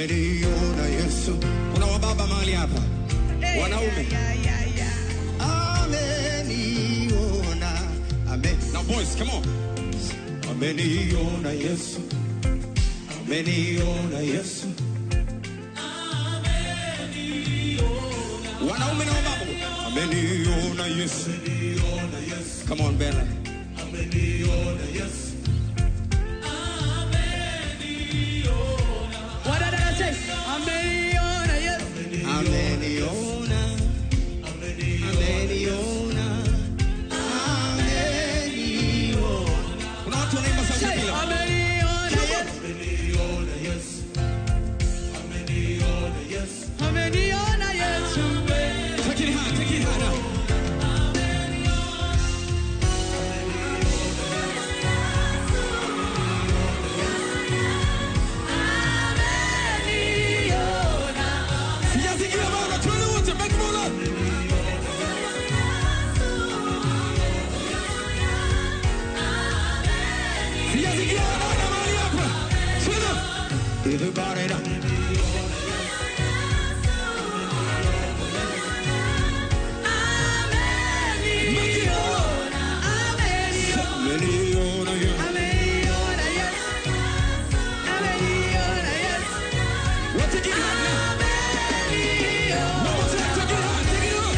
Ameniona Yesu. Kuna wababa mahali hapa. Wanaume. Ameniona. Amen. Now boys, come on. Ameniona Yesu. Ameniona Yesu. Wanaume na wababa. Ameniona Yesu. Come on, Bella. Ameniona Yesu. What did I say? Ameniona Yesu. Ameniona. Ameniona. Ameniona. Kuna watu wanaimba sauti bila. Ameniona Yesu. Ameniona Yesu. Ameniona Yesu. Ameniona Yesu. Take it high, take it high now. Ameniona. Sijasikia bado, twende wote, make more loud. Sijasikia wadada mahali hapa. Twende. Everybody now. Make it loud. Ameniona. Ameniona Yesu. Ameniona Yesu. Ameniona Yesu. What take it high now. Ameniona. One more time, take it high, take it up.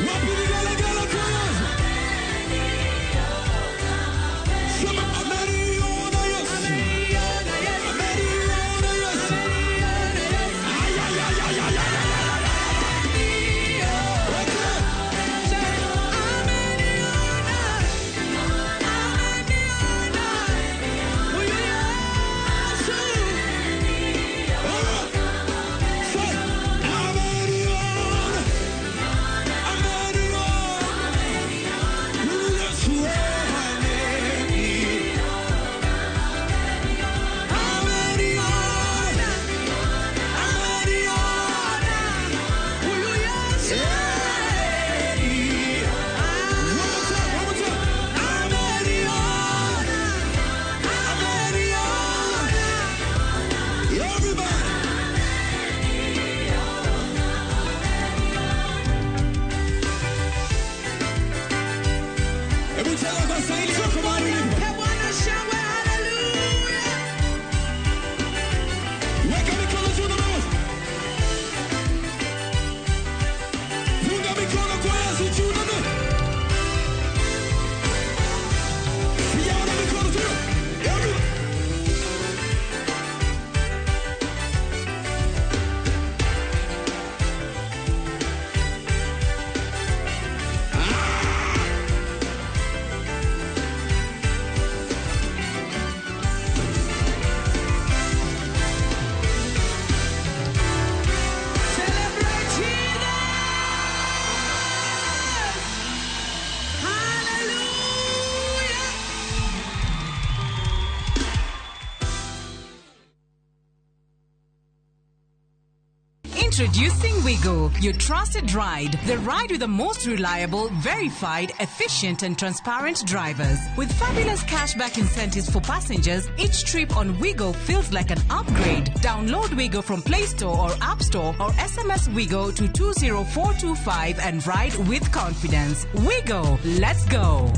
Wapi vigelegele kwa Yesu? Sema ameniona Yesu. Ameniona Yesu. Ameniona Yesu. Ameniona Yesu. Ay, ay, ay, ay, ay, ay, ay, ay, ay. Okay. Ameniona. Ameniona. Huyu Yesu. All right. Say, ameniona. Ameniona. Huyu Yesu, ameniona. Ameniona. Ameniona. Huyu Yesu. One more time, one more time. Ameniona. Ameniona. Everybody. Hebu cheza kwa staili yako mahali ulipo. Mpe Bwana shangwe, haleluya. Weka mikono juu na mama. Funga mikono kwa Yesu juu na mama. Sijaona mikono juu. Everybody. Celebrate Jesus. Hallelujah. Introducing Wiggo, your trusted ride. The ride with the most reliable, verified, efficient, and transparent drivers. With fabulous cashback incentives for passengers, each trip on Wiggo feels like an upgrade. Download Wiggo from Play Store or App Store or SMS Wiggo to 20425 and ride with confidence. Wiggo, let's go.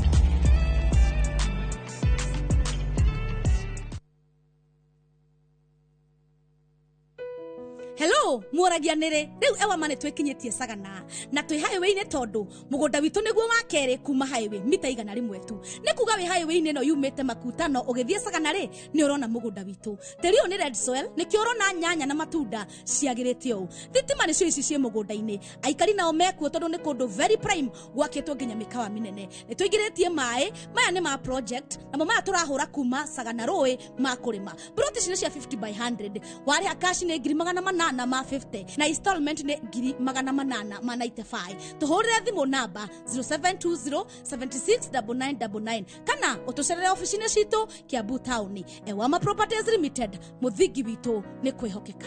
Hello mworagia nĩrĩ rĩu ewama nĩ twĩkinyĩtie Sagana na twĩ highway-inĩ tondũ mũgũnda witũ nĩguo wa kerĩ kuma highway mita 100 tu. Nĩ kuga wĩ highway-inĩ ĩno yumĩte Makutano ũgĩthiĩ Sagana rĩ nĩ ũrona mũgũnda witũ. Tĩri ũyũ nĩ red soil, nĩkĩo ũrona nyanya na matunda ciagĩrĩte ũũ. Thitima nĩcio ici ciĩ mũgũnda-inĩ, aikari nao mekuo tondũ nĩ kũndũ very prime gwakĩtwo nginya mĩkawa mĩnene. Nĩ tũingĩrĩtie maĩ maya nĩ ma project, namo maya tũrahũra kuma Sagana rũĩ ma kũrĩma. Plot ici nĩ cia 50 by 100, warĩha cash nĩ 800 ma 50 na installment nĩ 800 ma 95. Tũhũrĩre thimũ namba 0720 76 9999 kana ũtũcerere ofici-inĩ citũ Kiambu Town. Ewama Properties Limited, mũthingi witũ nĩ kwĩhokeka.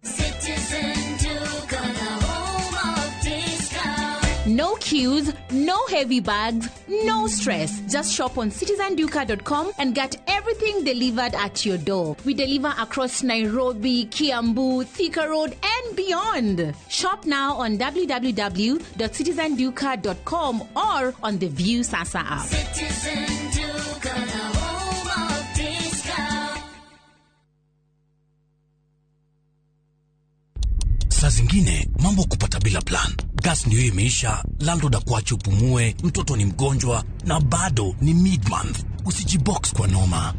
Citizen Duka, the home of discount. No queues, no heavy bags, no stress. Just shop on citizenduka.com and get everything delivered at your door. We deliver across Nairobi, Kiambu, Thika Road, and beyond. Shop now on www.citizenduka.com or on the View Sasa app. Citizen Duka, the home of discount. Saa zingine mambo kupata bila plan. Gas ndio imeisha, landlord akuache upumue, mtoto ni mgonjwa na bado ni mid month. Usijibox kwa noma.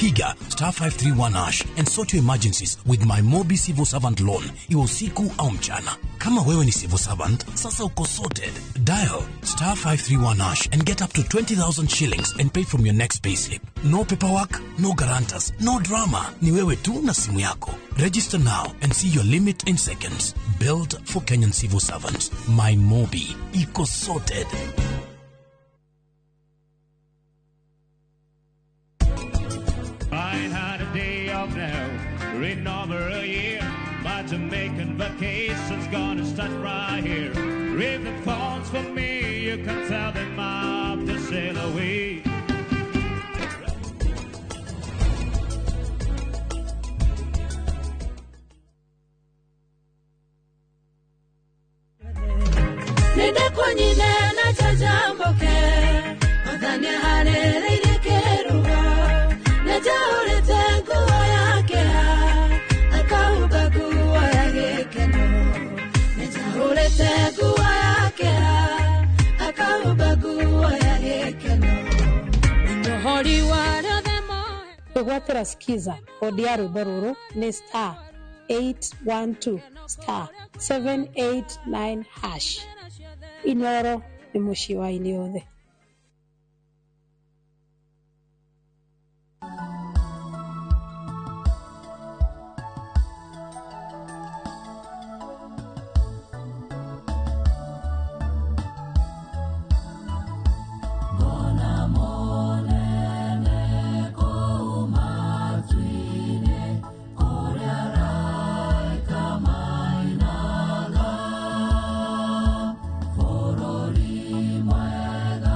Piga star 531 hash and sort your emergencies with my Mobi Civil Servant Loan, iwe usiku au mchana. Kama wewe ni civil servant, sasa uko sorted. Dial star 531 hash and get up to 20,000 shillings and pay from your next payslip. No paperwork, no guarantors, no drama. Ni wewe tu na simu yako. Register now and see your limit in seconds. Built for Kenyan civil servants. My Mobi. Iko sorted. I ain't had a day off now in over a year. My Jamaican vacation's gonna start right here. If the phone's for me, you can tell them I'm to sail away. Nĩndĩkũnyine na njanjamũke Mwathani aharĩrĩirie kĩruga Nĩnjaũrĩte nguo ya kĩeha akahumba nguo ya gĩkeno Nĩnjaũrĩte nguo ya kĩeha akahumba nguo ya gĩkeno Nĩnyohori wa arĩa moe Kwĩgwatĩra skiza kodi ya rwĩmbo rũrũ nĩ star 812 star 789 hash. Inoro nĩ mũciĩ wa aini othe. Mwega.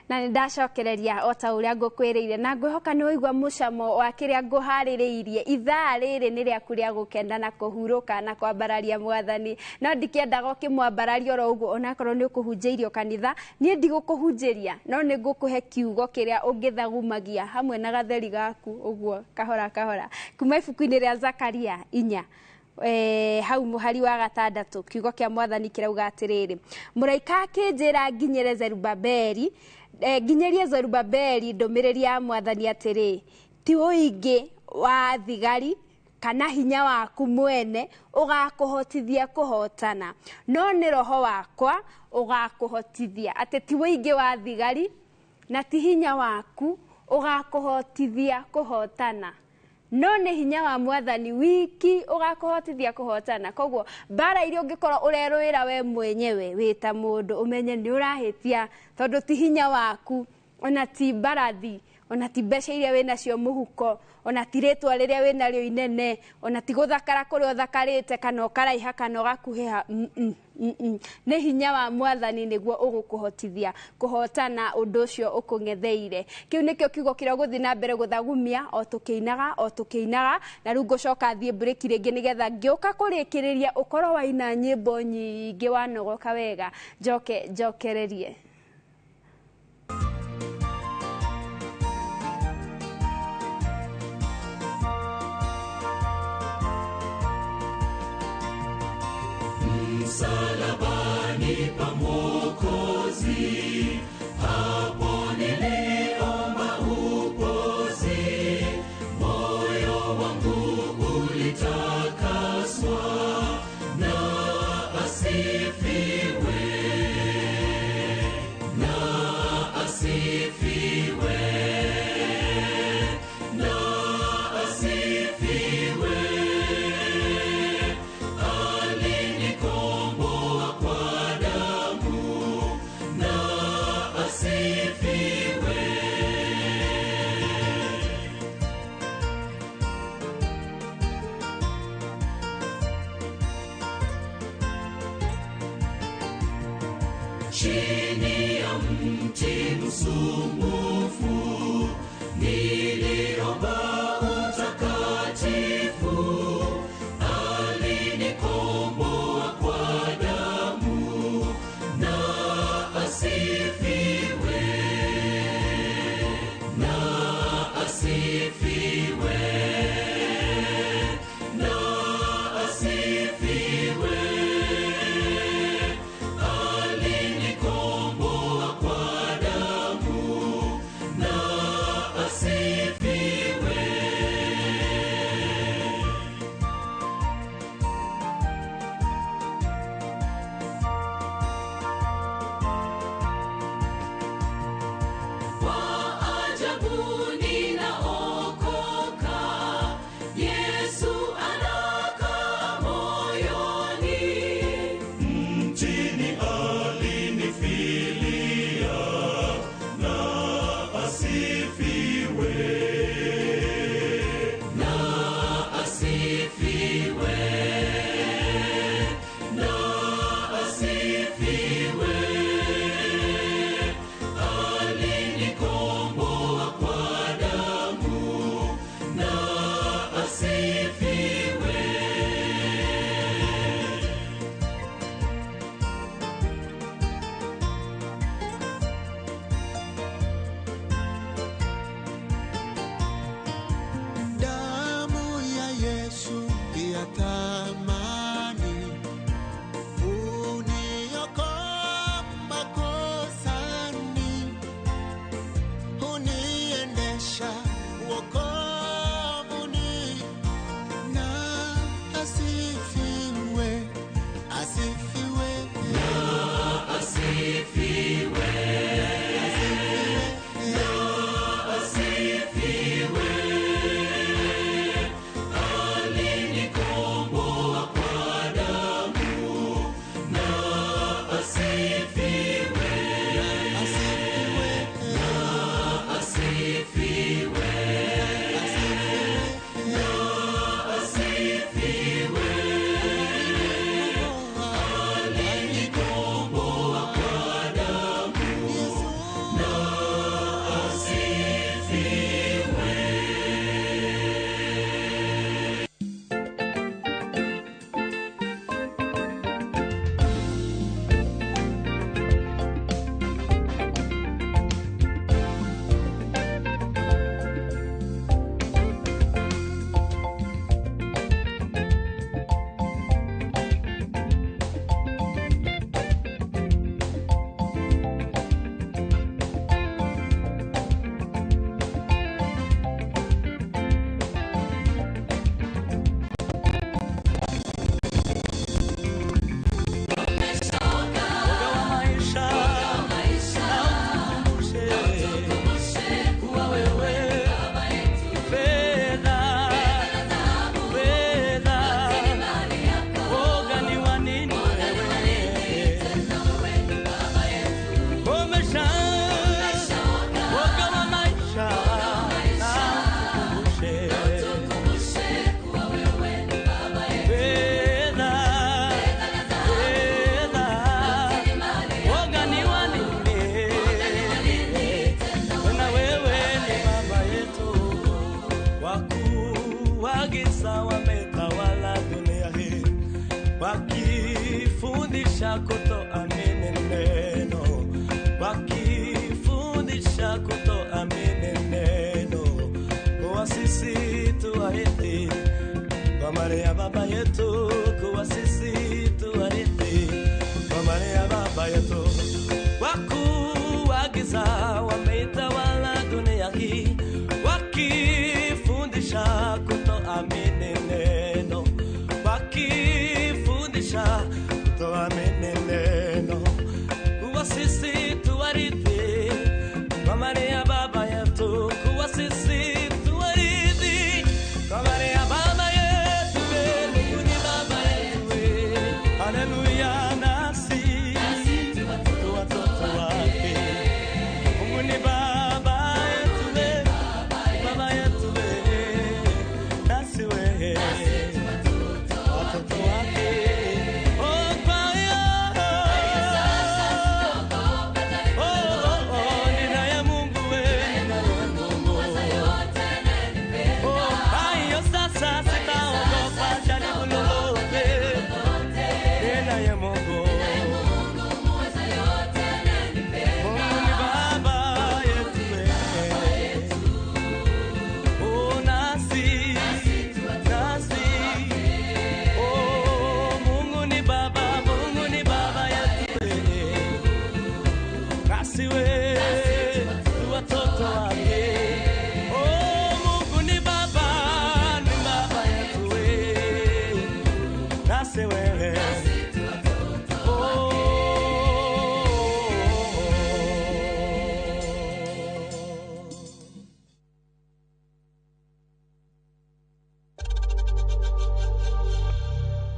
Na nĩ ndacokereria o ta ũrĩa ngũkwĩrĩire, na ngwĩhoka nĩ waigua mũcamo wa kĩrĩa ngũharĩrĩirie. Ithaa rĩrĩ nĩ rĩaku rĩa gũkena na kũhurũka na kwambararia mwathani, no ndikĩendaga ũkĩmwambararia oro ũguo. Onakorwo nĩ ũkũhunjĩirio kanitha, niĩ ndigũkũhunjĩria, no nĩ ngũkũhe kiugo kĩrĩa ũngĩthagumagia hamwe na gatheri gaku ũguo kahora kahora, kuma ibuku-inĩ rĩa Zakaria 4, hau mũhari wa 6. Kiugo kĩa mwathani kĩrauga atĩrĩrĩ, mũraika akĩnjĩra nginyĩre Zerubabeli, nginyĩrie Zerubabeli ndũmĩrĩri ya mwathani atĩrĩ, ti ũingĩ wa thigari kana hinya waku mwene ũgakũhotithia kũhotana, no nĩ roho wakwa ũgakũhotithia. Atĩ ti ũingĩ wa thigari na ti hinya waku ũgakũhotithia kũhotana, no nĩ hinya wa mwathani wiki ũgakũhotithia kũhotana. Koguo mbara iria ũngĩkorwo ũrerũĩra we mwenyewe wĩ ta mũndũ, ũmenye nĩ ũrahĩtia, tondũ ti hinya waku, ona ti mbarathi, ona ti mbeca iria wĩ nacio mũhuko, ona ti rĩtwa rĩrĩa wĩ narĩo inene, ona ti gũthakara kũrĩa ũthakarĩte kana ũkaraiha kana ũgakuhĩha. Nĩ hinya wa mwathani nĩguo ũgũkũhotithia kũhotana ũndũ ũcio ũkũng'etheire. Kĩu nĩkĩo kiugo kĩrĩa ũgũthiĩ na mbere gũthagumia o tũkĩinaga o tũkĩinaga. Na rĩu ngũcoka thiĩ mburĩki rĩngĩ, nĩgetha ngĩũka kũrĩkĩrĩria ũkorwo waina nyĩmbo nyingĩ wanogoka wega, njoke njokererie. Msalabani pa Mwokozi, hapo niliomba upozi, moyo wangu ulitakaswa, na asifiwe, na asifiwe, na asifiwe. Alinikomboa kwa damu, na asifiwe. Chini ya mti msumbufu niliomba utakatifu, alinikomboa kwa damu, na asifiwe, na asifiwe, na asifiwe. Alinikomboa kwa damu, na asifiwe. Wakifundisha kutoamini neno, wakifundisha kutoamini neno, kuwa sisi tuwarithi kwa mali ya baba yetu, kuwa sisi tuwarithi kwa mali ya baba yetu. Wakuu wa giza wameitawala dunia hii, wakifundisha kutoamini neno, wakifundisha kutoamini neno, kuwa sisi tuwarithi kwa mali ya baba yetu, kuwa sisi tuwarithi kwa mali ya baba yetu. Mungu ni baba yetu, haleluya, nasi tu watoto wake. Mungu ni baba yetu, baba yetu, nasi we watoto wake. Oh, kwa hiyo, oh, oh, oh, ninaye Mungu we, ninaye Mungu. Oh, kwa hiyo sasa sitaogopa jaribu lolote, ninaye Mungu. Mungu ni baba yetu we. Oh, nasi, nasi. Oh, Mungu ni baba, Mungu ni baba yetu we. Nasi we, tu watoto wake. Oh, Mungu ni baba yetu we. Nasi we.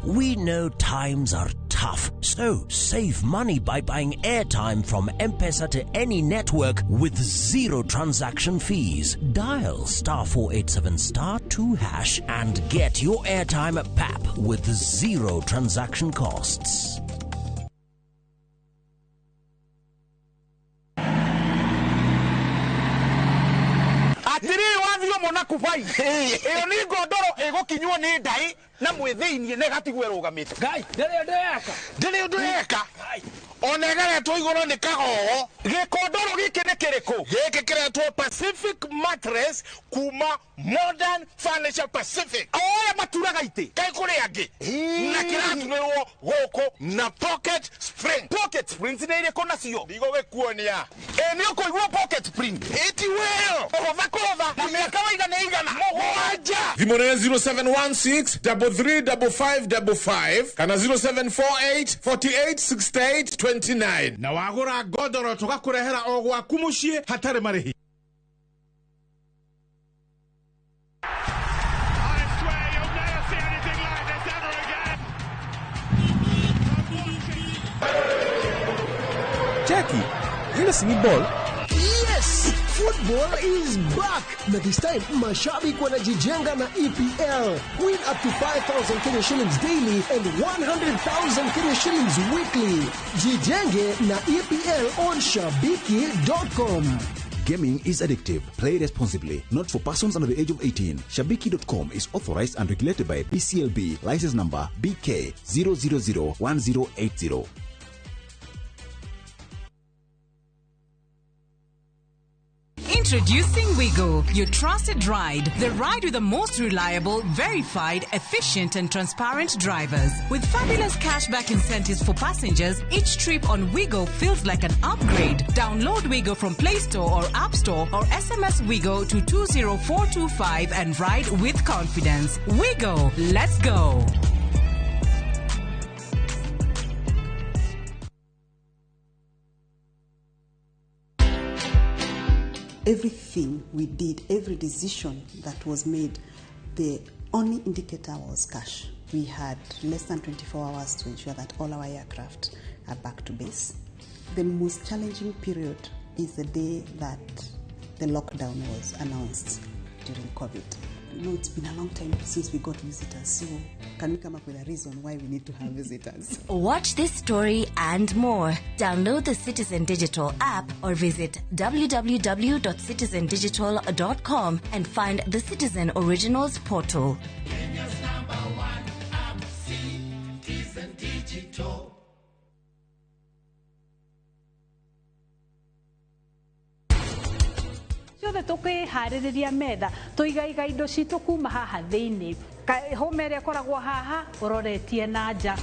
We know times are tough, so save money by buying airtime from M-Pesa to any network with zero transaction fees. Dial star 487 star 2 hash and get your airtime at PAP with zero transaction costs. Atiriri wathio mona kubai iyo ni ngondoro igukinywo ni ndai na mwithiinie na igatigwo irugamite. Ngai ndiri undu yeka, ndiri undu yeka, ona ĩgeretwo igũrũ nĩ kagogo. Gĩkondoro gĩkĩ nĩ kĩrĩkũ? Gĩkĩ kĩretwo Pacific Mattress kuma Modern Furniture Pacific. O ũrĩa maturaga itĩ kaĩ kũrĩ angĩ, na kĩraturĩrwo gũkũ na pocket spring. Pocket springs nĩ irĩkũ nacio? Ndigũgĩkuonia. Ĩ nĩ ũkũigua pocket spring ĩti wĩyo kũhũtha kũhũtha na mĩaka waigana igana mũgwanja. Thimũ nĩ 0716 335555 kana 0748 4868 29. Na wagũra ngondoro tũgakũrehera o gwaku mũciĩ hatarĩ marĩhi. Jackie, ile si ni ball? Yes, football is back. Na this time mashabiki wanajijenga na EPL. Win up to 5,000 Kenya shillings daily and 100,000 Kenya shillings weekly. Jijenge na EPL on shabiki.com. Gaming is addictive. Play responsibly. Not for persons under the age of 18. Shabiki.com is authorized and regulated by BCLB. License number BK 0001080. Introducing Wigo, your trusted ride. The ride with the most reliable, verified, efficient, and transparent drivers. With fabulous cashback incentives for passengers, each trip on Wigo feels like an upgrade. Download Wigo from Play Store or App Store or SMS Wigo to 20425 and ride with confidence. Wigo, let's go. Everything we did, every decision that was made, the only indicator was cash. We had less than 24 hours to ensure that all our aircraft are back to base. The most challenging period is the day that the lockdown was announced during COVID. You know, it's been a long time since we got visitors, so can we come up with a reason why we need to have visitors? Watch this story and more. Download the Citizen Digital app or visit www.citizendigital.com and find the Citizen Originals portal. Kenya's number one app, Citizen. Ithuothe tũkĩharĩrĩria metha tũigaiga indo citũ kuma haha thĩinĩ. Hũma ĩrĩa ĩkoragwo haha ũroretie na nja.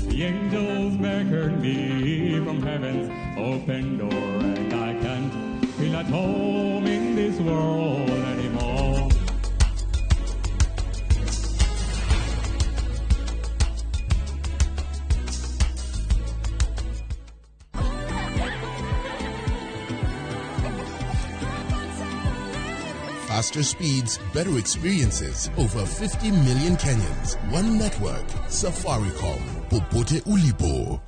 The angels beckon me from heaven's open door, and I can't feel at home in this world anymore. Faster speeds, better experiences. Over 50 million Kenyans. One network. Safaricom. Popote ulipo.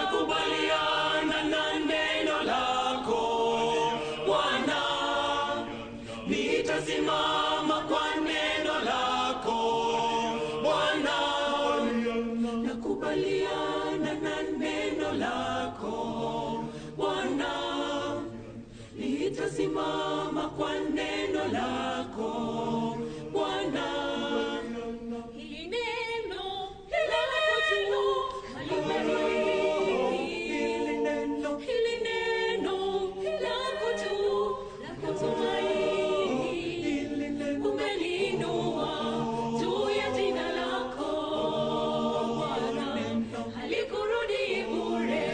Nakubaliana na neno lako Bwana, nitasimama kwa neno lako Bwana. Nakubaliana na neno lako Bwana, nitasimama kwa neno lako Bwana. Hili neno hili neno lako tu la kutumaini, umeliinua juu ya jina lako Bwana, halikurudi bure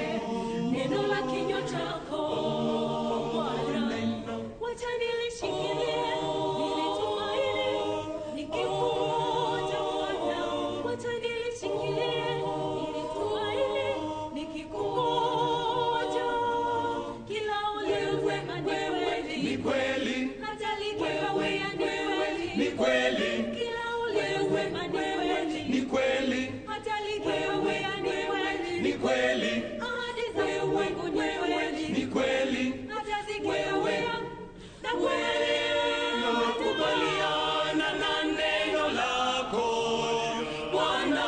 neno la kinywa chako Bwana, wacha nilishikilie. Wewe ni kweli, hataligeuka ni kweli, ni kweli, ahadi za Mungu ni kweli, ni kweli, hatazigeuka na kweli. Nakubaliana na neno lako Bwana,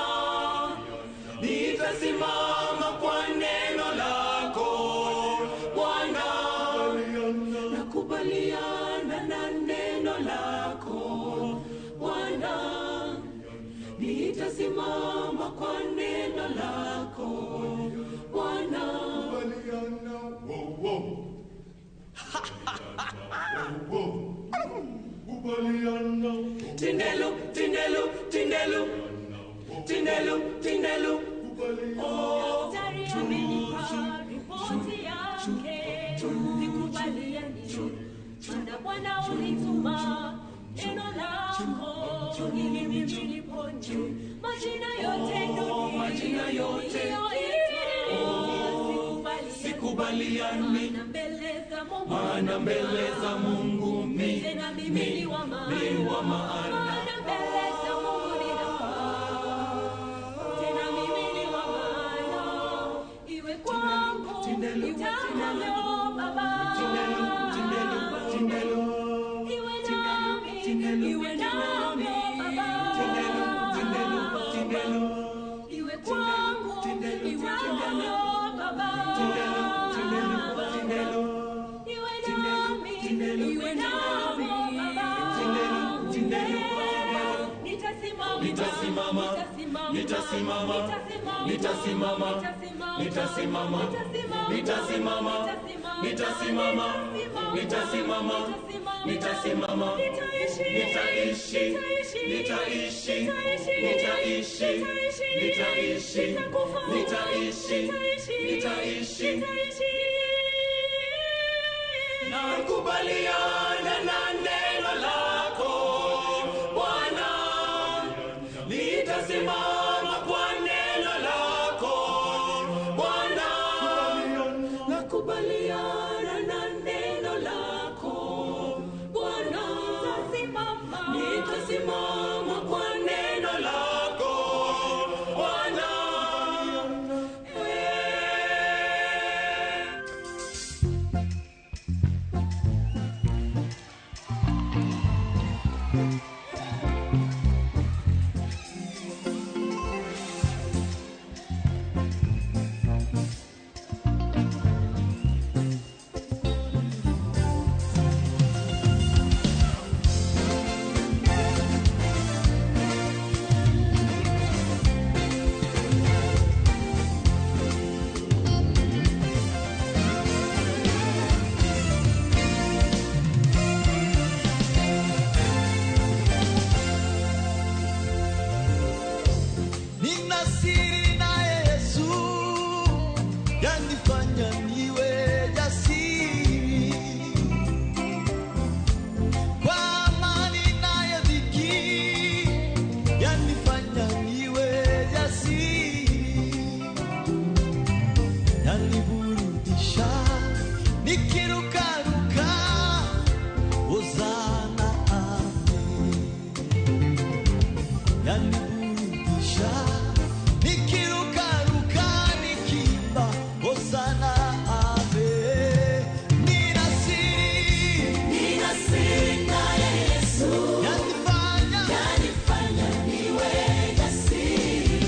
nitasimama kwa neno lako Bwana. Nakubaliana na neno lako Bwana, nitasimama kwa neno lako Bwana. Tindelu, tindelu, tindelu, tindelu, tindelu. Oh, Daktari amenipa ripoti yake, sikubaliani, maana Bwana ulituma neno lako ili mimi nipone. Majina yote dunia, majina yote sikubaliani, sikubaliani, maana mbele za Mungu, maana mbele za Mungu mi tena mimi ni wa maana, ni wa maana. Maana mbele za Mungu ninafaa, tena mimi ni wa maana. Iwe kwangu utakavyo Baba, iwe nami, iwe nami Baba, iwe kwangu utakavyo Baba, iwe nami, iwe nami Baba. Nitasimama, Nitasimama, nitasimama, nitasimama, nitasimama, nitasimama, nitasimama, nitasimama, nitasimama, nitaishi, nitaishi, nitaishi, nitaishi, nitaishi, nitaishi. Nakubaliana na neno lako Bwana, nitasimama kwa neno lako Bwana. Nakubaliana na neno lako Bwana, nitasimama kwa neno lako Bwana. Nina siri naye Yesu, yanifanya niwe jasiri. Kwa amani naye dhiki, yanifanya niwe jasiri. Yaniburudisha, nikirukaruka, Hosana amen. Yaniburudisha, nikirukaruka, nikiimba, Hosana amen. Nina siri, Nina siri naye Yesu, yanifanya, yanifanya niwe jasiri.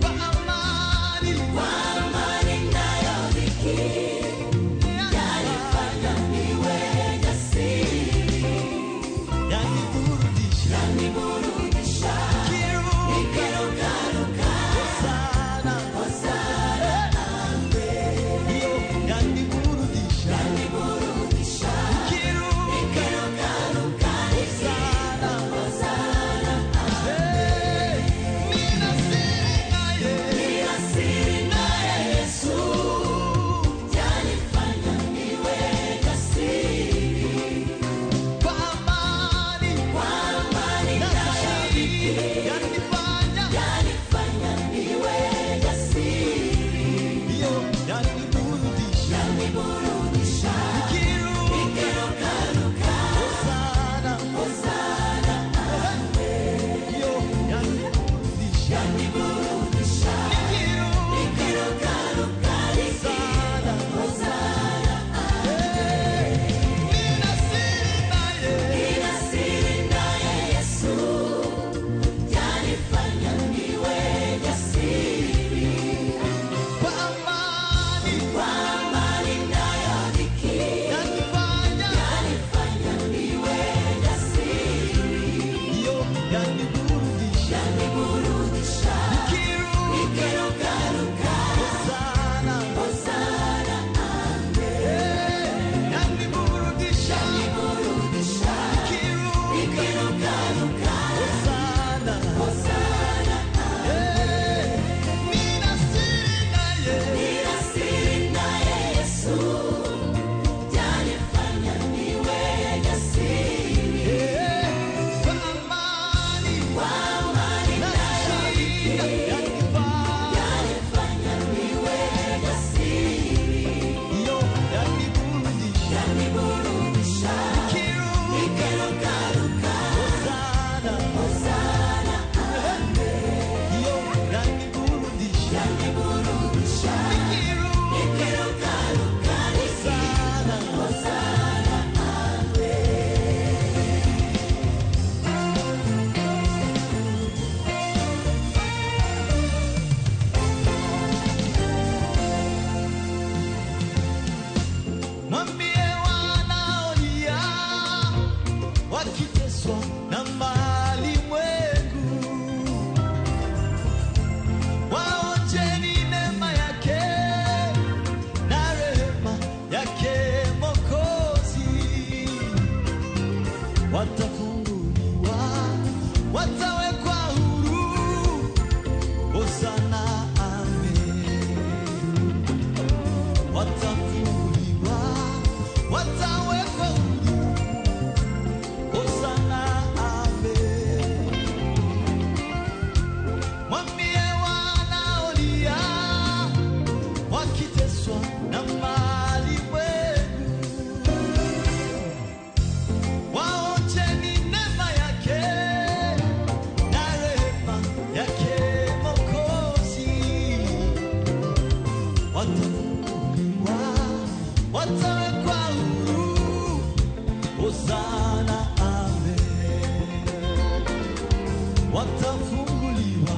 Kwa amani, Kwa amani nayo dhiki, yanifanya niwe jasiri. Yaniburudisha, Yaniburudisha, nikirukaruka, Hosana, Hosana amen. Iyo, yaniburudisha, Yaniburudisha, nikirukaruka, Hosana, Hosana Hey, nina siri naye, Nina siri naye Yesu, yanifanya niwe jasiri. Kwa amani, Kwa amani nayo dhiki, yanifanya, yanifanya niwe jasiri. Iyo, yaniburudisha, Yaniburudisha, nikirukaruka, Hosana, Hosana amen. Watafunguliwa,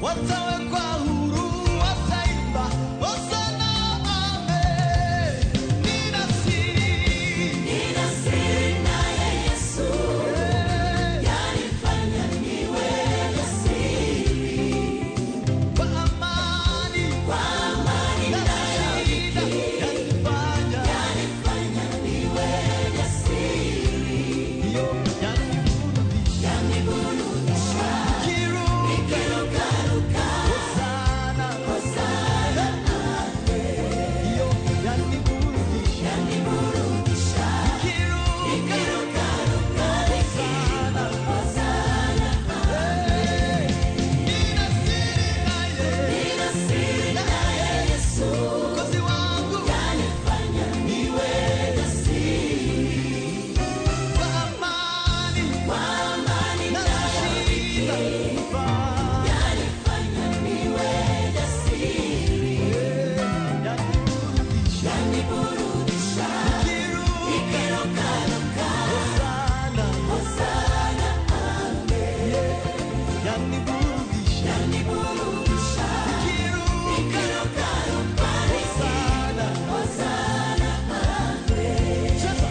watawekwa huru, wataimba Hosana, amen. Nina siri, Nina siri naye Yesu, yanifanya niwe jasiri. Kwa amani, Kwa amani na shida, yanifanya, yanifanya niwe jasiri. hiyo yaniburudisha. Yaniburudisha, Nikiruka, nikirukaruka, Hosana, Hosana, hiyo yaniburudisha. yaniburudisha. Nikiruka, Nikirukaruka, Hosana, Hosana, nina siri naye, nina siri naye Yesu, Mwokozi wangu, yanifanya niwe jasiri. kwa amani, Kwa amani na shida, yanifanya niwe jasiri. yaniburudisha. Yaniburudisha, Nikiruka, nikirukaruka, Hosana, Hosana, yaniburudisha. yaniburudisha. Nikiruka, Nikirukaruka, Hosana, Hosana, cheza.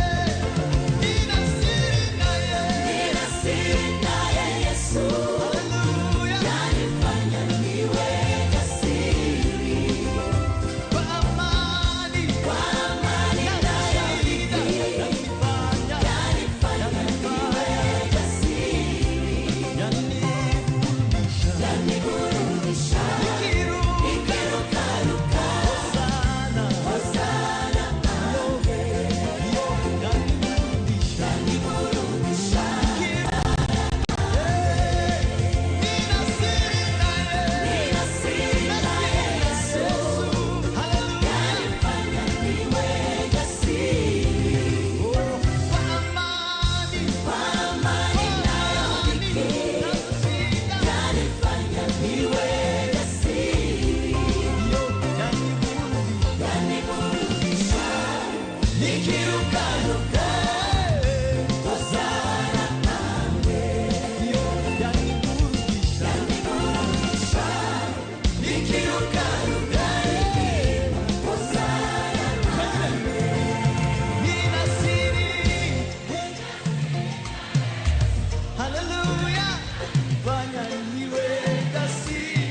Nina siri naye, nina siri naye Yesu, haleluya. yanifanya niwe jasiri. Kwa amani, Kwa amani na shida, yanifanya, yanifanya niwe jasiri. yaniburudisha. Yaniburudisha, Nikiruka, nikirukaruka, Hosana, Hosana, hiyo yaniburudisha. yaniburudisha. Nina siri naye, Nina siri naye Yesu, haleluya. yanifanya niwe jasiri. Kwa amani, Kwa amani nayo na shida, yanifanya niwe jasiri. hiyo yaniburudisha. Yaniburudisha, Nikirukaruka, Hosana, hiyo yaniburudisha. yaniburudisha. Nikirukaruka, Hosana, nina siri. Haleluya, fanya niwe jasiri.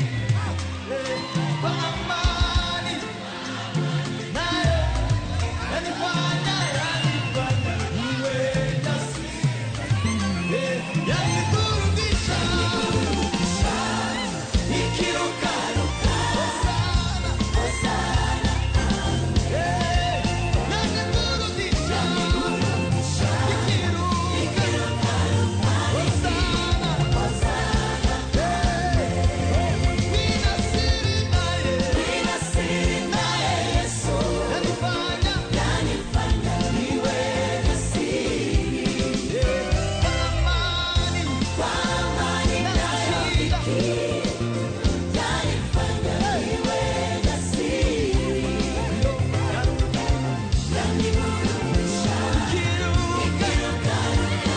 Kwa amani, nayo yanifanya, yanifanya niwe jasiri. Yaniburudisha. Nikirukaruka, Hosana, yaniburudisha. yaniburudisha. Nikiruka, Nikirukaruka, Hosana. Hosana, Nina siri naye, nina siri naye Yesu, yanifanya, yanifanya niwe jasiri. kwa amani, Kwa amani na nayo shida, yanifanya niwe jasiri. Yaniburudisha, nikiruka, nikirukaruka,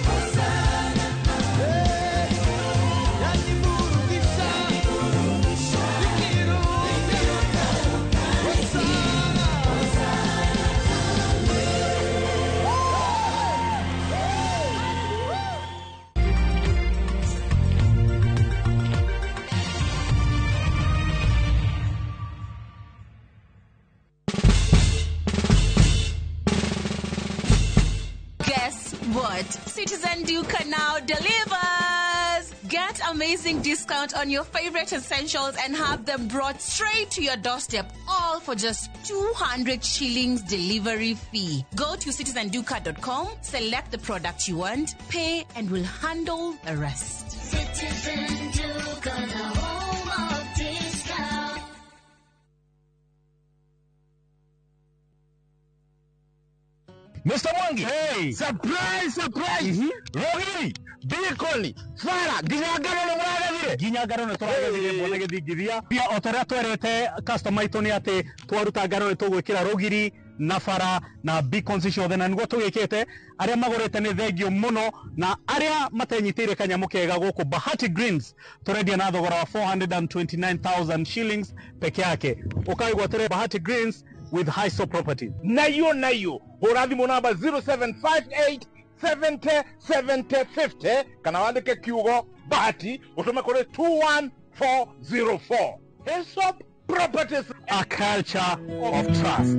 Hosana, yaniburudisha. yaniburudisha. Nikiruka, Nikirukaruka, Hosana. Hosana, Guess what? Citizen Duka now delivers! Get amazing discount on your favorite essentials and have them brought straight to your doorstep, all for just 200 shillings delivery fee. Go to citizenduka.com, select the product you want, pay, and we'll handle the rest. Citizen Mr. Mwangi. Hey. Surprise, surprise. Rogiri, Bikoni, Fara, nginya ngano nĩ mũragethire. Nginya ngano nĩ tũragethire mwana gĩthingithia. Pia o ta ũrĩa twerete customer aitũ nĩ atĩ twaruta ngano nĩ tũgwĩkĩra rũgiri na bara na beacons ciothe, na nĩguo tũgĩkĩte. Arĩa magũrĩte nĩ thengio mũno, na arĩa matenyitĩire kanyamũ kega gũkũ Bahati Greens tũrendia na thogora wa 429,000 shillings peke yake. Ũkaigwatĩre Bahati Greens with Hiso Properties. Nayo nayo hũra thimũ namba 0758 70 70 50 kana wandĩke kiugo Bahati ũtũme kũrĩ 21404. Hyssop Properties, a culture of trust.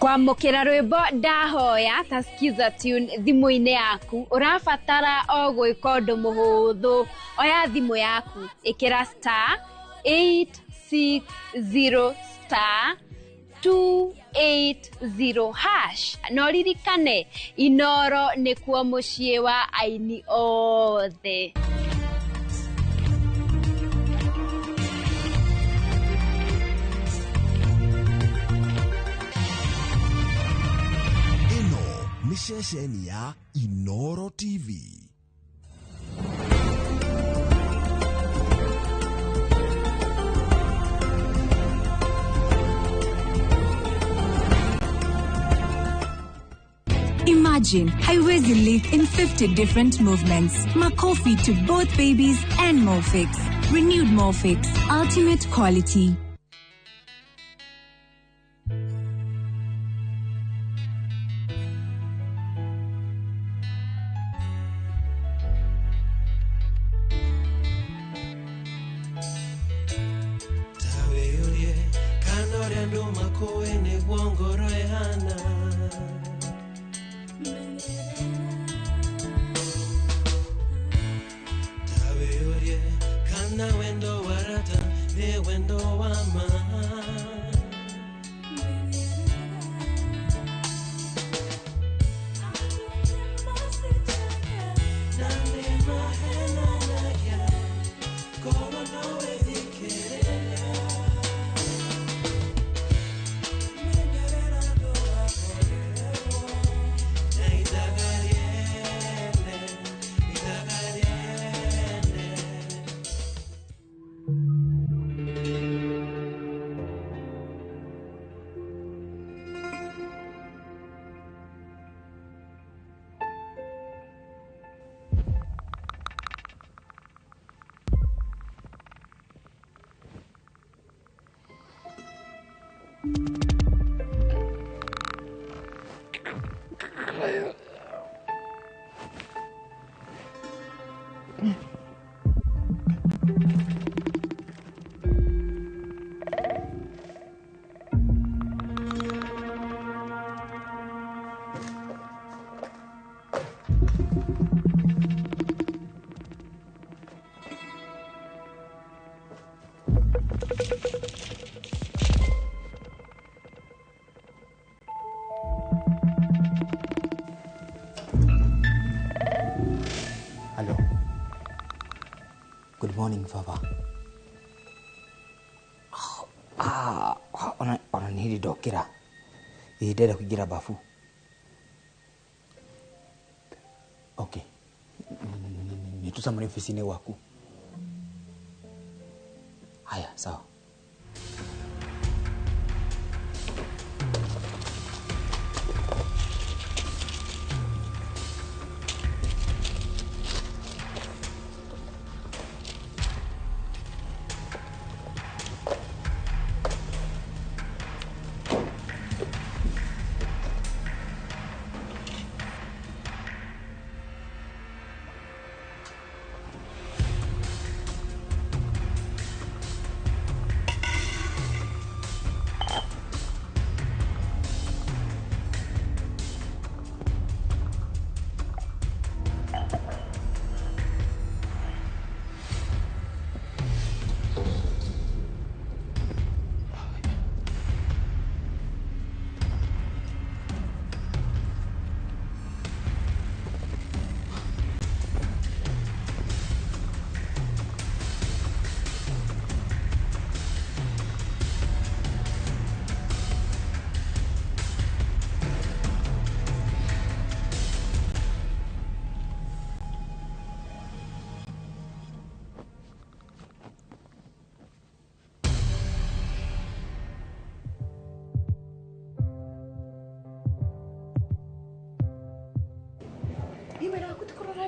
Kwamũkĩra rwĩmbo ndahoya ta skiza tune thimũ-inĩ yaku, ũrabatara o gwĩka ũndũ mũhũthũ. Oya thimũ yaku, ĩkĩra star 860 star 280 hash, na ũririkane Inoro nĩkuo mũciĩ wa aini othe. Nĩ ceceni ya Inoro TV. Imagine Haiwezi leak in 50 different movements. Makofi to both babies and Molfix. Renewed Molfix. Ultimate quality. Hello. Good morning, Baba. Ah, ona nĩ hĩndĩ ndokĩra. Ĩ ndĩrenda kũingĩra bafu. Okay. Nĩ tũcemanie ofici-inĩ gwaku. Haya, sawa.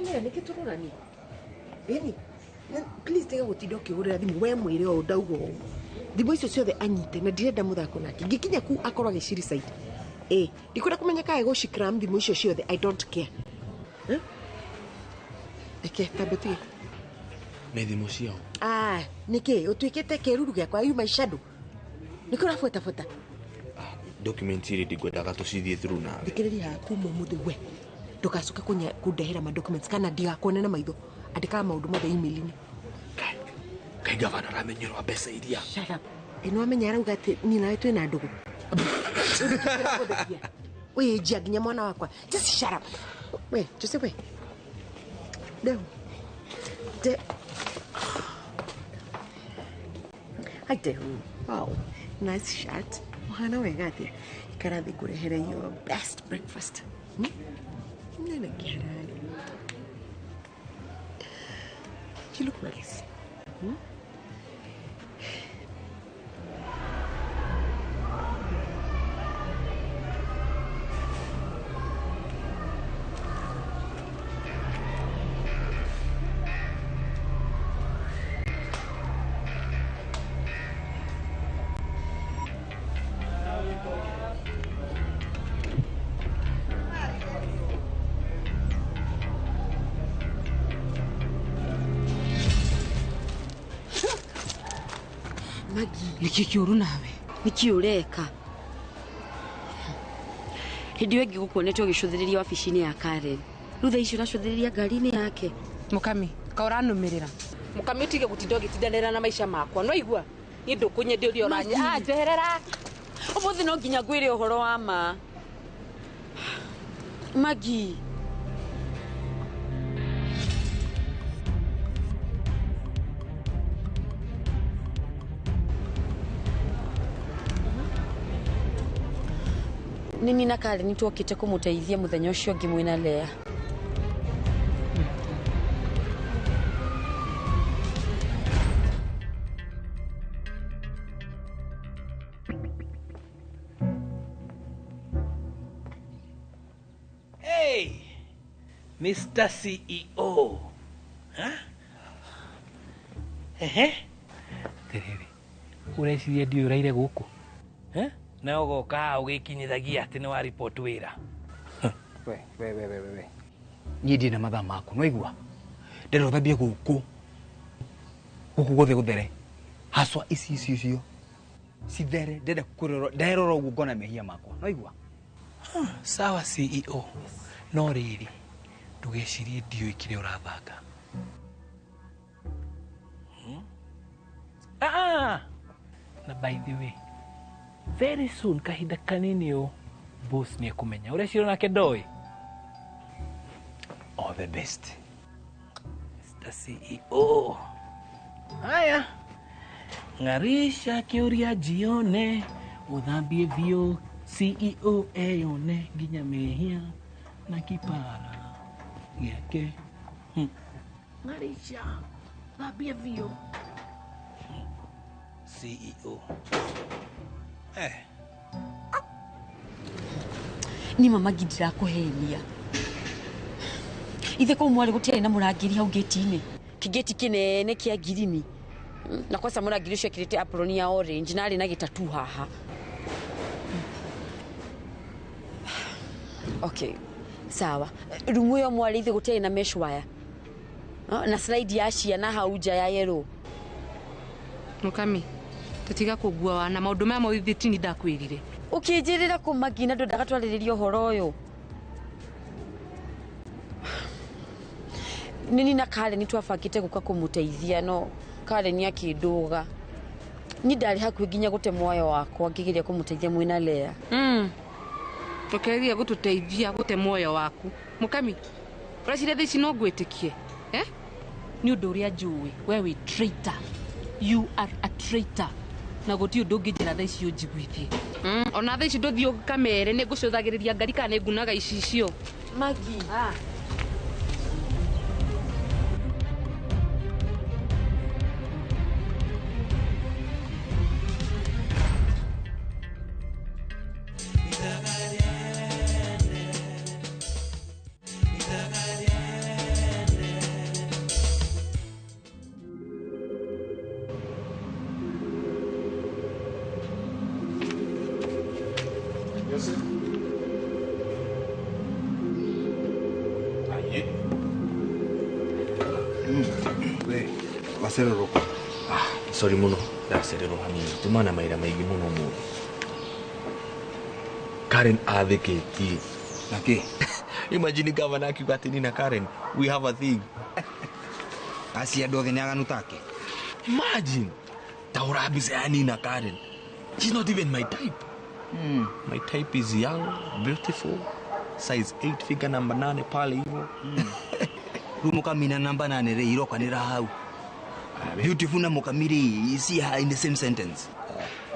Ndĩramwĩra nĩkĩ tũroranie. Ĩni, please tiga gũtinda ũkĩhũrĩra thimũ we mwĩre ũũ ndauga ũũ. Thimũ icio ciothe anyite na ndirenda mũthako nake. Ngĩkinya kũu akorwo agĩcirecite. Ĩ, ndikwenda kũmenya kana egũcikram thimũ icio ciothe, I don't care. Eh? Reke tambe tige. Nĩ thimũ ciao. Ah, nĩkĩ ũtuĩkĩte kĩruru gĩakwa you my shadow. Nĩkĩ ũrabuatabuata? Document irĩ ndingwendaga tũcithiĩ through nawe. Thikĩrĩria haha kuma ũmũthĩ we ndũgacoke kũndehera ma documents kana ndigakuone na maitho. Andĩkaga maũndũ mothe email-inĩ. Kaĩ gavana aramenyerwo mbeca iria. Shut up. Ĩ nĩwamenya arauga atĩ niĩ nawe twĩna ndũgũ. Wĩ njia nginya mwana wakwa. Just shut up. We, Jose we. Deu. De. Hi Deu. Wow. Nice shirt. Ũhana wega atĩa? Ikara thĩ ngũrehere your best breakfast. Nena kĩhararĩ. You look nice. Nĩkĩ kĩũru nawe? Nĩkĩ ũreka? Hĩndĩ ĩyo ĩngĩ gũkuonete ũgĩcũthĩrĩria wabici-inĩ ya Karen. Rĩu thaa ici ũracũthĩrĩria ngari-inĩ yake. Mũkami, ka ũranũmĩrĩra. Mũkami ũtige gũtinda ũgĩtindanĩra na maica makwa. No igua? Niĩ ndũkũnyendia ũrĩa ũranye. Ah, njeherera. Ũmũthĩ no nginya ngwĩre ũhoro wa ma. Maggie. Nini na Karen twokĩte kũmũteithia mũthenya ũcio ũngĩ mwĩna Lea. Hey, Mr. CEO. Huh? Ehe. Atirĩrĩ, ũreciria ndiũĩ ũraire gũkũ? Eh? Na ũgoka haha ũgĩkinyithagia atĩ nĩ wa report wĩra. We, we, we, we, we. Niĩ ndirĩ na mathaa maku, no igua? Ndĩrenda ũthambie gũkũ. Gũkũ guothe gũthere. Haswa ici ici icio. Cithere, ndĩrenda kũrora, nderora ũguo ngona mehia makwa. No igua? Sawa CEO. No rĩrĩ, ndũgecirie ndiũĩ kĩrĩa ũrathaka. Ah! Na by the way, very soon kahinda kanini ũ boss nĩ ekũmenya. Ũreciria nake ndoĩ? All the best. Mr. CEO. Haya. Ng'arisha kĩũria jione, ũthambie biũ CEO eyone nginya mehia na kipara gĩake. Ng'arisha, thambie biũ. CEO. Eh. Ni mama ndirakuhenia. Ithe kũu mwarĩ gũtiarĩ na mũrangĩri hau gĩti-inĩ. Kĩgĩti kĩnene kĩa ngirini. Na kwanza mũrangĩri ũcio ekĩrĩte apron ya orange na arĩ na gĩtatu haha. Okay, sawa. Rumu ĩyo mwarĩ ithe gũtiarĩ na mesh wire. Na slide ya ciana hau nja ya yellow. Mũkami, tũtiga kũngua wana maũndũ maya mothe tini ndakwĩrire. Ũkĩnjĩrĩra kũ Maggie na ndwendaga twarĩrĩrie ũhoro ũyũ. Nini na Karen twabangĩte gũka kũmũteithia no Karen akĩndũga. Ni ndarĩ hakuhĩ nginya gũte muoyo wakwa ngĩgeria kũmũteithia mwĩna Lea. Ũkĩgeria gũtũteithia gũte muoyo waku. Mũkami, ũreciria thaa ici no ngwĩtĩkie? Eh? Nĩ ũndũ ũrĩa njũĩ, we wĩ traitor. You are a traitor. Na gũtirĩ ũndũ ũngĩnjĩra thaa ici ũnjiguithie. Ona thaa ici ndũthiĩ ũkamere nĩ ngũcũthagĩrĩria ngari kana nĩ ngunaga icicio. Maggie. Ah. Wacererwo kũ? Sorry muno, ndacererwo hanini. Tuma na maira maingĩ mũno ũmũthĩ. Karen athĩkĩtie. Nakĩ? Imagine governor akiuga atĩ nina Karen, we have a thing. Aci andũ othe nĩ aganu take. Imagine. Ta ũra mbica ya Nina Karen. She's not even my type. My type is young, beautiful, size 8, figure number 8 pale hivyo. Rĩu mũkamina namba 8 rĩ irokanĩra hau. Beautiful na mũkamiri you see her in the same sentence.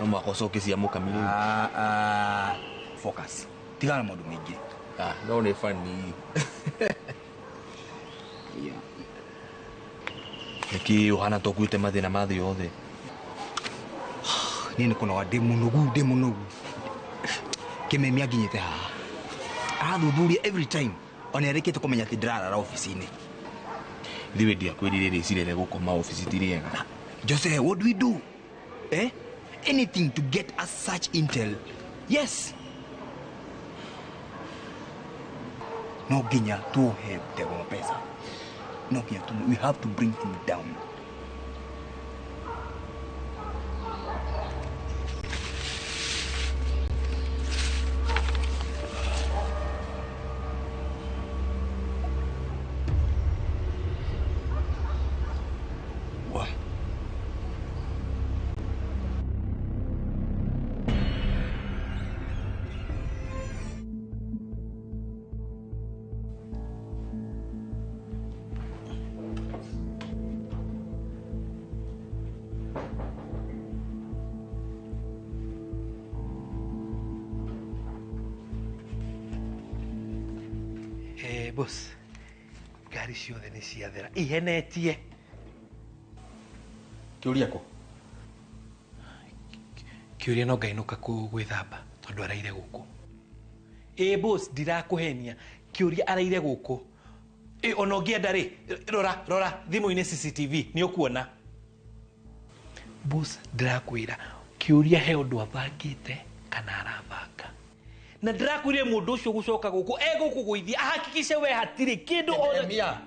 No mwaka ũcoke cia mũkamiri. Focus. Tigana na maũndũ maingĩ. No nĩ funny. Yeah. Nĩkĩ ũhana ta ũkuĩte mathĩna ma thĩ yothe? Niĩ nĩ kũnoga ndĩ mũnogu ndĩ mũnogu. Kĩmemia nginyĩte haha. Arathuthuria every time. Ona arĩkĩte kũmenya atĩ ndĩrarara ofici-inĩ. Ithuĩ ndiakwĩrire rĩciria rĩa gũkoma ofici ti rĩega. Jose, what do we do? Eh? Anything to get us such intel. Yes. No nginya tuohe Ndegwa mapesa. No nginya we have to bring him down. What? Boss, ngari ciothe nĩ ciathera ihenetie. Kĩũria kũ? Kĩũria no ngainũka gwĩthamba tondũ araire gũkũ. Ĩ boss, ndirakũhenia, kĩũria araire gũkũ. Ĩ ona ũngĩenda rĩ, rora rora thimũ-inĩ CCTV nĩ ũkuona. Boss, ndĩrakwĩra kĩũria he ũndũ abangĩte kana arabanga. Na ndĩrakwĩrire mũndũ ũcio gũcoka gũkũ egũkũgũithia ahakikishe we hatirĩ kĩndũ o. Mia.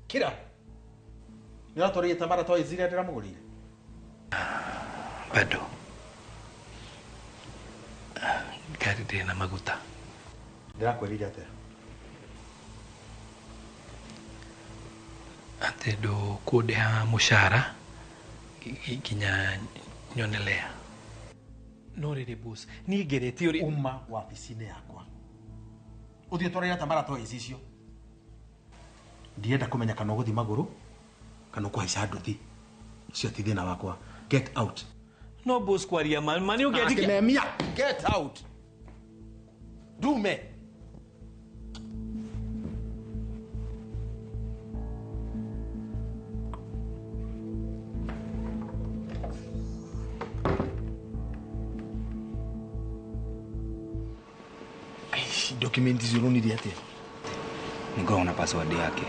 Kira. Nĩ ũratwarire Tamara toys iria ndĩramũgũrĩire? Bado. Ngari ndĩrĩ na maguta. Ndĩrakwĩrire atĩa? Atĩ ndũkũndĩha mũcara nginya nyonelea. No rĩrĩ boss, niĩ ngeretie ũrĩa uma wabici-inĩ yakwa. Ũthiĩ ũtwarĩre Tamara toys icio. Ndirenda kũmenya kana ũgũthiĩ magũrũ kana ũkũhaica nduthi. Ũcio ti thĩna wakwa. Get out. No boss, kwaria ma nĩ ũngĩanjikia. Kĩmemia, get out. Ndume. Document icio ũronire atĩa? Nĩngoragwo na password yake.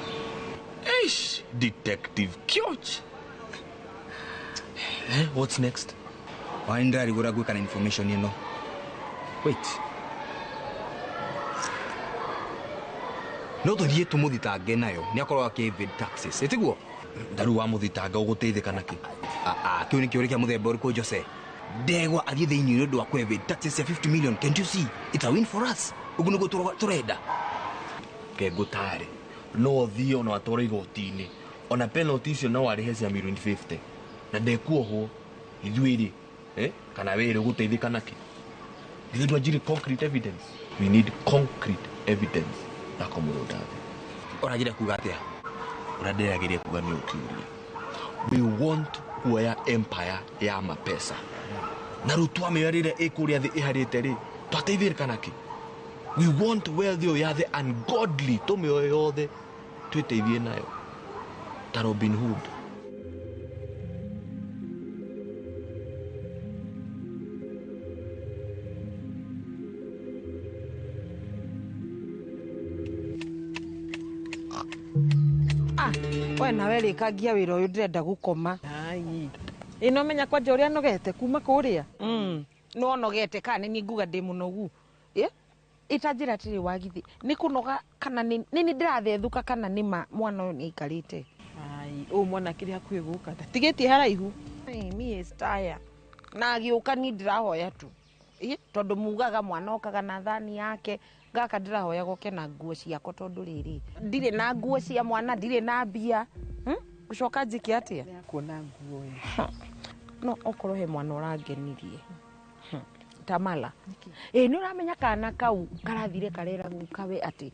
Eish, Detective Kioch. What's next? Wani ndĩrarigũra gwĩka na information ĩno. Wait. No tũthiĩ tũmũthitange nayo nĩ akorwo akĩ evade taxes. Ĩtiguo? Ndaru wa mũthitanga ũgũteithĩka nakĩ? Kĩu nĩ kĩũria kĩa mũthemba ũrĩkũ Jose? Ndegwa athiĩ thĩinĩ nĩ ũndũ wa kũ evade taxes ya 50 million. Can't you see? It's a win for us. Ũguo nĩguo tũrenda. Kengũtare no ũthiĩ ona atware igoti-inĩ ona penalty icio no arĩhe cia milioni 50 na ndekuohwo ithuĩ rĩ kana wĩrĩ ũgũteithĩka nakĩ? Ithuĩ twanjirie concrete evidence. We need concrete evidence ya kũmũrũnda thĩ. Ũrageria kuga atĩa? Ũrĩa ndĩrageria kuga nĩ ũkĩũria. We want kuoya empire ya mapesa na rĩu twamĩoya rĩrĩa ĩkũrĩa thĩ ĩharĩte rĩ twateithĩrĩka nakĩ? We want wealth ĩyo ya the ungodly tũmĩoye yothe twĩteithie nayo ta Robin Hood. We nawe rĩkangia wĩra ũyũ ndĩrenda gũkoma. Ĩ no menya kwanja ũrĩa nogete kuma kũrĩa. No nogete kana nĩ niĩ nguga ndĩ mũnogu. Ĩtanjĩra atĩrĩ wagithi nĩ kũnoga kana nĩ nĩ ndĩrathethũka kana nĩ ma mwana ũyũ nĩ aikarĩte. Ũyũ mwana akĩrĩ hakuhĩ gũka ndatigĩtie haraihu. Me is tired. Na agĩũka ni ndĩrahoya tu. Tondũ mugaga mwana okaga na thani yake, gaka ndĩrahoya goke na nguo ciakwa tondũ rĩrĩ ndirĩ na nguo cia mwana, ndirĩ na mbia. Gũcoka njĩke atĩa? Kuona nguo ĩ. No okorwo he mwana ũrangenirie. Tamala. Nĩ ũramenya kana kau karathire karera gukawe atĩ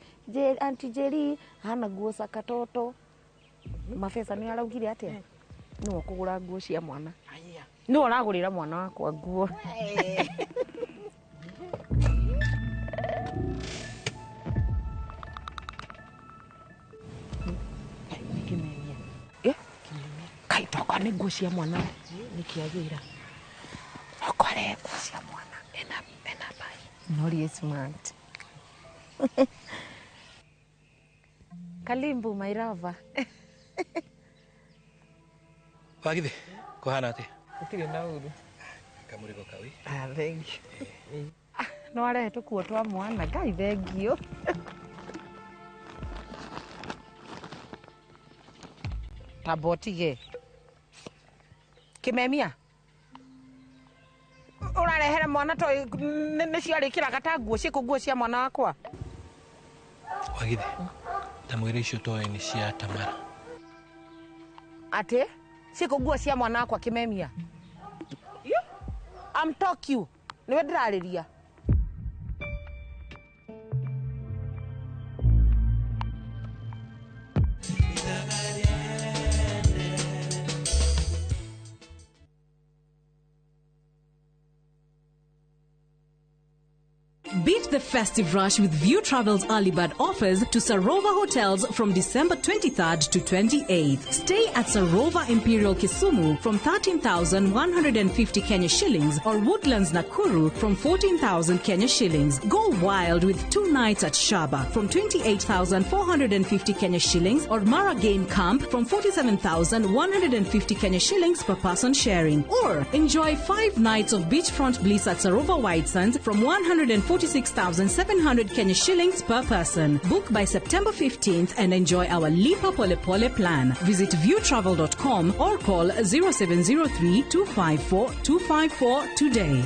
Aunty Jerry hana nguo cia katoto. Mabesa nĩ araugire atĩa? Nĩwe ũkũgũra nguo cia mwana. Nĩwe ũragũrĩra mwana wakwa nguo. Kai toka nĩ nguo cia mwana. Nĩkĩagĩra. Okore nguo cia mwana. Ena bai. Nori smart. Kalimbu my lover. Wagithe, kuhana atia? Gũtirĩ na ũru. Kamũrigo kau. Ah, thank you. No arehe tũkuo twa mwana. Ngai thengio. Tamba ũtige. Kĩmemia. Ũrarehera mwana to nĩ ciarĩkĩraga ta nguo ciĩkũ nguo cia mwana wakwa. Wagithe, ndamwĩra icio toĩ nĩ cia Tamara. Atĩ? Ciĩkũ nguo cia mwana wakwa Kĩmemia? I'm talk you. Nĩwe ndĩrarĩria. Beat the festive rush with View Travel's early bird offers to Sarova Hotels from December 23rd to 28th. Stay at Sarova Imperial Kisumu from 13,150 Kenya shillings or Woodlands Nakuru from 14,000 Kenya shillings. Go wild with 2 nights at Shaba from 28,450 Kenya shillings or Mara Game Camp from 47,150 Kenya shillings per person sharing. Or enjoy 5 nights of beachfront bliss at Sarova White Sands from 146,700 Kenya shillings per person. Book by September 15th and enjoy our Lipa Pole Pole plan. Visit viewtravel.com or call 0703 254 254 today.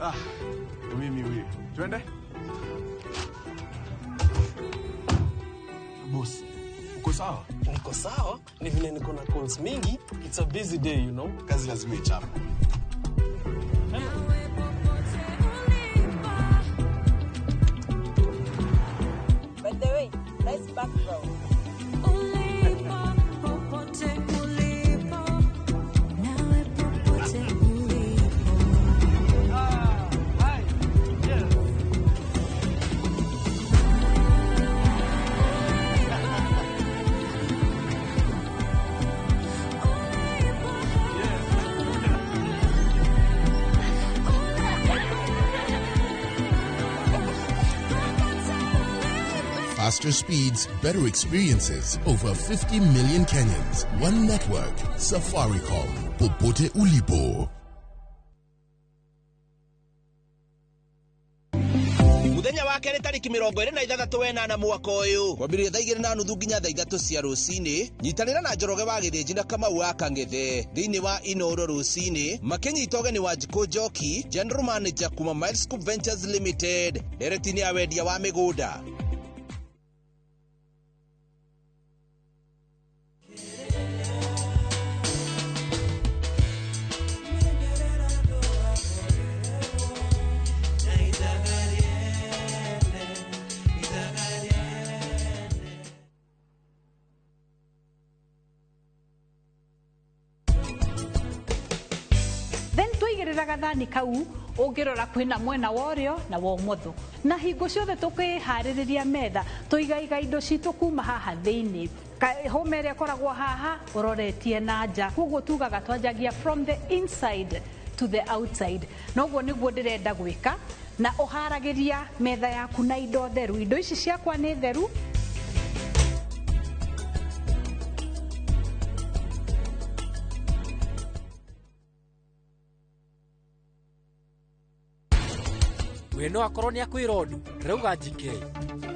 Ah, mimi huyu. Twende? Boss, uko sawa? Niko sawa, ni vile niko na calls mingi. It's a busy day, you know. Kazi lazima ichape. By the way, nice background. Faster speeds, better experiences. Over 50 million Kenyans. One network. Safaricom. Popote ulipo. Muthenya wa kerĩ tarĩki 26 wenana mwaka ũyũ kwambĩrĩria thaa 2:30 nginya thaa 3 cia rũcinĩ nyitanĩra na Njoroge wa Gĩthĩnji na Kamau wa Kang'ethe thĩinĩ wa Inooro rũcinĩ makĩnyita ũgeni wa Njikũ Njoki, General Manager kuma Miles Scoop Ventures Limited ndereti-inĩ ya wendia wa mĩgũnda. Gathani kau ũngĩrora kwĩna mwena wa ũrĩo na wa ũmotho na hingo ciothe tũkĩharĩrĩria metha tũigaiga indo citũ kuma haha thĩinĩ. Hũma ĩrĩa ĩkoragwo haha ũroretie na nja, koguo tugaga twanjagia from the inside to the outside. Noguo nĩguo ndĩrenda gwĩka, na ũharagĩria metha yaku na indo theru. Indo ici ciakwa nĩ theru. We no akorwo nĩ akwĩra ũndũ ndĩrauga njike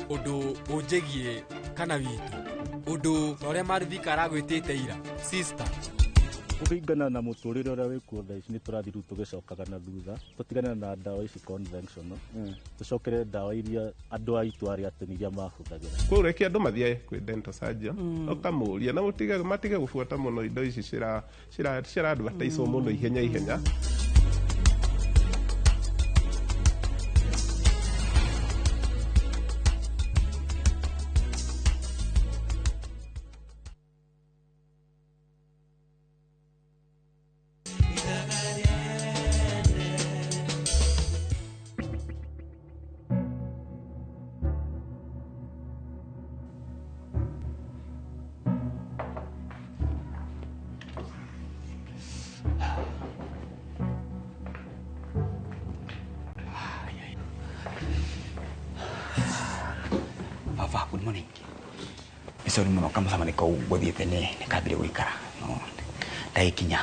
ũndũ ũnjĩgie kana witũ ũndũ ta ũrĩa Maruvika aragwĩtĩte ira sister. Kũringana na mũtũrĩre ũrĩa wĩkuo thaa ici nĩ tũrathiĩ rĩu tũgĩcokaga na thutha tũtigane na ndawa ici conventional tũcokere ndawa iria andũ aitũ arĩa tene iria mahũthagĩra. Koguo reke andũ mathiage kwĩ dental surgeon ũkamũria na mũtige matige gũbuata mũno indo ici cira cira cira advertise mũno ihenya ihenya. Baba, good morning. Nĩ sorry mũno kamũcemanio kau ngũthiĩte nĩ kambire gũikara no ndagĩkinya.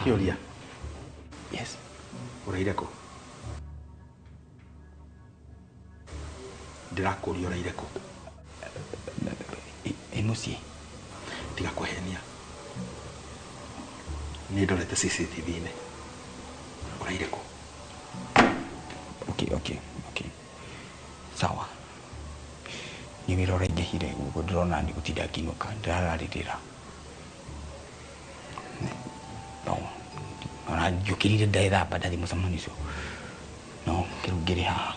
Kĩũria. Yes. Ũraire kũ? Ndĩrakũria ũraire kũ? Ĩ mũciĩ. Tiga kũhenia. Nĩ ndorete CCTV-inĩ. Ũraire kũ? Okay. Sawa. Nĩ wĩra ũraingĩhire ũguo ndĩrona nĩ gũtinda ngĩinũka ndĩrararĩrĩra. No, ona njũkĩrire ndethamba ndathiĩ mũcemanio ũcio. No, kĩrĩu ngĩrĩ haha.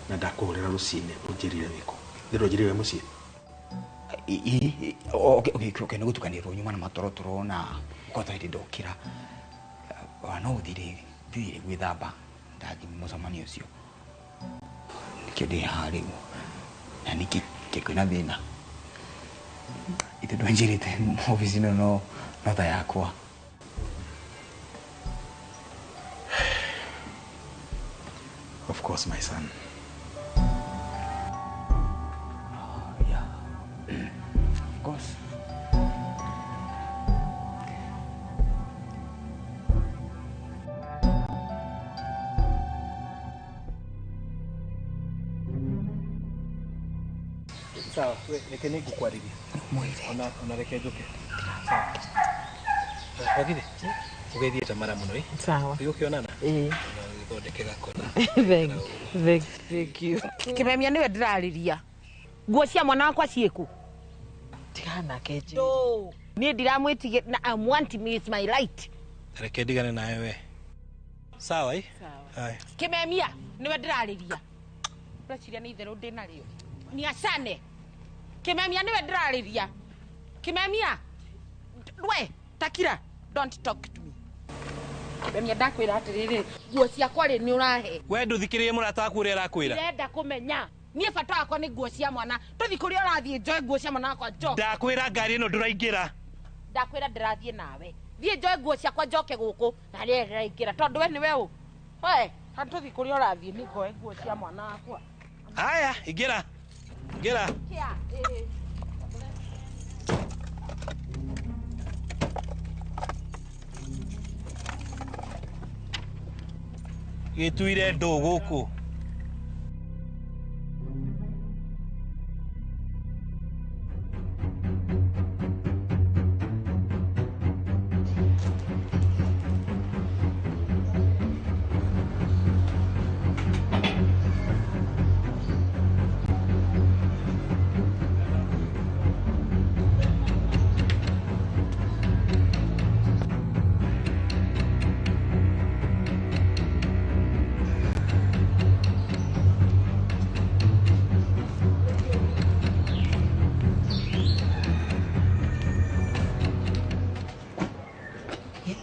Na ndakũhũrĩra rũcinĩ ũnjĩrire wĩkũ? Ndĩrĩ ũnjĩrire wĩ mũciĩ? Okay, nĩ gũtukanĩrwo nyuma na matorotoro na kwata hĩndĩ ndokĩra. Ona no thire gwĩthamba ndathiĩ mũcemanio ũcio. Nĩkĩo ndĩ haha rĩu. Na nĩkĩ kwĩna thĩna? Ithe ndwanjĩrĩte obici ĩno no ta yakwa. Of course, my son. Yeah. Of course. Sawa, we reke nĩ ngũkwarĩria. Ona reke njũke. Sawa. Wagire? Ũgeithie Tamara mũno ĩ. Sawa. Tũgũkĩonana? Ĩĩ. Na ũgĩthondeke gakona. Thank you. Kĩmemia nĩwe ndĩrarĩria. Nguo cia mwana wakwa ciĩkũ? Tigana nake Njeri. Niĩ ndiramwĩtigĩra na I want me is my right. Reke ndigane nawe we. Sawa ĩ? Sawa. Kĩmemia nĩwe ndĩrarĩria. Ũreciria nĩ itherũ ndĩ narĩo. Ni acane. Kĩmemia nĩwe ndĩrarĩria. Kĩmemia. We, takira. Don't talk to me. Kĩmemia ndakwĩra atĩrĩrĩ, nguo ciakwa rĩ nĩ ũrahe. We ndũthikĩrĩrie mũrata waku ũrĩa arakwĩra. Ndĩrenda kũmenya. Niĩ bata wakwa nĩ nguo cia mwana. Tũthiĩ kũrĩa ũrathiĩ njoe nguo cia mwana wakwa njoke. Ndakwĩra ngari ĩno ndũraingĩra. Ndakwĩra ndĩrathiĩ nawe. Thiĩ njoe nguo ciakwa njoke gũkũ na rĩrĩ ndĩraingĩra tondũ we nĩwe ũ. We, tũthiĩ kũrĩa ũrathiĩ nĩ ngoe nguo cia mwana wakwa. Haya, ingĩra. Ingĩra. Kĩa, ĩĩ. Gĩtuire ndũ gũkũ.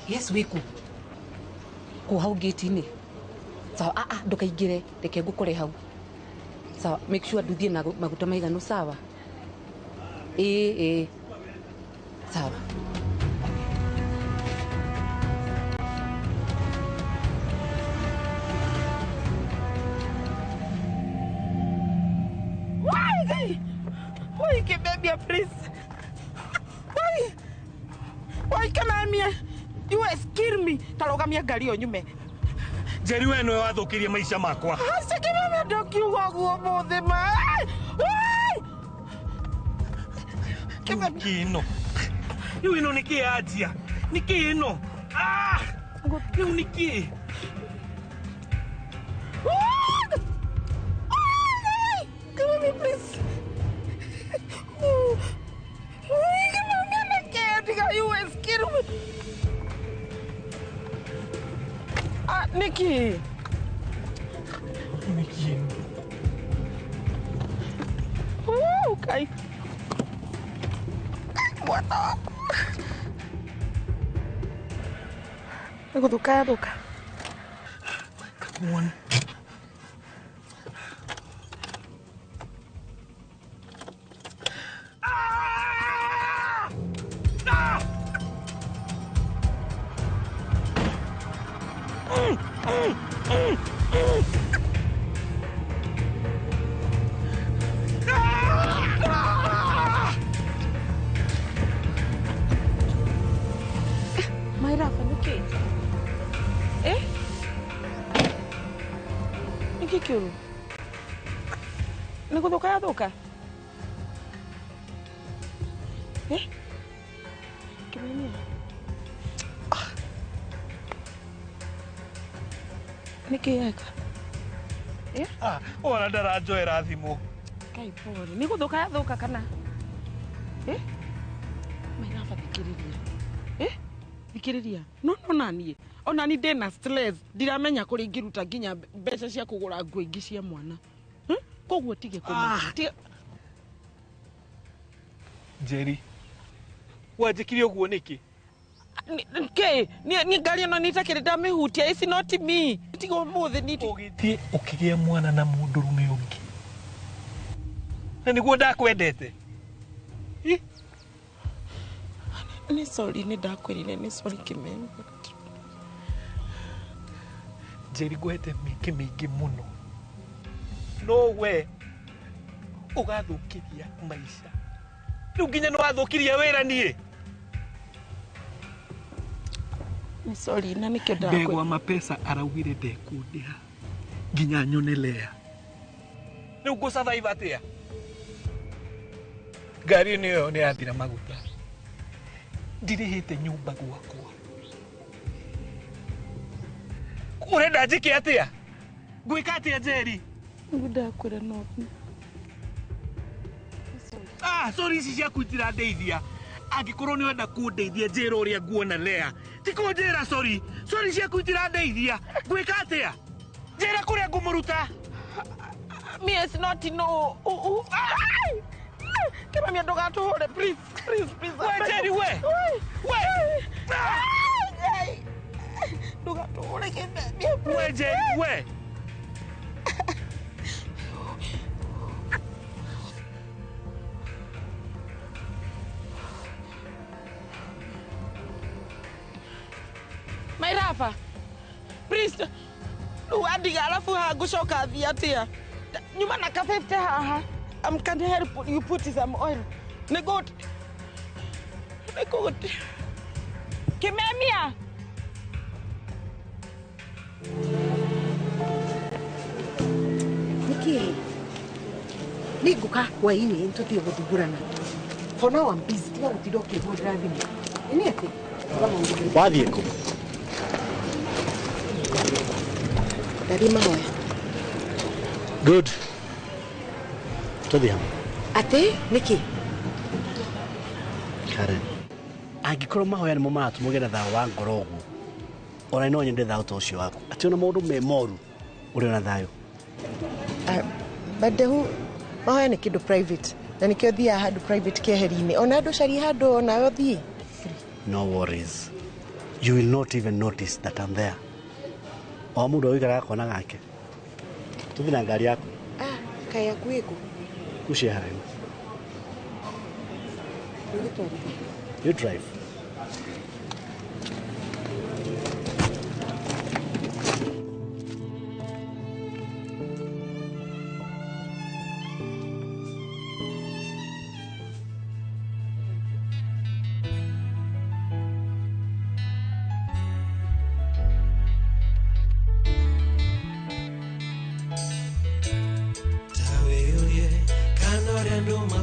Yes, wĩkũ kũ hau gate-inĩ. Sawa, a ndũkaingĩre, reke ngũkore hau. Sawa, make sure nduthiĩ na maguta maiganu, sawa? Ĩĩ, ĩĩ. Sawa. Why? Why, Kĩmemia, please? Why? Why, Kĩmemia? You has killed me. Tarugamia ngari ĩyo nyume. Njeri we nĩwe wathũkĩrie maica makwa. Aca Kĩmemia ndũkiuga ũguo ũmũthĩ ma. Kĩ ĩno? Rĩu ĩno nĩ kĩ yanjia? Nĩ kĩ ĩno? Rĩu nĩ kĩ? Kĩmemia please. Kĩmemia nĩ kĩ? Tiga you is kidding me. Nĩkĩ? Nĩkĩ? Kai. Mwana wakwa. Nĩ gũthũka yathũka. Come on. Mairafa nĩkĩ? Nĩkĩ kĩũru? Nĩ gũthũka yathũka? Kĩmemia. Nĩkĩ yeka? Ona ndaranjoera thimũ. Kai pole. Nĩ gũthũka yathũka kana? Mairafa thikĩrĩria. Thikĩrĩria. No no naniĩ. Ona ni ndĩna stress. Ndiramenya kũrĩa ingĩruta nginya mbeca cia kũgũra nguo ingĩ cia mwana. Koguo tige kũmaka. Njeri, wanjĩkire ũguo nĩkĩ? Nĩkĩ? Niĩ ngari ĩno nĩitakĩrĩ ndamĩhutia. It's not me. Tiga ũmũthĩ nĩ ũgĩthiĩ ũkĩgĩa mwana na mũndũrũme ũngĩ. Na nĩguo ndakwendete. Nĩ sorry nĩ ndakwĩrire nĩ sorry Kĩmemia. Njeri ngũhete mĩeke mĩingĩ mũno. No we ũgathũkĩria maica. Rĩu nginya nĩ wathũkirie wĩra niĩ. Nĩ sorry na nĩkĩo ndakwĩra. Ndegwa mapesa araugire ndekũndĩha nginya nyone Lea. Rĩu ngũ survive atĩa? Ngari ĩno ĩyo nĩ yathira maguta. Ndirĩhĩte nyũmba gwakwa. Ũrenda njĩke atĩa? Ngwĩka atĩa Njeri? Nĩguo ndakwĩra no. Sorry ici ciaku itirandeithia. Angĩkorwo nĩ wenda kũndeithia njĩra ũrĩa nguona Lea. Ti kũnjĩra sorry. Sorry ciaku itirandeithia. Ngwĩka atĩa? Njĩra kũrĩa ngũmũruta. Me is not no. Kĩmemia ndũgatũhũre please please please. We Njeri we. We. Ndũgatũhũre Kĩmemia. We Njeri we. Mairafa, please, rĩu andiga arabu haha ngũcoka thiĩ atĩa? Nyuma na ka 50 haha. I'm can help you put some oil. Nĩ good. Nĩ good. Kĩmemia. Nĩkĩ? Nĩ ngũka hwaĩ-inĩ tũthiĩ gũthugurana. For now I'm busy. Tiga gũtinda ũkĩhũrĩra thimũ. Nĩ atĩ? Wathiĩ kũ? Ndathiĩ mahoya. Good. Tũthiĩ hamwe. Atĩ nĩkĩ? Karen, angĩkorwo mahoya nĩmo maratũma ũgĩe na thayũ wa ngoro ũguo, ona no nyende thayũ ta ũcio waku. Atĩ ona maũndũ me moru, ũrĩ ona thayũ. But Ndehu, mahoya nĩ kĩndũ private. Na nĩkĩo thiaga handũ private keheri-inĩ. Ona andũ carie handũ onawe ũthiĩ. No worries. You will not even notice that I'm there. O mũndũ agũikara gakona gake. Tũthiĩ na ngari yaku. Kaĩ yaku ĩkũ? Ucie haraihu. You drive.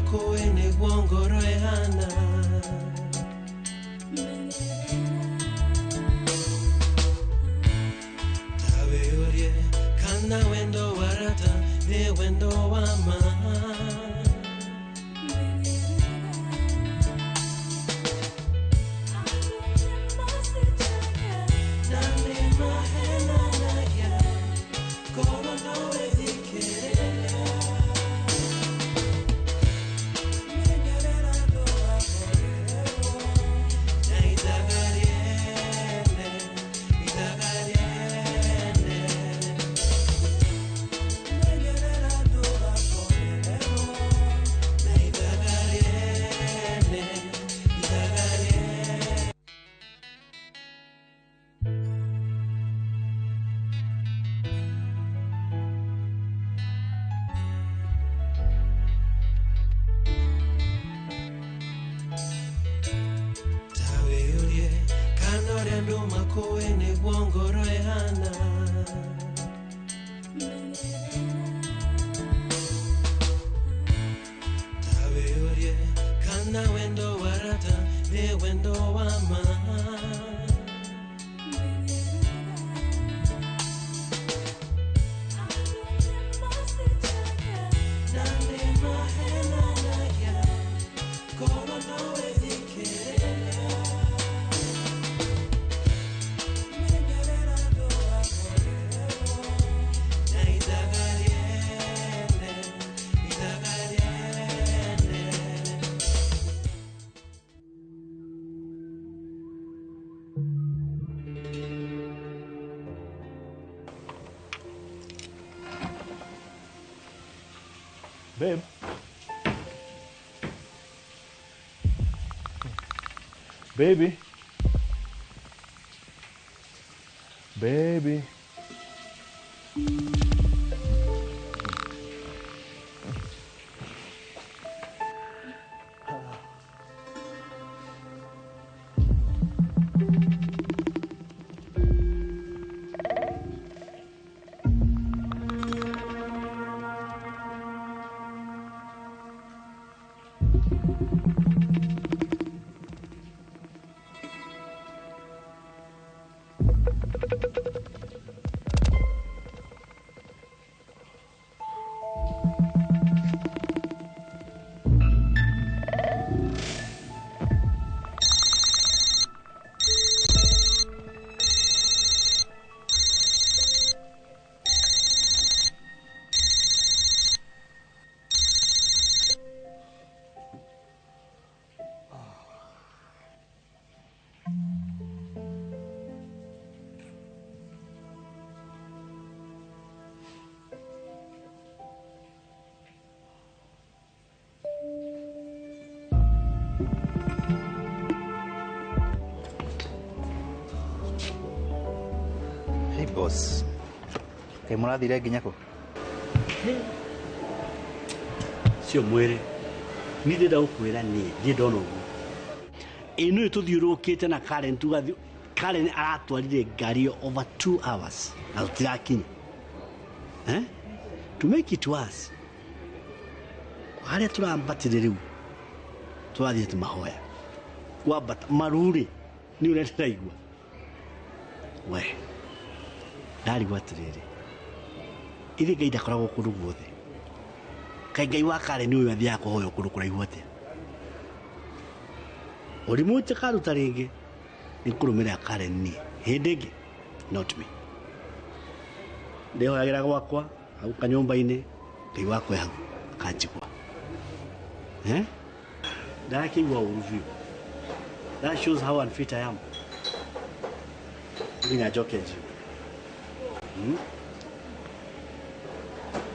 makũĩ nĩguo ngoro ĩhana. Ta wĩyũrie kana wendo wa rata nĩ wendo wa ma. Na nĩ mahenanagia korwo no wĩthikĩrĩria. Menyerera ndũgakorererwo na ithaga rĩene, ithaga rĩene. Menyerera ndũgakorererwo na ithaga rĩene, ithaga rĩene. Ta wĩyũrie kana ũrĩa andũ makũĩ nĩguo ngoro ĩhana. Ta wĩyũrie kana wendo wa rata nĩ wendo wa ma. Na nĩ mahenanagia korwo no wĩthikĩrĩria. Menyerera ndũgakorererwo na ithaga rĩene, ithaga rĩene. Babe. Baby. Baby. Hey boss. Kaĩ mũrathire nginya kũ? Cio mwĩrĩ niĩ ndĩrenda gũkwĩra niĩ ndiĩ ndona ũguo ĩno ĩ tũthiũrũrũkĩte na Karen tugathiĩ Karen aratwarire ngari ĩyo over 2 hours na tũtirakinya, eh? To make it worse, harĩa tũrambatire rĩu tũrathiĩte mahoya kwambata marurĩ nĩ ũrĩa ndĩraigua we ndarigwo atĩrĩrĩ ithe Ngai ndakoragwo kũndũ guothe. Kaĩ Ngai wa Karen ũyũ athiaga kũhoya kũndũ kũraihu atĩa? Ũrimũ ũtikaruta rĩngĩ nĩ kũrũmĩrĩra Karen niĩ hĩndĩ ĩngĩ, not me. Ndĩhoyagĩra gwakwa hau kanyũmba-inĩ, Ngai wakwa e hau akanjigua, eh? Ndakĩigua ũru biũ. That shows how unfit I am. Nginya njoke gym.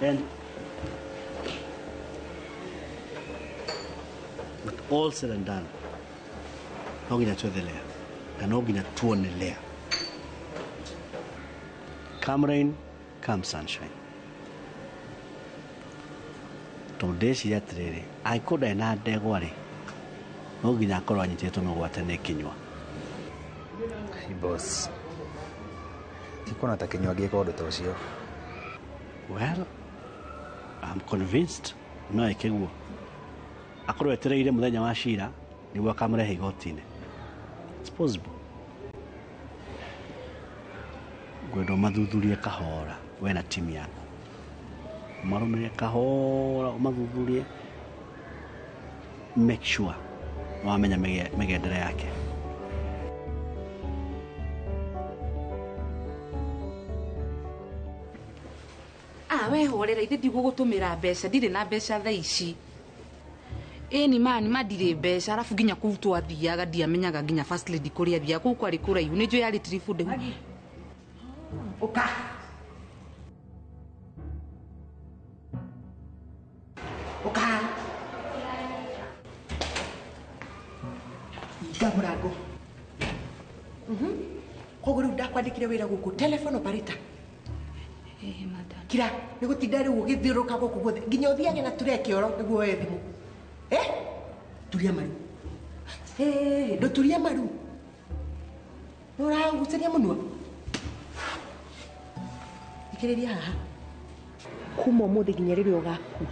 And but all said and done, no nginya twethe Lea na no nginya tuone Lea, come rain, come sunshine, tondũ ndĩciria atĩrĩrĩ, angĩkorwo ndarĩ na ndegwa rĩ, no nginya akorwo anyitĩtwo mĩgwate nĩ Kinyua. Hey boss. Ndikuona ta Kinyua angĩka ũndũ ta ũcio. Well, I'm convinced no eke guo. Akorwo etereire muthenya wa cira niguo akamũrehe igoti-inĩ. It's possible. Ngwenda ũmathuthurie kahora we na timu yaku. Ũmarũmĩrĩre kahora ũmathuthurie, make sure wamenya mĩgendere yake. Ah, we horera ithe ndigũgũtũmĩra mbeca, ndirĩ na mbeca thaa ici. Ĩni ma nĩ ma ndirĩ mbeca, arabu nginya kũu twathiaga ndiamenyaga nginya first lady kũrĩa athiaga, kũu kwarĩ kũraihu, nĩ njũĩ yarĩ tiribu ndaihu. Ũka. Ũka. Hinga mũrango. Koguo rĩu ndakwandĩkire wĩra gũkũ telephone operator. Kira, nĩ gũtinda rĩu ũgĩthiũrũrũka gũkũ guothe nginya ũthiage na ture kĩoro nĩguo woe thimũ. Turia maru. Ndũturie maru. Nĩ ũragucĩria mũnua. Thikĩrĩria haha. Kuma ũmũthĩ nginya rĩrĩa ũgakua,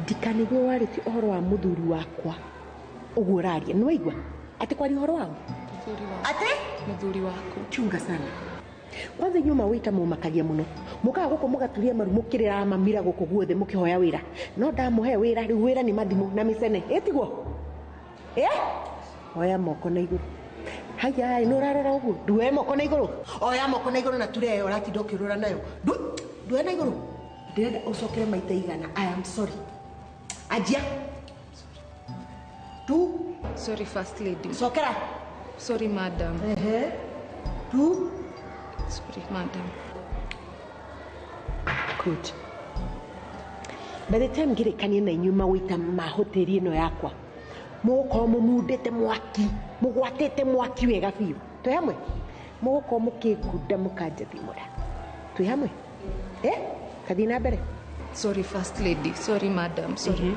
ndikanĩgue warĩtie ũhoro wa mũthuri wakwa ũguo ũraria. Nĩ waigua? Atĩ kwaria ũhoro waũ? Atĩ? Mũthuri waku. Chunga sana. Kwanza inyuĩ mawĩta mũmakagia mũno. Mũkaga gũkũ mũgaturia maru mũkĩrĩraga mamira gũkũ guothe mũkĩhoya wĩra. No ndamũhe wĩra, rĩu wĩra nĩ mathimũ na mĩcene. Ĩ tiguo? Oya moko na igũrũ. Haya, nĩ ũrarora ũguo? Nduoe moko na igũrũ. Oya moko na igũrũ na ture ĩyo ũratinda ũkĩũrũra nayo. Nduoe na igũrũ. Ndĩrenda ũcokere maita igana. I am sorry. Anjia. Tu. Sorry, first lady. Cokera. Sorry, madam. Tu. Sorry, madam. Good. By the time ngĩrĩkanie na inyuĩ mawĩta ma hoteli ĩno yakwa, mũgũkorwo mũmundĩte mwaki, mũgwatĩte mwaki wega biũ. Twĩ hamwe? Mũgũkorwo mũkĩngunda mũkanjathimũra. Twĩ hamwe? Kathiĩ na mbere. Sorry, first lady. Sorry, madam. Sorry.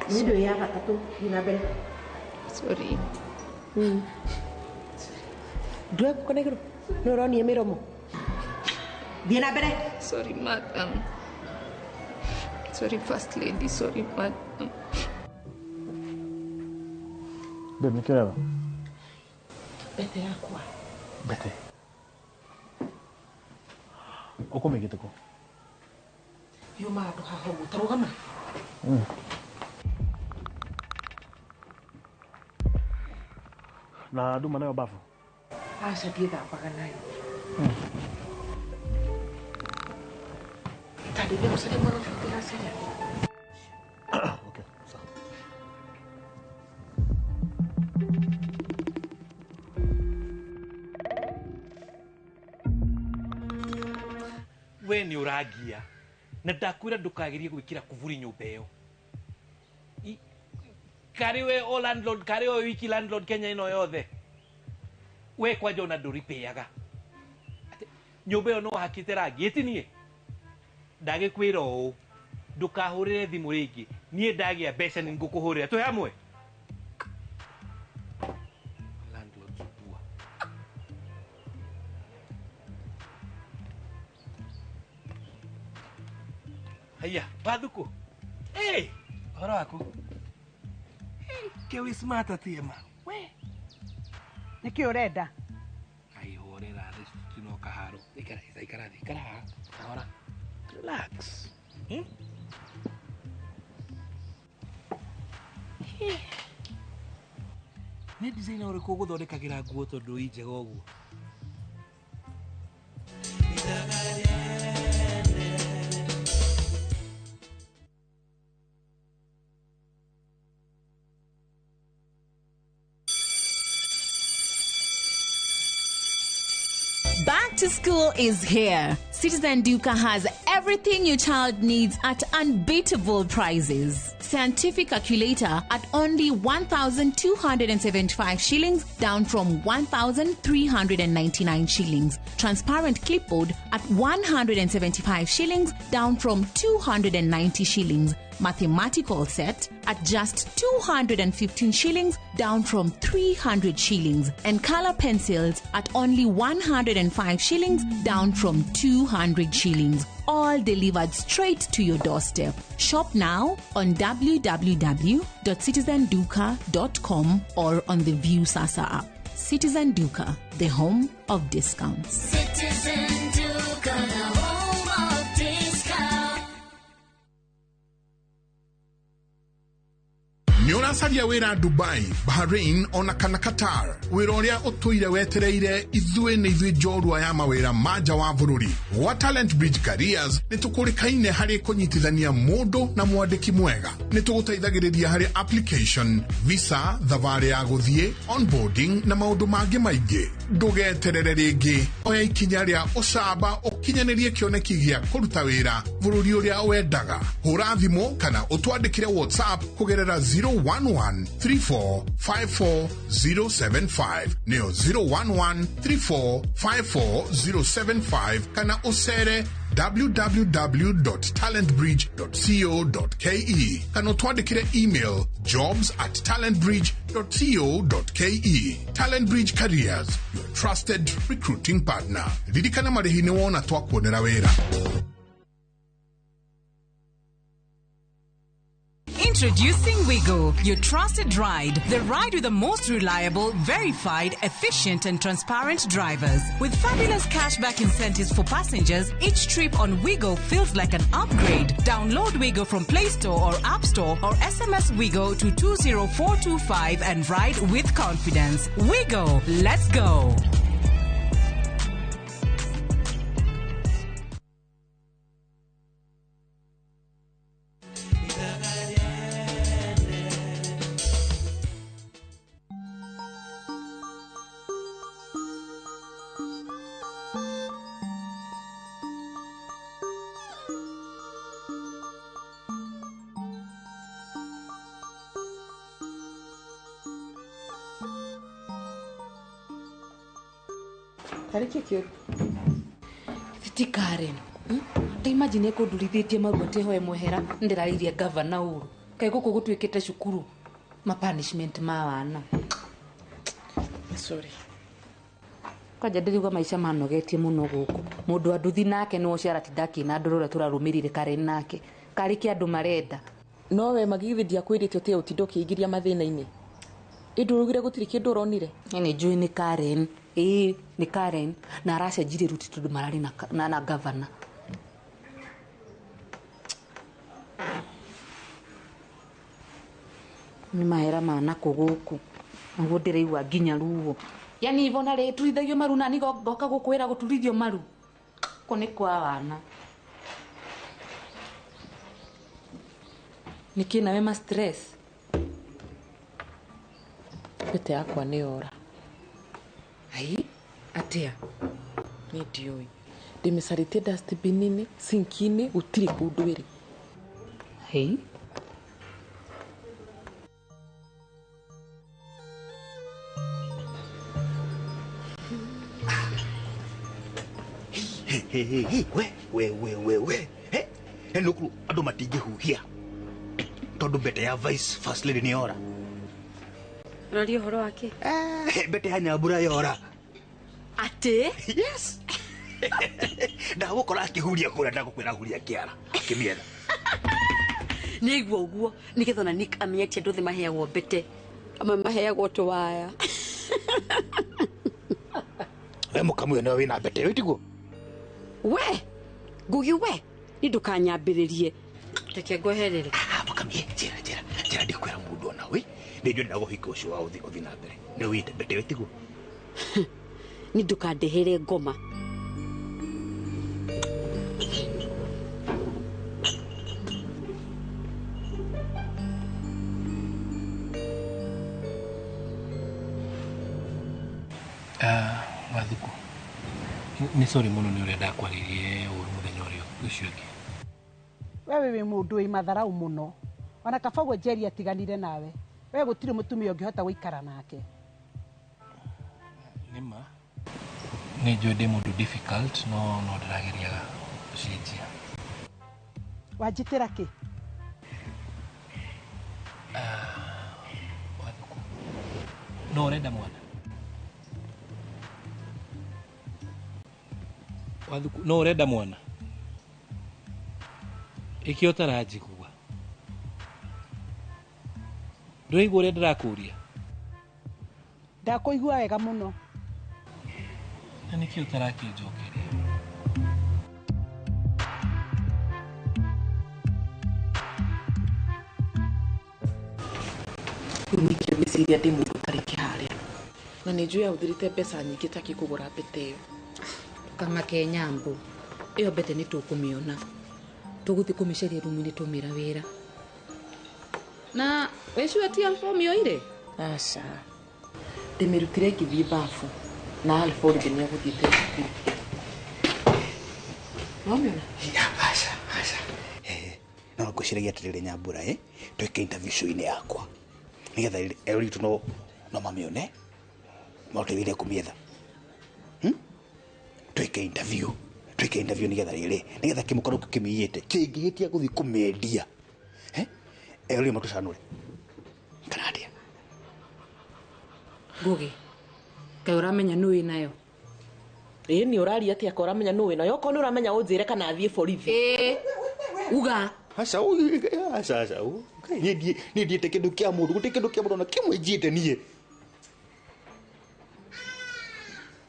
Nĩ ndũĩ ya gatatũ. Thiĩ na mbere. Sorry. Nduoe guoko na igũrũ. Nĩ ũronie mĩromo. Thiĩ na mbere. Sorry, madam. Sorry, first lady. Sorry, madam. Babe, nĩ kĩ ũreba? Mbete yakwa. Mbete? Ũkũmĩigĩte kũ? Yuma handũ haha ũguo. Ta rũgama. Na nduma nayo bafu? Aca ndiĩthambaga nayo. Ta ndeithia gũcaria mwana ũcio ndĩracaria. Okay, sawa. We nĩ ũrangia na ndakwĩra ndũkagerie gwĩkĩra kuburi nyũmba ĩyo. Karĩ we o landlord, karĩ o wiki landlord Kenya ĩno yothe. We kwanja ona ndũripĩaga. Nyũmba ĩyo no hakĩte rangi ĩti niĩ. Ndagĩkwĩra ũũ, ndũkahũrĩre thimũ rĩngĩ. Niĩ ndagĩa mbeca nĩ ngũkũhũrĩra. Twĩ hamwe? Landlord poor. Haya, Wathuku. Hey, ũhoro waku? Hey, ke wĩ smart atia ma. We. Nĩkĩ ũrenda? Ai horera, tino kaharo. Ikara, ikara, ikara. Kahora. Relax. Nĩ designer ũrĩkũ ũgũthondekagĩra nguo tondũ i njega ũguo? Back to school is here. Citizen Duka has everything your child needs at unbeatable prices. Scientific calculator at only 1,275 shillings, down from 1,399 shillings. Transparent clipboard at 175 shillings, down from 290 shillings. mathematical set at just 215 shillings, down from 300 shillings, and color pencils at only 105 shillings, down from 200 shillings. All delivered straight to your doorstep. Shop now on www.citizenduka.com or on the Viusasa app. Citizen Duka, the home of discounts. Citizen Duka, the home of discount. Nĩ ũracaria wĩra Dubai, Bahrain ona kana Qatar. Wĩra ũrĩa ũtũire wetereire ithuĩ nĩ ithuĩ njorua ya mawĩra ma nja wa bũrũri. Gwa Talent Bridge Careers nĩ tũkũrĩkaine harĩ kũnyitithania mũndũ na mwandĩki mwega. Nĩ tũgũteithagĩrĩria harĩ application, visa, thabarĩ ya gũthiĩ, onboarding na maũndũ mangĩ maingĩ. Ndũgeterere rĩngĩ, oya ikinya rĩa ũcamba ũkinyanĩrie kĩoneki gĩa kũruta wĩra bũrũri ũrĩa wendaga. Hũra thimũ kana ũtwandĩkĩre WhatsApp kũgerera 011 34 54 075 nĩyo 011 34 54 075 kana ũcere www.talentbridge.co.ke kana ũtwandĩkĩre email jobs@talentbridge.co.ke. Talent Bridge Careers, your trusted recruiting partner. Ririkana marĩhi nĩ wona twakuonera wĩra. Introducing Wigo, your trusted ride. The ride with the most reliable, verified, efficient and transparent drivers. With fabulous cashback incentives for passengers, each trip on Wigo feels like an upgrade. Download Wigo from Play Store or App Store or SMS Wigo to 20425 and ride with confidence. Wigo, let's go. Tarĩki kĩũru. Ti Karen. Ta imagine kũndurithĩtie maru atĩ hoe mwehera ndĩrarĩirie gavana ũru. Kaĩ gũkũ gũtuĩkĩte cukuru ma punishment ma wana. Sorry. Kwanja ndĩrigua maica manogetie mũno gũkũ. Mũndũ anduthi nake nĩwe ũcio aratinda akĩina ndũrũ ũrĩa tũrarũmĩrĩire Karen nake. Karĩ kĩ andũ marenda. No we magithi ndiakwĩrĩte ũtige gũtinda ũkĩingĩria mathĩna-inĩ. Ĩndũ ũrugire gũtirĩ kĩndũ ũronire. Nĩ njũĩ nĩ Karen. Ĩĩ nĩ Karen na aracenjirie ruti tondũ mararĩ na gavana. Nĩ mahera ma nakũ gũkũ. Naguo ndĩraigua nginya ruo. Yani Ivona rĩ turithagio maru na nĩ ngoka gũkwĩra gũturithio maru. Kũ nĩ kwa wana. Nĩkĩ nawe ma stress? Pete yakwa nĩ yora. Ai, atia. Nĩ ndiũĩ. Ndĩmĩcarĩtie dustbin-inĩ, sink-inĩ, gũtirĩ kũndũ ĩrĩ. Hei. Hey, hey, hey, we, we, we, we, we. Hey, hey, look, andũ matingĩhuhia. Tondũ mbete ya vice first lady nĩ yora. Ũraria ũhoro wake? Mbete ya Nyambura yora. Atĩ? Yes. Ndagũkora akĩhuria kũrĩa ndagũkwĩra huria kĩara akĩmietha. Nĩaigua ũguo nĩgetha ona Nick amenye ti andũ othe maheagwo mbete. Amwe maheagwo tũwaya. We mũkamu nĩwe wĩna mbete ĩyo tiguo? We Ngugi we nĩ ndũkanyambĩrĩrie. Reke ngweherere. Mũkamie njĩra njĩra njĩra ndikwĩra mũndũ ona we nĩ njũĩ ndagũhika ũcio wa ũthi na mbere. Nĩ wĩte mbete ĩyo tiguo? Nĩ ndũkandehere ngoma. Wathuku nĩ sorry mũno nĩ ũrĩa ndakwarĩirie ũru mũthenya ũrĩa ũcio ũngĩ. We wĩ mũndũ wĩ matharau mũno. Ona kaba ũguo Njeri atiganire nawe. We gũtirĩ mũtumia ũngĩhota gũikara nake. Nĩ ma nĩ njũĩ ndĩ mũndũ difficult no ndĩrageria gũcenjia. Wanjĩtĩra kĩ? Wathuku no ũrenda mwana Wathuku no ũrenda mwana ĩkĩ ũtaranjigua ndũraigua ũrĩa ndĩrakũria ndakũigua wega mũno na nĩkĩ ũtarakĩnjokeria rĩu nĩkĩo ngwĩciria ndĩ mũndũ ũtarĩ kĩharĩa na nĩ njũĩ ahũthĩrĩte mbeca nyingĩ takĩ kũgũra mbete ĩyo Ndũkamake Nyambo ĩyo mbete nĩ tũkũmĩona tũgũthiĩ kũmĩcaria rumu-inĩ tũmĩra wĩra na wĩcua ti Alpha ũmĩoire aca ndĩmĩrutire ngĩthiĩ bafu na Alpha already nĩ agũthiĩte cukuru nĩwamĩona aca aca no ngwĩciragia atĩrĩrĩ Nyambura twĩke interview show-inĩ yakwa nĩgetha erori itũ no mamĩone maũteithĩrĩrie kũmĩetha twĩke interview nĩgetha rĩrĩ nĩgetha kĩmũkaro kĩu kĩmĩiyĩte kĩngĩhĩtia gũthiĩ kũmĩendia erori matũcanũre kana atĩa Ngũgĩ kaĩ ũramenya nũ wĩ nayo ĩĩ nĩ ũraria atĩa ka ũramenya nũ wĩ nayo okorwo nĩ ũramenya ũnjĩre kana athiĩ borithi ĩĩ uga aca aca aca niĩ ndiĩte kĩndũ kĩa mũndũ gũtirĩ kĩndũ kĩa mũndũ ona kĩmwe njiĩte niĩ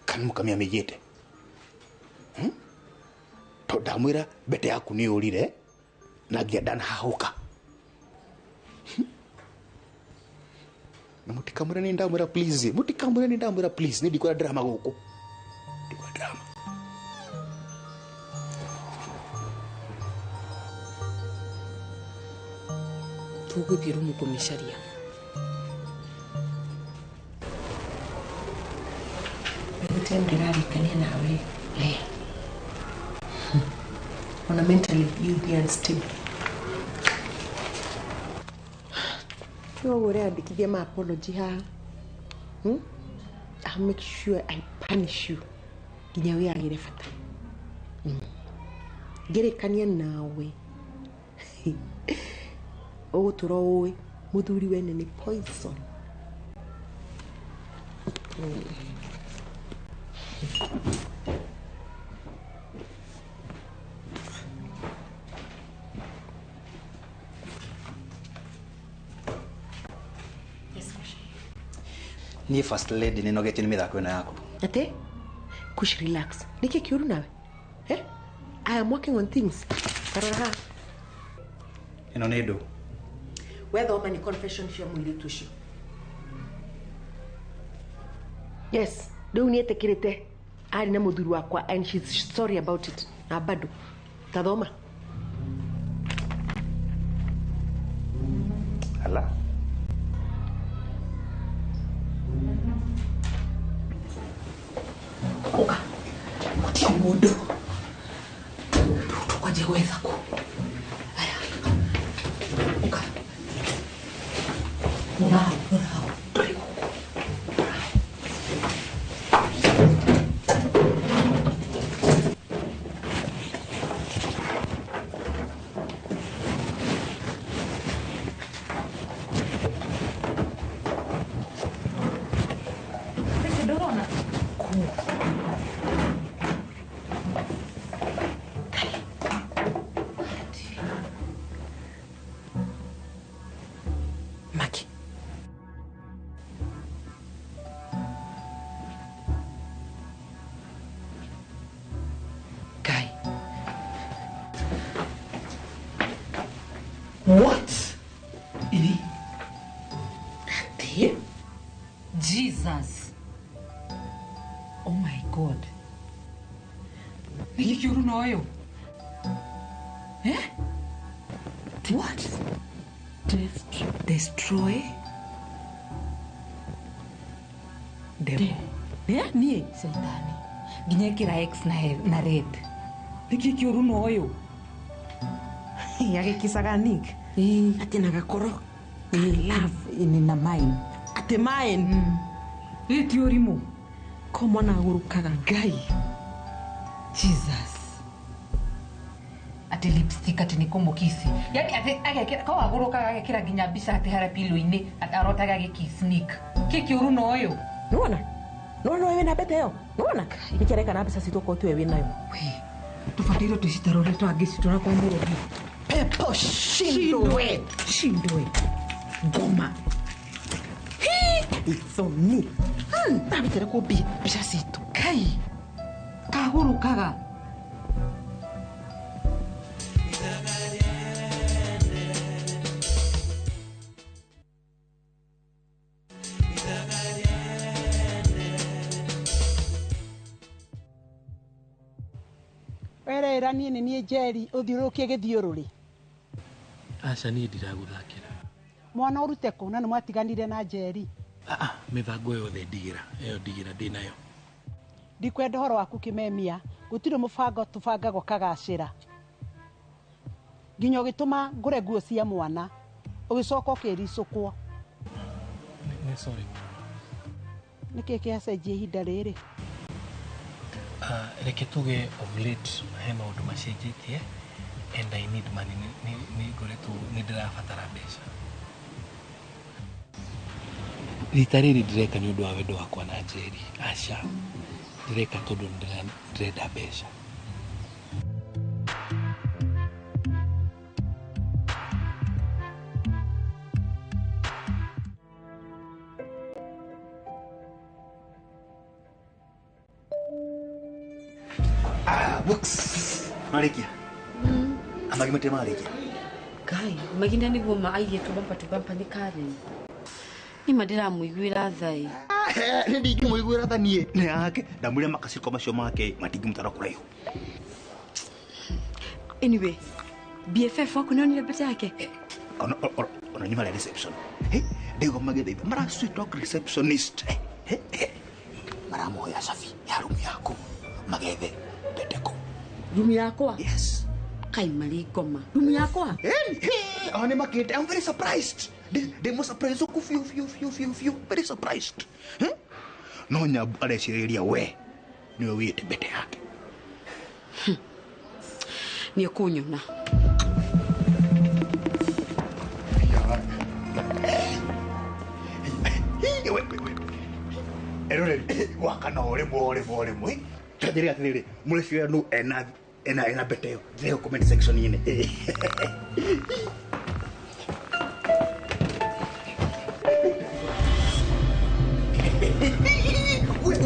kana mũkamia mĩiyĩte tondũ ndamwĩra mbete yaku nĩ yũrire na nginya ndanahahũka na mũtikamwĩre nĩ ndamwĩra please mũtikamwĩre nĩ ndamwĩra please nĩ ndikwenda drama gũkũ ndikwenda drama tũgũthiĩ rumu kũmĩcaria Every time ndĩrarĩkania nawe ona mentally you'll be unstable no ũreyandĩkithia ma apology haha I'll make sure I punish you nginya wĩyagĩre bata ngĩrĩkania nawe ũgũtũra ũĩ mũthuri wene nĩ poison Niĩ first lady nĩ nogetio nĩ mĩthako ĩno yaku Ate Kush relax nĩkĩ kĩũru nawe I am working on things tarora haha ĩno nĩ ndũ wethoma nĩ confession cia mũirĩtu ũcio yes rĩu nĩ etĩkĩrĩte arĩ na mũthuri wakwa and she's sorry about it na bado tathoma ala uka gũtirĩ mũndũ tũkwanjia gwetha kũ aya uka rora hau rora hau ndũrĩ gũkũ ndũrona kũ Maki Guy What? Ini? Auntie? Jesus. Oh my God. Nĩkĩ kĩũru na ũyũ? Eh? What? Destroy? Devil. Eh? Niĩ? Shaitani. Nginya ĩkĩra X na red. Nĩkĩ kĩũru na ũyũ? Agĩkicaga Nick. Atĩ na gakoro. Love na mine. Atĩ mine. Rĩrĩ ti ũrimũ. Ko mwana agũrũkaga. Ngai. Jesus. Ati lipstick ati nĩ kũmũkisi. Yani ati agekĩra ko agũrũkaga agekĩra nginya mbica ati harĩa pillow-inĩ arotaga agĩkiss Nick. Kĩ kĩũru na ũyũ? Nĩwona? Nĩwona we wĩna mbete ĩyo? Nĩwona? Nĩkĩareka na mbeca citũ korwo tiwe wĩnayo. Tũbataire twĩcitarore twangĩcitora kwa mũrũgi. Pepo shindwe. Shindwe. Ngoma. It's on me. Ndabitire kũ mbica citũ. Kai. Kagũrũkaga. Werera niĩ nĩ niĩ Njeri ũthiũrũrũkie gĩthiũrũrĩ. Aca niĩ ndiragũthakĩra. Mwana ũrute kũ na nĩ mwatiganire na Njeri? Mĩbango yothe ndigĩra, ĩyo ndigĩra ndĩnayo. Ndikwenda ũhoro waku kĩmemia, gũtirĩ mũbango tũbangaga ũkagacĩra. Nginya ũgĩtũma ngũre nguo cia mwana, ũgĩcoka ũkĩricũkwo. Nĩ sorry. Nĩkĩ kĩacenjia ihinda rĩrĩ? Reke tuge of late he maũndũ macenjetie and I need money. Nĩ ngoretwo nĩ ndĩrabatara mbeca. Rita rĩrĩ ndĩreka nĩ ũndũ wa wendo wakwa na Njeri. Aca, ndĩreka tondũ ndĩrenda mbeca. Books. Marikia. Amagi mate marikia. Kai, maginda niguo ma aiyetwo bampa tu bampa ni Karen. Ni madira muiguira thai. Ni ndingi muiguira tha nie. Ni ake ndamwira makaciko macio make matingimutwara kuraihu. Anyway, BFF wako nĩ mbete yake. Ona nyuma ya reception. Hey, ndego magithaitha mara sweet talk receptionist. Maramuhoya safi ya rumu yaku magethe mbete kũ. Rumu yakwa? Yes. Kai mari ngoma. Rumu yakwa? Hey, one makete. I'm very surprised. They must surprise ku few few few few few. Very surprised. No nyabu areciriria we niwe wiyete mbete yake. Ni kunyona. Erore wakana ore mo ore mo. Tajiri atiriri murecira nu ena ena ena mbete yo. Ndĩrĩ comment section inĩ. Wait.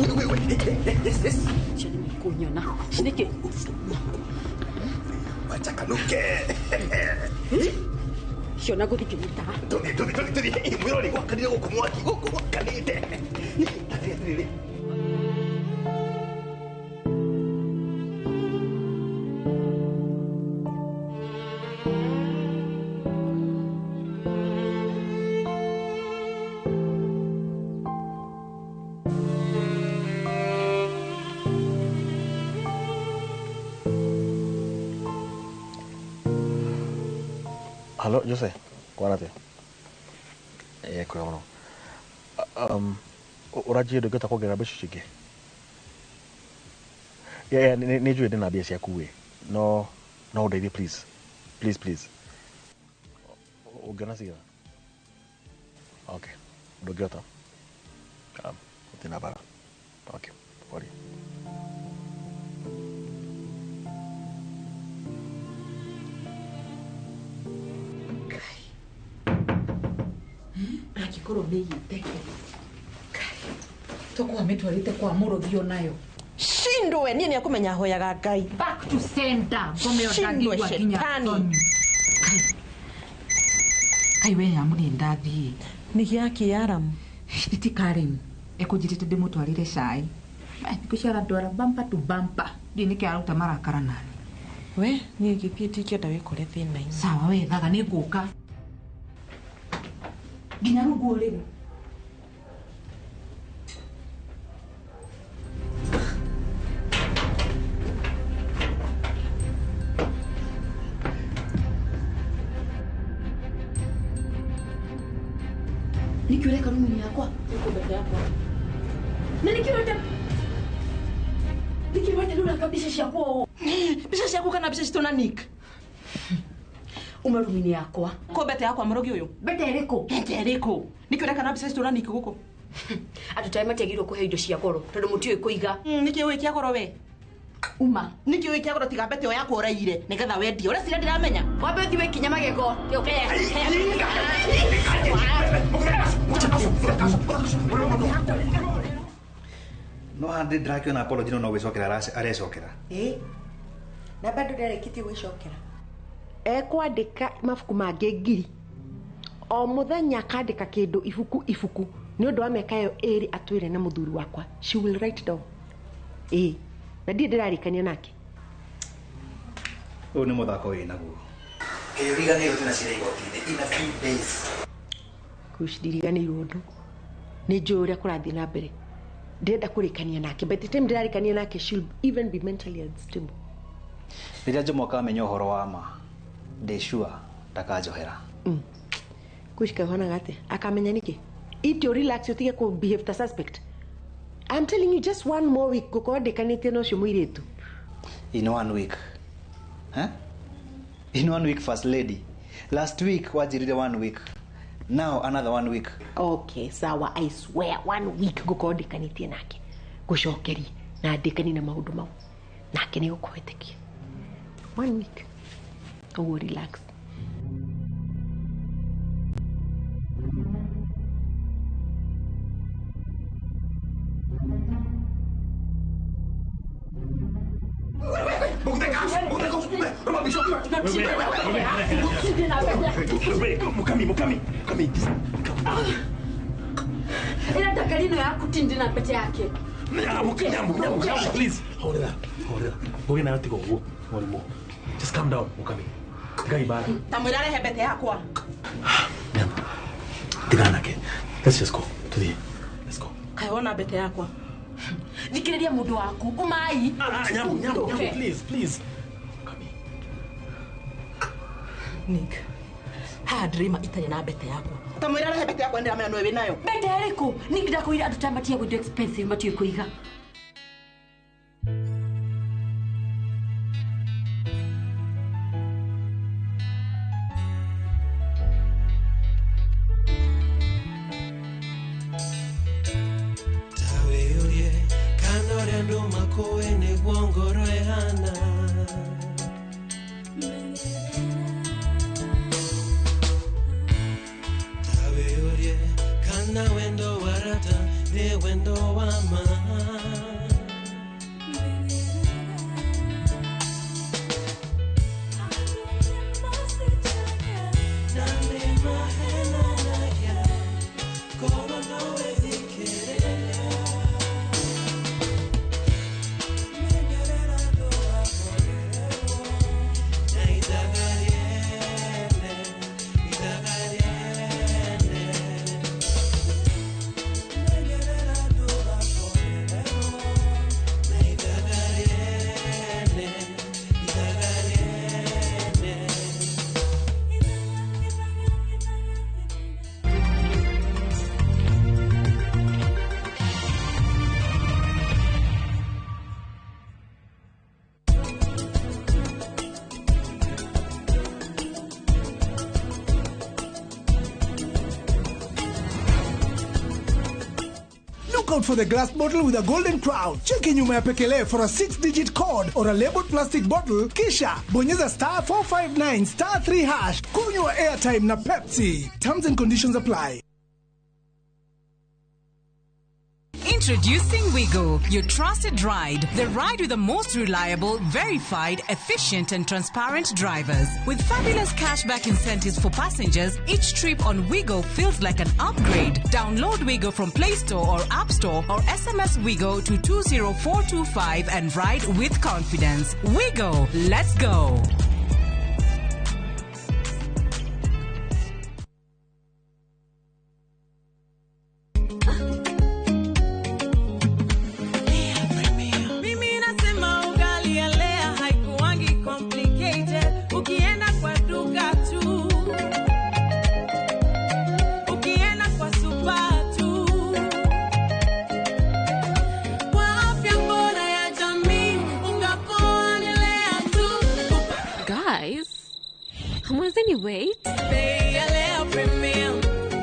Yes. Kunyona. Shinike. Wachakanuke. Ciona gũthikĩrĩta. Tũthi. Mwĩrori gwakanire gũkũ mwaki gũkũ gwakanĩte. Atĩrĩrĩ. Halo, Jose, kwana atia? Kwega mũno. Ũranjĩrire ndũngĩhota kuongerera mbeca icio ingĩ? Yeah, nĩ njũĩ ndĩna mbia ciaku ĩ, no ũndeithie please. Please, please. Ũngĩona cigana? Okay, ndũngĩhota. Gũtirĩ na bara. Okay, pole. Angĩkorwo nĩiyĩte tokorwo amĩtwarĩte kwa mũrũthi onayo. Shindwe niĩ nĩekũmenya hoyaga Ngai. Back to sender. Ngoma ĩyo Shindwe ndangĩigua nginya shetani. thoni. Kai we nyamu nĩ ndathiĩ. Nĩ gĩakĩ Aram? Ti Karen. Ekũnjĩrĩte ndĩmũtwarĩre cai. Thikũ ici arandwara bumper to bumper. Ndiũĩ nĩkĩ araruta marakara nani. We niĩ ngĩthiĩ ndingĩenda wĩkore thĩna-inĩ. Sawa we thaga nĩ ngũka. Nginya rũguo rĩu. Nĩkĩ ũreka rumu-inĩ yakwa? Na nĩkĩ ũrenda? Nĩkĩ ũrenda rũraka mbica ciakwa ũũ? Mbica ciaku kana mbica citũ na Nick? Uma rumu-inĩ yakwa. Ko mbete yakwa mũrogi ũyũ? Mbete ĩrĩkũ? Mbete ĩrĩkũ? Nĩkĩ ũreka na mbica citũ na Nick gũkũ? Andũ tawe matiagĩrĩirwo kũheo indo cia goro tondũ mũtiũĩ kũiga. Nĩkĩ ũĩ kĩa goro we? Uma. Nĩkĩ ũĩ kĩa goro tiga mbete ĩyo yakwa ũraiyire nĩgetha wendie? Ũreciria ndiramenya? Wambe ũthiĩ wĩkinye magego. No handi ndĩrakĩona apology no gwĩcokera arecokera. Ĩĩ. Na bado ndarĩkĩtie gwĩcokera. Ekwandĩka mabuku mangĩ 1000. O mũthenya akandĩka kĩndũ ibuku ibuku nĩ ũndũ wa mĩaka ĩyo ĩrĩ atwĩre na mũthuri wakwa. She will write down. Ĩĩ. Na ndirĩ ndĩrarĩkania nake. Ũyũ nĩ mũthako wĩ naguo. Kĩũriganĩirwo twĩna cira igoti-inĩ in a few days. Kush ndiriganĩirwo ũndũ. Nĩ njũĩ ũrĩa kũrathiĩ na mbere. Ndĩrenda kũrĩkania nake. By the time ndĩrarĩkania nake, she'll even be mentally unstable. Rĩrĩa Jomo akamenya ũhoro wa ma, ndĩ sure ndakanjohera. Kush kahonaga atĩa? Akamenya nĩkĩ? Iti relax ũtige kũ behave ta suspect. I'm telling you, just one more week gũkorwo ndĩkanĩtie na ũcio mũirĩtu. In 1 week. Huh? In 1 week, first lady. Last week wajirire 1 week. Now another 1 week. Okay, sawa, I swear 1 week gũkorwo ndĩkanĩtie nake. Gũcokeria na ndĩkani na maũndũ mau. Nake nĩ gũkũhĩtĩkia. 1 week. Ũguo relax. Mukami. Ila ndakarino yaku tindi na mbete yake. Nyamu, please. Hold it up. Ngugi nayo tiga ũguo, mũrimũ. Just calm down, Mukami. Tiga ibara. Ta mwĩra arehe mbete yakwa. Tiga nake. Let's just go. Tuthiĩ. Let's go. Kaĩ wona mbete yakwa? Thikĩrĩria mũndũ waku. Umai. Nyamu, please. Nick. Haha ndĩrĩma itarĩ na mbete yakwa. Ta mwĩra arehe mbete yakwa ndĩramenya nĩwe wĩ nayo. Mbete ĩrĩkũ? Nick ndakwĩra andũ ta matiagwo indo expensive matiũĩ kũiga. Tawĩũrie kana ũrĩa andũ makũĩ nĩguo ngoro ĩhana. Tawĩũrie kana wendo wa rata nĩ wendo wa ma. Na nĩ mahenanagia, korwo no wĩthikĩrĩria. Menyerera ndũgakorererwo na ithaga rĩene, ithaga rĩene. Menyerera ndũgakorererwo na ithaga rĩene, ithaga rĩene. Look out for the glass bottle with a golden crown. Cheki nyuma ya pekele for a 6-digit code or a labeled plastic bottle. Kisha bonyeza star 459 star 3 hash. Kunywa airtime na Pepsi. Terms and conditions apply. Introducing Wigo, your trusted ride. The ride with the most reliable, verified, efficient and transparent drivers. With fabulous cashback incentives for passengers, each trip on Wigo feels like an upgrade. Download Wigo from Play Store or App Store or SMS Wigo to 20425 and ride with confidence. Wigo, let's go. Mimi nasema ugali ya Lea haikuwangi complicated. Ukienda kwa duka tu, ukienda kwa super tu. Kwa afya bora ya jamii, unga poa ni Lea tu. Hamwezi wait. Bei ya Lea Premium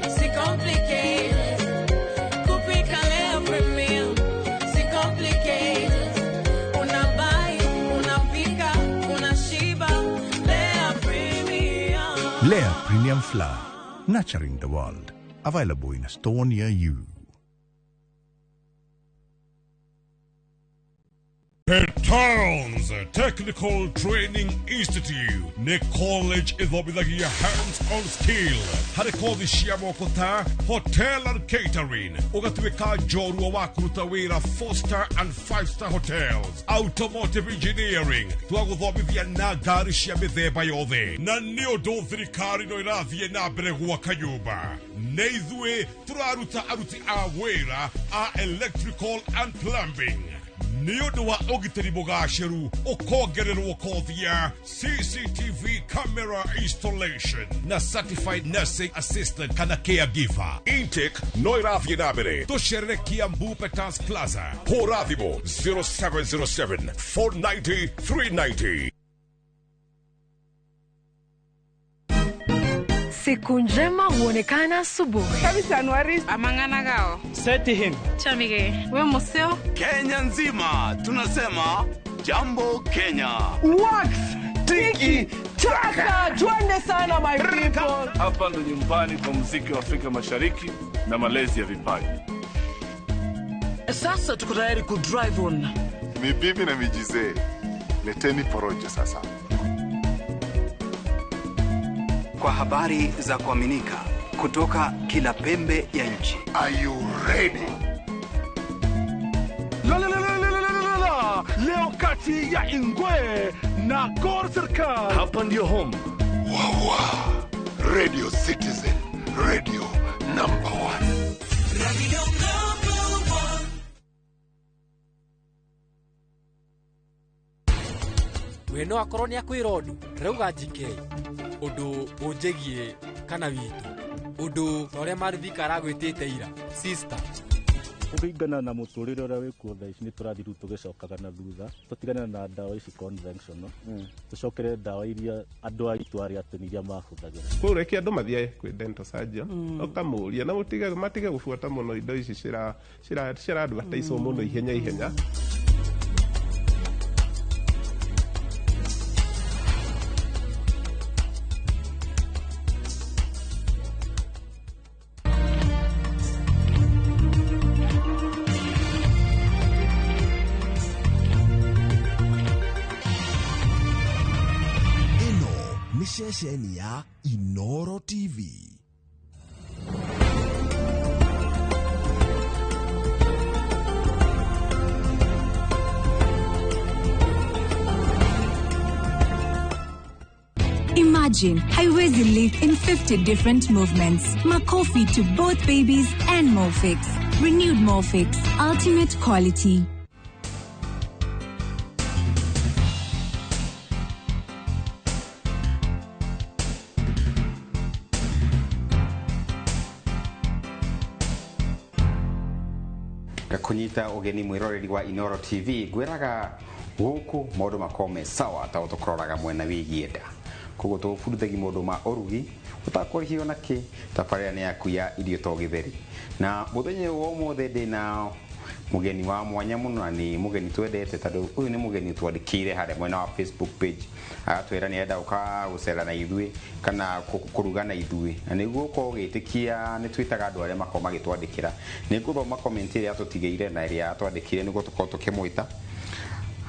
si complicated. Kupika Lea Premium si complicated. Unabuy, unapika, unashiba. Lea Premium. Lea Premium Flour, nurturing the world. Available in a store near you. Towns Technical Training Institute nĩ college ĩthomithagia hands-on skill harĩ kothi cia moko ta hotel and catering, ũgatuĩka njorua wa kũruta wĩra 4-star and 5-star hotels, automotive engineering, twagũthomithia na ngari cia mĩthemba yothe, na nĩ ũndũ thirikari no ĩrathiĩ na mbere gwaka nyũmba. Nĩ ithuĩ tũraruta aruti a wĩra a electrical and plumbing. Nĩ ũndũ wa ũgitĩri mũgacĩru ũkongererwo kothi ya CCTV camera installation na certified nursing assistant kana caregiver. Intake no ĩrathiĩ na mbere. Tũcerere Kiambu Peters Plaza. Hũra thimũ 0707 490 390. Siku njema huonekana asubuhi. Kabisa Anuari. Amangana gao. Seti him. Chamige. We museo. Kenya nzima tunasema jambo Kenya. Wax tiki taka. Twende sana my people. Hapa ndo nyumbani kwa muziki wa Afrika Mashariki na malezi ya vipaji. Sasa tuko tayari ku drive on. Mibibi na mijizee. Leteni porojo sasa. Kwa habari za kuaminika kutoka kila pembe ya nchi. Are you ready? La la la la la la la. Leo kati ya Ingwe na Gor Serikal. Hapa ndio home. Wawa. Radio Citizen, radio number 1. Radio number 1. We no akorwo nĩ akwĩra ũndũ rauga njike ũndũ ũnjĩgie kana witũ ũndũ ta ũrĩa Marithika aragwĩtĩte ira sister. Kũringana na mũtũrĩre ũrĩa wĩkuo thaa ici nĩ tũrathiĩ rĩu tũgĩcokaga na thutha tũtigane na ndawa ici conventional, tũcokere ndawa iria andũ aitũ arĩa tene iria mahũthagĩra. Koguo reke andũ mathiĩ kwĩ dental surgeon, ũkamũria na matige gũbuata mũno indo ici cira advertise mũno ihenya ihenya. Ceceni ya Inoro TV. Imagine haiwezi live in 50 different movements. Makofi to both babies and Molfix. Renewed Molfix. Ultimate quality. Kunyita ugeni mwiroreri wa Inoro TV ngwiraga guku maundu makome sawa ta tukuroraga mwena wigie nda koguo tubundithagia maundu ma urugi utakurihio na ki tabarĩra nĩ yaku ya irio to gĩtheri na muthenya wa ũmũthĩ ndĩna mugeni wa mwanya muno na ni mugeni twendete tondu uyu ni mugeni twandikire haria mwena wa Facebook page agatwira ni enda uka gucera na ithuĩ kana kuruga na ithuĩ na niguo ukorwo ugĩtĩkia nĩ twĩtaga andũ arĩa makorwo magĩtwandĩkĩra nĩ ngũthoma comment ĩrĩa atũtigĩire na ĩrĩa atwandĩkire nĩguo tũkorwo tũkĩmwĩta.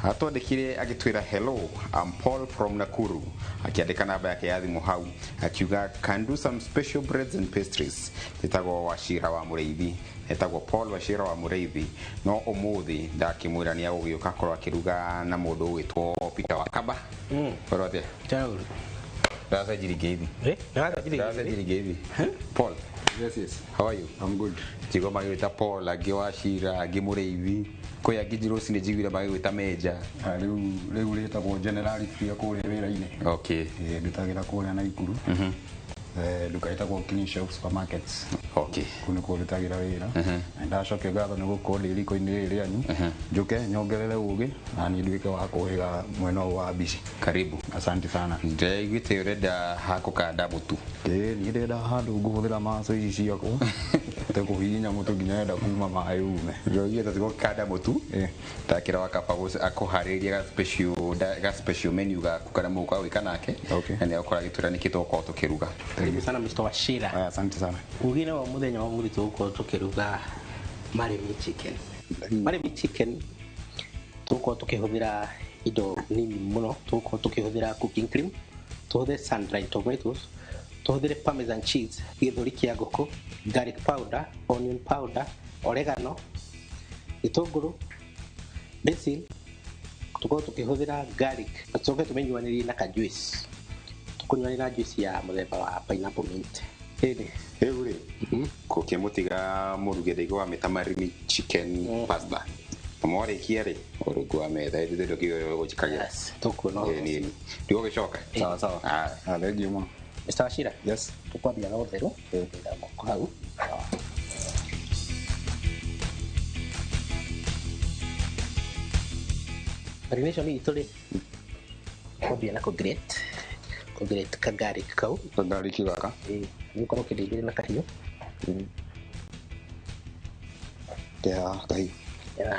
Atwandĩkire agĩtwĩra hello, I'm Paul from Nakuru, akiandĩka namba yake ya thimũ hau akiuga can do some special breads and pastries. Etagwo Wachira wa Mũrĩithi, etagwo Paul Wachira wa Mũrĩithi, no ũmũthĩ ndakĩmwĩra nĩ agũgĩũka akorwo akĩruga na mũndũ ũgwĩtwo Peter Wakaba. Kwĩrwo atĩa? Ndacenjirie ngeithi. Ndacenjirie ngeithi. Paul. Yes, yes. How are you? I'm good. Njigua magĩgwĩta Paul, angĩ Wachira, angĩ Mũrĩithi, kwĩ angĩ rũcinĩ njiguire magĩgwĩta Meja. Rĩu rĩtagwo General Fear kũrĩa wĩra-inĩ. Okay. Ndutagĩra kũrĩa Naikuru. Nduka ĩtagwo Clean Shelf Supermarkets. Okay. Kũu nĩkuo ndutagĩra wĩra. Na ndacokia ngatho nĩ gũkorwo ndĩ riko-inĩ rĩrĩ rĩanyu. Njũke nyongerere ũgĩ na niĩ nduĩke wa kũhĩga mwena ũyũ wa mbici. Karibu. Asante sana. Ndĩraiguĩte ũrenda hakũkanda mũtu. Ĩĩ niĩ ndĩrenda handũ ngũhũthĩra maco ici ciakwa. Tũkũhihinya mũtu nginya enda kuma maĩ ume. Ndĩraiguĩte tũgũkanda mũtu. Ndakĩra wa kaba akũharĩria ga special menu gaku karĩa mũgũkorwo gwĩka nake. Na nĩ agũkorwo agĩtwĩra nĩkĩ tũgũkorwo tũkĩruga. Karibu sana Mr. Wachira. Asante sana. Ugine wa muthenya wa mũthĩ tũgũkorwo tũkĩruga Marry chicken. Marry chicken tũgũkorwo tũkĩhũthĩra indo nini mũno, tũgũkorwo tũkĩhũthĩra cooking cream, tũhũthĩre sun dried tomatoes, tũhũthĩre parmesan cheese, gĩthũri kĩa ngũkũ, garlic powder, onion powder, oregano, gĩtũngũrũ, basil, tũkorwo tũkĩhũthĩra garlic, na tũcoke tũmĩnyuanĩrie na ka juice. Tũkũnyuanĩra na juice ya mũthemba wa pineapple mint. Ĩni. Rĩu rĩ, kũkĩmũtiga mũruge ndĩgwa wa mĩta Marry chicken pasta. Na mwarĩkia rĩ, ũrungu wa metha ĩndĩ ndũkĩũĩ gũnjĩkagĩra. Tũkuona ũhoro. Nini. Ndigũgĩcoka? Sawa sawa. Thengiũ mũno. Mr. Wachira. Yes. Tũkwambia na ũtheru, tũkũiga moko hau. Marination itũ rĩ, kwambia na kũ-grate, kũ-grate ka garlic kau. Ka garlic gaka. Ĩĩ, nĩ ũkorwo ũkĩrĩithĩria na kahiũ. Kĩa kahiũ.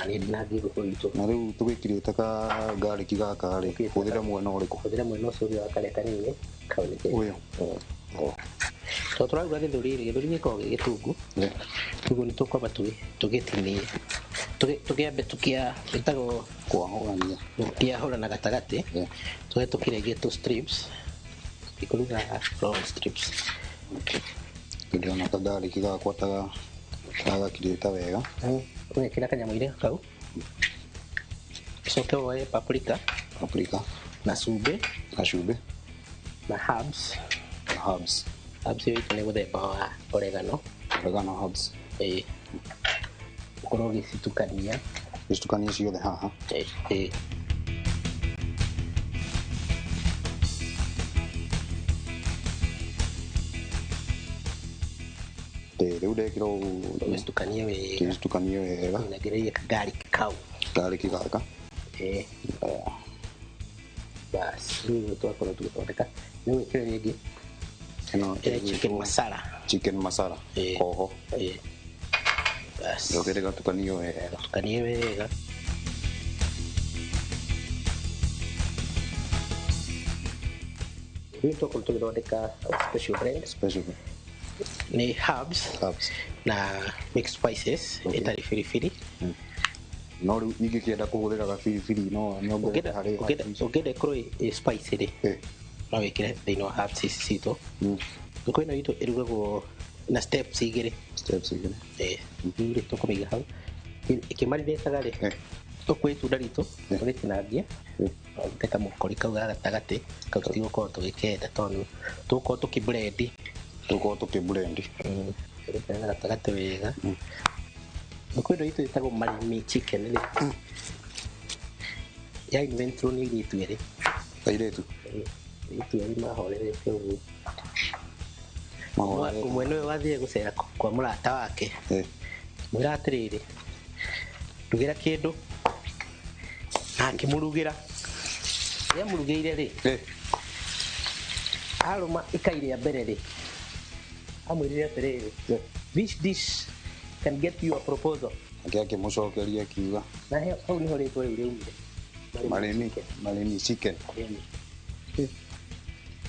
Nĩ ndinangie ngũkũ itũ. Na rĩu tũgĩkirĩte ka garlic gaka rĩ, hũthĩra mwena ũrĩkũ? Hũthĩra mwena ũcio ũngĩ wa karĩa kanini, kau nĩ Ũyũ. Tondũ tũraruga gĩthũri rĩ, gĩthũri gĩkoragwo gĩ gĩtungu. Koguo nĩ tũkwamba tũgĩtinie, tũkĩambe tũkĩa ĩtagwo kwahũrania, tũkĩahũra na gatagatĩ, tũge tũkĩrengie tũ strips, tũkĩruga long strips. Ndĩrona ka garlic gakwa ta gakirĩte wega. Ũgekĩra kanyamũ-inĩ kau, ũcoke woe paprika, paprika na cumbĩ, na cumbĩ, na herbs, na herbs. Herbs ĩyo itũ nĩ mũthemba wa oregano. Oregano herbs. Ĩĩ. Ũkorwo ũgĩcitukania. Ũgĩcitukania ciothe haha. Ĩĩ. Rĩu ndekĩra ũguo. Ũgĩcitukanie wega. Ũgĩcitukanie wega. Ũnengererie ka garlic kau. Garlic gaka. Ĩĩ. Bas, rĩu nĩguo twakorwo tũgĩthondeka. Nĩ ũgwĩkĩra rĩngĩ. Ĩno chicken masala. Chicken masala. Hoho. Ĩĩ. Bas. Njoke gatukanio wega. Tukanie wega. Rĩu twakorwo tũgĩthondeka special blend. Special blend. Ni herbs, herbs na mixed spices, ĩtarĩ biribiri. No rĩu ingĩkĩenda kũhũthĩra gabiribiri no nyongerere harĩ. Ũngĩenda ĩkorwo ĩ spicy rĩ, no wĩkĩre thĩinĩ wa herbs ici citũ. Ngũkũ ĩno itũ ĩrugagwo na steps igĩrĩ. Steps igĩrĩ. Ĩĩ. Rĩu rĩ tũkũmĩiga hau. Ĩkĩmarinĩtaga rĩ, tũkuoya itunda ritũ, tũrĩtinangie, ũrute kamũkori kau ga gatagatĩ, kau tũtigũkorwo tũgĩkenda tondũ tũgũkorwo tũkĩ-blend. Tũgũkorwo tũkĩ-blend. Ũrute na gatagatĩ wega. Ngũkũ ĩno itũ ĩtagwo Marry chicken rĩ, ya inventirwo nĩ airĩtu erĩ. Airĩtu? Airĩtu erĩ mahorerete ũguo. Ũmwe nĩwe wathire gũcera kwa mũrata wake. Mwĩra atĩrĩrĩ, ndugĩra kĩndũ, na akĩmũrugĩra. Rĩrĩa amũrugĩire rĩ, arũma ikai rĩa mbere rĩ, amwĩrire atĩrĩrĩ, this dish can get you a proposal. Nake akĩmũcokeria akiuga. Na hau nĩho rĩtwa rĩu rĩaumire. Marry chicken.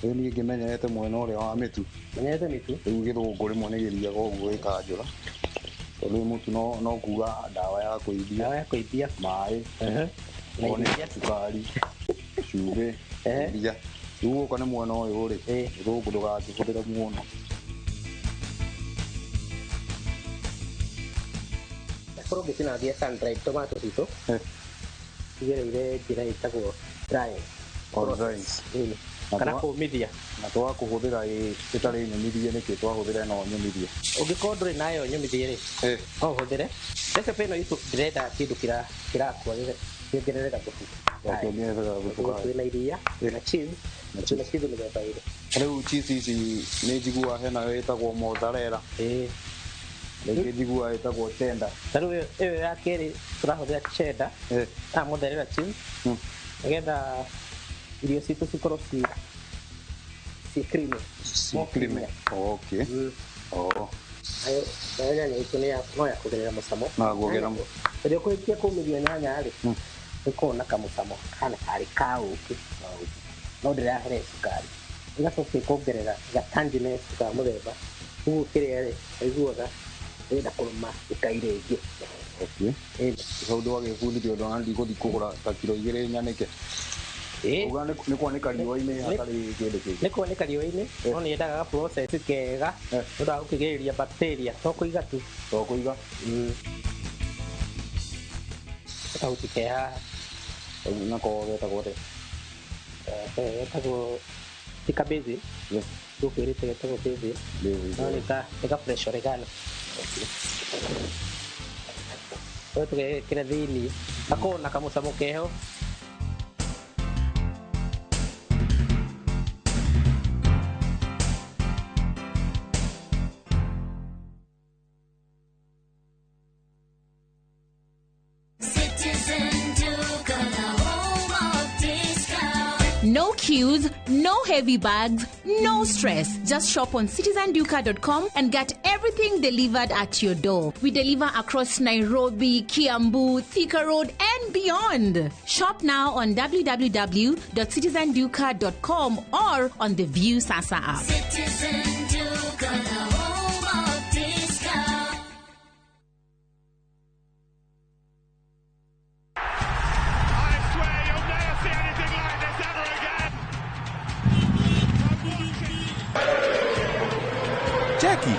Rĩu niĩ ngĩmenyerete mwena ũrĩa wa mĩtu. Menyerete mĩtu? Rĩu gĩthũngũ rĩmwe nĩ gĩthiaga ũguo gĩkanjũra. Tondũ rĩu mũtu no kuga ndawa ya kũimbia. Ndawa ya kũimbia. Maĩ. Na iria. Cukari. Cumbĩ. Iria. Rĩu gũka nĩ mwena ũyũ rĩ, gĩthũngũ ndũgakĩhũthĩre mũno. Korwo ngĩtinangia sun dried tomato citũ, igereire njĩra ĩtagwo drying. Drying. Kana kũmithia. Na twakũhũthĩra ĩtarĩ nyũmithie nĩkĩ twahũthĩra ĩno nyũmithie? Ũngĩkorwo ndũrĩ nayo nyũmithie rĩ, no ũhũthĩre. Recipe ĩno itũ ndĩrenda kĩndũ kĩrakua kĩongerere gathubu. Kĩongerere gathubu. Twĩna iria, twĩna cheese, twĩna cheese mĩthemba ĩrĩ. Rĩu cheese ici nĩ njiguaga hena ĩtagwo mozzarella. Ĩĩ. Rĩngĩ njiguaga ĩtagwo cheddar. Ta rĩu ĩyo ya kerĩ tũrahũthĩra cheddar na mozzarella cheese nĩgetha irio citũ cikorwo ci creamy. Ci creamy. Okay. Oh. Nayo nyanya itũ nĩ no ya kuongerera mũcamo. No ya kuongerera mũcamo. Rĩrĩa ũkũrĩkia kũmĩria nyanya rĩ, ĩkoragwo na kamũcamo kahana karĩ ka ũkĩ, no ndĩrahere cukari. Ĩgacoka ĩkongerera ga tanginess ka mũthemba, ũguo ũkĩrĩa rĩ, ũiguaga ũrenda kũrũma ĩkai rĩngĩ. Okay. Hau ndwagĩbundithio ũndũ ona ndigũthiĩ kũgũra ta kiro 2 nyanĩke. Uga nĩ kwanĩka riũa-inĩ hatarĩ kĩndũ kĩngĩ. Nĩ kwanĩka riũa-inĩ, no nĩ yendaga ga process kega nĩ ũndũ wa gũkĩgirĩrĩria bacteria, to kũiga tu. To kũiga. Kahuti ke haha. Nako getagwo atĩa? Getagwo ti ka basil. Ngũkwĩrĩte getagwo basil. No nĩ ka fresh oregano. Ũyũ tũgekĩra thĩiniĩ, gakorwo na kamũcamo keho. No queues, no heavy bags, no stress. Just shop on citizenduka.com and get everything delivered at your door. We deliver across Nairobi, Kiambu, Thika Road, and beyond. Shop now on www.citizenduka.com or on the View Sasa app. Citizen Duka, the home of discount. I swear you'll never see anything like this ever again. Jackie,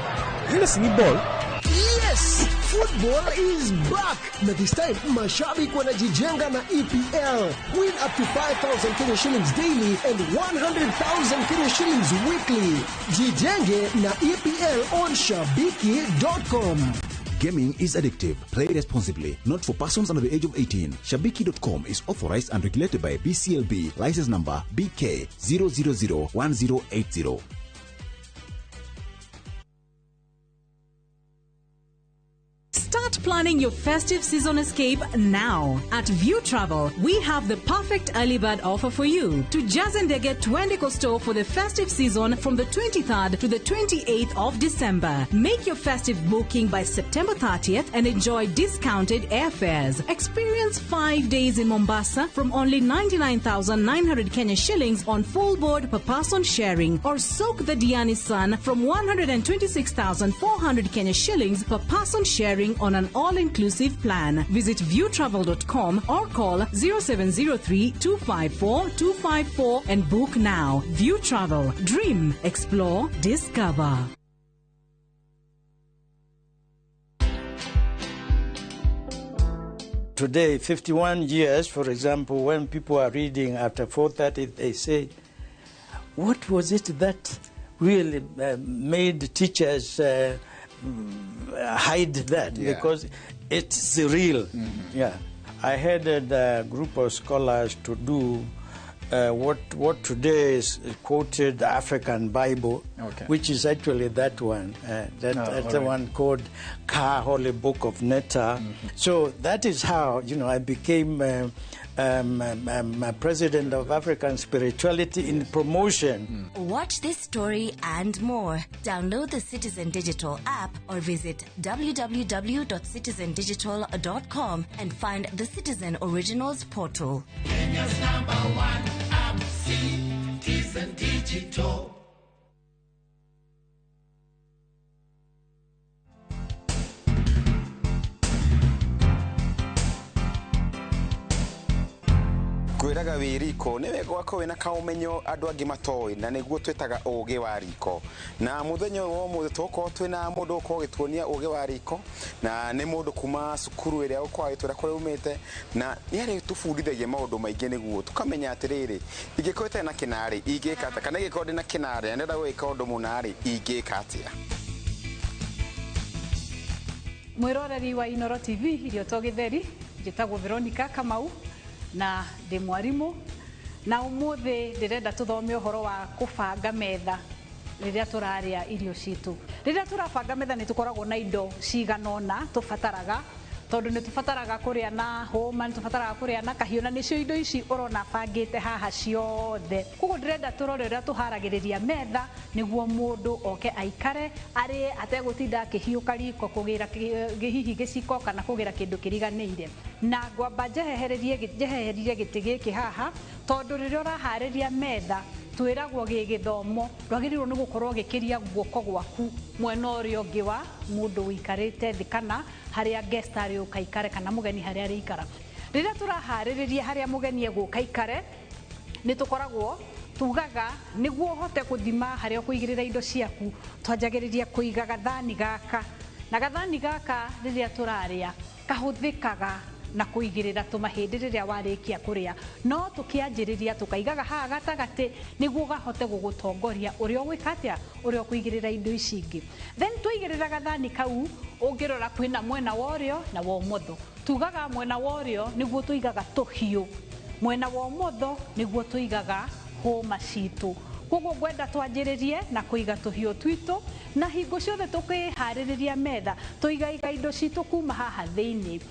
ile si ni ball? Yes, football is back. Na this time mashabiki wanajijenga na EPL. Win up to 5,000 Kenya shillings daily and 100,000 Kenya shillings weekly. Jijenge na EPL on shabiki.com. Gaming is addictive. Play responsibly. Not for persons under the age of 18. Shabiki.com is authorized and regulated by BCLB. License number BK 0001080. Start planning your festive season escape now. At View Travel, we have the perfect early bird offer for you. To Jazendege Twendeko store for the festive season from the 23rd to the 28th of December. Make your festive booking by September 30th and enjoy discounted airfares. Experience 5 days in Mombasa from only 99,900 Kenya shillings on full board per person sharing, or soak the Diani sun from 126,400 Kenya shillings per person sharing on an all-inclusive plan. Visit viewtravel.com or call 0703 254 254 and book now. View Travel. Dream, explore, discover. Today, 51 years, for example, when people are reading after 4:30, they say, what was it that really made teachers hide that? Yeah. Because it's real. Mm-hmm. Yeah. I headed a group of scholars to do what today is quoted African Bible, Okay. which is actually that one, that's the all right. one called Ka Holy Book of Netta. So that is how, you know, I became president of African Spirituality in promotion. Watch this story and more. Download the Citizen Digital app or visit www.citizendigital.com and find the Citizen Originals portal. Kenya's number one app, Citizen Digital. Ngwĩraga wĩ riko nĩ wega ũgakorwo wĩna kaũmenyo andũ angĩ matoĩ, na nĩguo twĩtaga ũgĩ wa riko. Na mũthenya ũyũ wa ũmũthĩ tũgũkorwo twĩna mũndũ ũgũkorwo agĩtuonia ũgĩ wa riko, na nĩ mũndũ kuma cukuru ĩrĩa ũgũkorwo agĩtwĩra kũrĩa umĩte, na nĩ arĩtũbundithagia maũndũ maingĩ nĩguo tũkamenya atĩrĩrĩ, ingĩkorwo itarĩ na kĩnarĩ ingĩka atĩa, kana ingĩkorwo ndĩna kĩnarĩ na ndĩrenda gwĩka ũndũ mũna-rĩ ingĩka atĩa. Mwĩroreri wa Inoro TV, irio to gĩtheri, njĩtagwo Veronica Kamau na ndĩ mwarimũ Na umuthi ndirenda tuthome uhoro wa kubanga metha riria turaria irio citu. Riria turabanga metha ni tukoragwo na indo cigana ona tubataraga, tondu ni tubataraga kuria na homa, ni tubataraga kuria na kahiũ, na nicio indo ici urona bangite haha ciothe. Koguo ndirenda turore uria tuharagiriria metha niguo mundu oke aikare arie ategutinda akihiuka riko kugira hihi giciko kana kugira kindu kiriganĩire. Na ngwamba njehererie gĩtĩ gĩkĩ haha, tondu riria ũraharĩria metha twiragwo gĩgĩthomo ndwagĩrĩirwo nĩ gũkorwo gĩkĩria guoko gwaku mwena ũrĩa ũngĩ wa mũndũ ũikarĩte thĩ kana harĩa guest arĩũka aikare kana mũgeni harĩa arĩikara. Rĩrĩa tũraharĩrĩria harĩa mũgeni egũka aikare, nĩ tũkoragwo tugaga nĩguo ũhote gũthima harĩa ũkũigĩrĩra indo ciaku, twanjagĩrĩria kũiga gathani gaka. Na gathani gaka rĩrĩa tũrarĩa kahũthĩkaga na kuigirira tumahindi riria warikia kuria, no tukianjiriria tukaigaga haha gatagati niguo gahote gugutongoria uria ugwika atia, uria ukuigirira indo ici ingi. Then tuigirira gathani kau ungirora kwina mwena wa urio na wa umotho. Tugaga mwena wa urio niguo tuigaga tuhiu, mwena wa umotho niguo tuigaga homa citu. Koguo ngwenda twanjiririe na kuiga tuhiu twitu, na hingo ciothe tukihaririria metha tuigaiga indo citu kuma haha thiini.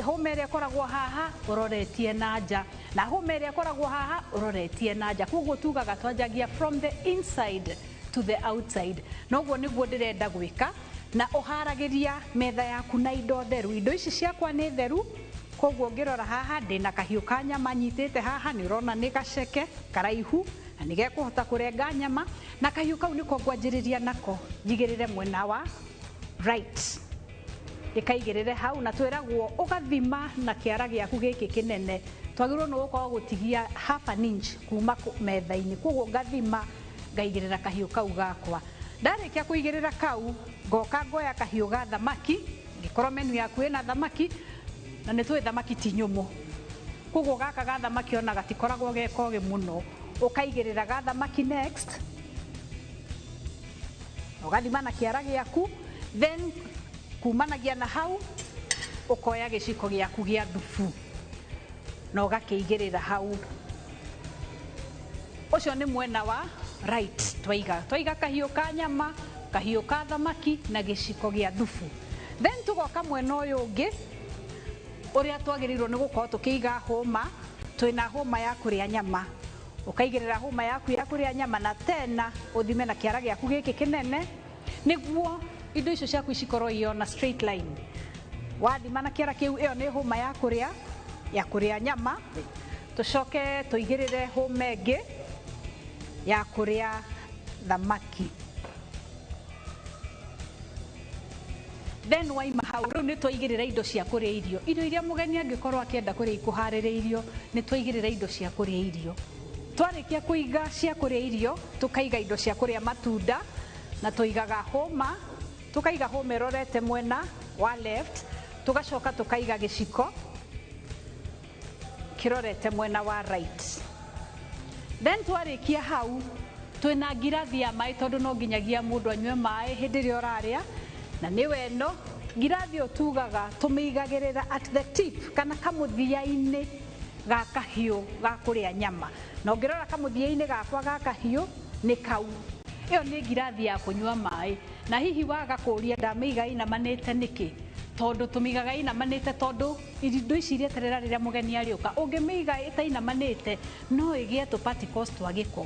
Homa ĩrĩa ĩkoragwo haha ũroretie na nja, na homa ĩrĩa ĩkoragwo haha ũroretie na nja. Koguo tugaga twanjagia from the inside to the outside. Noguo niguo ndĩrenda gwĩka, na ũharagĩria metha yaku na indo theru. Indo ici ciakwa nĩ theru, koguo ngĩrora haha ndĩna kahiũ ka nyama nyitĩte haha, nĩ ũrona nĩ gaceke karaihu na nĩ gekũhota kũrenga nyama, na kahiũ kau nĩko ngwanjĩrĩria nako njigĩrĩre mwena wa right, ndĩkaigĩrĩre hau. Na twĩragwo ũgathima na kĩara gĩaku gĩkĩ kĩnene, twagĩrĩirwo nĩ gũkorwo gũtigia half an inch kuma metha-inĩ. Koguo ngathima ngaigĩrĩra kahiũ kau gakwa. Ndarĩkia kũigĩrĩra kau, ngoka ngoya kahiũ ga thamaki, ngĩkorwo menu yaku ĩna thamaki, na nĩ tũĩ thamaki ti nyũmũ, koguo gaka ga thamaki ona gatikoragwo ge kogĩ mũno. Ũkaigĩrĩra ga thamaki next, ũgathima na kĩara gĩaku, then kumanagia na hau ukoya gĩciko gĩaku gĩa thubu na ũgakĩigĩrĩra hau. Ũcio nĩ mwena wa right. Twaiga kahiũ ka nyama, kahiũ ka thamaki na gĩciko gĩa thubu. Then tũgoka mwena ũyũ ũngĩ ũrĩa twagĩrĩirwo nĩ gũkorwo tũkĩiga hũma. Twĩna hũma ya kũrĩa nyama, ũkaigĩrĩra hũma yaku ya kũrĩa nyama, na tena ũthime na kĩara gĩaku gĩkĩ kĩnene nĩguo indo icio ciaku cikorwo iona straight line. Wathima na kĩara kĩu, ĩyo nĩ hũma ya kũrĩa nyama. Tũcoke tũigĩrĩre hũma ĩngĩ ya kũrĩa thamaki. Then waima hau, rĩu nĩ twaigĩrĩra indo cia kũrĩa irio. Irio iria mũgeni angĩkorwo akĩenda kũrĩa ikũharĩrĩirio, nĩ twaigĩrĩra indo cia kũrĩa irio. Twarĩkia kũiga cia kũrĩa irio, tũkaiga indo cia kũrĩa matunda, na tũigaga hũma, tukaiga hũma ĩrorete mwena wa left, tugacoka tukaiga gĩciko kĩrorete mwena wa right. Then twarĩkia hau, twĩna ngirathi ya maĩ, tondũ no nginyagia mũndũ anyue maĩ hĩndĩ ĩrĩa ũrarĩa, na nĩwe ĩno ngirathi ĩyo tugaga tũmĩigagĩrĩra at the tip kana kamũthia-inĩ ga kahiũ ga kũrĩa nyama. Na ũngĩrora kamũthia-inĩ gakwa ga kahiũ nĩ kau. Ĩyo nĩ ngirathi ya kũnyua maĩ. Na hihi waga kũria ndamĩiga inamanĩte nĩkĩ? Tondũ tũmĩigaga inamanĩte tondũ indo ici ireterera rĩrĩa mũgeni arĩũka. Ũngĩmĩiga ĩtainamanĩte no ĩgĩe tũ particles twa gĩko,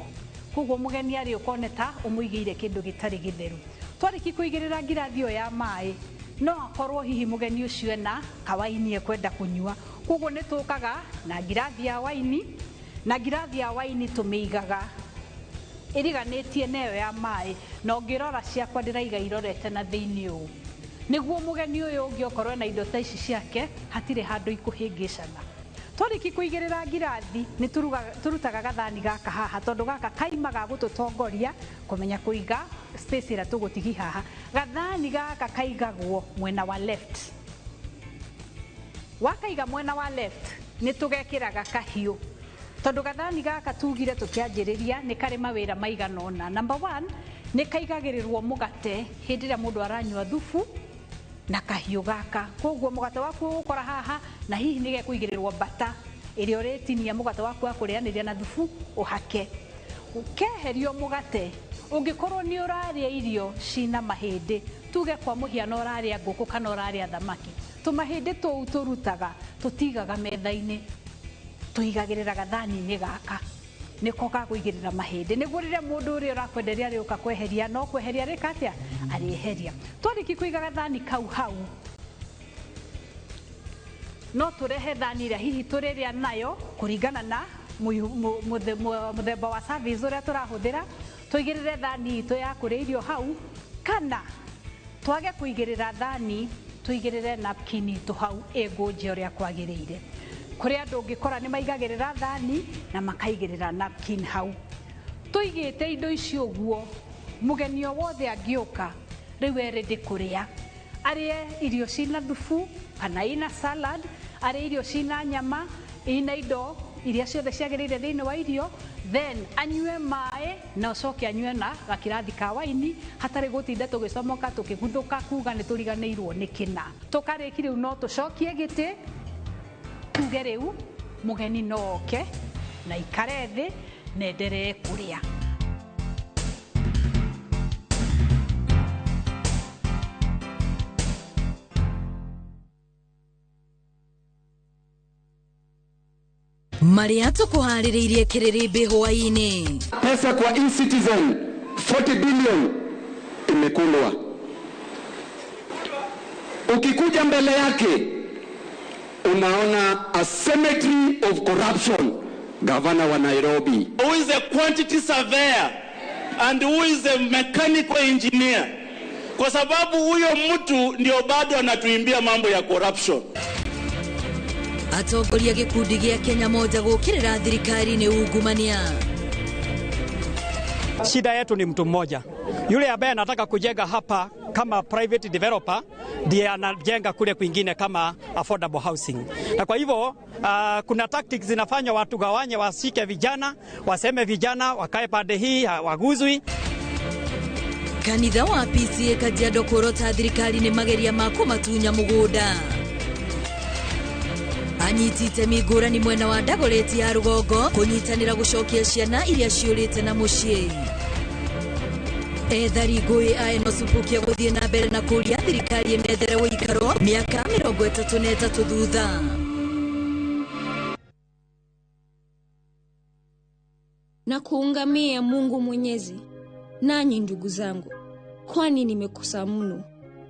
koguo mũgeni arĩũka one ta ũmũigĩire kĩndũ gĩtarĩ gĩtheru. Twarĩkia kũigĩrĩra ngirathi ĩyo ya maĩ, no akorwo hihi mũgeni ũcio ena kawaini ekwenda kũnyua, koguo nĩ tũkaga na ngirathi ya waini, na ngirathi ya waini tũmĩigaga ĩriganĩtie na ĩyo ya maĩ. Na ũngĩrora ciakwa ndĩraiga irorete na thĩinĩ ũũ, nĩguo mũgeni ũyũ ũngĩ okorwo na indo ta ici ciake hatirĩ handũ ikũhĩngĩcana. Twarĩkia kũigĩrĩra ngirathi, nĩ tũrutaga gathani gaka haha, tondũ gaka kaima ga gũtũtongoria kũmenya kũiga space ĩrĩa tũgũtigi haha. Gathani gaka kaigagwo mwena wa left. Wakaiga mwena wa left, nĩ tũgekĩraga kahiũ, tondũ gathani gaka tugire tũkĩanjĩrĩria nĩ karĩ mawĩra maigana ũna. Number one, nĩ kaigagĩrĩrwo mũgate hĩndĩ ĩrĩa mũndũ aranyua thubu na kahiũ gaka. Koguo mũgate waku ũgũkora haha, na hihi nĩ gekũigĩrĩrwo mbata Ĩrĩa ũrĩtinia mũgate waku wa kũrĩanĩria na thubu ũhake. Ũkeherio mũgate ũngĩkorwo nĩ ũrarĩa irio cina mahĩndĩ, tuge kwa mũhiano ũrarĩa ngũkũ kana ũrarĩa thamaki, tũmahĩndĩ tũu tũrutaga tũtigaga metha-inĩ, tũigagĩrĩra gathani-inĩ gaka nĩko gakũigĩrĩra mahĩndĩ, nĩguo rĩrĩa mũndũ ũrĩa ũrakwenderia arĩũka kweheria no kweheria arĩka atĩa, arĩeheria. Twarĩkia kũiga gathani kau hau, no tũrehe thani ĩrĩa hihi tũrĩrĩa nayo kũringana na mũthemba wa service ũrĩa tũrahũthĩra, tũigĩrĩre thani itũ ya kũrĩa irio hau, kana twage kũigĩrĩra thani tũigĩrĩre napkin itũ hau ĩngũnje ũrĩa kwagĩrĩire. Kũrĩ andũ ũngĩkora nĩ maigagĩrĩra thani na makaigĩrĩra napkin hau. Tũigĩte indo icio ũguo, mũgeni o wothe angĩũka rĩu e ready kũrĩa, arĩe irio cina thubu kana ina salad, arĩe irio cina nyama, ina indo iria ciothe ciagĩrĩire thĩinĩ wa irio, then anyue maĩ na ũcoke anyue na gakirathi ka waini hatarĩ gũtinda tũgĩcomoka tũkĩguthũka kuga nĩ tũriganĩirwo nĩ kĩna. Tũkarĩki rĩu no tũcokie gĩtĩ tuge rĩu mũgeni no oke na ikare thĩ na enderee kũrĩa. Marĩa tũkũharĩrĩirie kĩrĩrĩmbĩ hwaĩ-inĩ. Pesa kwa e-Citizen 40 billion imekulwa. Ukikuja mbele yake unaona a cemetery of corruption. Governor wa Nairobi. Who is a quantity surveyor and who is a mechanical engineer? Kwa sababu huyo mtu ndio bado anatuimbia mambo ya corruption. Atongoria gĩkundi gĩa Kenya Moja gũkĩrĩra thirikari nĩ ungumania. Shida yetu ni mtu mmoja. Yule ambaye anataka kujenga hapa kama private developer ndiye anajenga kule kwingine kama affordable housing. Na kwa hivyo kuna tactics zinafanywa watu gawanye, wasike vijana, waseme vijana wakae pande hii waguzwi. Kanitha wa PCA Kajiado kũrota thirikari nĩ mageria ma kũmatunya mũgũnda. Anyiti itemi ngũrani mwena wa Dagoretti ya rũgongo kũnyitanĩra gũcokia ciana iria ciũrĩte na mũciĩ. Ethari ngũĩ a Enosupukia gũthiĩ na mbere na kũria thirikari ĩmethere ũikaro mĩaka 33 thutha. Na kuungamia Mungu Mwenyezi, nanyi ndugu zangu, kwani nimekosa mno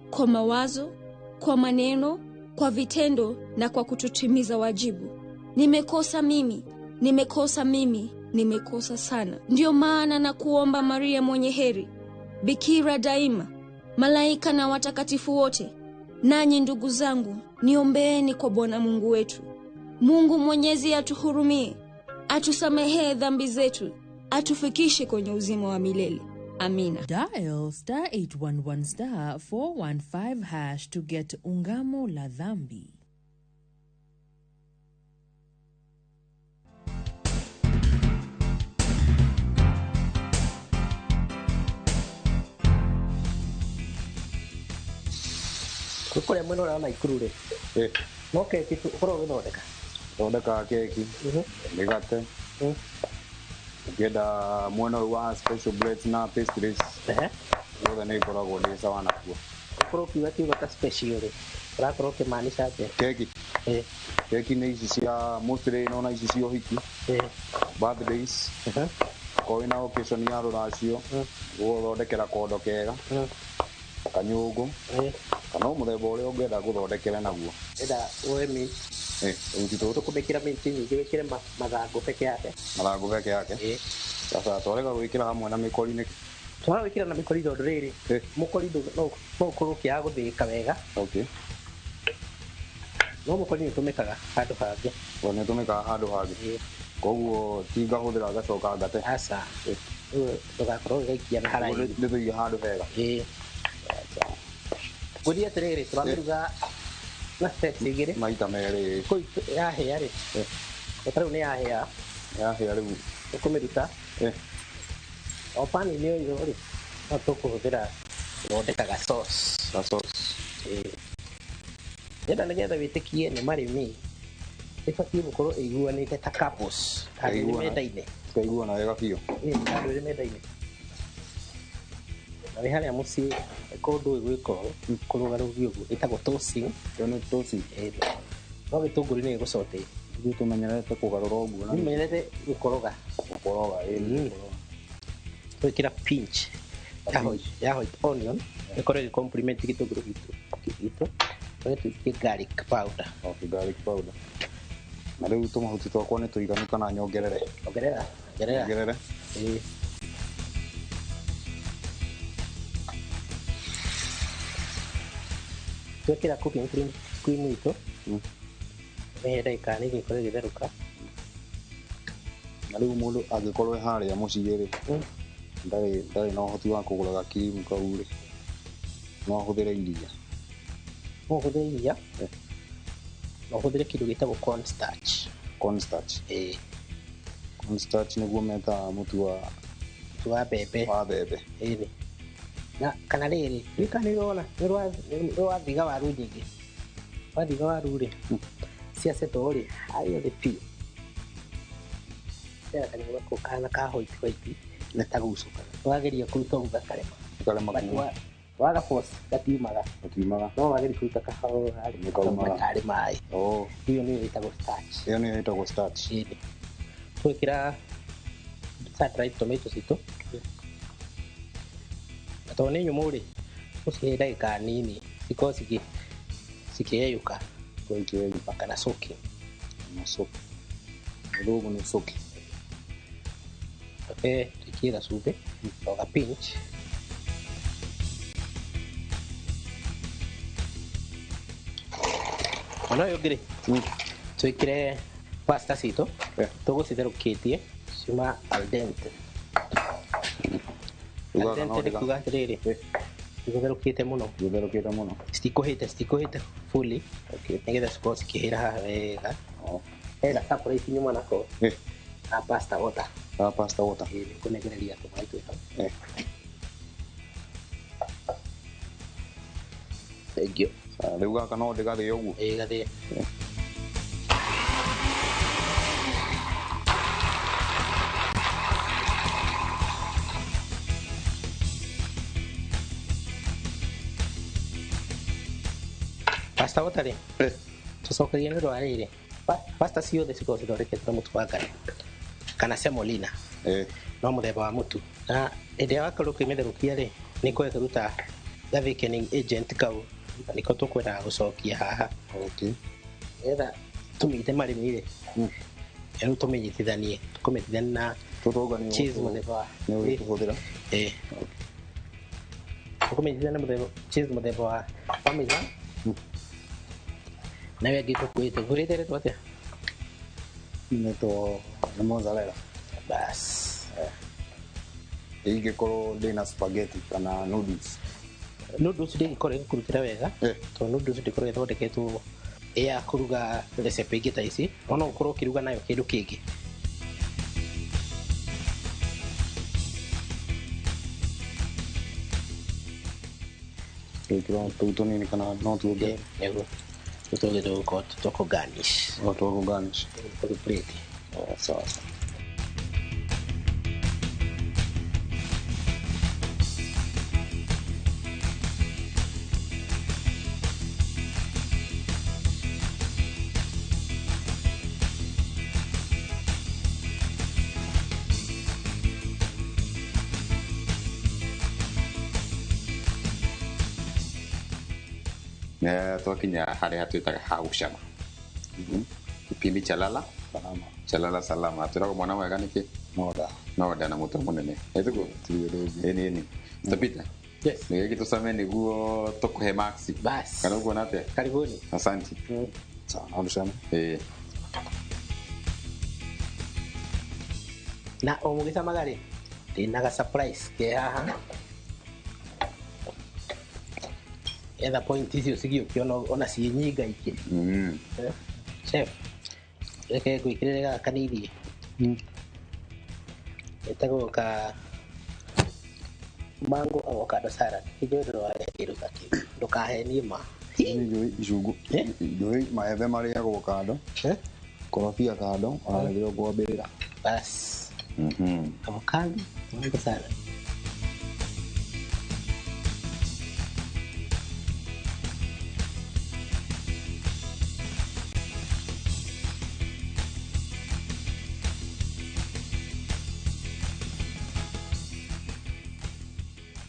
kwa mawazo, kwa maneno, kwa vitendo na kwa kutotimiza wajibu. Nimekosa mimi, nimekosa mimi, nimekosa sana. Ndiyo maana na kuomba Maria mwenye heri, Bikira daima, malaika na watakatifu wote, nanyi ndugu zangu, niombeeni kwa Bwana Mungu wetu. Mungu Mwenyezi atuhurumie, atusamehee dhambi zetu, atufikishe kwenye uzima wa milele. Amina. Dial star 811 star 415 hash to get Ungamo la Dhambi. Kũrĩa mwena ũrĩa wa Naikuru rĩ, no keki tu ũkoragwo ũgĩthondeka? Thondekaga keki, mĩgate, ũngĩenda mwena ũyũ wa special breads na pastries, guothe nĩ ngoragwo ndĩ sawa nakuo. Ũkorwo ũkiuga kiugo ta special rĩ, ũrakorwo ũkĩmaanisha atĩa? Keki. Keki nĩ ici cia mostly nona ici cia ũhiki, birthdays, okorwo wĩna occasion ya rũracio, gũgũthondekera kondo kega, kanyũngũ, kana o mũthemba ũrĩa ũngĩenda gũthondekere naguo. Enda woe mint. Uti tũtũ. Tũkũmĩkĩra mint nyingĩ, wĩkĩre mathangũ peke yake. Mathangũ peke yake. Sasa twarega gwĩkĩra hamwe na mĩkori nĩkĩ? Twarega gwĩkĩra na mĩkori tondũ rĩrĩ, mũkori no ũkorwo ũkĩaga gũthĩĩka wega. Okay. No mũkori nĩ ũtũmĩkaga handũ hangĩ. O nĩ ũtũmĩkaga handũ hangĩ. Koguo ti ngahũthĩra ngacoka ngate. Aca. Ndũgakorwo ũgĩgaikia na haraihu. Ndĩtũige handũ hega. Ngũria atĩrĩrĩ, tũramĩruga na steps igĩrĩ. Maita merĩ. Kũu yahĩa rĩ, ta rĩu nĩ yahĩa. Yahĩa rĩu. Ũkũmĩruta. O pani-inĩ o ĩyo rĩ, no tũkũhũthĩra gũthondeka ga sauce. Ga sauce. Ndĩrenda nĩgetha wĩtĩkie nĩ marĩmi, Ĩbatiĩ gũkorwo ĩiguanĩte ta couples handũ ĩrĩ metha-inĩ. Tũkaiguana wega biũ. Ĩĩ, handũ ĩrĩ metha-inĩ. Na wĩ harĩa mũciĩ korwo ndũĩ gwĩka ũũ, kũrũgarũgia ũguo, ĩtagwo tossing. Ĩyo nĩ tossing. Ĩĩ. No gĩtũngũrũ nĩ gĩgũcote. Ithuĩ tũmenyerete kũgarũra ũguo na Menyerete gũkoroga. Gũkoroga, ĩĩ. Twĩkĩra pinch ya white onion ĩkorwo ĩgĩ complement gĩtũngũrũ gitũ. Tũikie garlic powder. Okay, garlic powder. Na rĩu tũmahuti twakwa nĩ tũiganu kana nyongerere? Ongerera, ongerera. Ongerere? Ĩĩ. Twekĩra cooking cream itũ. Mĩhe ndagĩka nini ĩkorwo ĩgĩtherũka. Na rĩu mũndũ angĩkorwo e harĩa mũciĩ rĩ, ndarĩ na ũhoti wa kũgũra gakirimu kau rĩ, no ahũthĩre iria. No ũhũthĩre iria, no ũhũthĩre kĩndũ gĩtagwo cornstarch. Cornstarch. Ĩĩ. Cornstarch nĩguo metaga mũtu wa mbembe. Wa mbembe. Ĩĩ. Na kana rĩrĩ, rĩka nĩ ũrona nĩ wathiga waru nyingĩ. Wathiga waru rĩ, ciacetwo rĩ, harĩa thĩ biũ. Ciaga kanyamũ gako kahana ka white white na tagucũkaga. Wageria kũruta ũguo gakarema. Gakarema kuma. Waga force gatiumaga. Gatiumaga. No wageria kũruta kahora rĩ, Nĩ kaumaga. tarĩ maĩ. Oh. Ĩyo nĩyo ĩtagwo starch. Ĩyo nĩyo ĩtagwo starch. Ĩĩ. Twekĩra sun-dried tomato citũ. Na tondũ nĩ nyũmũ rĩ, ũcihe ndagĩka nini cikorwo cikĩyeyũka. Ikĩyeyũka. Kana soaking. Na soaking. Gĩthũngũ nĩ soaking. Coke tũikie gacumbĩ o ga pinch. Ona ũyũ ũngĩ rĩ, twĩkĩre pasta citũ, tũgũcitherũkĩtie ciuma al dente. Al dente nĩ kuga atĩrĩrĩ, cigũtherũkĩte mũno. Cigũtherũkĩte mũno. Citikũhĩte fully, nĩgetha cikorwo cikĩhĩra haha wega. Hena surprise nyuma nako. Na pasta water. Na pasta water. Ĩĩ, nĩ kũnengereria tũmaĩ twĩ hau. Thank you. Rĩu gaka no ndĩgathĩe ũguo? Ĩĩ, gathĩe. Pasta water rĩ, tũcokerie nĩ ũndũ wa rĩrĩ, pasta ciothe cikoragwo cithondeketwo na mũtu wa ngano kana semolina. No mũthemba wa mũtu. Na hĩndĩ ĩrĩa wakorwo ũkĩmĩtherũkia rĩ, nĩ ĩkoragwo ĩkĩruta ga thickening agent kau, na nĩko tũkwendaga gũcokia haha. Okay. Nĩgetha tũmĩite marĩmi rĩ, rĩu tũmĩnyitithanie, tũkũmĩnyitithania na cheese mũthemba wa nĩ ũgũtũhũthĩra. Ĩĩ. Tũkũmĩnyitithania na mũthemba cheese mũthemba wa parmesan. Na ĩyo ĩngĩ tũkuĩte, ngũrĩte ĩretwo atĩa? Ĩretwo nĩ mozzarella. Bas. Ingĩkorwo ndĩna spaghetti kana noodles. Noodles ndĩngĩkorwo ĩgĩkũrutĩra wega, tondũ noodles ndĩkoragwo ĩthondeketwo ya kũruga recipe ingĩ ta ici, no no ũkorwo ũkĩruga nayo kĩndũ kĩngĩ. Twĩkĩra tũu tũnini kana no tuongerere? Nĩguo. Tũu tũngĩ tũgũkorwo twa kũ garnish. O twa kũ garnish. Tũkũ plate. O, sawa sawa. Twakinya harĩa twĩtaga ha gũcama. Kipindi cha lala salama. Cha lala salama. Twĩragwo mwana mwega nĩkĩ? Noda. Noda na mũtwe mũnene. Ĩtiguo? Ĩni ĩni. Tapita. Yes. Nĩ gĩkĩ tũcame nĩguo tũkũhe marks. Bas. Kana ũkuona atĩa? Karibuni. Asante. Sawa, no tũcame. Ĩĩ. Na o mũgĩcamaga rĩ, ndĩna ga surprise ke haha. Etha point icio cigĩũkio ona ciĩ nyingaingĩ. Chef, reke ngwĩkĩrĩre gaka kanini. Ĩtagwo ka mango avocado salad. Ithuĩ ndũrarĩa kĩndũ ta kĩu. Ndũkahenie ma. Nĩ njũĩ icungu. Njũĩ maembe marĩagwo kando. Korobia kando ona nĩrĩo ngwambĩrĩra. Bas. Avocado mambo sana.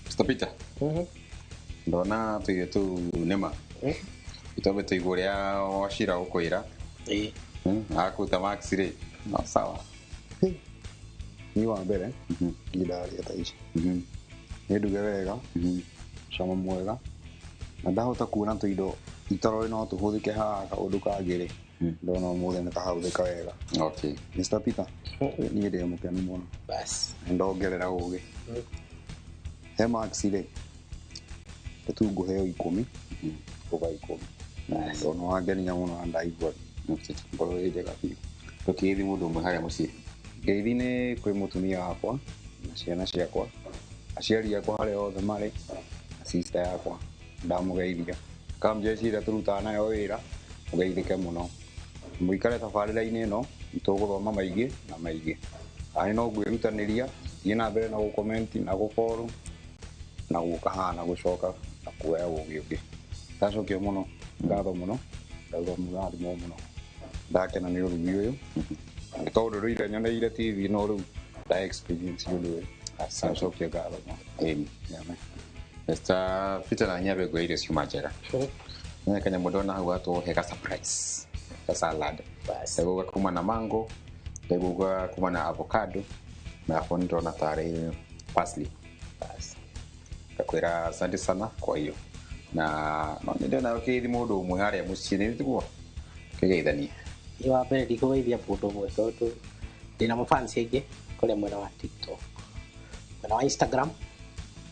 Mr. Peter. Ndona tuirio tu nĩma itwambe tũigue ũrĩa wacira gũkwĩra akuruta marks rĩ no sawa. Ni wa mbere niĩ ndarĩa ta ici nĩ nduge wega cama mwega na ndahota kuona tũindo itarorĩ no tũhũthĩke haha kaũndũ kangĩ rĩ ndona ũmũthĩ nĩ kahũthĩka wega. Okay. Mr. Peter, niĩ ndĩ mũkenu mũno. Bas. Ndongerera ũgĩ he marks rĩ tu ngũheo 10 over 10. Ndona wangenia mũno na ndaigua ngoro ĩ njega biũ. Tũkĩgeithie mũndũ ũmwe harĩa mũciĩ. Ngeithi nĩ kwĩ mũtumia wakwa na ciana ciakwa, aciari akwa harĩa othe marĩ na sister yakwa ndamũgeithia. Kamjeshi ĩrĩa tũrutaga nayo wĩra mũgeithĩke mũno. Mũikare tabarĩra-inĩ ĩno nĩtũgũthoma maingĩ na maingĩ. Nani no ngwĩrutanĩria thiĩ na mbere na gũkomenti na gũfollow na gũka haha na gũcoka na kuoya ũgĩ ũngĩ. Ndacokia mũno ngatho mũno ndauga mũrathimwo mũno. Ndakena nĩ ũrugi ũyũ nĩ tondũ rũire nyoneire TV no rĩu nda experience ũndũ ũyũ. Ndacokia ngatho mũno. Amen. Mr. Peter na nyambe ngũhe irio ciuma njega. Nĩ kanyamũ ndona hau gatũhe ga surprise ga salad. Ndaigua kuma na mango, ndaigua kuma na avocado na hapo ndona tarĩ parsley. Ngakwĩra asante sana kwa hiyo na no nĩ ndĩrona ũkĩgeithia mũndũ ũmwe harĩa mũciĩ nĩ tiguo kĩgeithanie. Niĩ wa mbere ndikũgeithia mũndũ ũmwe tondũ ndĩna mafansi aingĩ kũrĩa mwena wa TikTok, mwena wa Instagram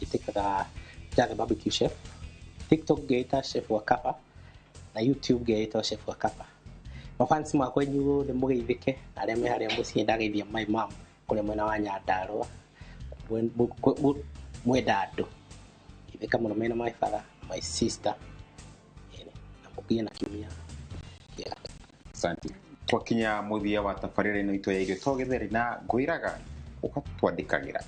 njĩtĩkaga Jathe Barbecue Chef, TikTok ngeĩta Chef wa Kapa na YouTube ngeĩtwo Chef wa Kapa. Mafansi makwa inyuothe mũgeithĩke na arĩa me harĩa mũciĩ ndageithia my mom kũrĩa mwena wa Nyandarũa mwenda andũ geithĩka mũno mena my father, my sister na mũgĩe na kiumia kĩega. Asante. Twakinya mũthia wa tabarĩra ĩno itũ ya irio to gĩtheri na ngwĩraga ũgatwandĩkagĩra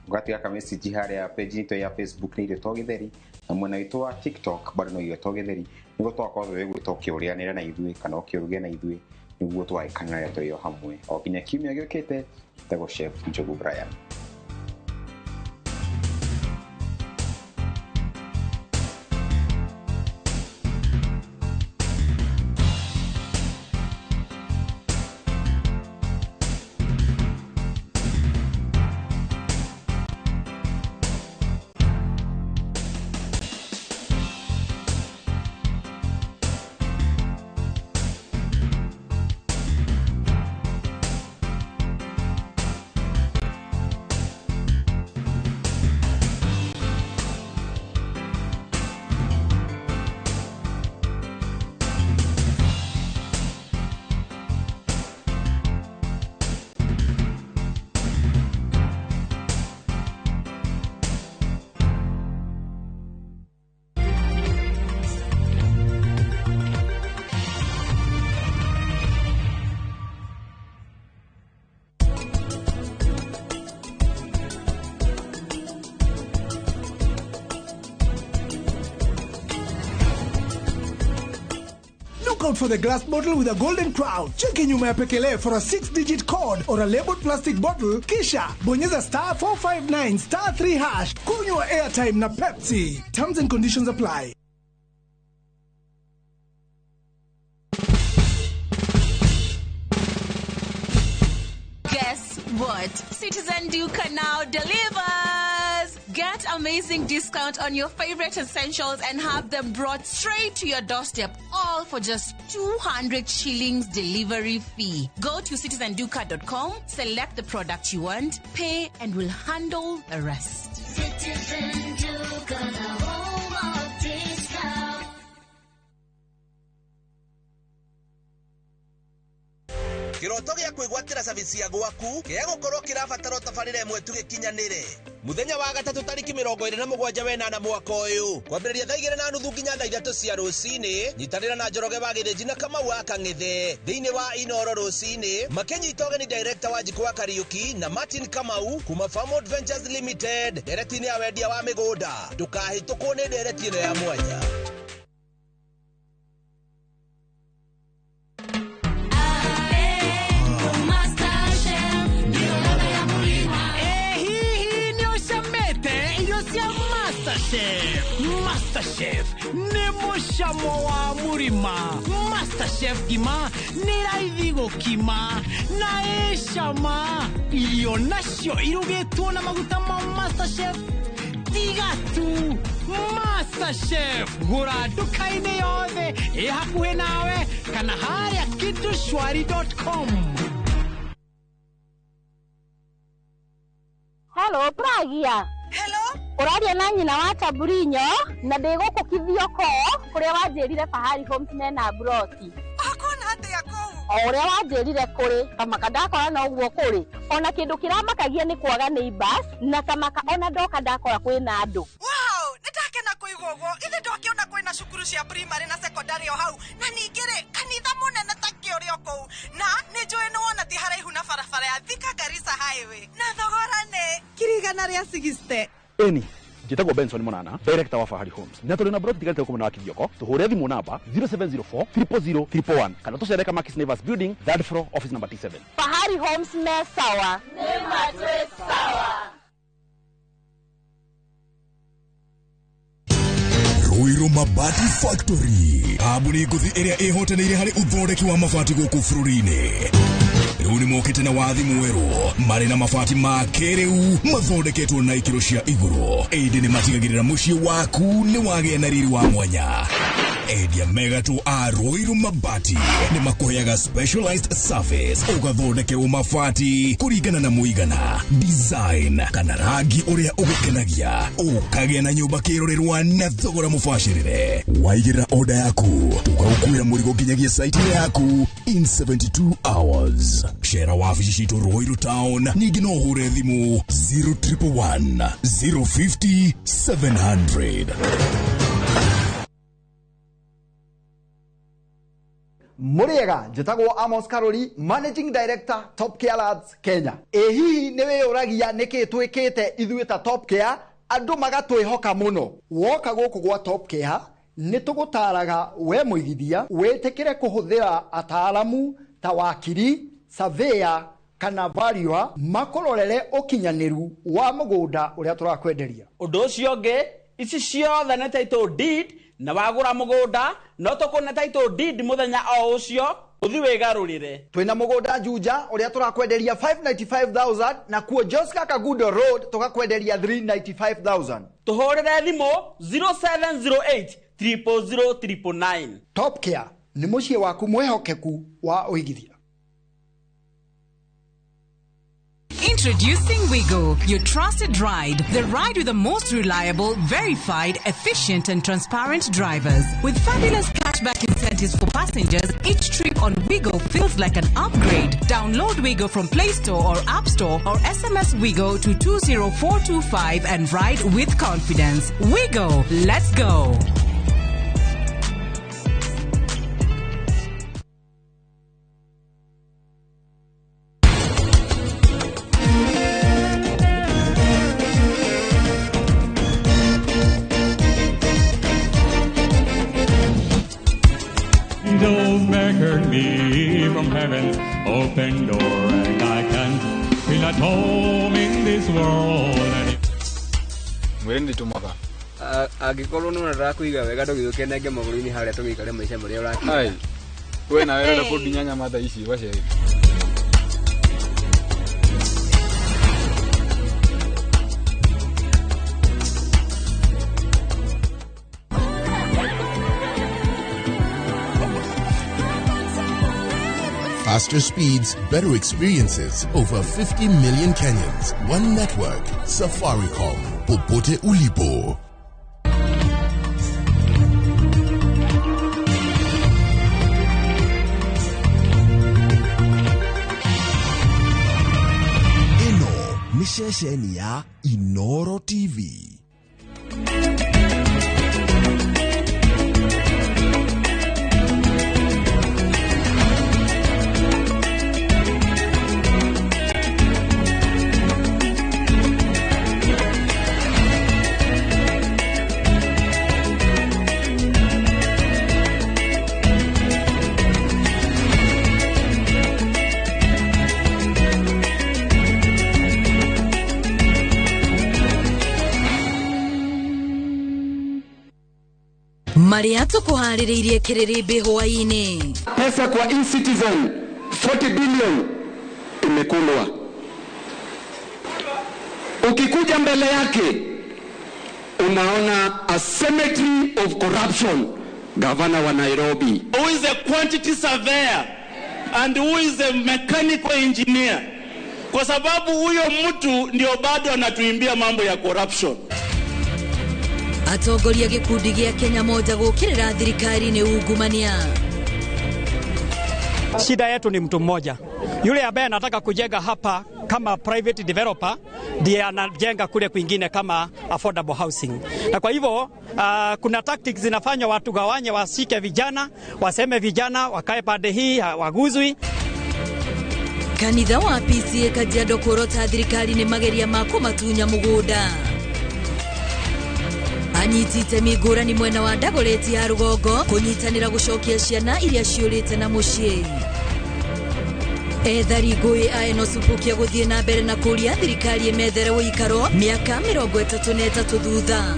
ũgatiga ka message harĩa page itũ ya Facebook nĩ irio to gĩtheri na mwena witũ wa TikTok bado no irio to gĩtheri nĩguo twakorwo twĩgwĩta ũkĩũrĩanĩra na ithuĩ kana ũkĩũruge na ithuĩ nĩguo twagĩkanĩra tũrĩ o hamwe o nginya kiumia gĩũkĩte. Njĩtagwo Chef Njogu Brian. Out for the glass bottle with a golden crown. Cheki nyuma ya pekele for a 6-digit code or a labeled plastic bottle, kisha bonyeza star 459 star 3 hash. Kunywa airtime na Pepsi. Terms and conditions apply. Guess what? Citizen Duka now delivers! Get amazing discount on your favorite essentials and have them brought straight to your doorstep, all for just 200 shillings delivery fee. Go to citizenduka.com, select the product you want, pay, and we'll handle the rest. Citizen Duka, the home of discount. Kĩroto gĩa kwĩgwatĩra service ya gwaku gĩgũkorwo kĩrabatara tabarĩra ĩmwe tu gĩkinyanĩre. Mũthenya wa gatatũ tarĩki 27 wenana mwaka ũyũ kwambĩrĩria thaa 2:30 nginya thaa 3 cia rũcinĩ. Nyitanĩra na Njoroge wa Gĩthĩnji na Kamau wa Kang'ethe thĩinĩ wa Inoro rũcinĩ makĩnyita ũgeni director wa Njikũ wa Kariuki na Martin Kamau kuma Farmwood Ventures Limited ndereti-inĩ ya wendia wa mĩgũnda. Ndũkahĩtũkwo nĩ ndereti ĩno ya mwanya. MasterChef nĩ mũcamo wa mũrima. MasterChef ngima nĩ raithi gũkima na ĩcama. Irio nacio irugĩtwo na maguta ma MasterChef tiga tu. MasterChef gũra nduka-inĩ yothe ĩ hakuhĩ nawe kana harĩa kitushwari.com. Hello, Pragia. Hello. Ũraria na nyina wa Taburinyo na ndĩ gũkũ Kithioko kũrĩa wanjĩrire Fahari Homes mena broti. Ũkuona atĩa kũu? O ũrĩa wanjĩrire kũrĩ kamaka ndakora no ũguo kũrĩ. Ona kĩndũ kĩramakagia nĩ kwaga neighbors na kamaka ona ndoka ndakora kwĩna andũ. Wow, nĩndakena kũigua ũguo. Ithe ndwakĩona kwĩna cukuru cia primary na secondary o hau na ningĩ rĩ kanitha mũnene ta kĩ ũrĩ o kũu na nĩ njũĩ nĩ wona ti haraihu na barabara ya Thika Garissa Highway na thogora nĩ 160,000. Eni njĩtagwo Benson Munana, director wa Fahari Homes. Na tũrĩ na broti tigarĩte gũkũ mwena wa Kithioko. Tũhũre thimũ namba 0704 000 111 kana tũcere Kamakis Neighbors Building, third floor, office number T7. Fahari Homes me sawa. Nĩ matwĩ sawa. Ruiru Mabati Factory, kambuni ngũthi ĩrĩa ĩhotanĩire harĩ ũthondeki wa mabati gũkũ bũrũri-inĩ. Rĩu nĩmokĩte na wathi mwerũ marĩ na mabati ma kĩrĩu mathondeketwo na ikĩro cia igũrũ. Ĩndĩ nĩmatigagĩrĩra mũciĩ waku nĩ wagĩa na riri wa mwanya. Endia megatũ a Ruiru Mabati nĩmakũheaga specialized service ũgathondekerwo mabati kũringana na mũigana, design kana rangi ũrĩa ũgũkenagia, ũkagĩa na nyũmba kĩrorerwa na thogora mũbacĩrĩre. Waigĩrĩra order yaku tũgagũkuĩra mũrigo nginyagia site yaku in 72 hours. Cera wabici citũ Ruiru Town, ningĩ no ũhũre thimũ 0111 050 700. Mũrĩega, njĩtagwo Amos Karori, Managing Director Top Care Lads Kenya. Ĩ hihi nĩ wĩyũragia nĩkĩ twĩkĩte ithuĩ ta Top Care andũ magatwĩhoka mũno? Woka gũkũ gwa Top Care nĩ tũgũtaraga we mũigithia wĩtĩkĩre kũhũthĩra ataaramu ta wakiri, surveyor kana valuer makũrorere ũkinyanĩru wa mũgũnda ũrĩa tũrakwenderia. Ũndũ ũcio ũngĩ, ici ciothe nĩ title deed na wagũra mũgũnda no tũkũne title deed mũthenya o ũcio ũthi wĩgarũrĩre. Twĩna mũgũnda Juja ũrĩa tũrakwenderia 595,000 na kuo Joska Kagudo Road tũgakwenderia 395,000. Tũhũrĩre thimũ 0708 000 999. Top Care nĩ mũciĩ waku mwĩhokeku wa ũigithia. Introducing Wigo, your trusted ride. The ride with the most reliable, verified, efficient and transparent drivers. With fabulous cashback incentives for passengers, each trip on Wigo feels like an upgrade. Download Wigo from Play Store or App Store or SMS Wigo to 20425 and ride with confidence. Wigo, let's go. Angels beckon me from heaven's open door, and I can feel at home in this world. Mwĩrĩ nĩtũmaga Angĩkorwo nĩ ũrakũiga wega ndũgĩũke magũrũ-inĩ harĩa tũgĩikare maica marĩa ũrakĩra. Ai, we nawe ũrenda kũndinya nyama thaa ici waceri. Faster speeds, better experiences. Over 50 million Kenyans. One network. Safaricom. Popote ulipo. Nĩ ceceni ya Inoro TV. Maria tukuharĩrĩirie kĩrĩrĩmbĩ hwaĩ-inĩ. Pesa kwa eCitizen 40 billion imekulwa. Ukikuja mbele yake unaona a cemetery of corruption. Gavana wa Nairobi, who is a quantity surveyor and who is a mechanical engineer, kwa sababu huyo mtu ndio bado anatuimbia mambo ya corruption. Atongoria gĩkundi gĩa Kenya Moja gũkĩrĩra thirikari nĩ ungumania. Shida yetu ni mtu mmoja yule ambaye anataka kujenga hapa kama private developer, ndiye anajenga kule kwingine kama affordable housing. Na kwa hivyo kuna tactics zinafanywa watu gawanye, wasike vijana, waseme vijana wakae pande hii waguzwi. Kanitha wa PCA Kajiado kũrota thirikari nĩ mageria ma kũmatunya mũgũnda. Anyiti itemi ngũrani mwena wa Dagoretti ya rũgongo kũnyitanĩra gũcokia ciana iria ciũrĩte na mũciĩ. Ethari ngũĩ a Enosupukia gũthiĩ na mbere na kũria thirikari ĩmethere ũikaro mĩaka 33 thutha.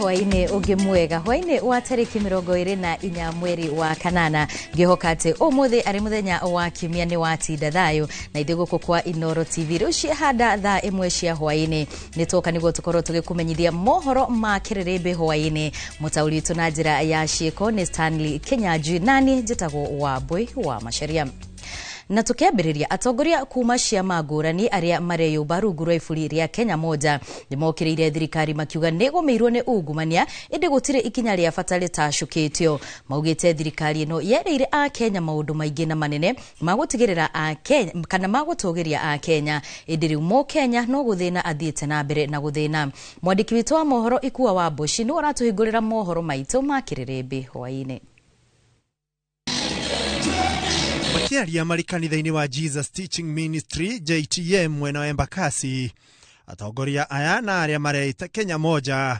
Hwaĩ-inĩ ũngĩ mwega, hwaĩ-inĩ wa tarĩki 24 mweri wa kanana, ngĩhoka atĩ ũmũthĩ arĩ mũthenya wa kiumia nĩ watinda thayũ na ithuĩ gũkũ kwa Inoro TV rĩu ciahanda thaa 1 cia hwaĩ-inĩ nĩ twoka nĩguo tũkorwo tũgĩkũmenyithia mohoro ma kĩrĩrĩmbĩ hwaĩ-inĩ. Mũtaũri witũ na njĩra ya ciĩko nĩ Stanley Kinyanjui, nani njĩtagwo Wambui wa Macharia. Na tukiambĩrĩria, atongoria kuma ciama ngũrani arĩa mareyũmba rungu rwa iburi rĩa Kenya Moja nĩmokĩrĩire thirikari makiuga nĩgũmĩirwo nĩ ungumania, ĩndĩ gũtirĩ ikinya rĩa bata rĩtacũkĩtio. Maugĩte thirikari ĩno yerĩire akenya maũndũ maingĩ na manene ma gũtigĩrĩra akenya kana ma gũtũgĩria akenya, ĩndĩ rĩu mũkenya no gũthĩna athiĩte na mbere na gũthĩna. Mwandĩki witũ wa mohoro Ikua wa Mboci nĩwe ũratũhingũrĩra mohoro maitũ ma kĩrĩrĩmbĩ hwaĩ-inĩ. Makiaria marĩ kanitha-inĩ wa Jesus Teaching Ministry JTM mwena wa Embakasi, atongoria aya na arĩa mareita Kenya Moja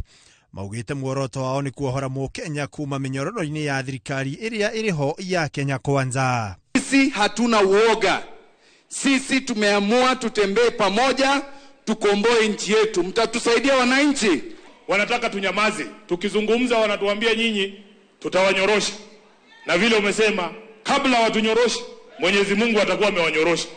maugĩte muoroto wao nĩ kuohora mũkenya kuma mĩnyororo-inĩ ya thirikari ĩrĩa ĩrĩho ya Kenya Kwanza. Sisi hatuna uoga, sisi tumeamua tutembee pamoja, tukomboe nchi yetu. Mtatusaidia wananchi? Wanataka tunyamaze, tukizungumza wanatuambia nyinyi tutawanyorosha, na vile umesema kabla watunyoroshe Mwenyezi Mungu atakuwa amewanyorosha.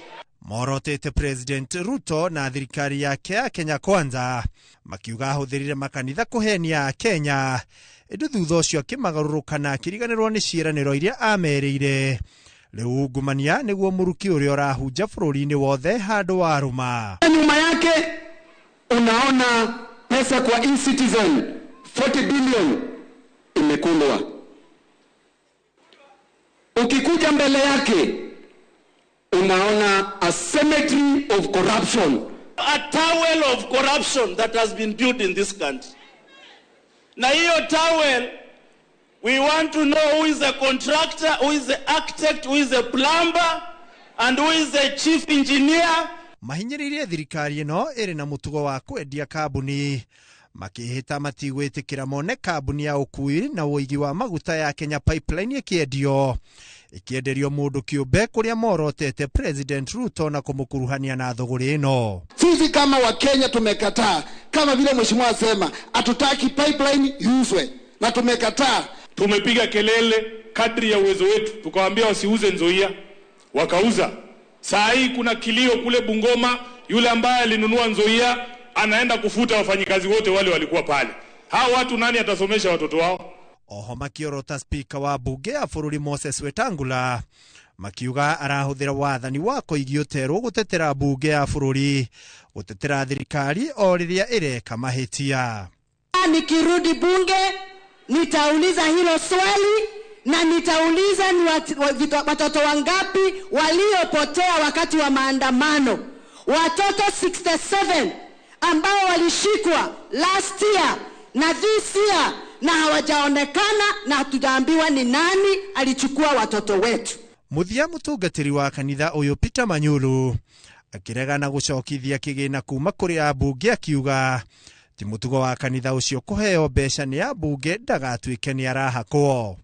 Morotete President Ruto na thirikari yake ya Kenya Kwanza makiuga ahũthĩrire makanitha kũhenia Kenya, ĩndĩ thutha ũcio akĩmagarũrũka na akĩriganĩrwo nĩ ciĩranĩro iria amerĩire. Rĩu ungumania nĩguo mũruki ũrĩa ũrahunja bũrũri-inĩ wothe handũ warũma. Nyuma yake unaona pesa kwa eCitizen 40 billion imekulwa. Ukikuja mbele yake unaona a cemetery of corruption, a towel of corruption that has been built in this country. Na hiyo towel, we want to know who is the contractor, who is the architect, who is the plumber, and who is the chief engineer. Mahinyĩrĩirie thirikari ĩno ĩrĩ na mũtugo wa kwendia kambuni, makĩhĩta matigwĩtĩkĩra mone kambuni ya ũkuui na ũigi wa maguta ya Kenya Pipeline ĩkĩendio ĩkĩenderio mũndũ kĩũmbe kũrĩa morotete President Ruto na kũmũkuruhania na thũgũrĩ ĩno. Sisi kama Wakenya tumekataa, kama vile mheshimiwa asema hatutaki pipeline iuzwe, na tumekataa. Tumepiga kelele kadri ya uwezo wetu, tukawaambia wasiuze Nzoia, wakauza. Saa hii kuna kilio kule Bungoma, yule ambaye alinunua Nzoia anaenda kufuta wafanyikazi wote wale walikuwa pale. Hao watu nani atasomesha watoto wao? Oho makiorota spika wa bunge ya bũrũri Moses Wetangula Makiuga arahũthĩra wathani wa koigi ũterwo gũtetera mbunge ya bũrũri, gũtetera thirikari o rĩrĩa ĩreka mahĩtia. Nikirudi bunge nitauliza hilo swali na nitauliza ni watoto wangapi waliopotea wakati wa maandamano. Watoto 67 ambao walishikwa last year na this year na hawajaonekana na hatujaambiwa ni nani alichukua watoto wetu. Mũthia mũtungatĩri wa kanitha ũyũ Peter Manyuru akĩregana gũcokithia kĩgĩna kuma kũrĩ ambunge akiuga ti mũtugo wa kanitha ũcio kũheo mbeca nĩ ambunge ndagatuĩke nĩ arahakwo.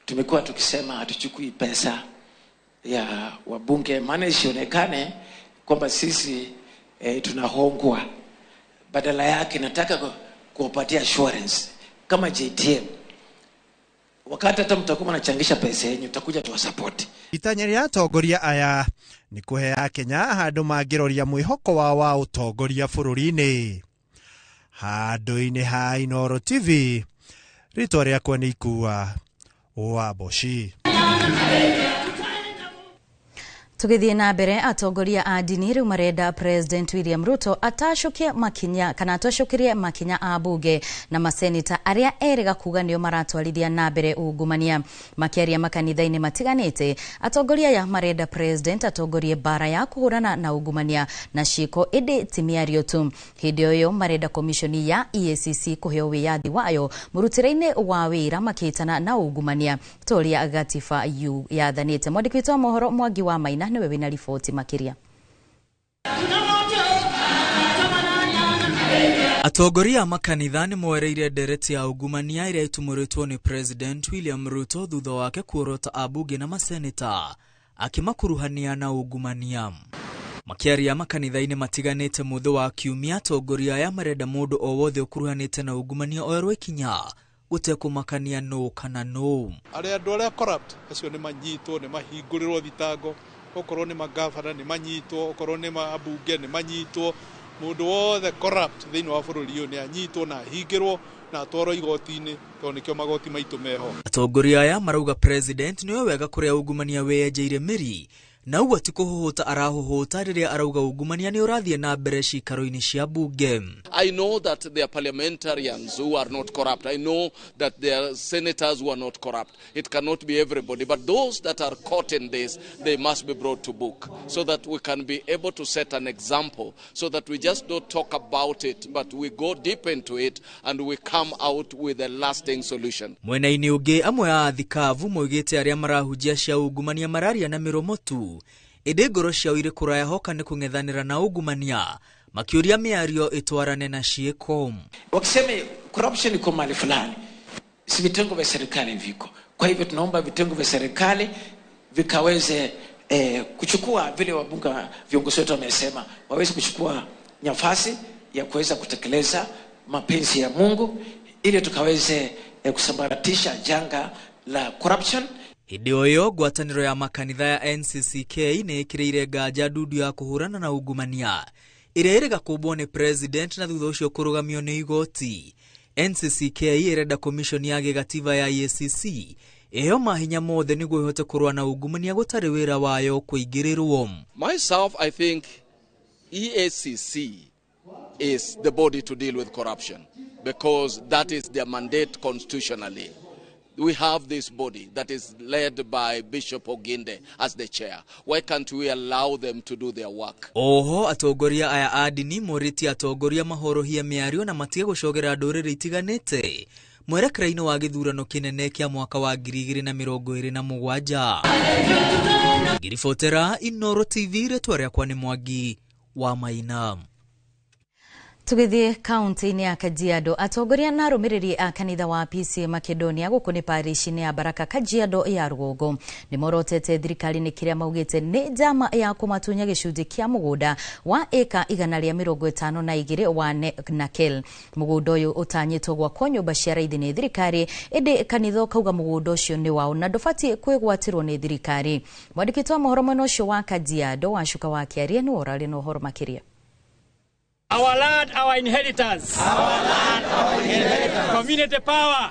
Tumekuwa tukisema hatuchukui pesa ya wabunge, maana isionekane kwamba sisi tunahongwa. Badala yake nataka kuwapatia assurance kama JTM, wakati hata mtakuwa mnachangisha pesa yenu tutakuja tuwasupport. Itanya rĩa atongoria aya nĩ kũhe Akenya handũ mangĩroria mwĩhoko wao wa ũtongoria bũrũri-inĩ. Handũ-inĩ ha Inooro TV, rĩtwa rĩakwa nĩ Ikua wa Mboci. Tugithie na mbere, atongoria a ndini riu marenda President William Ruto atacukie makinya kana atacũkĩrie makinya a bunge na maseneta aria erega kuga nio maratwarithia na mbere ungumania. Makiaria makanitha-inĩ matiganĩte, atongoria aya marenda President atongorie mbara ya kũhũrana na ungumania na ciĩko ĩndĩ ti mĩario tu. Hĩndĩ o ĩyo marenda komishoni ya EACC kũheo wĩyathi wayo mũrutĩre-inĩ wa wĩra makĩtana na ungumania ta ũrĩa gatiba yathanĩte. Mwandĩki witũ wa mohoro Mwangi wa Maina niwe wina riboti makiria. Atongoria a makanitha nĩ moereire ndereti ya ungumania ĩrĩa ĩtumũrĩtwo nĩ President William Ruto thutha wake kuorota ambunge na maseneta akĩmakuruhania na ungumania. Makiaria makanitha-inĩ matiganĩte mũthĩ wa kiumia, atongoria aya marenda mũndũ o wothe ũkuruhanĩte na ungumania oerwo ikinya gũtekũmakania nũ kana nũ. Arĩa andũ arĩa corrupt acio nĩ manyitwo, nĩ mahingũrĩrwo thitango, okorwo nĩ magavana nĩ manyitwo, okorwo nĩ mabunge nĩ manyitwo, mũndũ wothe corrupt thĩinĩ wa bũrũri ũyũ nĩ anyitwo na ahingĩrwo na atwarwo igoti-inĩ, tondũ nĩkĩo magoti maitũ meho. Atongoria aya marauga President nĩwe wega kũrĩa ungumania wĩyenjeire mĩri na ũguo ti kũhũhũta arahũhũta rĩrĩa arauga ungumania nĩ ũrathiĩ na mbere ciikaro-inĩ cia bunge. I know that there are parliamentarians who are not corrupt. I know that there are senators who are not corrupt. It cannot be everybody, but those that are caught in this, they must be brought to book so that we can be able to set an example, so that we just don't talk about it, but we go deep into it and we come out with a lasting solution. Mwena-inĩ ũngĩ, amwe a athikabu moigĩte arĩa marahunjia cia ungumania mararia na mĩromo tu, ĩndĩ ngoro ciao irĩ kũraya hoka nĩ kũng'ethanĩra na ungumania, makiuria mĩario ĩtwarane na ciĩko. Wakisema corruption iko mahali fulani, si vitengo vya serikali viko. Kwa hivyo tunaomba vitengo vya serikali vikaweze kuchukua vile wabunge viongozi wetu wamesema, waweze kuchukua nafasi ya kuweza kutekeleza mapenzi ya Mungu ili tukaweze kusambaratisha janga la corruption. Hĩndĩ o ĩyo ngwatanĩro ya makanitha ya NCCK nĩ ĩkĩrĩire nganja ndundu ya kũhũrana na ungumania ĩrĩa ĩrĩga kũmbwo nĩ President na thutha ũcio kũrũgamio nĩ igoti. NCCK ĩrenda komishoni ya gĩgatiba ya EACC ĩheo mahinya mothe nĩguo ĩhote kũrũa na ungumania gũtarĩ wĩra wayo kũingĩrĩrwo. Myself, I think EACC is the body to deal with corruption because that is their mandate constitutionally. We have this body that is led by Bishop Oginde as the chair. Why can't we allow them to do their work? Oho atongoria aya a ndini morĩtie atongoria mahorohie mĩario na matige gũcogera ndũrĩrĩ itiganĩte mwerekera-inĩ wa gĩthurano kĩnene kĩa mwaka wa 2027. Ngiribotera Inooro TV, rĩtwa rĩakwa nĩ Mwangi wa Maina. Tugithie kaunti-inĩ ya Kajiado, atongoria na arũmĩrĩri a kanitha wa PCEA Makedonia gũkũ nĩ parish-inĩ ya Baraka Kajiado ya rũgongo nĩ morotete thirikari nĩ kĩrĩa maugĩte nĩ njama ya kũmatunya gĩcunjĩ kĩa mũgũnda wa ĩka 152 wa Nakel. Mũgũnda ũyũ ũtanyĩtwo gwakwo nyũmba cia raithi nĩ thirikari, ĩndĩ kanitha ũkauga mũgũnda ũcio nĩ wao na ndũbatiĩ kwĩgwatĩrwo nĩ thirikari. Mwandĩki wa mohoro mwena ũcio wa Kajiado Wacuka wa Kĩaria nĩwe ũrarĩ na ũhoro makĩria. Our land, our inheritance. Our land, our inheritance. Community power.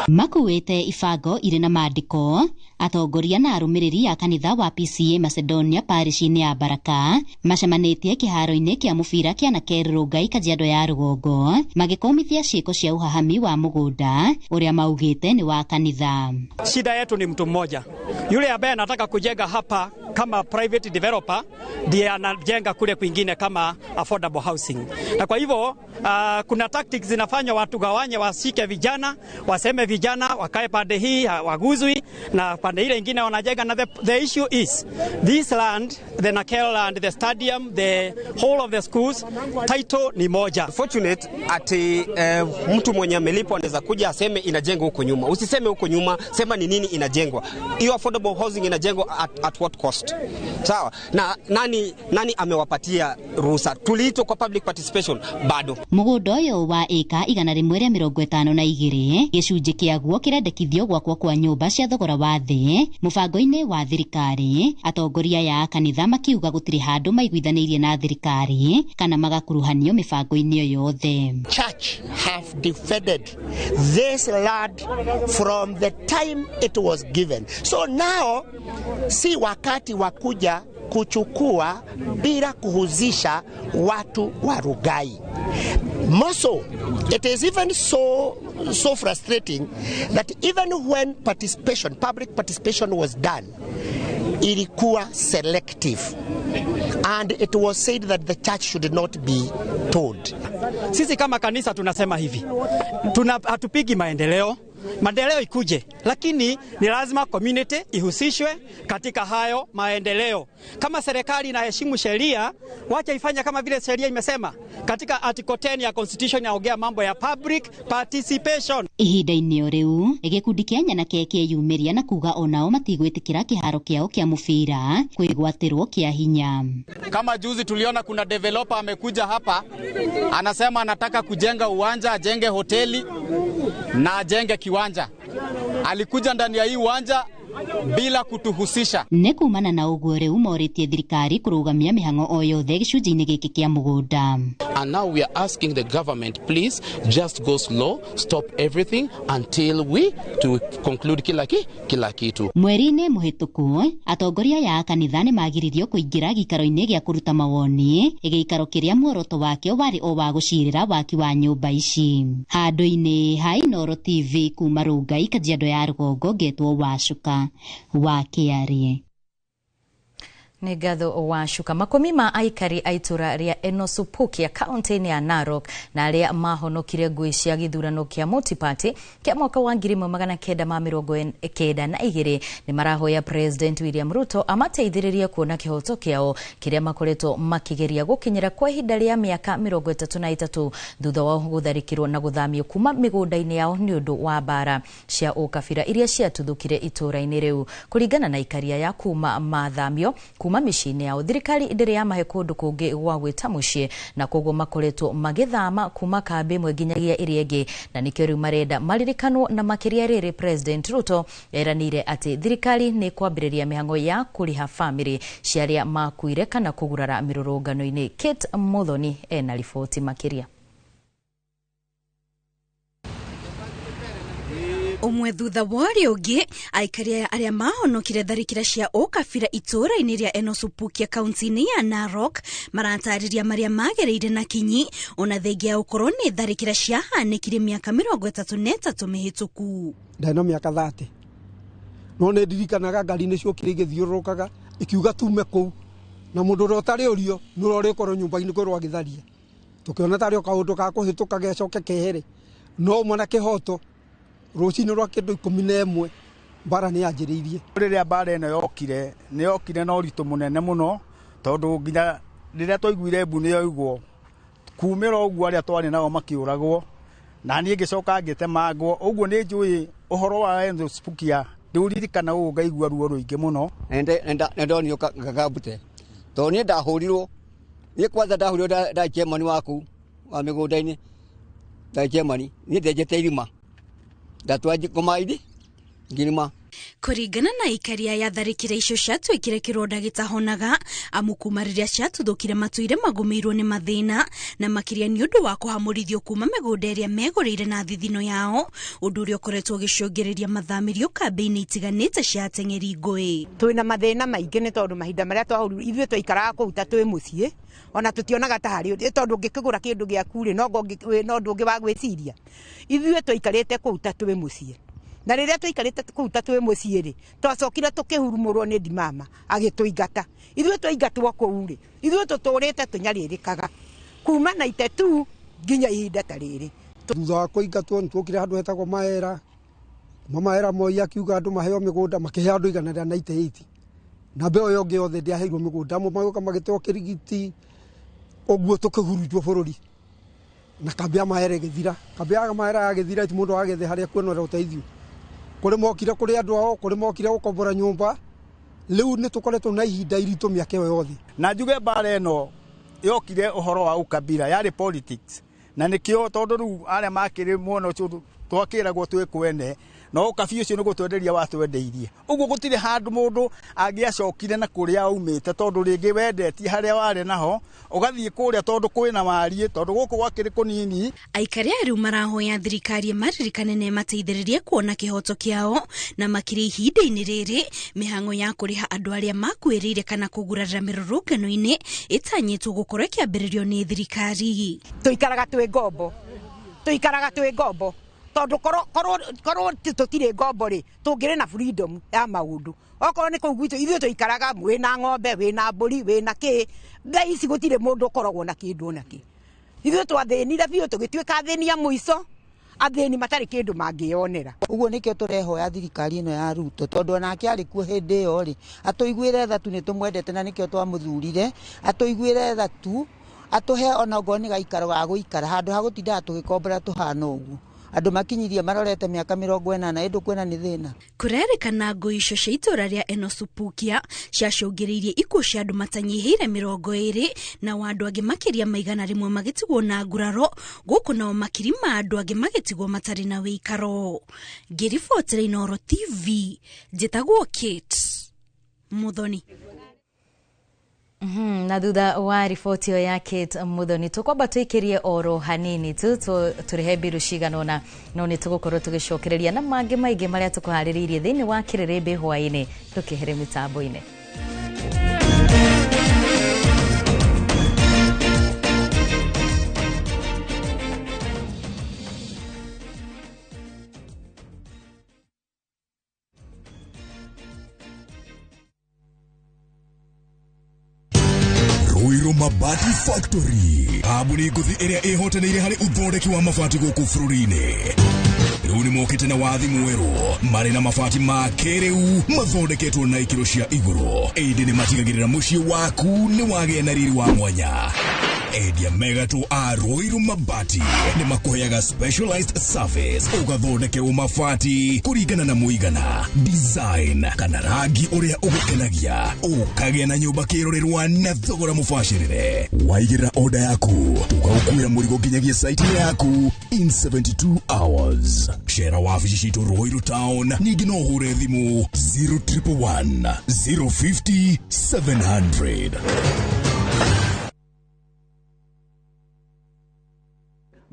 Makuĩte ibango irĩ na mandĩko atongoria na arũmĩrĩri a kanitha wa PCA Macedonia parish-inĩ ya Baraka macemanĩtie kĩharo-inĩ kĩa mũbira kĩa Naker Rongai Kajiado ya rũgongo magĩkũmithia ciĩko cia ũhahami wa mũgũnda ũrĩa maugĩte nĩ wa kanitha. Shida yetu ni mtu mmoja yule ambaye anataka kujenga hapa kama private developer ndiye anajenga kule kwingine kama affordable housing. Na kwa hivyo kuna tactics zinafanywa watu gawanye, wasike vijana, waseme vijana wakae pande hii waguzwi na pande ile ingine wanajenga. Na the issue is this land, the Nakel land, the stadium, the whole of the schools, title ni moja. Fortunate ati mtu mwenye amelipwa anaweza kuja aseme inajengwa huko nyuma. Usiseme huko nyuma, sema ni nini inajengwa. Hiyo affordable housing inajengwa at what cost? Sawa. Na nani amewapatia ruhusa? Tuliitwa kwa public participation bado. Mũgũnda ũyũ wa ĩka 152 gĩcunjĩ kĩaguo kĩrendekithio gwakwo kwa nyũmba cia thogora wa thĩ mũbango-inĩ wa thirikari. Atongoria ya kanitha makiuga gũtirĩ handũ maiguithanĩirie na thirikari kana magakuruhanio mĩbango-inĩ ĩyo yothe. Church have defended this land from the time it was given. So now si wakati wa kuja kuchukua bila kuhusisha watu wa Rugai. More so, it is even so frustrating that even when participation, public participation was done, ilikuwa selective. And it was said that the church should not be told. Sisi kama kanisa tunasema hivi, hatupigi maendeleo. Maendeleo ikuje, lakini ni lazima community ihusishwe katika hayo maendeleo. Kama serikali inaheshimu sheria, wacha ifanye kama vile sheria imesema. Katika article 10 ya constitution inaongea mambo ya public participation. Ihinda-inĩ o rĩu gĩkundi kĩa nyanake kĩeyumĩria na kuga onao matigwĩtĩkĩra kĩharo kĩao kĩa mũbira kwĩgwatĩrwo kĩa hinya. Kama juzi tuliona kuna developer amekuja hapa anasema anataka kujenga uwanja, ajenge hoteli na ajenge kiwanja. Alikuja ndani ya hii uwanja bila kutuhusisha. Nĩ kumana na ũguo rĩu morĩtie thirikari kũrũgamia mĩhang'o o yothe gĩcunjĩ-inĩ gĩkĩ kĩa mũgũnda. And now we are asking the government, please just go slow, stop everything until we to conclude kila kitu. Mweri-inĩ mũhĩtũku atongoria ya kanitha nĩ magiririo kũingĩra gĩikaro-inĩ gĩa kũruta mawoni, gĩikaro kĩrĩa muoroto wakĩo warĩ o wa gũcirĩra waki wa nyũmba ici. Handũ-inĩ ha Inooro TV kuma Rongai Kajiado ya rũgongo ngetwo Wacuka wa Kĩarie. Nĩ ngatho Wacuka. Makũmi ma aikari a itũra rĩa Enosupukia kaunti-inĩ ya Narok na arĩa mahonokire ngũĩ cia gĩthurano kĩa multi-party kĩa mwaka wa 1992 nĩ marahoya President William Ruto amateithĩrĩrie kuona kĩhoto kĩao kĩrĩa makoretwo makĩgeria gũkinyĩra kwa ihinda rĩa mĩaka 33 thutha wao gũtharĩkĩrwo na gũthamio kuma mĩgũnda-inĩ yao nĩ ũndũ wa mbara cia ũkabira iria ciatuthũkire itũra-inĩ rĩu. Kũringana na ikaria ya kuma mathamio kuma mĩciĩ-inĩ yao, thirikari ndĩrĩ yamahe kũndũ kũngĩ gwa gwĩta mũciĩ na koguo makoretwo magĩthama kuma kambĩ ĩmwe nginyagia ĩrĩa ĩngĩ, na nĩkĩo rĩu marenda maririkanwo na makĩria rĩrĩ President Ruto eranĩire atĩ thirikari nĩ kwambĩrĩria mĩhang'o ya kũrĩha bamĩrĩ cia arĩa makuire kana kũgurara mĩrũrũngano-inĩ. Kate Muthoni ena riboti makĩria. Ũmwe thutha wa ũrĩa ũngĩ aikari aya arĩa mahonokire tharĩkĩra cia ũkabira itũũra-inĩ rĩa Enosupukia kaunti-inĩ ya Narok maratarĩria marĩa magereire na kinyi ona thengia ya gũkorwo nĩ tharĩkĩra ciahanĩkire mĩaka 33 mĩhĩtũku. Ndarĩ na mĩaka 30 no nĩ ndirikanaga ngari nĩ ciokire igĩthiũrũrũkaga ikiuga tume kũu, na mũndũ ũrĩa ũtarĩ ũrio nĩ ũrĩa ũrĩkorwo nyũmba-inĩ kwĩrwo agĩtharia, tũkĩona tarĩ o kaũndũ ga kũhĩtũka gecoke kehere, no mwana kĩhoto rũcinĩ rwa kĩndũ 11 mbara nĩ yanjĩrĩirie. Rĩrĩa mbara ĩno yokire nĩ yokire na ũritũ mũnene mũno, tondũ nginya rĩrĩa twaiguire mbu nĩ yoigwo kumĩra ũguo arĩa twarĩ nao makĩũragwo, na niĩ ngĩcoka ngĩtemangwo. Ũguo nĩ njũĩ ũhoro wa Enosupukia ndĩũririkana ũũ ngaigua ruo rũingĩ mũno. Nĩ ndonio ngambute tondũ niĩ ndahũrirwo, niĩ kwanza ndahũrirwo ndarĩ chairman waku wa mĩgũnda-inĩ, ndarĩ chairman, niĩ ndenjete irima ndatwa ngoma ithi ngirima. Kũringana na ikaria ya tharĩkĩra icio ciatuĩkire kĩronda gĩtahonaga, amu kuma rĩrĩa ciatuthũkire matũire magũmĩirwo nĩ mathĩna, na makĩria nĩ ũndũ wa kũhamũrithio kuma mĩgũnda ĩrĩa megũrĩire na thithino yao, ũndũ ũrĩa ũkoretwo ũgĩcũngĩrĩria mathamĩrio kambĩ-inĩ itiganĩte cia ateng'eri ngũĩ. Twĩna mathĩna maingĩ nĩ tondũ mahinda marĩa twahũrirwo ithuĩ twaikaraga kũu ta twĩ mũciĩ, ona tũtionaga ta harĩ ũndũ, tondũ ũngĩkĩgũra kĩndũ gĩaku rĩ, no ũndũ ũngĩ wa gwĩciria. Ithuĩ twaikarĩte kũu ta twĩ mũciĩ, na rĩrĩa twaikarĩte kũu ta twĩ mũciĩ rĩ, twacokire tũkĩhurumũrwo nĩ ndimama agĩtũingata. Ithuĩ twaingatwo kũu rĩ, ithuĩ tũtũrĩte tũnyarĩrĩkaga kuma 92 nginya ihinda ta rĩrĩ. Thutha wa kũingatwo nĩ tuokire handũ hetagwo Maera. Kuma Maera Moi akiuga andũ maheo mĩgũnda, makĩhe andũ 198. Na mbeũ ĩyo ĩngĩ yothe ndĩaheirwo mĩgũnda, amwe magĩũka magĩteo kĩrigiti, ũguo tũkĩhurutwo bũrũri. Na kambĩ ya Maera ĩgĩthira. Kambĩ ya Maera yagĩthira ti mũndũ agĩthiĩ harĩa kuonera ũteithio. Kũrĩ mokire kũrĩ andũ ao, kũrĩ mokire gũkombora nyũmba. Rĩu nĩ tũkoretwo na ihinda iritũ mĩaka ĩyo yothe. Na njuge mbara ĩno yokire ũhoro wa ukabila, yarĩ politics. Na nĩkĩo tondũ rĩu arĩa makĩrĩ mwena ũcio twakĩragwo twĩ kwene, no ũkabi ũcio nĩ gũtwenderia watwendeirie. Ũguo gũtirĩ handũ mũndũ angĩacokire na kũrĩa aumĩte, tondũ rĩngĩ wendetie harĩa warĩ naho, ũgathiĩ kũrĩa tondũ kwĩna wariĩ, tondũ gũkũ gwakĩrĩ kũnini. Aikari aya rĩu marahoya thirikari ĩmaririkane na ĩmateithĩrĩrie kuona kĩhoto kĩao, na makĩria ihinda-inĩ rĩrĩ mĩhang'o ya kũrĩha andũ arĩa makuĩrĩire kana kũgurarĩra mĩrũrũngano-inĩ ĩtanyĩtwo gũkorwo ĩkĩambĩrĩrio nĩ thirikari. Tũikaraga twĩ ngombo, tũikaraga twĩ ngombo, tondũ korwo tũtirĩ ngombo rĩ, tũngĩrĩ na freedom ya maũndũ. Okorwo nĩ kũu gwitũ ithuĩ tũikaraga wĩna ng'ombe, wĩna mbũri, wĩna kĩ. Thaa ici gũtirĩ mũndũ ũkoragwo na kĩndũ ona kĩ. Ithuĩ twathĩnire biũ tũgĩtuĩka athĩni a mũico, athĩni matarĩ kĩndũ mangĩyonera. Ũguo nĩkĩo tũrehoya thirikari ĩno ya Ruto, tondũ onake arĩ kuo hĩndĩ ĩyo rĩ, atũiguĩre tha tu, nĩ tũmwendete na nĩkĩo twamũthurire, atũiguĩre tha tu, atũhe ona okorwo nĩ gaikaro ga gũikara, handũ ha gũtindaga tũgĩkombora tũhana ũguo. Andũ makinyirie marorete mĩaka 80 ĩndũ kwĩna nĩ thĩna. Kũrerĩkana ngũi icio cia itũũra rĩa Enosupukia ciacũngĩrĩirie ikuũ cia andũ matanyihĩire 20 na wa andũ angĩ makĩria ma 100 magĩtigwo na nguraro, gũkũ nao makiri ma andũ angĩ magĩtigwo matarĩ na wĩikaro. Ngĩribotera Inooro TV, njĩtagwo Kate Muthoni. Na thutha wa riboti ĩyo ya Kate Muthoni tũkwamba tũikĩrie oro hanini tu tũrĩhe mbiru cigana ũna, no nĩ tũgũkorwo tũgĩcokereria na mangĩ maingĩ marĩa tũkũharĩrĩirie thĩinĩ wa kĩrĩrĩmbĩ hwaĩ-inĩ. Ndũkehere mĩtambo-inĩ. Ruiru Mabati Factory, kambuni ngũthi ĩrĩa ĩhotanĩire harĩ ũthondeki wa mabati gũkũ bũrũri-inĩ. Rĩu nĩ mokĩte na wathi mwerũ, marĩ na mabati ma kĩrĩu mathondeketwo na ikĩro cia igũrũ, ĩndĩ nĩ matigagĩrĩra mũciĩ waku nĩ wagĩa na riri wa mwanya. Endia megatũ a Ruiru Mabati nĩ makũheaga specialized service, ũgathondekerwo mabati kũringana na mũigana, design kana rangi ũrĩa ũgũkenagia, ũkagĩa na nyũmba kĩrorerwa na thogora mũbacĩrĩre. Waigĩrĩra order yaku, tũgaũkuĩra mũrigo nginyagia site yaku in 72 hours. Cera wabici citũ Ruiru Town, ningĩ no ũhũre thimũ 0111 050 700.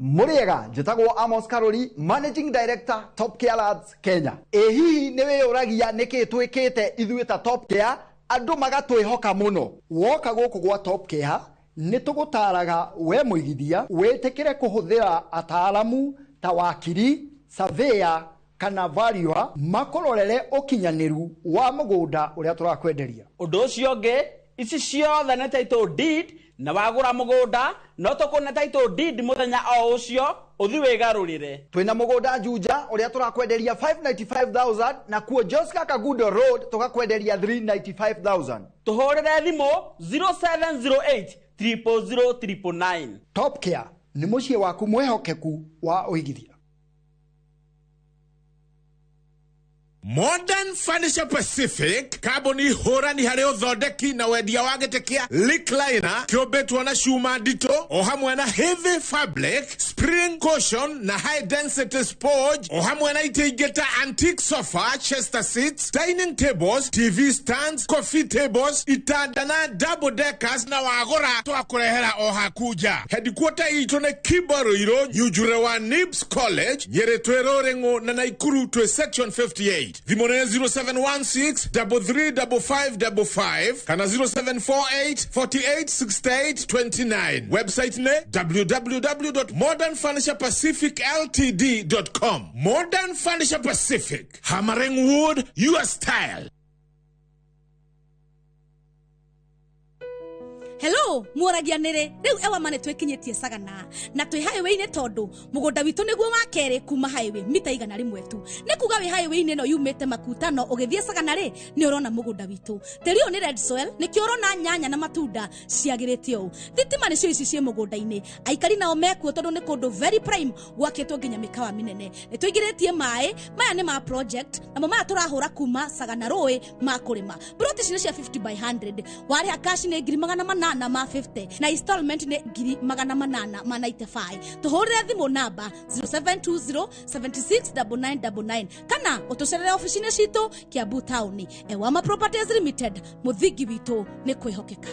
Mũrĩega, njĩtagwo Amos Karori, Managing Director Top Care Labs Kenya. Ĩ hihi nĩ wĩyũragia nĩkĩ twĩkĩte ithuĩ ta Top Care andũ magatwĩhoka mũno? Woka gũkũ gwa Top Care nĩ tũgũtaraga we mũigithia wĩtĩkĩre kũhũthĩra ataaramu ta wakiri, surveyor kana valuer makũrorere ũkinyanĩru wa mũgũnda ũrĩa tũrakwenderia. Ũndũ ũcio ũngĩ, ici ciothe nĩ title deed, na wagũra mũgũnda no tũkũne title deed mũthenya o ũcio ũthi wĩgarũrĩre. Twĩna mũgũnda Juja ũrĩa tũrakwenderia 595,000 na kuo Joska Kagudo Road tũgakwenderia 395,000. Tũhũrĩre thimũ 0708 000 999. Top Care nĩ mũciĩ waku mwĩhokeku wa ũigithia. Modern Furniture Pacific, kambuni hũrani harĩ ũthondeki na wendia wa gĩtĩ kĩa recliner kĩũmbĩtwo na cuma nditũ o hamwe na heavy fabric, spring cushion na high density sponge o hamwe na itĩ ingĩ ta antique sofa, chester seats, dining tables, TV stands, coffee tables, itanda na double deckers, na wagũra twakũrehera o haku nja. Headquarter itũ nĩ Kibaruirũ, Nyunjure wa Nibs College, Nyĩrĩ twĩ Rũrĩng'ũ na Naikuru twĩ section 58. Thimũ nĩ 0716 335555 kana 0748 48 68 29. Website nĩ www.modernfurniturepacificltd.com. Modern Furniture Pacific, hammering wood your style. Hello, muoragia nĩrĩ rĩu Ewama nĩ twĩkinyĩtie Sagana na twĩ highway-inĩ tondũ mũgũnda witũ nĩguo wa kerĩ kuma highway mita 100 tu. Nĩ kuga wĩ highway-inĩ ĩno yumĩte Makutano ũgĩthiĩ Sagana rĩ nĩ ũrona mũgũnda witũ. Tĩri ũyũ nĩ red soil, nĩkĩo ũrona nyanya na matunda ciagĩrĩte ũũ. Thitima nĩcio ici ciĩ mũgũnda-inĩ. Aikari nao mekuo tondũ nĩ kũndũ very prime gwakĩtwo nginya mĩkawa mĩnene. Nĩ tũingĩrĩtie maĩ, maya nĩ ma project namo maya tũrahũra kuma Sagana rũĩ ma kũrĩma. Plot ici nĩ cia 50 by 100. Warĩha cash nĩ 800 ma 50 na installment nĩ 895. Tũhũrĩre thimũ namba 0720 76 9999 kana ũtũcerere ofici-inĩ citũ Kiambu Town. Ewama Properties Limited, mũthingi witũ nĩ kwĩhokeka.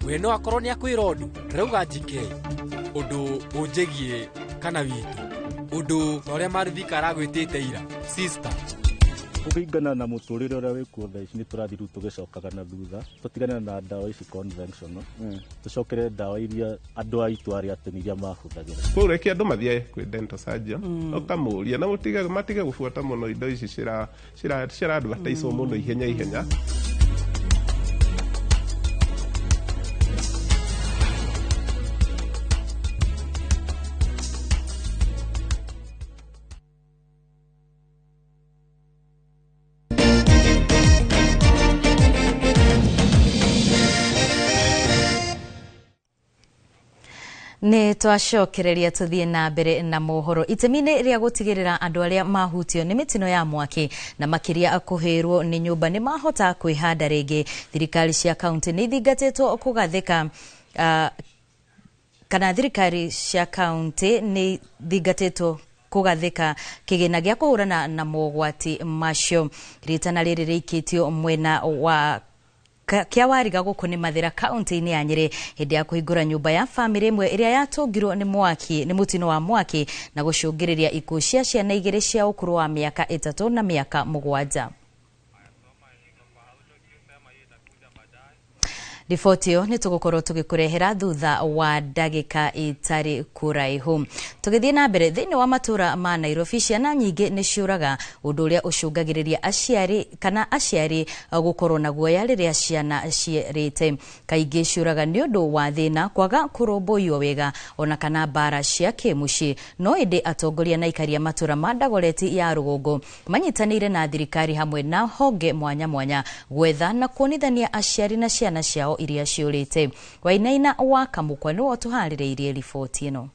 We no akorwo nĩ akwĩra ũndũ ndĩrauga njike ũndũ ũnjĩgie kana witũ ũndũ ta ũrĩa Marithika aragwĩtĩte ira sister. Kũringana na mũtũrĩre ũrĩa wĩkuo thaa ici nĩ tũrathiĩ rĩu tũgĩcokaga na thutha tũtigane na ndawa ici conventional, tũcokere ndawa iria andũ aitũ arĩa tene iria mahũthagĩra. Koguo reke andũ mathiĩ kwĩ dental surgeon ũkamũria na matige gũbuata mũno indo ici cira advertise mũno ihenya ihenya. Nĩ twacokereria tũthiĩ na mbere na mohoro itemi-inĩ rĩa gũtigĩrĩra andũ arĩa mahutio nĩ mĩtino ya mwaki na makĩria kũhĩrwo nĩ nyũmba nĩ mahota kwĩhanda rĩngĩ. Thirikari cia kaunti nĩ ithingatĩtwo kũgathĩka kana thirikari cia kaunti nĩ ithingatĩtwo kũgathĩka kĩgĩna gĩa kũhũrana na mogwati macio. Rĩtana rĩrĩ rĩikĩtio mwena wa kia wariga gũkũ nĩ Mathĩra kaunti-inĩ ya Nyĩrĩ hĩndĩ ya kũhingũra nyũmba ya bamĩrĩ ĩmwe ĩrĩa yatũngirwo nĩ mwaki nĩ mũtino wa mwaki na gũcũngĩrĩria ikuũ cia ciana igĩrĩ cia ũkũrũ wa mĩaka 3 na mĩaka 7. Riboti ĩyo nĩ tũgũkorwo tũgĩkũrehera thutha wa ndagĩka itarĩ kũraihu. Tũgĩthiĩ na mbere thĩinĩ wa matũra ma Nairobi ciana nyingĩ nĩ ciũraga ũndũ ũrĩa ũcũngagĩrĩria aciari kana aciari gũkorwo na guoya rĩrĩa ciana ciĩrĩte. Kaingĩ ciũraga nĩ ũndũ wa thĩna kwaga kũrũmbũiyo wega ona kana mbara cia kĩmũciĩ. No ĩndĩ atongoria na aikaria matũra ma Dagoretti ya rũgongo manyitanĩire na thirikari hamwe na honge mwanya mwanya gwetha na kuonithania aciari na ciana ciao iria ciũrĩte. Wainaina wa Kamũkwa nĩwe ũtũharĩrĩirie riboti ĩno.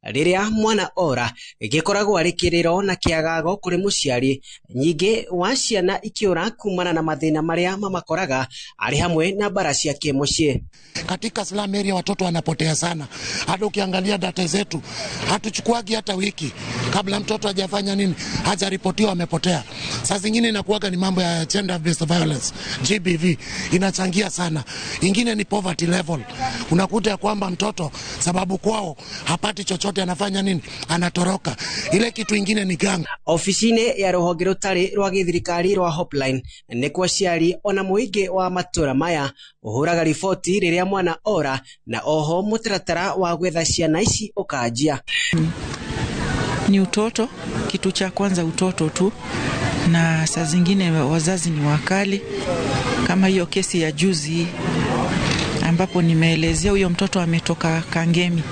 Rĩrĩa mwana ora gĩkoragwo arĩ kĩrĩro na kĩagago kũrĩ mũciari, nyingĩ wa ciana ikĩũra kumana na mathĩna marĩa mamakoraga arĩ hamwe na mbara cia kĩmũciĩ. Katika slum area watoto wanapotea sana. Hata ukiangalia data zetu hatuchukuagi hata wiki kabla mtoto hajafanya nini, hajaripotiwa amepotea. Saa zingine inakuwaga ni mambo ya gender based violence, GBV inachangia sana. Ingine ni poverty level. Unakuta kwamba mtoto sababu kwao hapati chochote anafanya nini, anatoroka. Ile kitu ingine ni gang. Ofisine ya rũhonge rũtarĩ rwa gĩthirikari rwa Hotline nĩ kwa aciari ona mũingĩ wa matũra maya ũhũraga riboti rĩrĩa mwana ora na oho mũtaratara wa gwetha ciana ici ũkanjia. Ni utoto, kitu cha kwanza utoto tu, na saa zingine wazazi ni wakali, kama hiyo kesi ya juzi ambapo ambapo nimeelezea huyo mtoto ametoka Kangemi.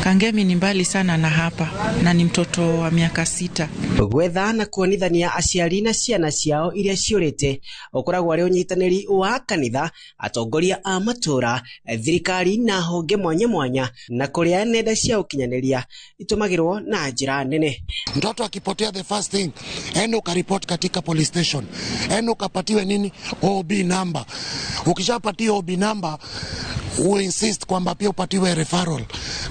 Kangemi ni mbali sana na hapa na ni mtoto wa miaka 6. Gwetha na kuonithania aciari na ciana ciao iria ciũrĩte ũkoragwo arĩ ũnyitanĩri wa kanitha, atongoria a matũra, thirikari na honge mwanya mwanya, na kũrĩa nenda cia ũkinyanĩria itũmagĩrwo na njĩra nene. Mtoto akipotea, the first thing, enda ukaripoti katika police station, enda ukapatiwe nini, OB number. Ukishapatia OB number, uinsist kwamba pia upatiwe referral.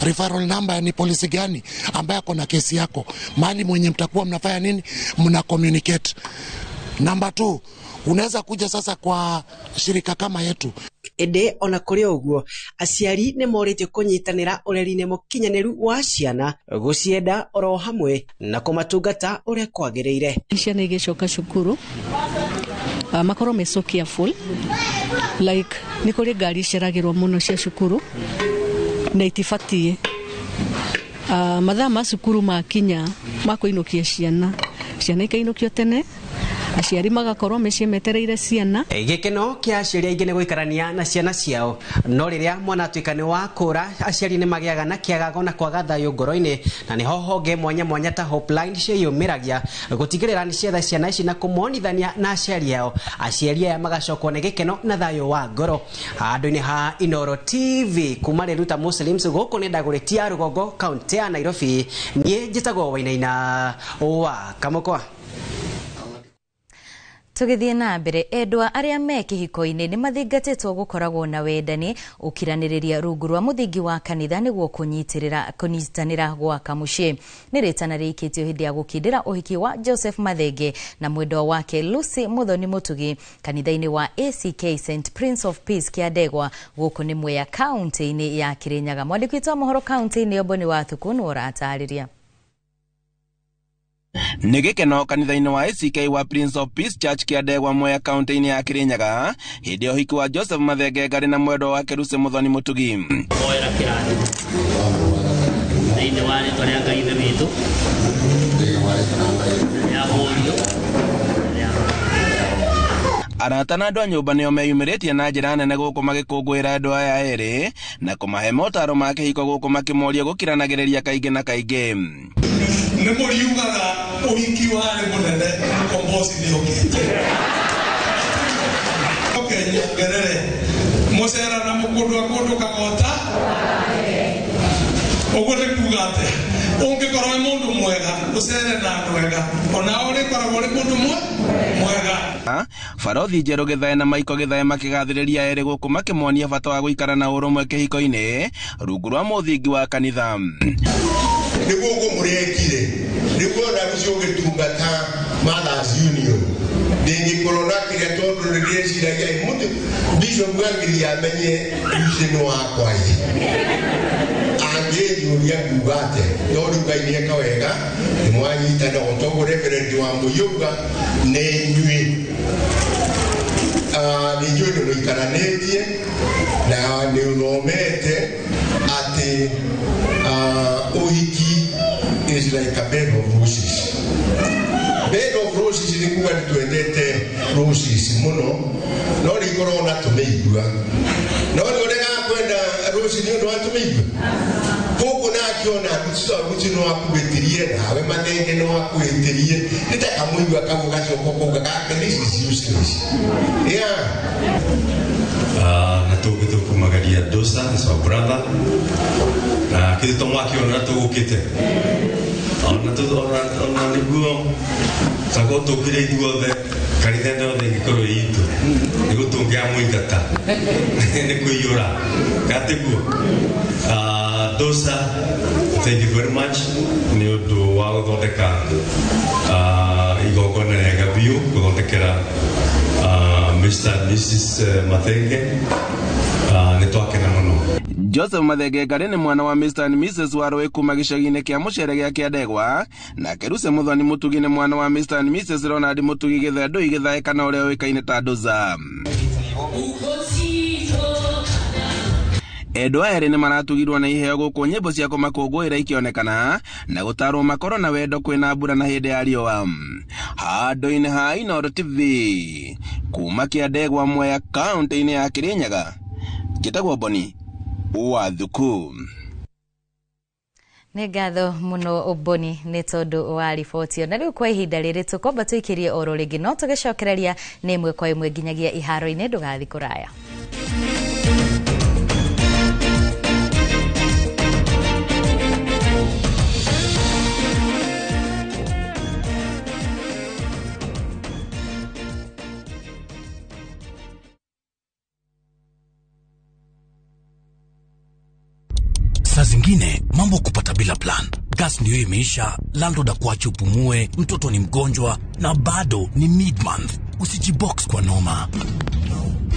Referral number ni polisi gani ambaye ako na kesi yako, mahali mwenye mtakuwa mnafanya nini, mna communicate. Number 2, unaweza kuja sasa kwa shirika kama yetu. Ĩndĩ ona kũrĩ ũguo, aciari nĩ morĩtio kũnyitanĩra ũreri-inĩ mũkinyanĩru wa ciana, gũcienda oro hamwe na kũmatungata ũrĩa kwagĩrĩire. Ciana igĩcoka cukuru, makorwo me so careful, like nĩ kũrĩ ngari iceragĩrwo mũno cia cukuru na itibatiĩ. Mathaa ma cukuru makinya ma kũinũkia ciana, ciana ikainũkio tene, aciari magakorwo mĩciĩ metereire ciana. Gĩkeno kĩa aciari aingĩ nĩ gũikarania na ciana ciao, no rĩrĩa mwana atuĩka nĩ wakũra, aciari nĩ magĩaga na kĩagago na kwaga thayũ ngoro-inĩ, na nĩho honge mwanya mwanya ta Hopeline ciĩyumĩragia gũtigĩrĩra nĩ cietha ciana ici na kũmonithania na aciari ao. Aciari aya magacokwo nĩ gĩkeno na thayũ wa ngoro. Handũ-inĩ ha Inooro TV kuma Riruta Muslims gũkũ nĩ Dagoretti Rũgongo, kaũntĩ ya Nairobi, niĩ njĩtagwo Wainaina wa Kamũkwa. Tũgĩthiĩ na mbere, endwa arĩa me kĩhiko-inĩ nĩ mathingatĩtwo gũkoragwo na wendani ũkiranĩrĩria rungu rwa mũthingi wa kanitha nĩguo kũnyitanĩra gwaka mũciĩ. Nĩ rĩtana rĩikĩtio hĩndĩ ya gũkindĩra ũhiki wa Joseph Mathenge na mwendwa wake Lucy Muthoni Mutugi kanitha-inĩ wa ACK St Prince of Peace Kĩandegwa gũkũ nĩ Mwea kaũntĩ-inĩ ya Kĩrĩnyaga. Mwandĩki witũ wa mohoro kaũntĩ-inĩ ĩyo Boni Wathuku nĩwe ũratarĩria. Nĩ gĩkeno kanitha-inĩ wa ACK wa Prince of Peace Church Kĩandegwa Mwea kaũntĩ-inĩ ya Kĩrĩnyaga hĩndĩ ya ũhiki wa Joseph Mathenge Ngarĩ na mwendwa wake Lucy Muthoni Mutugi. Hoera kĩrathimo thĩinĩ wa rĩtwa rĩa Ngai Ithe witũ, rĩa Mũriũ. Arata na andũ a nyũmba nĩo meyumĩrĩtie na njĩra nene gũkũ magĩkũngũĩra andũ aya erĩ na kũmahe motaro ma kĩhiko gũkũ makĩmoria gũkiranagĩrĩria kaingĩ na kaingĩ. Nĩ mũriugaga ũhiki warĩ mũnene, mũkombozi nĩ okĩte. Oke nyongerere mũcera na mũkũndũ akũndũ kagota, ũguo nĩ kuga atĩa? Ũngĩkorwo wĩ mũndũ mwega, ũcere na andũ ega, ona ũrĩkoragwo ũrĩ mũndũ mwega. Barothi Njerũ Gĩthae na Maiko Gĩthae makĩgathĩrĩria erĩ gũkũ makĩmonia bata wa gũikara na ũrũmwe kĩhiko-inĩ rungu rwa mũthingi wa kanitha. Nĩguo ũguo mũrekire, nĩguo ona rũciũ ũgĩtungata Mothers Union ndĩngĩkorwo na kĩrĩa, tondũ nĩndĩreciragia mũndũ bishop angiria amenye Lucy nĩ wakwa ĩ, angĩnjũria nguga atĩa? No rĩu Ngai nĩeka wega, nĩmwanyitana o toguo Reverend wa Mũiyũga nĩ inyuĩ. Nĩ njũĩ nĩ mũikaranĩtie na nĩ ũthomete atĩ ũhiki is like a bed of roses. Bed of roses nĩ kuga nĩ twendete roses mũno, no nĩ ikoragwo na tũmĩigua. No nĩ ũregaga kwenda roses nĩ ũndũ wa tũmĩigua. Koguo nake ona Lucy no akuhĩtĩrie, nawe Mathenge no akuhĩtĩrie, nĩ ta kamũigua kau gacoka ũkauga gake this is useless. Yeah. Na tũngĩtũkumagaria Dosa is our brother, na kĩndũ to mwaki ona tũgũkĩte ona nĩguo takorwo tũkire ithuothe kanitha ĩno yothe ĩngĩkorwo ĩ itũ nĩguo tũngĩamũingata nĩ kũiyũra gatĩguo. Dosa, thank you very much nĩ ũndũ wa gũthondeka igongona rĩega biũ gũthondekera Mr. and Mrs. Mathenge, nĩ twakena mũno. Joseph Mathenge Ngarĩ nĩ mwana wa Mr. and Mrs. Warũĩ kuma gĩcagi-inĩ kĩa Mũcere gĩa Kĩandegwa, nake Lucy Muthoni Mutugi nĩ mwana wa Mr. and Mrs. Ronald Mutugi Gĩthendũi Gĩthae kana ũrĩa ũĩkaine ta Doza. Endwa erĩ nĩ maratugirwo na iheo gũkũ nyĩmbo cia kũmakũngũĩra ikĩonekana na gũtarwo makorwo na wendo kwĩna mbura na hĩndĩ ya riũa. Handũ-inĩ ha Inooro TV kuma Kĩandegwa Mwea kaũntĩ-inĩ ya Kĩrĩnyaga, Njĩtagwo Boni wa Thuku. Nĩ ngatho mũno Boni nĩ tondũ wa riboti ĩyo. Na rĩu kwa ihinda rĩrĩ tũkomba tũikĩrie oro rĩngĩ no tũgĩcokereria nĩ ĩmwe kwa ĩmwe nginyagia iharo-inĩ. Ndũgathiĩ kũraya. Saa zingine mambo kupata bila plan. Gas ndiyo imeisha, landlord akuache upumue, mtoto ni mgonjwa na bado ni mid month. Usijibox kwa noma.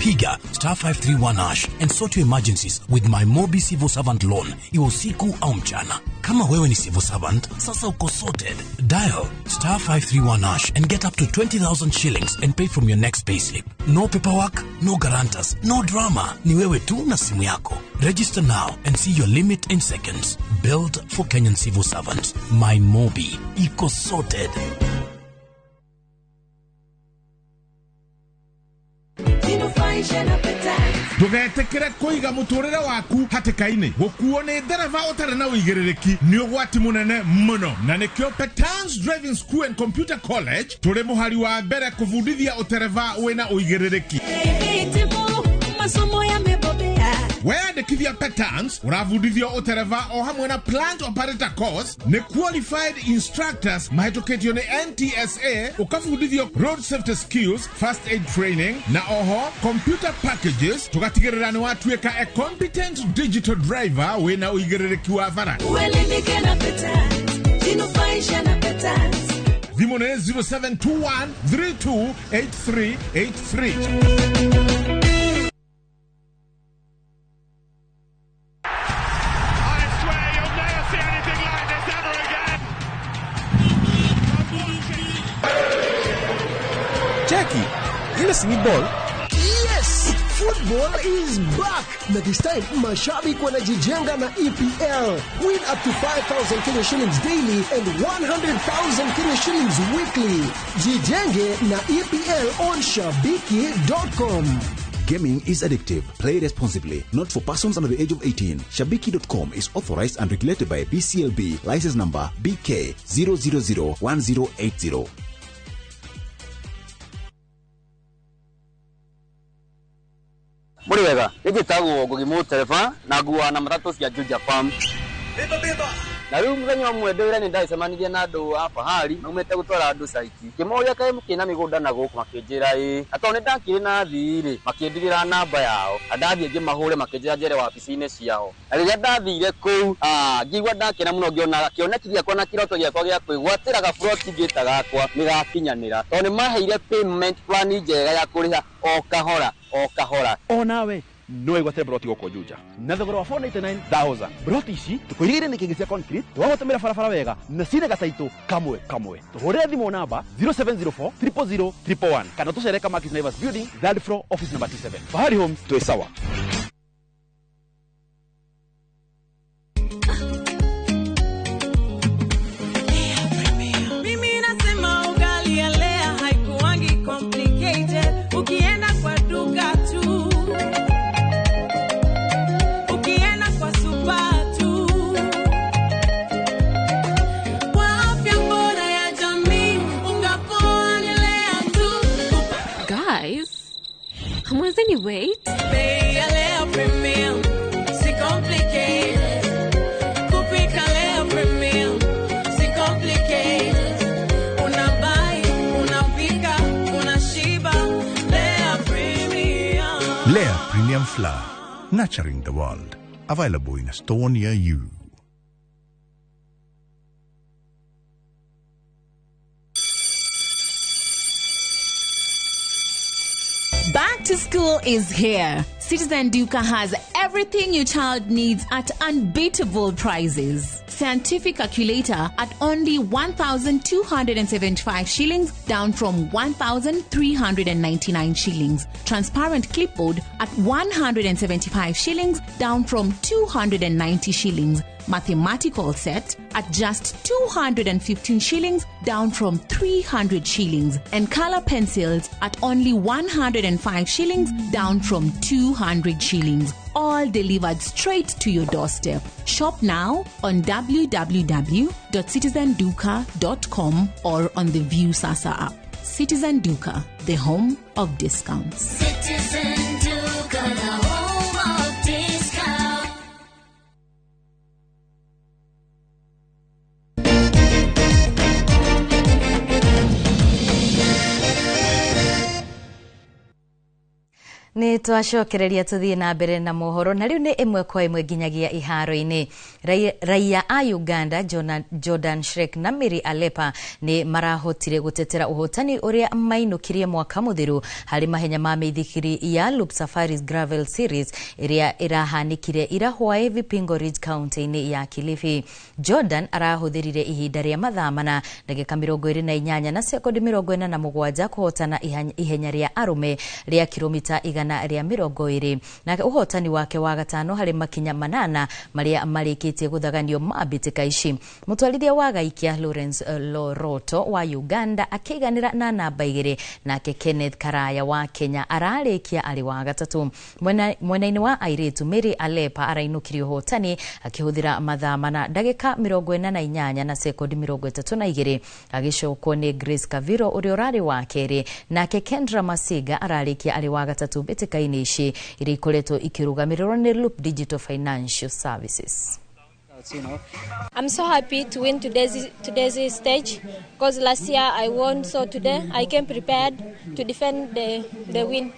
Piga star 531 hash and sort your emergencies with my Mobi Civil Servant Loan, iwe usiku au mchana. Kama wewe ni civil servant, sasa uko sorted. Dial star 531 hash and get up to 20,000 shillings and pay from your next payslip. No paperwork, no guarantors, no drama. Ni wewe tu na simu yako. Register now and see your limit in seconds. Built for Kenyan civil servants. My Mobi. Iko sorted. Ndũgetĩkĩre kũiga mũtũrĩre waku hatĩka-inĩ. Gũkuo nĩ ndereba ũtarĩ na ũigĩrĩrĩki nĩ ũgwati mũnene mũno, na nĩkĩo Petans Driving School and Computer College tũrĩ mũhari wa mbere kũbundithia ũtereba wĩna ũigĩrĩrĩki. Masomo yamebobea. Weyandĩkithia Petans ũrabundithio ũtereba o hamwe na plant operator course nĩ qualified instructors mahĩtũkĩtio nĩ NTSA, ũkabundithio road safety skills, first aid training na oho computer packages, tũgatigĩrĩra nĩ watuĩka a competent digital driver wĩna ũigĩrĩrĩki wa bara. Uelimike na Petans, jinufaishe na Petans. Thimũ nĩ 0721 328383. Cheki, ile si ni ball. Yes, football is back. Na this time, mashabiki wanajijenga na EPL. Win up to 5,000 Kenya shillings daily and 100,000 Kenya shillings weekly. Jijenge na EPL on shabiki.com. Gaming is addictive. Play responsibly. Not for persons under the age of 18. Shabiki.com is authorized and regulated by BCLB. License number BK 0001080. Muri wega, njĩtagwo Ngugi Mũtereba na nguaga na matatũ cia Juja Farm. Na rĩu mũthenya ũmwe ndĩ wĩra-inĩ ndacemanirie na andũ a Fahari maumĩte gũtwara andũ caiti. Ngĩmoria kaĩ mũkĩrĩ na mĩgũnda na gũkũ, makĩnjĩra ĩĩ. Na tondũ nĩndakĩrĩ na athii rĩ, makĩndigĩra namba yao. Na ndathiĩ ngĩmahũre makĩnjĩra njere wabici-inĩ ciao. Na rĩrĩa ndathire kũu, ngĩigua ndakena mũno ngĩona kĩoneki gĩakwa na kĩroto gĩakwa gĩa kwĩgwatĩra gaburoti ngĩta gakwa nĩgakinyanĩra. Tondũ nĩmaheire payment plan njega ya kũrĩha o kahora o kahora. Onawe no wĩgwatĩre broti gũkũ Juja na thogora wa 499,000. Broti ici tũkũirigĩire nĩ kĩngĩ cia concrete, twagũtũmĩra barabara wega na cina gataitũ kamwe kamwe. Tũhũrĩre thimũ namba 0704 000 111 kana tũcere Kamakis Naivas Building, third floor, office number T7. Fahari Homes, twĩ sawa. Mimi nasema ugali ya Lea haikuangi complicated. Ukienda kwa duka tu, ukienda kwa super tu. Kwa afya bora ya jamii, unga poa ni Lea tu. Guys, hamwezi wait? Bei ya Lea Premium, si complicated. Kupika Lea Premium, si complicated. Unabuy, unapika, unashiba. Lea Premium. Lea Premium Flour, nurturing the world. Available in a store near you. Back to school is here. Citizen Duka has everything your child needs at unbeatable prices. Scientific calculator at only 1,275 shillings, down from 1,399 shillings. Transparent clipboard at 175 shillings, down from 290 shillings. Mathematical set at just 215 shillings, down from 300 shillings, and color pencils at only 105 shillings, down from 200 shillings. All delivered straight to your doorstep. Shop now on www.citizenduka.com or on the Viusasa app. Citizen Duka, the home of discounts. Citizen Duka, the home of discount. Nä twacokereria tå na mbere na mohoro na rĩu nĩ ĩmwe kwa ĩmwe nginyagia iharo-inĩ. Raia a Uganda Jordan Shrek na Mary Alepa nĩ marahotire gũtetera ũhotani ũrĩa mainũkirie mwaka mũthiru harĩ mahenya ma mĩithikiri ya Loop Safaris Gravel Series ĩrĩa ĩrahanĩkire ira hwaĩ Vipingo Ridge kaunti-inĩ ya Kilifi. Jordan arahũthĩrire ihinda rĩa mathaa 4 ndagĩka 28 na sekondi 47 kũhotana ihenya rĩa arũme rĩa kilomita 120 na ũhotani wake wa gatano harĩ makinya 8 marĩa marĩkĩtie gũthaganio ma mbĩtĩka ici. Mũtwarithia wa gaikia Lawrence Loroto wa Uganda akĩiganĩra na namba 2, nake Kenneth Karaya wa Kenya ararĩkia arĩ wa gatatũ. Mwena-inĩ wa airĩtu Mary Alepa arainũkirie ũhotani akĩhũthĩra mathaa 4 ndagĩka 48 na sekondi 32 agĩcokwo nĩ Grace Kaviro ũrĩa ũrarĩ wa kerĩ, nake Kendra Masiga ararĩkia arĩ wa gatatũ mbĩtĩka-inĩ ici iria ikoretwo ikĩrũgamĩrĩrwo nĩ Loop Digital Financial Services. I'm so happy to win today's stage because last year I won, so today I came prepared to defend the win.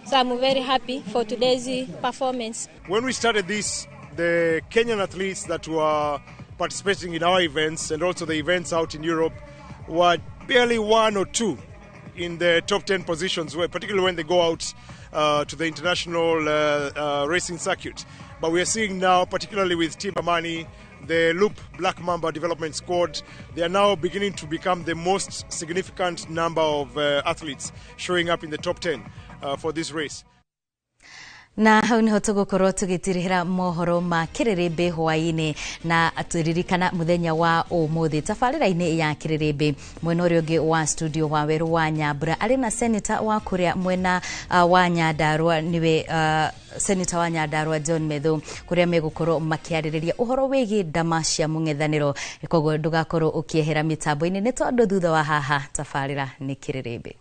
So I'm very happy for today's performance. When we started this, the Kenyan athletes that were participating in our events and also the events out in Europe were barely 1 or 2 in the top 10 positions, particularly when they go out to the international racing circuit. But we are seeing now, particularly with Team Amani, the Loop Black Mamba Development Squad, they are now beginning to become the most significant number of athletes showing up in the top 10 for this race. Na hau niho tũgũkorwo tũgĩtirĩhĩra mohoro ma kĩrĩrĩmbĩ hwaĩ-inĩ na tũririkana mũthenya wa ũmũthĩ tabarĩra-inĩ ya kĩrĩrĩmbĩ. Mwena ũrĩa ũngĩ wa studio wa Werũ wa Nyambura arĩ na senator wa kũrĩa mwena wa Nyandarua nĩwe Senator wa Nyandarua John Methu kũrĩa megũkorwo makĩarĩrĩria ũhoro wĩgiĩ ndama cia mũng'ethanĩro. Koguo ndũgakorwo ũkĩehera mĩtambo-inĩ nĩ tondũ thutha wa haha tabarĩra nĩ kĩrĩrĩmbĩ.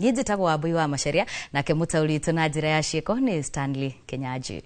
Niĩ njĩtagwo Wambui wa Macharia, nake mũtaũri witũ na njĩra ya ciĩko nĩ Stanley Kenyanjui.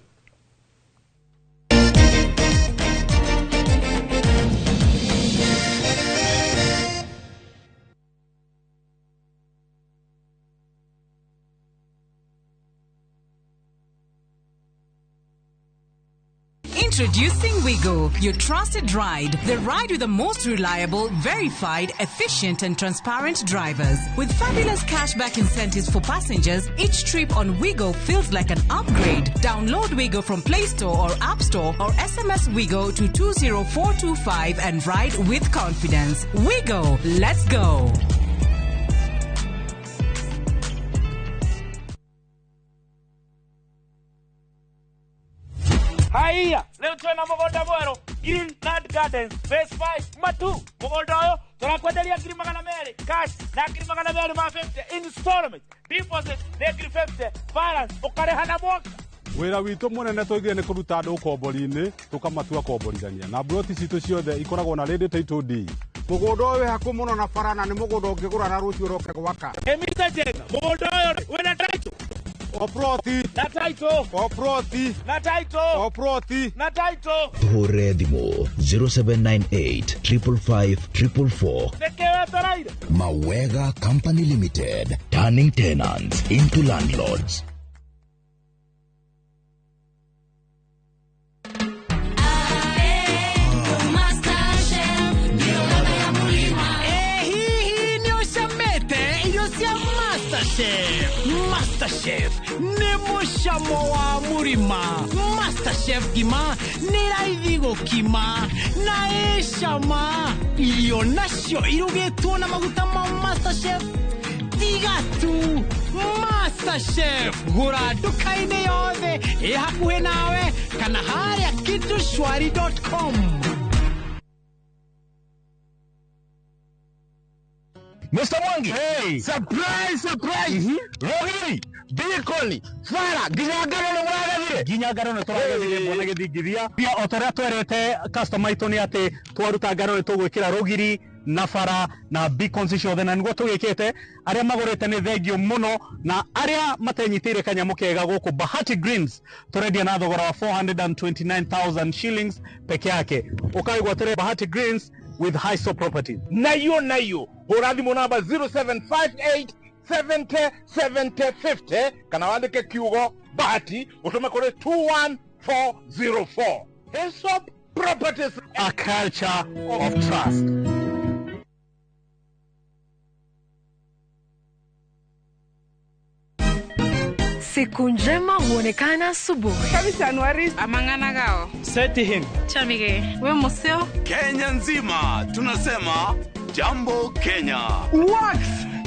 Introducing Wigo, your trusted ride. The ride with the most reliable, verified, efficient and transparent drivers. With fabulous cashback incentives for passengers, each trip on Wigo feels like an upgrade. Download Wigo from Play Store or App Store or SMS Wigo to 20425 and ride with confidence. Wigo, let's go. Haiya, leo twena mũgũnda mwerũ Green Land Gardens Phase 5 Matu. Mũgũnda ũyũ tũrakwenderia 200,000 cash na 250,000 installment, deposit nĩ 50,000, balance ũkarĩha na mwaka. Wĩra witũ mũnene tũigire nĩ kũruta andũ ũkombori-inĩ tũkamatua komborithania na mburoti citũ ciothe ikoragwo na ready title deed. Mũgũnda ũyũ wĩ hakuhĩ mũno na bara na nĩ mũgũnda ũngĩgũra na rũciũ ũroke gwaka. Mr. Jenga, mũgũnda ũyũ wĩna title Oproti. Na title. Oproti. Na title. Oproti. Na title. Tuhũrĩre thimũ 0798 555 444. Nĩkĩ wetereire? Mawega Company Limited, turning tenants into landlords. Hihi nĩ ũcamĩte irio cia MasterChef? MasterChef nĩ mũcamo wa mũrima. MasterChef ngima nĩ raithi gũkima na ĩ cama. Irio nacio irugĩtwo na maguta ma MasterChef tiga tu. Masterchef gũra nduka-inĩ yothe ĩ hakuhĩ nawe kana harĩa kitushwari.com. Mr. Mwangi. Hey. Surprise, surprise. Rogiri, Bikoni, Fara, nginya ngano nĩ mũragethire. Nginya ngano nĩ tũragethire mwana gĩthingithia. Pia o ta ũrĩa twerete customer aitũ nĩ atĩ twaruta ngano nĩ tũgwĩkĩra rũgiri na bara na beacons ciothe na nĩguo tũgĩkĩte. Arĩa magũrĩte nĩ thengio mũno na arĩa matenyitĩire kanyamũ kega gũkũ Bahati Greens tũrendia na thogora wa 429,000 shillings peke yake. Ũkaigwatĩre Bahati Greens with Hiso Properties. Nayo nayo hũra thimũ namba 0758 70 70 50 kana wandĩke kiugo Bahati ũtũme kũrĩ 21404. Hesop Properties, a culture of trust. Siku njema huonekana asubuhi. Amang'ana gao. Seti him. Chamige. We museo. Kenya nzima tunasema jambo Kenya. Wax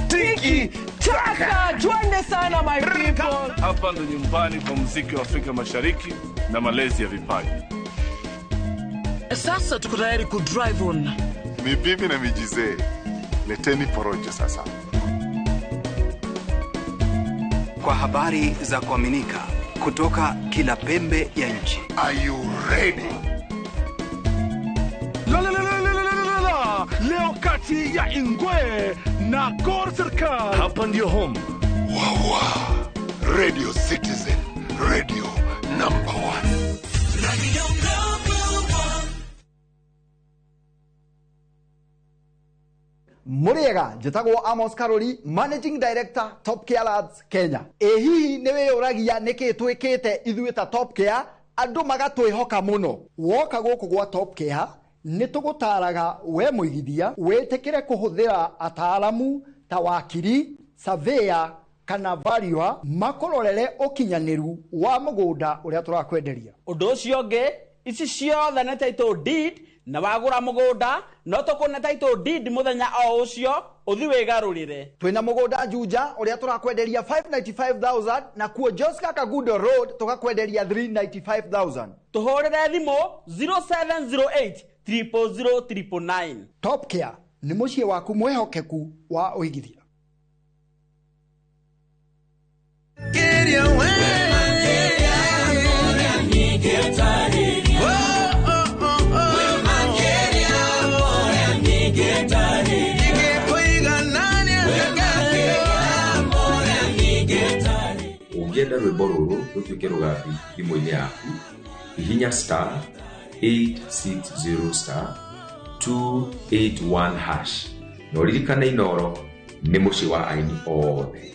tiki taka, twende sana my people. Hapa ndo nyumbani kwa muziki wa Afrika Mashariki na malezi ya vipaji. Sasa tuko tayari ku drive on. Ni bibi na mijizee. Leteni porojo sasa. Kwa habari za kuaminika kutoka kila pembe ya nchi. Are you ready? La la la la la la la. Leo kati ya Ingwe na Gor Serikal. Hapa ndio home. Wawa. Radio Citizen, radio number 1. Radio number 1. Muriega njĩtagwo Amos Karori, Managing Director Top Care Lads Kenya. Ĩ hihi nĩ wĩyũragia nĩkĩ twĩkĩte ithuĩ ta Top Care andũ magatwĩhoka mũno? Woka gũkũ gwa Top Care nĩ tũgũtaraga we mũigithia wĩtĩkĩre kũhũthĩra ataaramu ta wakiri, surveyor kana valuer makũrorere ũkinyanĩru wa mũgũnda ũrĩa tũrakwenderia. Ũndũ ũcio ũngĩ, ici ciothe nĩ title deed na wagũra mũgũnda no tũkũne title deed mũthenya o ũcio ũthi wĩgarũrĩre. Twĩna mũgũnda Juja ũrĩa tũrakwenderia 595,000 na kuo Joska Kagudo Road tũgakwenderia 395,000. Tũhũrĩre thimũ 0708 000 999. Top Care nĩ mũciĩ waku mwĩhokeku wa ũigithia. Ũngĩenda rwĩmbo rũrũ rũtuĩke rũgambi thimũ-inĩ yaku, hihinya star 860 star 281 hash na ũririkane Inooro nĩ mũciĩ wa aini othe.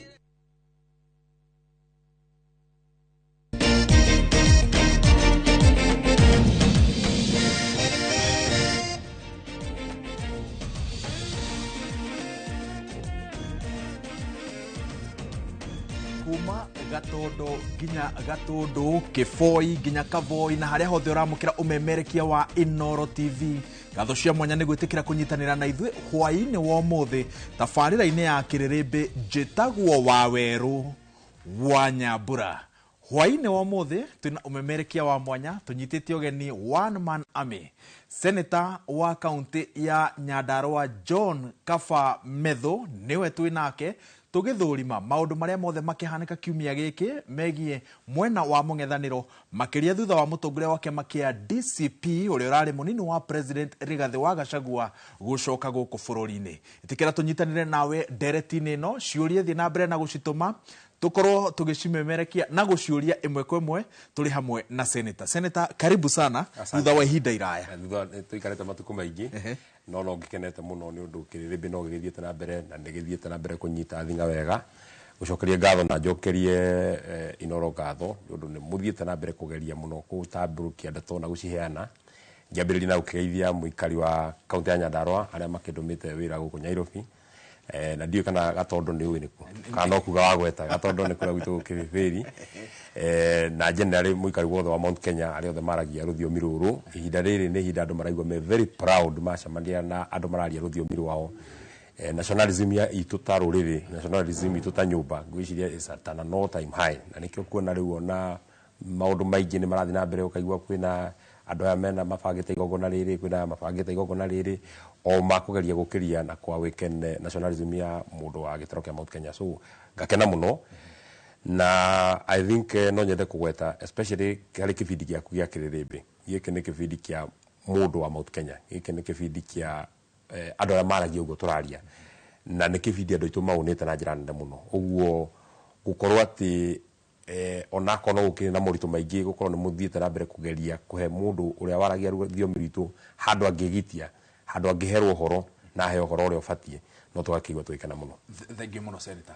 Kuma gatondo nginya gatondo, kiboi nginya kavoi na haria hothe uramukira umemerekia wa Inooro TV. Ngatho cia mwanya nĩ gwĩtĩkĩra kũnyitanĩra na ithuĩ hwaĩ-inĩ wa ũmũthĩ tabarĩra-inĩ ya kĩrĩrĩmbĩ njĩtagwo Wawerũ wa Nyambura. Hwaĩ-inĩ wa ũmũthĩ twĩna ũmemerekia wa mwanya tũnyitĩte ũgeni One Man Army, Senator wa kaunti ya Nyandarua John Kaba Methu nĩwe twĩ nake tũgĩthũrima maũndũ marĩa mothe makĩhanĩka kiumia gĩkĩ megiĩ mwena wa mũng'ethanĩro makĩria thutha wa mũtongoria wa kĩama kĩa DCP ũrĩa ũrarĩ mũnini wa President Rigathĩ wa Gachagua gũcoka gũkũ bũrũri-inĩ. Ĩtĩkĩra tũnyitanĩre nawe ndereti-inĩ ĩno, ciũria thiĩ na mbere na gũcitũma tukorwo tũgĩcimemerekia na gũciũria ĩmwe kwa ĩmwe tũrĩ hamwe na Senator. Senator, karibu sana thutha wa ihinda iraya. Thutha tũikarĩte matukũ maingĩ no ngĩkenete mũno nĩ ũndũ kĩrĩrĩmbĩ no gĩgĩthiĩte na mbere na nĩ gĩthiĩte na mbere kũnyita thing'a wega. Gũcokeria ngatho na njokerie Inooro ngatho nĩ ũndũ nĩ mũthiĩte na mbere kũgeria mũno gũtambũrũkia ndeto na gũciheana. Ngĩambĩrĩria na gũkĩgeithia mũikari wa kaunti ya Nyandarua arĩa makĩndũmĩte wĩra gũkũ Nairobi. Na ndiũĩ kana Gatondo nĩ ũĩ nĩkũ kana no kuga wagweta Gatondo nĩ kũrĩa gwitũ Kĩbĩbĩri. Na generally mũikari wothe wa Mount Kenya arĩa othe maragia rũthiomi rũrũ ihinda rĩrĩ nĩ ihinda andũ maraigua me very proud macemania na andũ mararia rũthiomi rwao. Nationalism ya itũ ta rũrĩrĩ, nationalism itũ ta nyũmba, ngwĩciria is at an all time high, na nĩkĩo kuona rĩu ona maũndũ maingĩ nĩ marathiĩ na mbere, ũkaigua kwĩna andũ aya mena mabangĩte igongona rĩrĩ, kwĩna aya mabangĩte igongona rĩrĩ, o makũgeria gũkĩria na kwa wĩkene nationalism ya mũndũ wa gĩtaro kĩa Mount Kenya. So ngakena mũno, na I think no nyende kũgweta especially harĩ kĩbindi gĩaku gĩa Kĩrĩrĩmbĩ. Gĩkĩ nĩ kĩbindi kĩa mũndũ wa Mount Kenya, gĩkĩ nĩ kĩbindi kĩa andũ arĩa maragia ũguo tũraria, na nĩ kĩbindi andũ aitũ maũnĩte na njĩra nene mũno. Ũguo gũkorwo atĩ onakorwo no gũkĩrĩ na moritũ maingĩ, gũkorwo nĩ mũthiĩte na mbere kũgeria kũhe mũndũ ũrĩa waragia rũthiomi rwitũ handũ angĩgitia, handũ angĩherwo ũhoro na aheo ũhoro ũrĩa ũbatiĩ, no tũgakĩigua tũgĩkena mũno. Thengiũ mũno, Senator.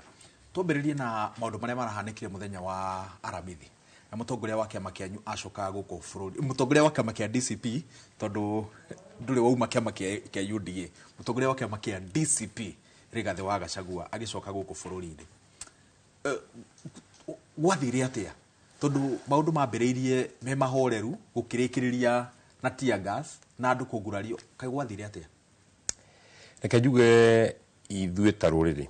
Twambĩrĩrie na maũndũ marĩa marahanĩkire mũthenya wa Aramithi, na mũtongoria wa kĩama kĩanyu acokaga gũkũ bũrũri, mũtongoria wa kĩama kĩa DCP, tondũ ndũrĩ wauma kĩama kĩa UDA, mũtongoria wa kĩama kĩa DCP Rigathĩ wa Gachagua agĩcoka gũkũ bũrũri-inĩ. Gwathire atĩa? Tondũ maũndũ mambĩrĩirie me mahoreru gũkĩrĩkĩrĩria na tear gas na andũ kũgurario, kaĩ gwathire atĩa? Reke njuge ithuĩ ta rũrĩrĩ,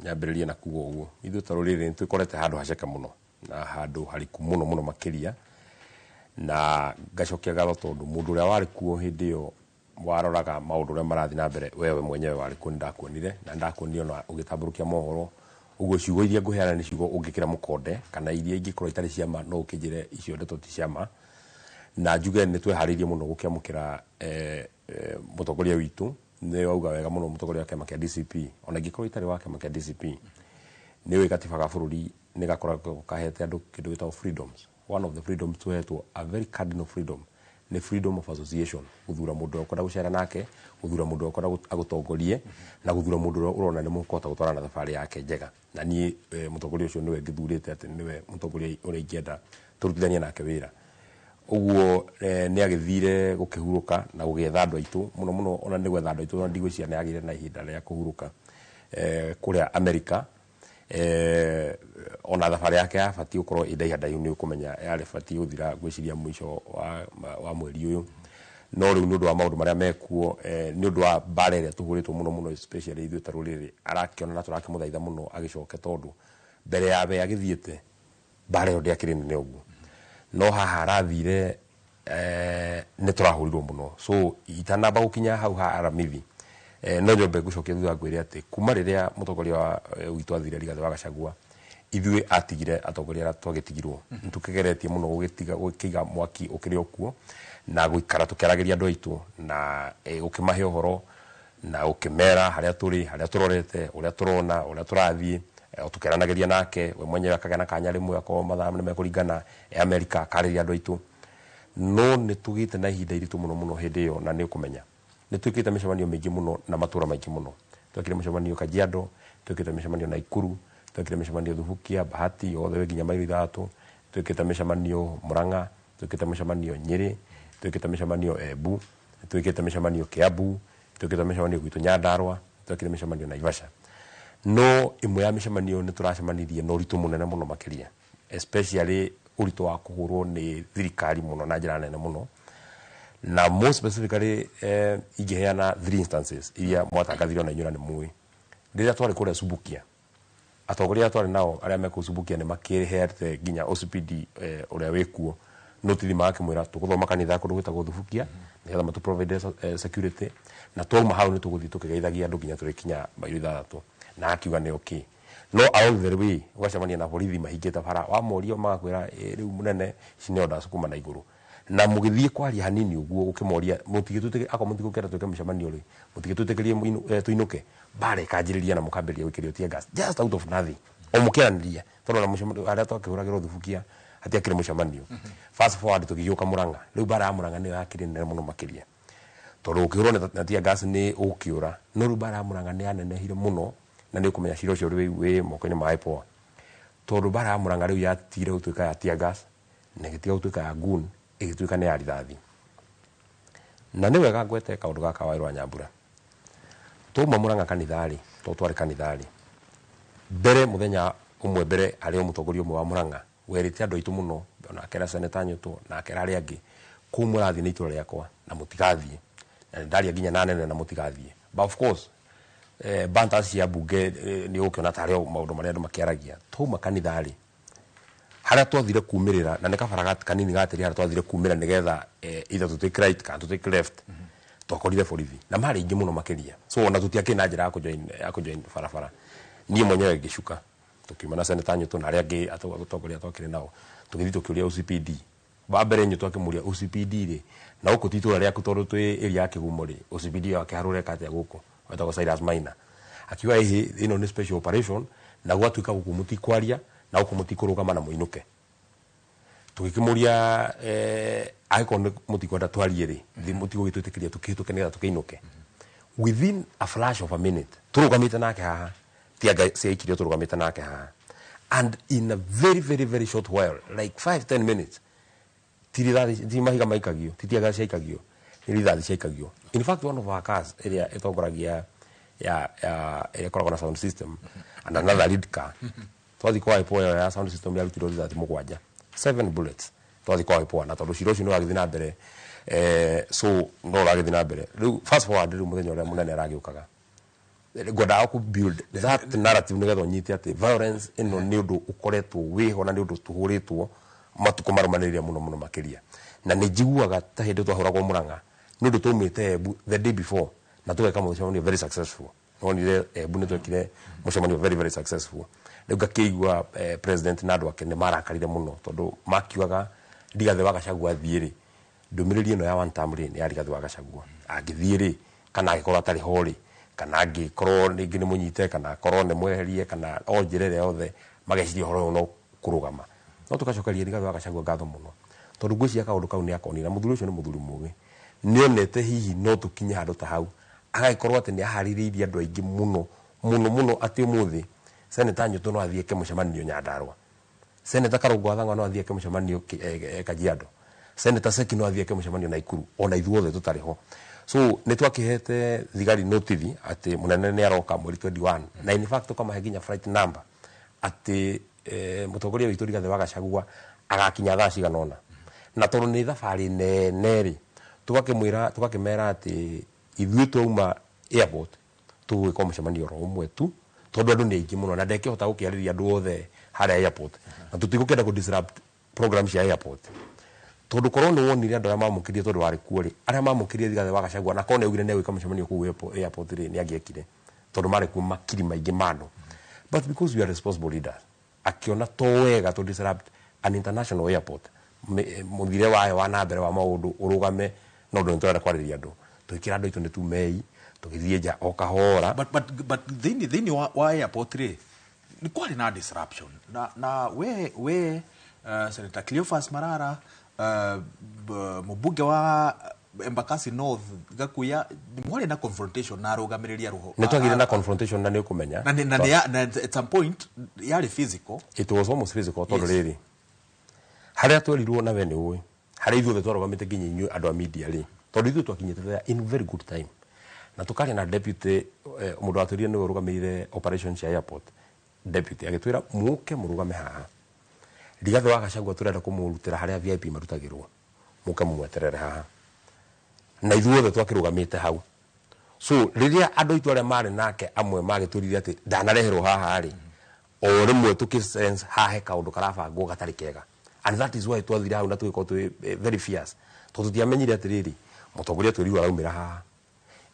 nyambĩrĩrie na kuga ũguo, ithuĩ ta rũrĩrĩ nĩ twĩkorete handũ haceke mũno na handũ hariku mũno mũno makĩria, na ngacokia ngatho tondũ mũndũ ũrĩa warĩ kuo hĩndĩ ĩyo waroraga maũndũ ũrĩa marathiĩ na mbere, wewe mwenyewe warĩ kuo, nĩ ndakuonire na ndakuonire ona ũgĩtambũrũkia mohoro. Ũguo ciugo iria ngũheana nĩ ciugo ũngĩkĩra mũkonde, kana iria ingĩkorwo itarĩ cia ma no ũkĩnjĩre icio ndeto ti cia ma. Na njuge nĩ tweharĩirie mũno gũkĩamũkĩra mũtongoria witũ. Nĩ wauga wega mũno, mũtongoria wa kĩama kĩa DCP, ona ingĩkorwo itarĩ wa kĩama kĩa DCP, nĩ ũĩ gatiba ga bũrũri nĩ gakoragwo kahete andũ kĩndũ gĩtagwo freedoms. One of the freedoms tũhetwo, a very cardinal freedom, nĩ freedom of association, gũthura mũndũ ũrĩa ũkwenda gũcera nake, gũthura mũndũ ũrĩa ũkwenda agũtongorie, na gũthura mũndũ ũrĩa ũrona nĩ mũkũhota gũtwarana thabarĩ yake njega. Na niĩ mũtongoria ũcio nĩwe ngĩthurĩte atĩ nĩwe mũtongoria ũrĩa ingĩenda tũrutithanie nake wĩra. Ũguo nĩ agĩthire gũkĩhurũka na gũgĩetha andũ aitũ mũno mũno, ona nĩ gwetha andũ aitũ, ona ndigwĩciria nĩ agĩire na ihinda rĩa kũhurũka kũrĩa Amerika. Ona thabarĩ yake yabatiĩ gũkorwo ĩ ndaiha ndaihu, nĩ ũkũmenya yarĩ batiĩ gũthira ngwĩciria mũico wa mweri ũyũ, no rĩu nĩ ũndũ wa maũndũ marĩa mekuo, nĩ ũndũ wa mbara ĩrĩa tũhũrĩtwo mũno mũno, especially ithuĩ ta rũrĩrĩ, arakĩona na tũrakĩmũthaitha mũno agĩcoke, tondũ mbere ya we agĩthiĩte mbara ĩyo ndĩakĩrĩ nene ũguo, no haha arathire nĩ tũrahũrirwo mũno. So itanamba gũkinya hau ha Aramithi, no nyombe ngũcokia thutha ngwĩre atĩ kuma rĩrĩa mũtongoria wa witũ athire Rigathĩ wa Gachagua, ithuĩ atigire atongoria arĩa twagĩtigirwo nĩ tũkĩgeretie mũno gũgĩtiga gũkĩiga mwaki ũkĩrĩ o kuo, na gũikara tũkĩaragĩria andũ aitũ na gũkĩmahe ũhoro na gũkĩmera harĩa tũrĩ, harĩa tũrorete, ũrĩa tũrona, ũrĩa tũrathiĩ, tũkĩaranagĩria nake we mwenyewe akagĩa na kanya rĩmwe akorwo mathaa nĩ mekũringana e Amerika akarĩria andũ aitũ. No nĩ tũgĩte na ihinda iritũ mũno mũno hĩndĩ ĩyo, na nĩ ũkũmenya nĩ twĩkĩte mĩcemanio mĩingĩ mũno na matũra maingĩ mũno. Twekire mĩcemanio Kajiado, twekire mĩcemanio Naikuru, twekire mĩcemanio Thubukia, Bahati, othe nginya mairo ithathatũ, twekire mĩcemanio Murang'a, twekire mĩcemanio Nyĩrĩ, twekire mĩcemanio Embu, twekire mĩcemanio Kiambu, twekire mĩcemanio gwitũ Nyandarua, twekire mĩcemanio Naivasha. No ĩmwe ya mĩcemanio nĩ tũracemanirie na ũritũ mũnene mũno makĩria, especially ũritũ wa kũhũrwo nĩ thirikari mũno na njĩra nene mũno. Na more specifically ingĩheana 3 instances iria mwatangathire ona inyuĩ na nĩ mũĩ. Rĩrĩa twarĩ kũrĩa Subukia, atongoria arĩa twarĩ nao arĩa me kũu Subukia nĩ makĩheete nginya OCPD ũrĩa wĩkuo notithi, magakĩmwĩra tũgũthoma kanitha kũndũ gwĩtagwo Thubukia nĩgetha matũ provide security, na twauma hau nĩ tũgũthiĩ tũkĩgeithagia andũ nginya tũrĩkinya mairo ithathatũ, na akiuga nĩ okay. No along the way ũgacemania na borithi mahingĩte bara, wamoria magakwĩra rĩu mũnene ici nĩ orders kuma na igũrũ. Na mũgĩthiĩ kwaria hanini ũguo ũkĩmoria mũtigĩtwĩtĩkĩrie, akorwo mũtigũkĩenda twĩke mĩcemanio rĩ, mũtigĩtwĩtĩkĩrie tũinũke, mbara ĩkanjĩrĩria na mũkambĩrĩria gwĩkĩrio tear gas just out of nothing, o mũkĩaranĩria, tondũ ona mũcemanio harĩa twakĩhũragĩrwo Thubukia hatiakĩrĩ mũcemanio. Fast forward tũgĩũka Murang'a, rĩu mbara ya Murang'a nĩyo yakĩrĩ nene mũno makĩria, tondũ ũkĩhũrwo na tear gas nĩ ũgũkĩũra, no rĩu mbara ya Murang'a nĩ yanenehire mũno, na nĩ ũkũmenya cira ũcio rĩu wĩ moko-inĩ ma IPOA, tondũ mbara ya Murang'a rĩu yatigire gũtuĩka ya tear gas na ĩgĩtiga gũtuĩka ya gun, ĩgĩtuĩka nĩ ya rithathi. Na nĩ wega ngwete kaũndũ gaka Waweru wa Nyambura. Twauma Murang'a kanitha-rĩ, tondũ twarĩ kanitha-rĩ, mbere mũthenya ũmwe mbere harĩ o mũtongoria ũmwe wa Murang'a werĩte andũ aitũ mũno, ona akera Seneta Nyũtũ na akera arĩa angĩ, kũu mũrathiĩ nĩ itũra rĩakwa na mũtigathiĩ, na nĩ ndaria nginya na anene na mũtigathiĩ. But of course Bantas cia mbunge nĩ ũgũkĩona tarĩ o maũndũ marĩa andũ makĩaragia. Twauma kanitha rĩ, harĩa twathire kumĩrĩra, na nĩ kabara kanini gatĩrĩ, harĩa twathire kumĩra nĩgetha either tũ take right kana tũ take left, twakorire borithi na marĩ aingĩ mũno makĩria. So ona tũtiakĩrĩ na njĩra ya kũjoin barabara. Niĩ mwenyewe ngĩcuka, tũkiuma na Senator Nyũtũ na arĩa angĩ atongoria twakĩrĩ nao, tũgĩthiĩ tũkĩũria OCPD. Wa mbere Nyũtũ akĩmũria OCPD rĩ, na gũkũ ti itũra rĩaku tondũ twĩ area ya Kĩgumo rĩ, OCPD wakĩharũra ĩka atĩa gũkũ? Wetagwo Cyrus Maina akiuga ĩhĩ, ĩno nĩ special operation, na gwatuĩka gũkũ mũtikwaria na gũkũ mũtikũrũgama na mũinũke. Tũgĩkĩmũria, angĩkorwo nĩ mũtikwenda twarie rĩ, thĩ mũtigũgĩtwĩtĩkĩria tũkĩhĩtũke nĩgetha tũkĩinũke? Within a flash of a minute, tũrũgamĩte nake haha, tianga ciaikirio, tũrũgamĩte nake haha, and in a very very very short while, like 5 10 minutes, ti rithathi, ti mahiga maikagio, ti tiaga ciaikagio, nĩ rithathi ciaikagio. In fact, one of our cars ĩrĩa ĩtongoragia ya ĩrĩa ĩkoragwo na sound system and another lead car, twathi kwa IPOA ĩyo ya sound system yarutirwo rithathi mũgwanja, seven bullets, twathi kwa IPOA. Na tondũ cira ũcio nĩ ũragĩthiĩ na mbere, so no ũragĩthiĩ na mbere rĩu. Fast forward rĩu, mũthenya ũrĩa mũnene aragĩũkaga, ngwendaga kũ build that narrative nĩgetha ũnyite atĩ violence ĩno nĩ ũndũ ũkoretwo wĩho na nĩ ũndũ tũhũrĩtwo matukũ marũmanĩrĩire mũno mũno makĩria. Na nĩ njiguaga ta hĩndĩ twahũragwo Mũrang'a, nĩ ũndũ twaumĩte Embu the day before na tũgeka mũcemanio very successful. Nonire Embu nĩ twekire mũcemanio very very successful. Rĩu ngakĩigua president na andũ ake nĩ marakarire mũno tondũ makiugaga Rigathĩ wa Gachagua athiĩ rĩ, ndũmĩrĩri ĩno ya one term rĩ, nĩ ya Rigathĩ wa Gachagua. Angĩthiĩ rĩ, kana angĩkorwo atarĩ ho rĩ, kana angĩkorwo rĩngĩ nĩ mũnyite, kana akorwo nĩ mweherie, kana o njĩra ĩrĩa yothe mageciria ũhoro ũyũ no kũrũgama. No tũgacokeria Rigathĩ wa Gachagua ngatho mũno tondũ ngwĩciria kaũndũ kau nĩ akonire, na mũthuri ũcio nĩ mũthuri mũgĩ, nĩonete hihi no tũkinye handũ ta hau, agagĩkorwo atĩ nĩ aharĩrĩirie andũ aingĩ mũno mũno mũno, atĩ ũmũthĩ Senator Nyũtũ no athiĩ eke mũcemanio Nyandarua, Senator Karũngũ wa Thang'wa no athiĩ eke mũcemanio Kajiado, Senator Seki no athiĩ eke mũcemanio Naikuru, ona ithuothe tũtarĩ ho. So nĩ twakĩhete thigari notithi atĩ mũnene nĩ aroka mweri 21, na in fact tũkamahe nginya flight number atĩ mũtongoria witũ Rigathĩ wa Gachagua agakinya thaa cigana ũna. Na tondũ nĩ thabarĩ nene rĩ, tũgakĩmwĩra, tũgakĩmera atĩ ithuĩ twauma airport tũgwĩka mũcemanio oro ũmwe tu, tondũ andũ nĩ aingĩ mũno na ndekĩhota gũkĩarĩria andũ othe harĩa airport, na tũtigũkĩenda kũ disrupt program cia airport, tondũ korwo nĩ wonire andũ arĩa mamũkĩrire, tondũ warĩ kuo rĩ, arĩa mamũkĩrire Rigathĩ wa Gachagua, na korwo nĩ augire nĩ egwĩka mũcemanio kũu airport rĩ, nĩ angĩekire, tondũ marĩ kuo makiri maingĩ ma andũ. But because we are responsible leaders, akĩona to wega to disrupt an international airport, mũthire wayo wa na mbere wa maũndũ ũrũgame no ũndũ nĩ tũrenda kwarĩria andũ. Tũgĩkĩra andũ aitũ nĩ tumei, tũgĩthiĩ nja o kahora. But thĩinĩ wa airport rĩ, nĩ kwarĩ na disruption na we Senator Cleophas Malala, mũmbunge wa Embakasi North Gakuya, mwarĩ na confrontation na arũgamĩrĩri a rũho Nĩ twagire na confrontation, na nĩ ũkũmenya na at some point yarĩ physical. It was almost physical, tondũ rĩrĩ, harĩa twerirwo, na we nĩ ũĩ harĩa ithuothe twarũgamĩte, nginya inyuĩ andũ a media rĩ, tondũ ithuĩ twakinyĩte there in very good time, na tũkaria na deputy, mũndũ watwĩrire nĩwe ũrũgamĩrĩire operation cia airport. Deputy agĩtwĩra, "Mũke mũrũgame haha, Rigathĩ wa Gachagua tũrenda kũmũrutĩra harĩa VIP marutagĩrwo, mũke mũmweterere haha." Na ithuothe twakĩrũgamĩte hau. So rĩrĩa andũ aitũ arĩa marĩ nake amwe magĩtwĩrire atĩ ndanareherwo haha rĩ, o rĩmwe tũkĩ sense hahe kaũndũ karabangwo gatarĩ kega, and that is why twathire hau na tũgĩkorwo twĩ very fierce, tondũ tũtiamenyire atĩrĩrĩ, mũtongoria twĩrirwo araumĩra haha,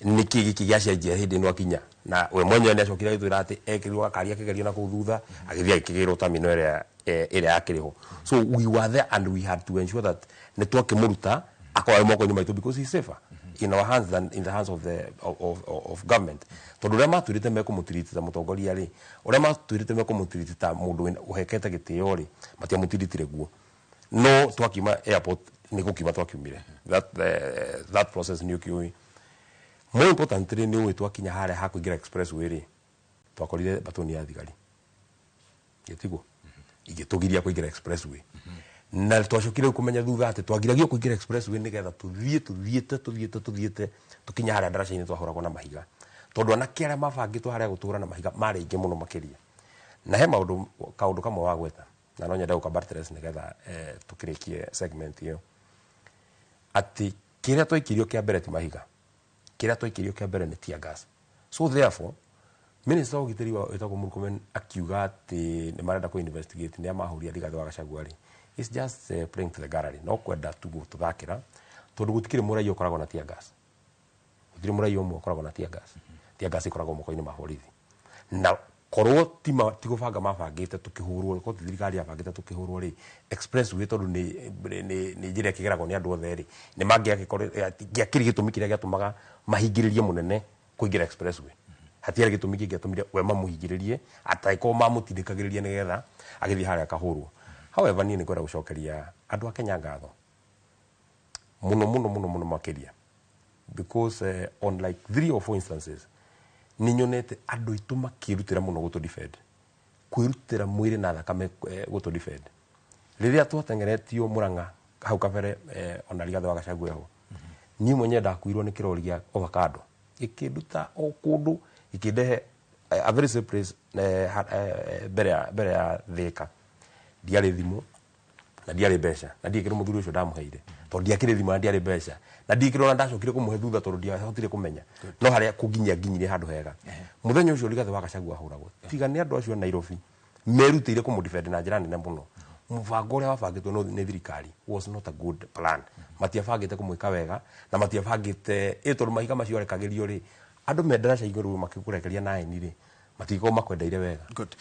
nĩkĩ gĩkĩ gĩacenjia hĩndĩ ĩno akinya? Na we mwenyewe nĩ acokire agĩtwĩra atĩ ekĩrirwo gakari akĩgerio na kũu thutha, agĩthiĩ agĩkĩgĩrwo terminal ĩrĩa yakĩrĩ ho. So we were there and we had to ensure that nĩ twakĩmũruta akorwo arĩ moko-inĩ maitũ, because he's safer in our hands than in the hands of the of, of, of government, tondũ ũrĩa matwĩrĩte mekũmũtiriti ta mũtongoria rĩ, ũrĩa matwĩrĩte mekũmũtiriti ta mũndũ ũhekete gĩtĩo rĩ, matiamũtiritire guo. No twakiuma airport, nĩ gũkiuma twakiumire, that process nĩ ũkĩũĩ. More importantly, nĩ ũĩ twakinya harĩa ha kũingĩra expressway rĩ, twakorire batoni ya thigari gĩtiguo igĩtũgiria kũingĩra expressway, na twacokire kũmenya thutha atĩ twagiragio kũingĩra expressway nĩgetha tũthiĩ tũthiĩte tũthiĩte tũthiĩte tũkinya harĩa ndaraca-inĩ twahũragwo na mahiga, tondũ anake arĩa mabangĩtwo harĩa gũtũra na mahiga marĩ aingĩ mũno makĩria. Na he maũndũ, kaũndũ kamwe wagweta, na no nyende gũka buttress nĩgetha tũkĩrĩkie segment ĩyo, atĩ kĩrĩa twaikirio kĩa mbere ti mahiga, kĩrĩa twaikirio kĩa mbere nĩ tear gas. So therefore Minister wa ũgitĩri wa wĩtagwo Murkomen akiuga atĩ nĩ marenda kũ investigate nĩ amahũria Rigathĩ wa Gachagua rĩ, it's just playing to the gallery, no kwenda tu gũtũthakĩra, tondũ gũtikĩrĩ mũraia ũkoragwo na tear gas. Gũtirĩ mũraia ũmwe ũkoragwo na tear gas. Tear gas ĩkoragwo moko-inĩ ma borithi, na korwo ti gũbanga mabangĩte tũkĩhũrwo, korwo ti thirikari yabangĩte tũkĩhũrwo rĩ expressway, tondũ nĩ njĩra ĩkĩgeragwo nĩ andũ othe rĩ, nĩ mangĩakĩrĩ gĩtũmi kĩrĩa gĩatũmaga mahingĩrĩrie mũnene kũingĩra expressway. Hatiarĩ gĩtũmi kĩngĩatũmire we mamũhingĩrĩrie atangĩkorwo mamũtindĩkagĩrĩria nĩgetha agĩthiĩ harĩa akahũrwo. However, niĩ nĩ ngwenda gũcokeria andũ a Kenya ngatho mũno mũno mũno mũno makĩria, because on like three or four instances nĩ nyonete andũ aitũ makĩrutĩra mũno gũtũ defend, kwĩrutĩra mwĩrĩ na thakame gũtũ defend. Rĩrĩa twateng'eretio Mũrang'a hau kabere, ona Rigathĩ wa Gachagua ho, niĩ mwenyewe ndakuirwo nĩ kĩrori gĩa avocado, gĩkĩnduta o kũndũ, gĩkĩndehe a very safe place mbere ya Thĩka. Ndiarĩ thimũ na ndiarĩ mbeca, na ndiĩkĩrwo mũthuri ũcio ndamũheire, tondũ ndiakĩrĩ thimũ na ndiarĩ mbeca, na ndiĩkĩrwo na ndacokire kũmũhe thutha, tondũ ndiahotire kũmenya no harĩa kũnginyia nginyirie handũ hega. Mũthenya ũcio Rigathĩ wa Gachagua ahũragwo, tiga nĩ andũ acio a Nairobi merutĩire kũmũdefend na njĩra nene mũno, mũbango ũrĩa wabangĩtwo nĩ thirikari was not a good plan. Matiabangĩte kũmwĩka wega na matiabangĩte ĩ, tondũ mahiga macio arekagĩrio rĩ, andũ me ndaraca igũrũ makĩkũrekeria na eni rĩ, matingĩkorwo makwendeire wega. Good.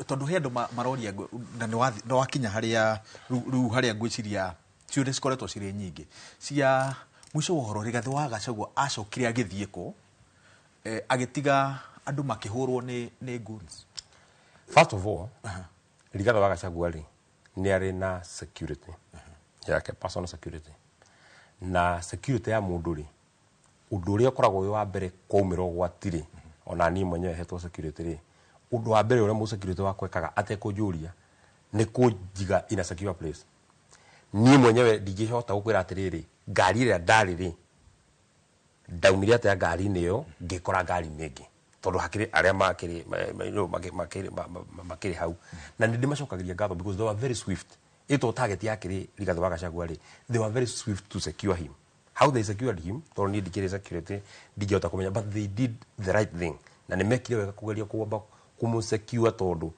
Tondũ he andũ maroria na nĩ wakinya harĩa rĩu harĩa ngwĩciria ciũria cikoretwo cirĩ nyingĩ cia mũico wa ũhoro. Rigathĩ wa Gachagua acokire agĩthiĩ kũ, agĩtiga andũ makĩhũrwo nĩ goons? First of all, Rigathĩ wa Gachagua rĩ, nĩ arĩ na security yake, personal security. Na security ya mũndũ rĩ, ũndũ ũrĩa ũkoragwo wĩ wa mbere kwaumĩra ũgwati rĩ, ona niĩ mwenyewe hetwo security rĩ, ũndũ wa mbere ũrĩa mũ security wakwa ekaga atekũnjũria nĩ kũnjiga in a secure place. Niĩ mwenyewe ndingĩhota gũkwĩra atĩrĩrĩ, ngari ĩrĩa ndarĩ rĩ, ndaumire atĩa ngari-inĩ ĩyo ngĩkora ngari-inĩ ĩngĩ, tondũ hakĩrĩ arĩa makĩrĩ makĩrĩ hau, na nĩ ndĩmacokagĩria ngatho because they were very swift. Ĩto target yakĩrĩ Rigathĩ wa Gachagua rĩ, they were very swift to secure him. How they secured him, tondũ niĩ ndikĩrĩ security, ndingĩhota kũmenya, but they did the right thing na nĩ mekire wega kũgeria kwamba kũmũsecure, tondũ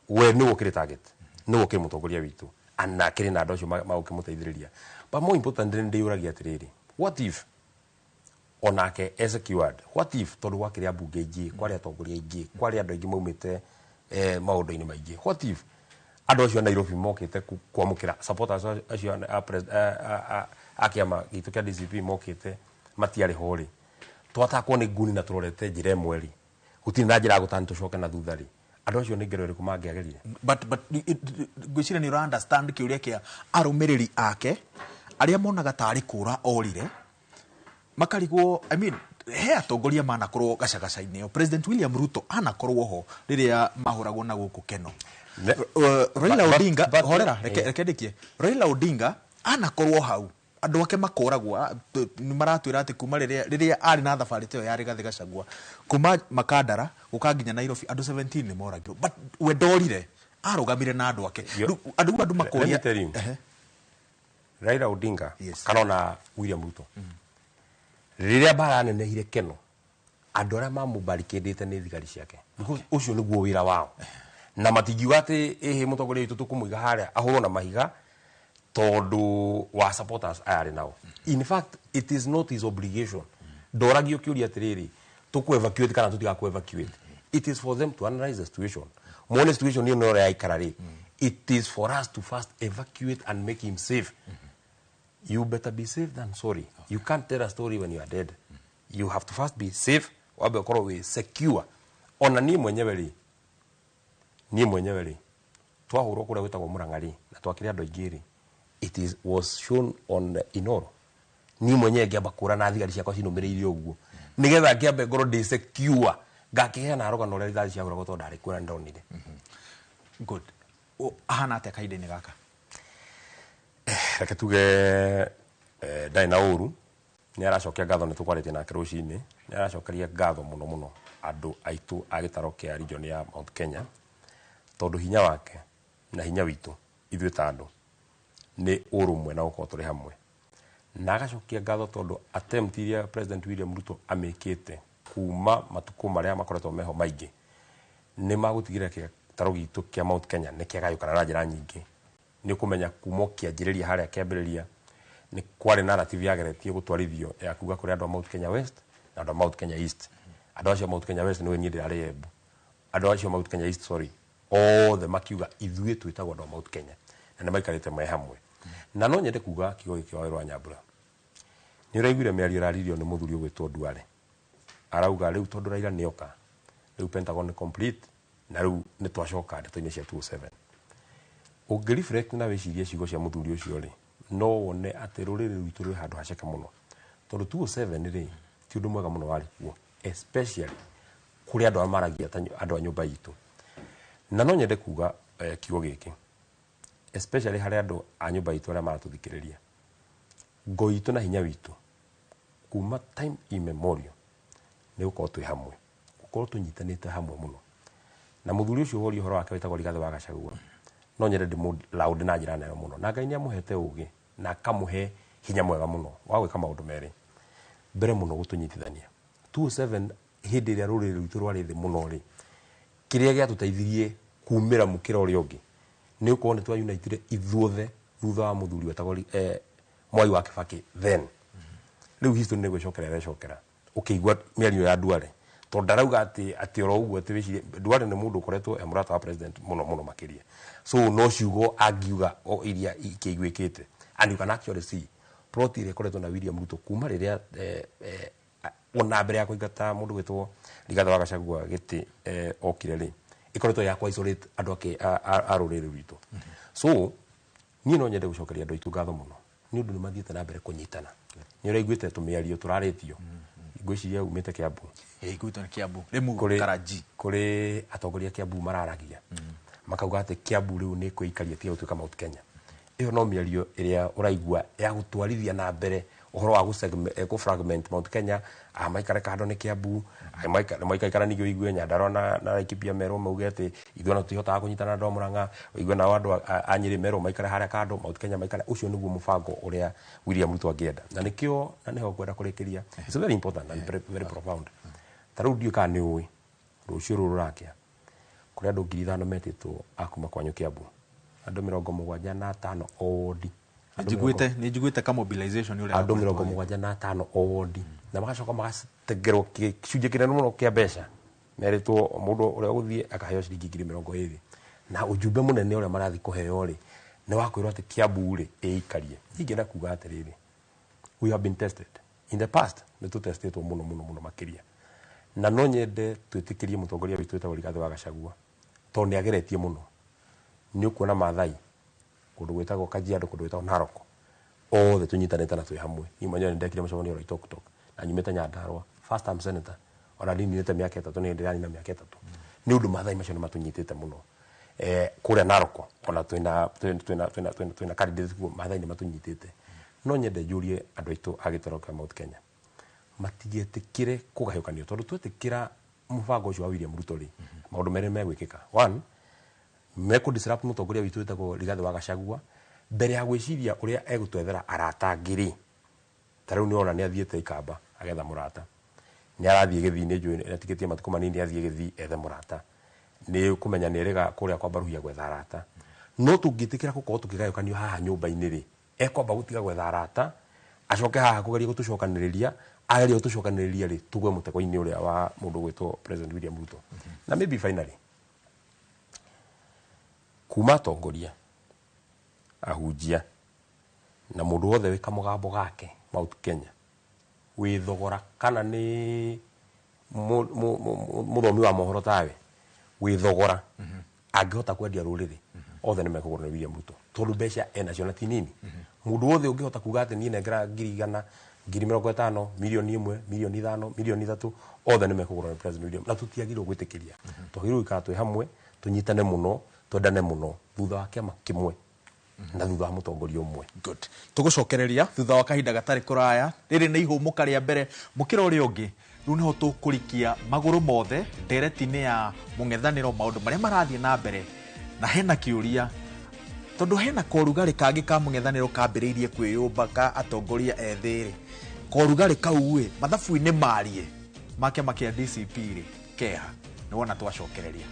we nĩwe ũkĩrĩ target, nĩwe ũkĩrĩ mũtongoria witũ, ana akĩrĩ na andũ acio magũkĩmũteithĩrĩria. But more importantly, nĩ ndĩyũragia atĩrĩrĩ, what if onake e secured? What if, tondũ gwakĩrĩ ambunge aingĩ, kwarĩ atongoria aingĩ, kwarĩ andũ aingĩ maumĩte maũndũ-inĩ maingĩ, what if andũ acio a Nairobi mokĩte kwamũkĩra supporters acio a kĩama gitũ kĩa DCP mokĩte matiarĩ ho rĩ, twatakwo nĩ nguni na tũrorete njĩra ĩmwe rĩ, gũtirĩ na njĩra ya gũtani tũcoke na thutha rĩ, andũ acio nĩ ngero ĩrĩkũ mangĩagerire? But ngwĩciria nĩ ũra understand kĩũria kĩa arũmĩrĩri ake arĩa monaga tarĩ kũra orire, makarigwo. I mean, he atongoria manakorwo gacagaca-inĩ ĩyo. President William Ruto anakorwo ho rĩrĩa mahũragwo na gũkũ Keno. Raila Odinga, horera, reke ndĩkie. Raila Odinga anakorwo hau andũ ake makoragwo. Nĩ maratwĩra atĩ kuma rĩrĩa arĩ na thabarĩ ta ĩyo ya Rigathĩ Gachagua kuma Makandara gũka nginya Nairobi, andũ 17 nĩ moragirwo, but we ndorire, arũgamire na andũ ake. Rĩu andũ makoria. Let me tell you. Raila Odinga kana ona William Ruto, rĩrĩa mbara yanenehire Keno, andũ arĩa mamũbarikĩndĩte nĩ thigari ciake, because ũcio nĩguo wĩra wao, na matingiuga atĩ ĩhĩ mũtongoria witũ tũkũmũiga harĩa ahũrwo na mahiga tondũ wa supporters aya arĩ nao. In fact, it is not his obligation. Ndoragio kĩũria atĩrĩrĩ, tũkũ evacuate kana tũtiga evacuate. It is for them to analyze the situation, muone situation ĩyo no yaikara rĩ, it is for us to first evacuate and make him safe. You better be safe than sorry. You can't tell a story when you are dead. You have to first be safe, wambe ũkorwo wĩ secure. Ona niĩ mwenyewe rĩ, niĩ mwenyewe rĩ, twahũrwo kũrĩa gwĩtagwo Mũrang'a rĩ, na twakĩrĩ andũ aingĩ rĩ, it was shown on Inoro. Niĩ mwenyewe ngĩamba kũra na thigari ciakwa cinũmĩrĩire ũguo, nĩgetha ngĩambe ngorwo ndĩ secure, ngakĩheana rũgano ũrĩa rithathi ciahũragwo, tondũ ndarĩ kuo na nĩndonire. Good. Ahana atĩa kahinda-inĩ gaka? Reke tuge ndarĩ na ũru, nĩ aracokia ngatho. Nĩ tũkwarĩtie nake rũcinĩ, nĩ aracokeria ngatho mũno mũno andũ aitũ a gĩtaro kĩa region ya Mount Kenya, tondũ hinya wake na hinya witũ ithuĩ ta andũ nĩ ũrũmwe na gũkorwo tũrĩ hamwe. Na agacokia ngatho tondũ attempt iria President William Ruto amĩkĩte Kuma matukũ marĩa makoretwo meho maingĩ nĩ magũtigĩrĩra gĩtarũ gitũ kĩa Mount Kenya nĩ kĩagayũkana na njĩra nyingĩ. Nĩ ũkũmenya kuma ũkĩanjĩrĩria harĩa kĩambĩrĩria nĩ kwarĩ narrative yageretie gũtwarithio ya kuga kũrĩ andũ a Mount Kenya West na andũ a Mount Kenya East. Andũ acio a Mount Kenya West nĩwe niĩ ndĩrarĩ Embu, andũ acio a Mount Kenya East, sorry, othe makiuga ithuĩ twĩtagwo andũ a Mount Kenya na nĩ maikarĩte me hamwe. Na no nyende kuga kiugo gĩkĩ wa Werũ wa Nyambura, nĩ ũraiguire mĩario ĩraririo nĩ mũthuri ũgwĩtwo Duale, arauga rĩu tondũ Raila nĩoka, rĩu Pentagon nĩ complete na rĩu nĩ twacoka ndeto-inĩ cia 207. Ũngĩ reflect na wĩcirie ciugo cia mũthuri ũcio rĩ, no wone atĩ rũrĩrĩ rwitũ rwĩ handũ haceke mũno, tondũ 207 rĩ ti ũndũ mwega mũno warĩ kuo, especially kũrĩ andũ arĩa maragia ta andũ a nyũmba itũ. Na no nyende kuga kiugo gĩkĩ especially harĩ andũ a nyũmba itũ arĩa maratũthikĩrĩria, ngo itũ na hinya witũ kuma time immemorial nĩ gũkorwo twĩ hamwe, gũkorwo tũnyitanĩte hamwe mũno. Na mũthuri ũcio woria ũhoro wake wĩtagwo Rigathĩ wa Gachagua, no nyende ndĩmũ loud na njĩra nene mũno, na Ngai nĩ amũhete ũgĩ na akamũhe hinya mwega mũno wa gwĩka maũndũ merĩ. Mbere mũno gũtũnyitithania 27 hĩndĩ ĩrĩa rũrĩrĩ rwitũ rwarĩ thĩ mũno rĩ, kĩrĩa gĩatũteithirie kumĩra mũkĩra ũrĩa ũngĩ nĩ gũkorwo nĩ twaunitire ithuothe thutha wa mũthuri wetagwo Mwai wa Kibaki. Then rĩu history nĩ gwĩcokera ĩrecokera, ũkĩigua mĩario ya Duale, tondũ ndarauga atĩ oro ũguo atĩ wĩcirie Duale nĩ mũndũ ũkoretwo e mũrata wa president mũno mũno makĩria, so no ciugo angiuga o iria ikĩiguĩkĩte. And you can actually see plot ĩrĩa ĩkoretwo na William Ruto kuma rĩrĩa ona mbere ya kũingata mũndũ gwĩtwo Rigathĩ wa Gachagua gĩtĩ okire rĩ, ĩkoretwo ya kũ isolate andũ ake a rũrĩrĩ rwitũ. So niĩ no nyende gũcokeria andũ aitũ ngatho mũno nĩ ũndũ nĩ mathiĩte na mbere kũnyitana. Nĩ ũraiguĩte tũmĩario tũrarĩtio, ngwĩciria umĩte Kiambu. Ĩĩ, nĩ Kiambu Rĩmu. Kũrĩ Karaji. Kũrĩ atongoria a Kiambu mararagia makauga atĩ Kiambu rĩu nĩ kwĩikaria tiga gũtuĩka Mount Kenya. Ĩyo no mĩario ĩrĩa ũraigua ya gũtwarithia na mbere ũhoro wa gũ fragment Mount Kenya, a maikare kando nĩ Kiambu, maikaikara ningĩ ũigue Nyandarua na Laikipia merwo mauge atĩ ithuĩ ona tũtihotaga kũnyitana na andũ a Murang'a, ũigue nao andũ a Nyĩrĩ merwo maikare harĩa kando, Mount Kenya maikare. Ũcio nĩguo mũbango ũrĩa William Ruto angĩenda, na nĩkĩo na nĩho ngwenda kũrĩkĩria. It's very important and very, very profound. Ta rĩu ndiũĩ kana nĩ ũĩ rũciũ rũrũ rũrakĩa kũrĩ andũ 5,000 metĩtwo a kuma kwanyu Kiambu, andũ 75 o wodi. Nĩnjiguĩte nĩnjiguĩte ka mobilization ũrĩa andũ 75 o wodi, na magacoka magatengerwo gĩcunjĩ kĩnene mũno kĩa mbeca, merĩtwo mũndũ ũrĩa ũgũthiĩ akaheo ciringi 20,000, na ũjumbe mũnene ũrĩa marathiĩ kũheo rĩ nĩ wa kwĩrwo atĩ Kiambu rĩ ĩikarie. Ingĩenda kuga atĩrĩrĩ, we have been tested in the past, nĩ tũtestĩtwo mũno mũno mũno makĩria, na no nyende twĩtĩkĩrie mũtongoria witũ wĩtagwo Rigathĩ wa Gachagua, tondũ nĩ ageretie mũno. Nĩ ũkuona Maathai kũndũ gwĩtagwo Kajiado, kũndũ gwĩtagwo Narok, othe tũnyitanĩte na twĩ hamwe. Niĩ mwenyewe nĩ ndekire mũcemanio Oloitoktok na nyumĩte Nyandarua, first time senator, ona ndininĩte mĩaka 3, nĩ ndĩranina mĩaka 3, nĩ ũndũ Maathai macio nĩ matũnyitĩte mũno. Kũrĩa Narok ona twĩna twĩna twĩna twĩna twĩna twĩna candidate kuo, Maathai nĩ matũnyitĩte. No nyende njũrie andũ aitũ a gĩtaro kĩa Mount Kenya matigetĩkĩre kũgayũkanio, tondũ twetĩkĩra mũbango ũcio wa William Ruto rĩ, maũndũ merĩ megwĩkĩka. One, mekũ disrupt mũtongoria witũ wĩtagwo Rigathĩ wa Gachagua mbere ya gwĩciria ũrĩa egũtwethera arata angĩ rĩ. Ta rĩu nĩwona nĩ athiĩte Ikamba agetha mũrata, nĩ arathiĩ Gĩthii, nĩ njũĩ nĩ atigĩtie matukũ manini athiĩ Gĩthii ethe mũrata, nĩ kũmenya nĩ erĩga kũrĩa kwa Baruhia gwetha arata. No tũngĩtĩkĩra gũkorwo tũkĩgayũkanio haha nyũmba-inĩ rĩ, ekwamba gũtiga gwetha arata acoke haha kũgeria gũtũcokanĩrĩria, ageria gũtũcokanĩrĩria rĩ, tũgwe mũtego-inĩ ũrĩa wa mũndũ ũgwĩtwo President William Ruto. Na maybe finally, kuma atongoria, ahunjia na mũndũ wothe wĩ kamũgambo gake Mount Kenya wĩ thogora, kana nĩ mũthomi wa mohoro tawe wĩ thogora, angĩhota kwendia rũrĩrĩ, othe nĩ mekũgũrwo nĩ William Ruto, tondũ mbeca enacio na ti nini. Mũndũ wothe ũngĩhota kuga atĩ niĩ nengera 100,000, 50,000, 1,000,000, 5,000,000, 3,000,000, othe nĩ mekũgũrwo nĩ President William. Na tũtiagĩrĩirwo gwĩtĩkĩria, twagĩrĩirwo gũikara twĩ hamwe, tũnyitane mũno, twendane mũno, thutha wa kĩama kĩmwe na thutha wa mũtongoria ũmwe. Good. Tũgũcokereria thutha wa kahinda gatarĩ kũraya. Rĩrĩ nĩ ihũmũka rĩa mbere, mũkĩra ũrĩa ũngĩ rĩu nĩho tũkũrikia magũrũ mothe ndereti-inĩ ya mũng'ethanĩro, maũndũ marĩa marathiĩ na mbere, na hena kĩũria tondũ hena korugarĩ kangĩ ka mũng'ethanĩro kambĩrĩirie kwĩyũmba ka atongoria ethĩ rĩ, korugarĩ kau ĩ mathabu-inĩ marie Ma kĩama kĩa DCP rĩ keha nĩ wona twacokereria.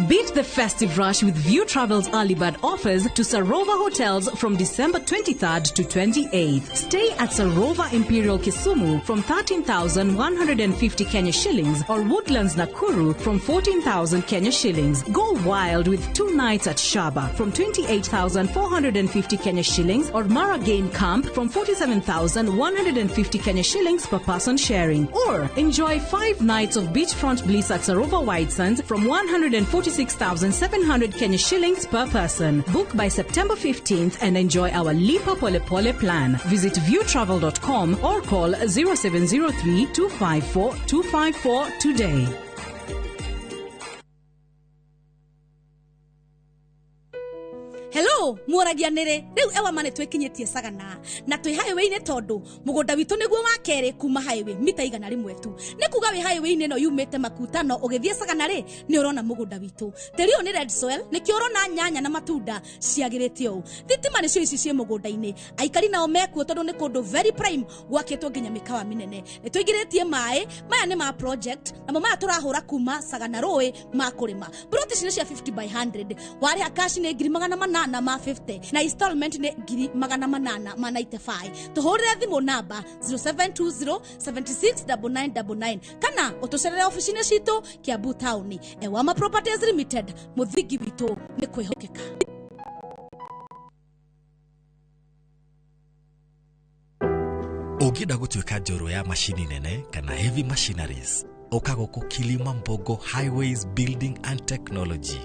Beat the festive rush with View Travel's early bird offers to Sarova Hotels from December 23rd to 28th. Stay at Sarova Imperial Kisumu from 13,150 Kenya shillings or Woodlands Nakuru from 14,000 Kenya shillings. Go wild with 2 nights at Shaba from 28,450 Kenya shillings or Mara Game Camp from 47,150 Kenya shillings per person sharing. Or enjoy 5 nights of beachfront bliss at Sarova White Sands from 146,700 Kenya shillings per person. Book by September 15th and enjoy our Lipa Pole Pole plan. Visit viewtravel.com or call 0703 254 254 today. Hello, mworagia nĩrĩ rĩu ewa mane twĩkinyĩtie Sagana na twĩ highway-inĩ tondũ mũgũnda witũ nĩguo wa kerĩ kuma highway mita 100 tu. Nĩ kuga wĩ highway-inĩ ĩno yumĩte Makutano ũgĩthiĩ Sagana rĩ nĩ ũrona mũgũnda witũ. Tĩri ũyũ nĩ red soil, nĩkĩo ũrona nyanya na matunda ciagĩrĩte ũũ. Thitima nĩcio ici ciĩ mũgũnda-inĩ. Aikari nao mekuo tondũ nĩ kũndũ very prime gwakĩtwo nginya mĩkawa mĩnene. Nĩ tũingĩrĩtie maĩ, maya nĩ ma project namo maya tũrahũra kuma Sagana rũĩ ma kũrĩma. Plot ici nĩ cia 50 by 100. Warĩha cash nĩ 800 ma 50 na installment nĩ 895. Tũhũrĩre thimũ namba 0720 769999 kana ũtũcerere ofici-inĩ citũ Kiambu Town. Ewama Properties Limited, mũthingi witũ nĩ kwĩhokeka. Ũngĩenda gũtuĩka njorua ya macini nene kana heavy machineries, ũka gũkũ Kilimambogo Highways Building and Technology.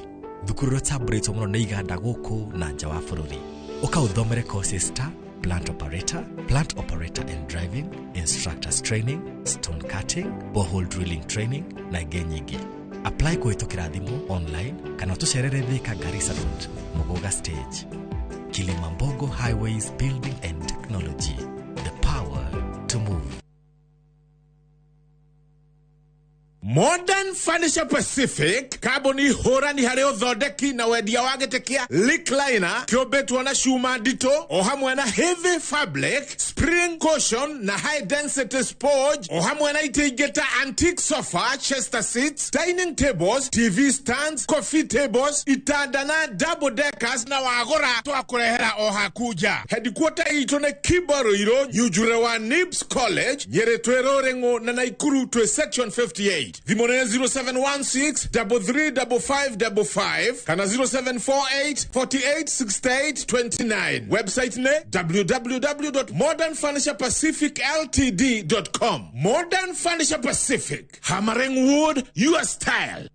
Thukuru ĩrĩa ĩtambũrĩtwo mũno nĩ iganda gũkũ na nja wa bũrũri. Ũka ũthomere courses ta plant operator, plant operator and driving, instructors training, stone cutting, borehole drilling training na ingĩ nyingĩ. Apply kũhĩtũkĩra thimũ online kana ũtũcerere Thika Garissa Road, Muguga Stage. Kilimambogo Highways Building and Technology, the power to move. Modern Furniture Pacific kambuni hũrani harĩ ũthondeki na wendia wa gĩtĩ kĩa recliner kĩũmbĩtwo na cuma nditũ o hamwe na heavy fabric, spring cushion na high density sponge o hamwe na itĩ ingĩ ta antique sofa, chester seats, dining tables, TV stands, coffee tables, itanda na double deckers na wagũra twakũrehera o haku nja. Headquarter itũ nĩ Kibaruirũ, Nyunjure wa Nibs College, Nyĩrĩ twĩ Rũrĩng'ũ na Naikuru twĩ section 58. Thimũ nĩ 0716 335555 kana 0748 48 68 29. Website nĩ www.modernfurniturepacificltd.com. Modern Furniture Pacific, hammering wood your style.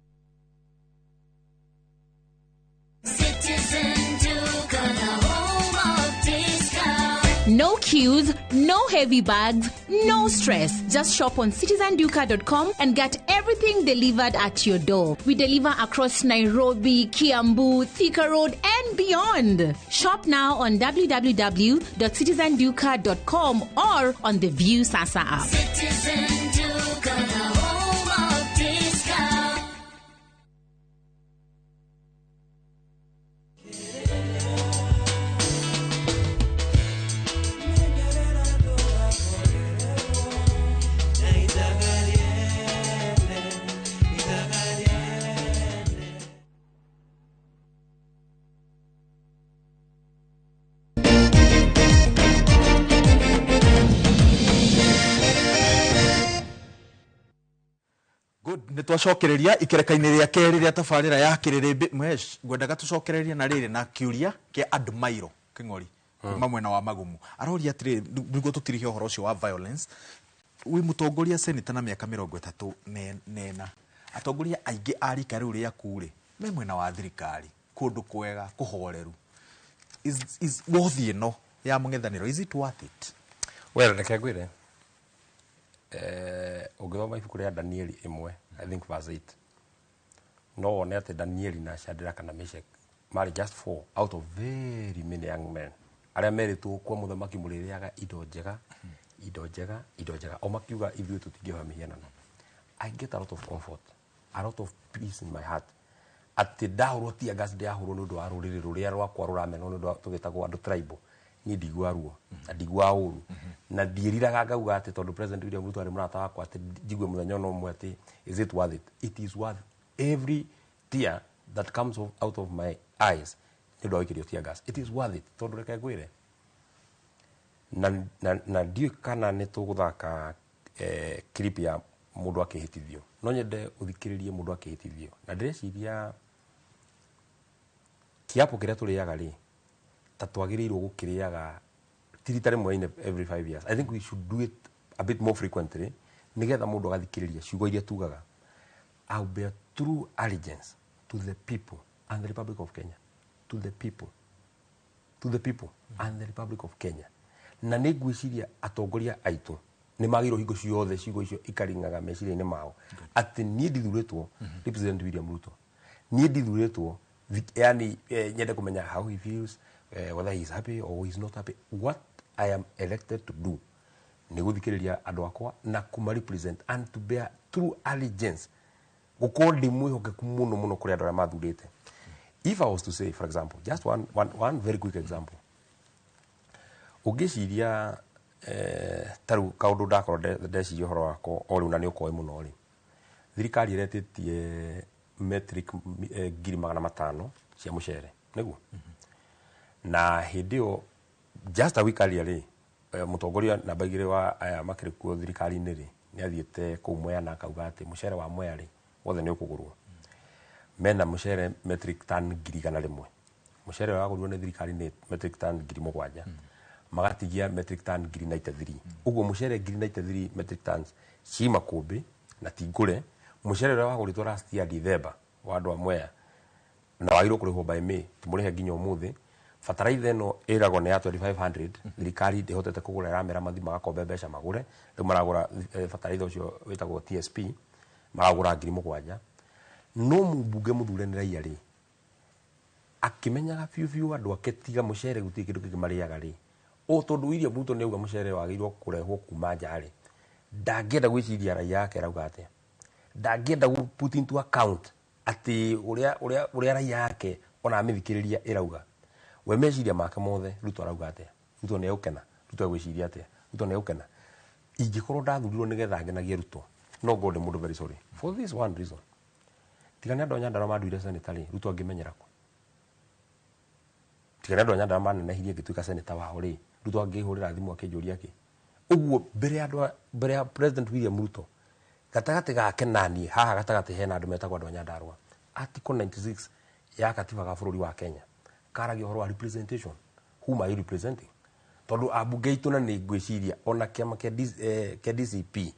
Citizen Duka, the home of discount. No queues, no heavy bags, no stress. Just shop on citizenduka.com and get everything delivered at your door. We deliver across Nairobi, Kiambu, Thika Road, and beyond. Shop now on www.citizenduka.com or on the View Sasa app. Citizen Duka, the home of discount. Nĩ twacokereria ikereka-inĩ rĩa kerĩ rĩa tabarĩra ya Kĩrĩrĩmbĩ. Mhesh, ngwendaga tũcokererie na rĩrĩ na kĩũria kĩa Admairo Kĩng'ori kuma mwena wa Magumu. Aroria atĩrĩrĩ, nĩguo tũtirihe ũhoro ũcio wa violence, wĩ mũtongoria seneta na mĩaka 34, atongoria aingĩ a rika rĩu rĩaku rĩ me mwena wa thirikari, kũndũ kwega kũhoreru. Is wothi ĩno ya mũng'ethanĩro, is it worth it? Well, reke ngwĩre, ũngĩthoma ibuku rĩa Danieli 1, I think verse 8, no wone atĩ Danieli na Shadrach na Meshach marĩ just 4 out of very many young men arĩa merĩtwo kwa mũthamaki mũrĩrĩaga indo njega Indo njega, indo njega. O makiuga ithuĩ tũtingĩhoya mĩhianano. I get a lot of comfort, a lot of peace in my heart. Atĩ ndahũrwo tear gas, ndĩrahũrwo nĩ ũndũ wa rũrĩrĩ rũrĩa rwakwa rũramenwo nĩ ũndũ wa tũgĩtagwo andũ tribal. Niĩ ndiguaga ruo na ndiguaga ũru na ndiĩriraga ngauga atĩ tondũ President William Ruto arĩ mũrata wakwa atĩ njigue mũthenya ona ũmwe atĩ is it worth it? It is worth every tear that comes out of my eyes nĩ ũndũ wa gũikĩrio tear gas. It is worth it tondũ reke ngwĩre na ndiũĩ kana nĩ tũgũthaka clip ya mũndũ akĩhĩtithio. No nyende ũthikĩrĩrie mũndũ akĩhĩtithio na ndĩreciria kiapo kĩrĩa tũrĩaga rĩ ta twagĩrĩirwo gũkĩrĩaga ti rita rĩmwe in every 5 years. I think we should do it a bit more frequently nĩgetha mũndũ agathikĩrĩria ciugo iria tugaga. I will bear true allegiance to the people and the Republic of Kenya. To the people. To the people and the Republic of Kenya. Na nĩ ngwĩciria atongoria aitũ nĩ magĩrĩirwo hingo ciothe ciugo icio ikaringaga meciria-inĩ mao atĩ niĩ ndithurĩtwo nĩ President William Ruto. Niĩ ndithurĩtwo yani nyende kũmenya how he feels, whether he is happy or he is not happy. What I am elected to do nĩ gũthikĩrĩria andũ akwa na kũma represent and to bear true allegiance, gũkorwo ndĩ mwĩhokeku mũno mũno kũrĩ andũ arĩa mathurĩte. If I was to say, for example, just one very quick example, ũngĩciria ta rĩu kaũndũ ndakorwo ndeciria ũhoro wakwa o rĩu na nĩ ũkoĩ mũno rĩ, thirikari ĩretĩtie metric 500,000 cia mũcere nĩguo. Na hĩndĩ ĩyo just a week earlier rĩ, mũtongoria namba 2 wa aya makĩrĩ kuo thirikari-inĩ rĩ nĩ athiĩte kũu Mwea na akauga atĩ mũcere wa Mwea rĩ wothe nĩ ũkũgũrwo. Mena mũcere metric ton 100,000. Mũcere ũrĩa wagũrirwo nĩ thirikari nĩ metric ton 7,000. Magatigia metric ton 93. Ũguo mũcere 93 metric tons ci makũmbĩ na ti ngũre. Mũcere ũrĩa wagũrĩtwo last year December wa andũ a Mwea na wagĩrĩirwo kũrĩhwo by May tũmũrĩhe nginya ũmũthĩ. Bataraitha ĩno ĩragwo nĩ ya 2500, thirikari ndĩhotete kũgũra, ĩramera mathi magakombe mbeca magũre. Rĩu maragũra bataraitha ũcio wĩtagwo TSP maragũra 7,000. No mũmbunge mũthure nĩ raia rĩ akĩmenyaga biũ biũ andũ ake tiga mũcere gũtirĩ kĩndũ kĩngĩ marĩaga rĩ, o tondũ William Ruto nĩ auga mũcere wagĩrĩirwo kũrehwo kuma nja rĩ, ndangĩenda gwĩciria raia ake arauga atĩa, ndangĩenda gũ put into account atĩ ũrĩa raia ake ona amĩthikĩrĩria ĩrauga. We meciria make mothe Ruto arauga atĩa, Ruto nĩ egũkena, Ruto egwĩciria atĩa, Ruto nĩ egũkena. Ingĩkorwo ndathurirwo nĩgetha ngenagie Ruto, no ngorwo ndĩ mũndũ very sorry for this one reason. Tiga nĩ andũ a Nyandarua manduire senator rĩ, Ruto angĩmenyera kũ? Tiga nĩ andũ a Nyandarua manenehirie ngĩtuĩka senator wao rĩ, Ruto angĩhũrĩra thimũ akĩnjũria kĩ? Ũguo mbere ya President William Ruto gatagatĩ gake na niĩ haha gatagatĩ hena andũ metagwo andũ a Nyandarua. Article 96 ya katiba ga bũrũri wa Kenya karagia ũhoro wa representation. Whom are you representing? Tondũ ambunge aitũ na nĩ ngwĩciria ona kĩama kĩa DCP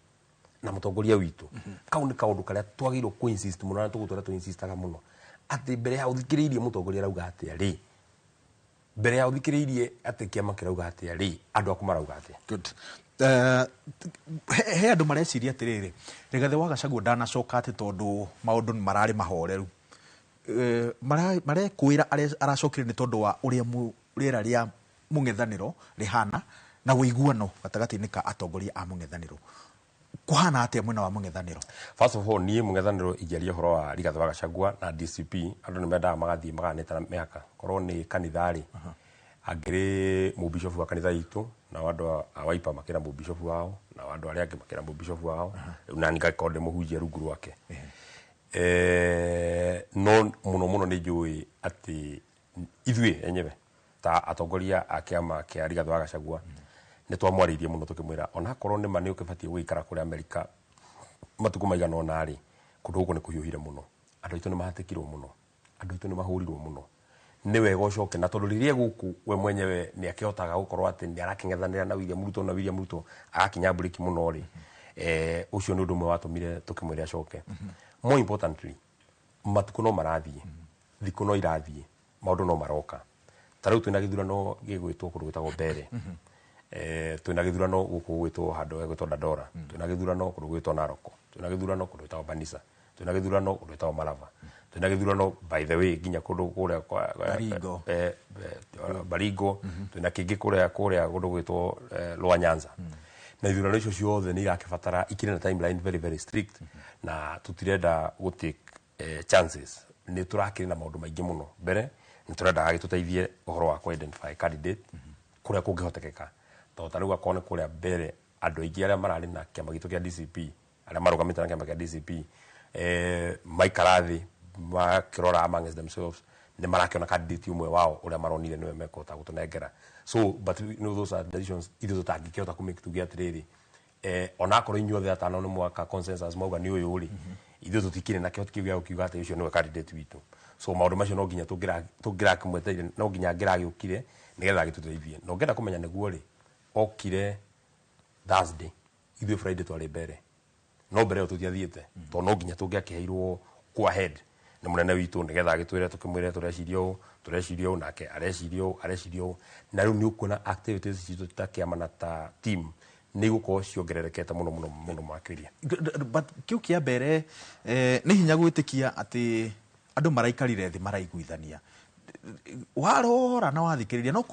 na mũtongoria witũ kau nĩ kaũndũ karĩa twagĩrĩirwo kũ insist mũno na tũgũtũra tũ insistaga mũno atĩ mbere ya ũthikĩrĩirie mũtongoria arauga atĩa rĩ, mbere ya ũthikĩrĩirie atĩ kĩama kĩrauga atĩa rĩ, andũ aku marauga atĩa. Good. He andũ mareciria atĩrĩrĩ, Rigathĩ wa Gachagua ndanacoka atĩ tondũ maũndũ nĩ mararĩ mahoreru. Marekwĩra aracokire nĩ tondũ wa ũrĩa rĩera rĩa mũng'ethanĩro rĩhana na ũiguano gatagatĩ-inĩ ka atongoria a mũng'ethanĩro. Kũhana atĩa mwena wa mũng'ethanĩro? First of all, niĩ mũng'ethanĩro ingĩaria ũhoro wa Rigathĩ wa Gachagua na DCP, andũ nĩ mendaga magathiĩ maganĩte na mĩhaka. Korwo nĩ kanitha rĩ, angĩrĩ mũbishofu wa kanitha itũ, nao andũ a Wiper makĩra mũbishofu wao, nao andũ arĩa angĩ makĩra mũbishofu wao, rĩu nani ngakorwo ndĩ mũhunjia rungu rwake. No mũno mũno nĩ njũĩ atĩ ithuĩ enyewe ta atongoria a kĩama kĩa Rigathĩ wa Gachagua nĩ twamwarĩirie mũno tũkĩmwĩra onakorwo nĩ ma nĩ ũkĩbatiĩ gũikara kũrĩa Amerika matukũ maigana ũna rĩ, kũndũ gũkũ nĩ kũhiũhire mũno, andũ aitũ nĩ mahatĩkirwo mũno, andũ aitũ nĩ mahũrirwo mũno, nĩ wega ũcoke na tondũ rĩrĩa gũkũ we mwenyewe nĩ akĩhotaga gũkorwo atĩ nĩ arakĩng'ethanĩra na William Ruto na William Ruto agakinya mburĩki mũno rĩ, ũcio nĩ ũndũ ũmwe watũmire tũkĩmwĩre acoke. More importantly, matukũ no marathiĩ, thikũ no irathiĩ, maũndũ no maroka. Ta rĩu twĩna gĩthurano gĩgwĩtwo kũndũ gwĩtagwo Mbere, twĩna gĩthurano gũkũ gwĩtwo handũ hegwĩtwo Dandora, twĩna gĩthurano kũndũ gwĩtwo Narok, twĩna gĩthurano kũndũ gwĩtagwo Banisa, twĩna gĩthurano kũndũ gwĩtagwo Malava, twĩna gĩthurano by the way nginya kũndũ kũrĩa kwa Baringo, Baringo, twĩna kĩngĩ kũrĩa kũndũ gwĩtwo Lower Nyanza. Na ithurano icio ciothe nĩ irakĩbatara ikĩrĩ na timeline very very strict, na tũtirenda gũ take chances. Nĩ tũrakĩrĩ na maũndũ maingĩ mũno mbere, nĩ tũrendaga gĩtũteithie ũhoro wa kũ identify candidate kũrĩa kũngĩhotekeka, tondũ ta rĩu akorwo nĩ kũrĩa mbere andũ aingĩ arĩa mararĩ na kĩama gitũ kĩa DCP, arĩa marũgamĩte na kĩama kĩa DCP, maikara thĩ makĩrora amongst themselves, nĩ marakĩona candidate ũmwe wao ũrĩa maronire nĩwe mekũhota gũtũnengera. So but you know, those are decisions ithuĩ tũtangĩkĩhota kũ tuge atĩrĩrĩ, onakorwo inyuothe atano nĩ mwaka consensus mauga nĩ ũyũ rĩ, ithuĩ tũtikĩrĩ na kĩhoti kĩu gĩa gũkiuga atĩ ũcio nĩwe candidate witũ. So maũndũ macio no nginya tũngĩrakĩmwetereire, no nginya angĩragĩũkire nĩgetha agĩtũteithie. Na ũngĩenda kũmenya nĩguo rĩ, okire Thursday, ithuĩ Friday twarĩ mbere, no mbere ĩyo tũtiathiĩte, tondũ no nginya tũngĩakĩheirwo go ahead nĩ mũnene witũ nĩgetha agĩtwĩre, tũkĩmwĩre tũreciria ũũ, tũreciria ũũ, nake areciria ũũ, areciria ũũ. Na rĩu nĩ ũkuona activities citũ ta kĩama na ta team nĩ igũkorwo ciongererekete mũno mũno mũno makĩria. But kĩu kĩa mbere, nĩ hinya gwĩtĩkia atĩ andũ maraikarire thĩ maraiguithania, warora na wathikĩrĩria no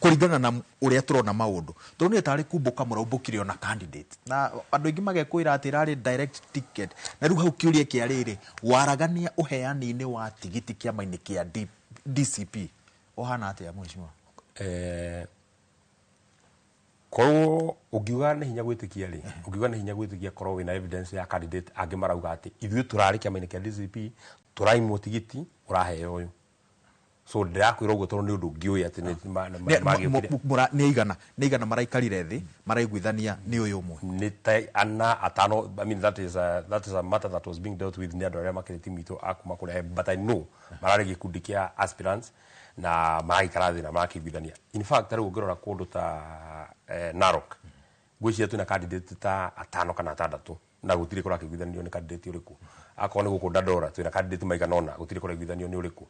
kũringana na ũrĩa tũrona maũndũ, tondũ nĩ tarĩ kumbũka mũraumbũkire ona candidate, na andũ aingĩ magekwĩra atĩ ĩrarĩ direct ticket. Na rĩu hau kĩũria kĩa rĩrĩ, waragania ũheani-inĩ wa tigiti kĩama-inĩ kĩa DCP ũhana atĩa, mheshimiwa? Korwo ũngiuga nĩ hinya gwĩtĩkia rĩ, ũngiuga nĩ hinya gwĩtĩkia korwo wĩna evidence ya candidate angĩ marauga atĩ ithuĩ tũrarĩ kĩama-inĩ kĩa DCP, tũraimwo tigiti, ũraheo ũyũ. So ndĩrakwĩra ũguo tondũ nĩ ũndũ ngĩũĩ atĩ nĩ magĩũkire. Nĩ igana maraikarire thĩ maraiguithania nĩ ũyũ ũmwe? Nĩ ta ana atano. I mean, that is a matter that was being dealt with nĩ andũ arĩa makĩrĩ timu itũ a kuma kũrĩa, but I know mararĩ gĩkundi kĩa aspirants na maragĩikara thĩ na marakĩiguithania. In fact, rĩu ũngĩrora kũndũ ta Narok, ngwĩciria twĩna candidate ta atano kana atandatũ na gũtirĩ kũrakĩiguithanio nĩ candidate ũrĩkũ. Akorwo nĩ gũkũ Dandora, twĩna candidate maigana ũna, gũtirĩ kũraiguithanio nĩ ũrĩkũ.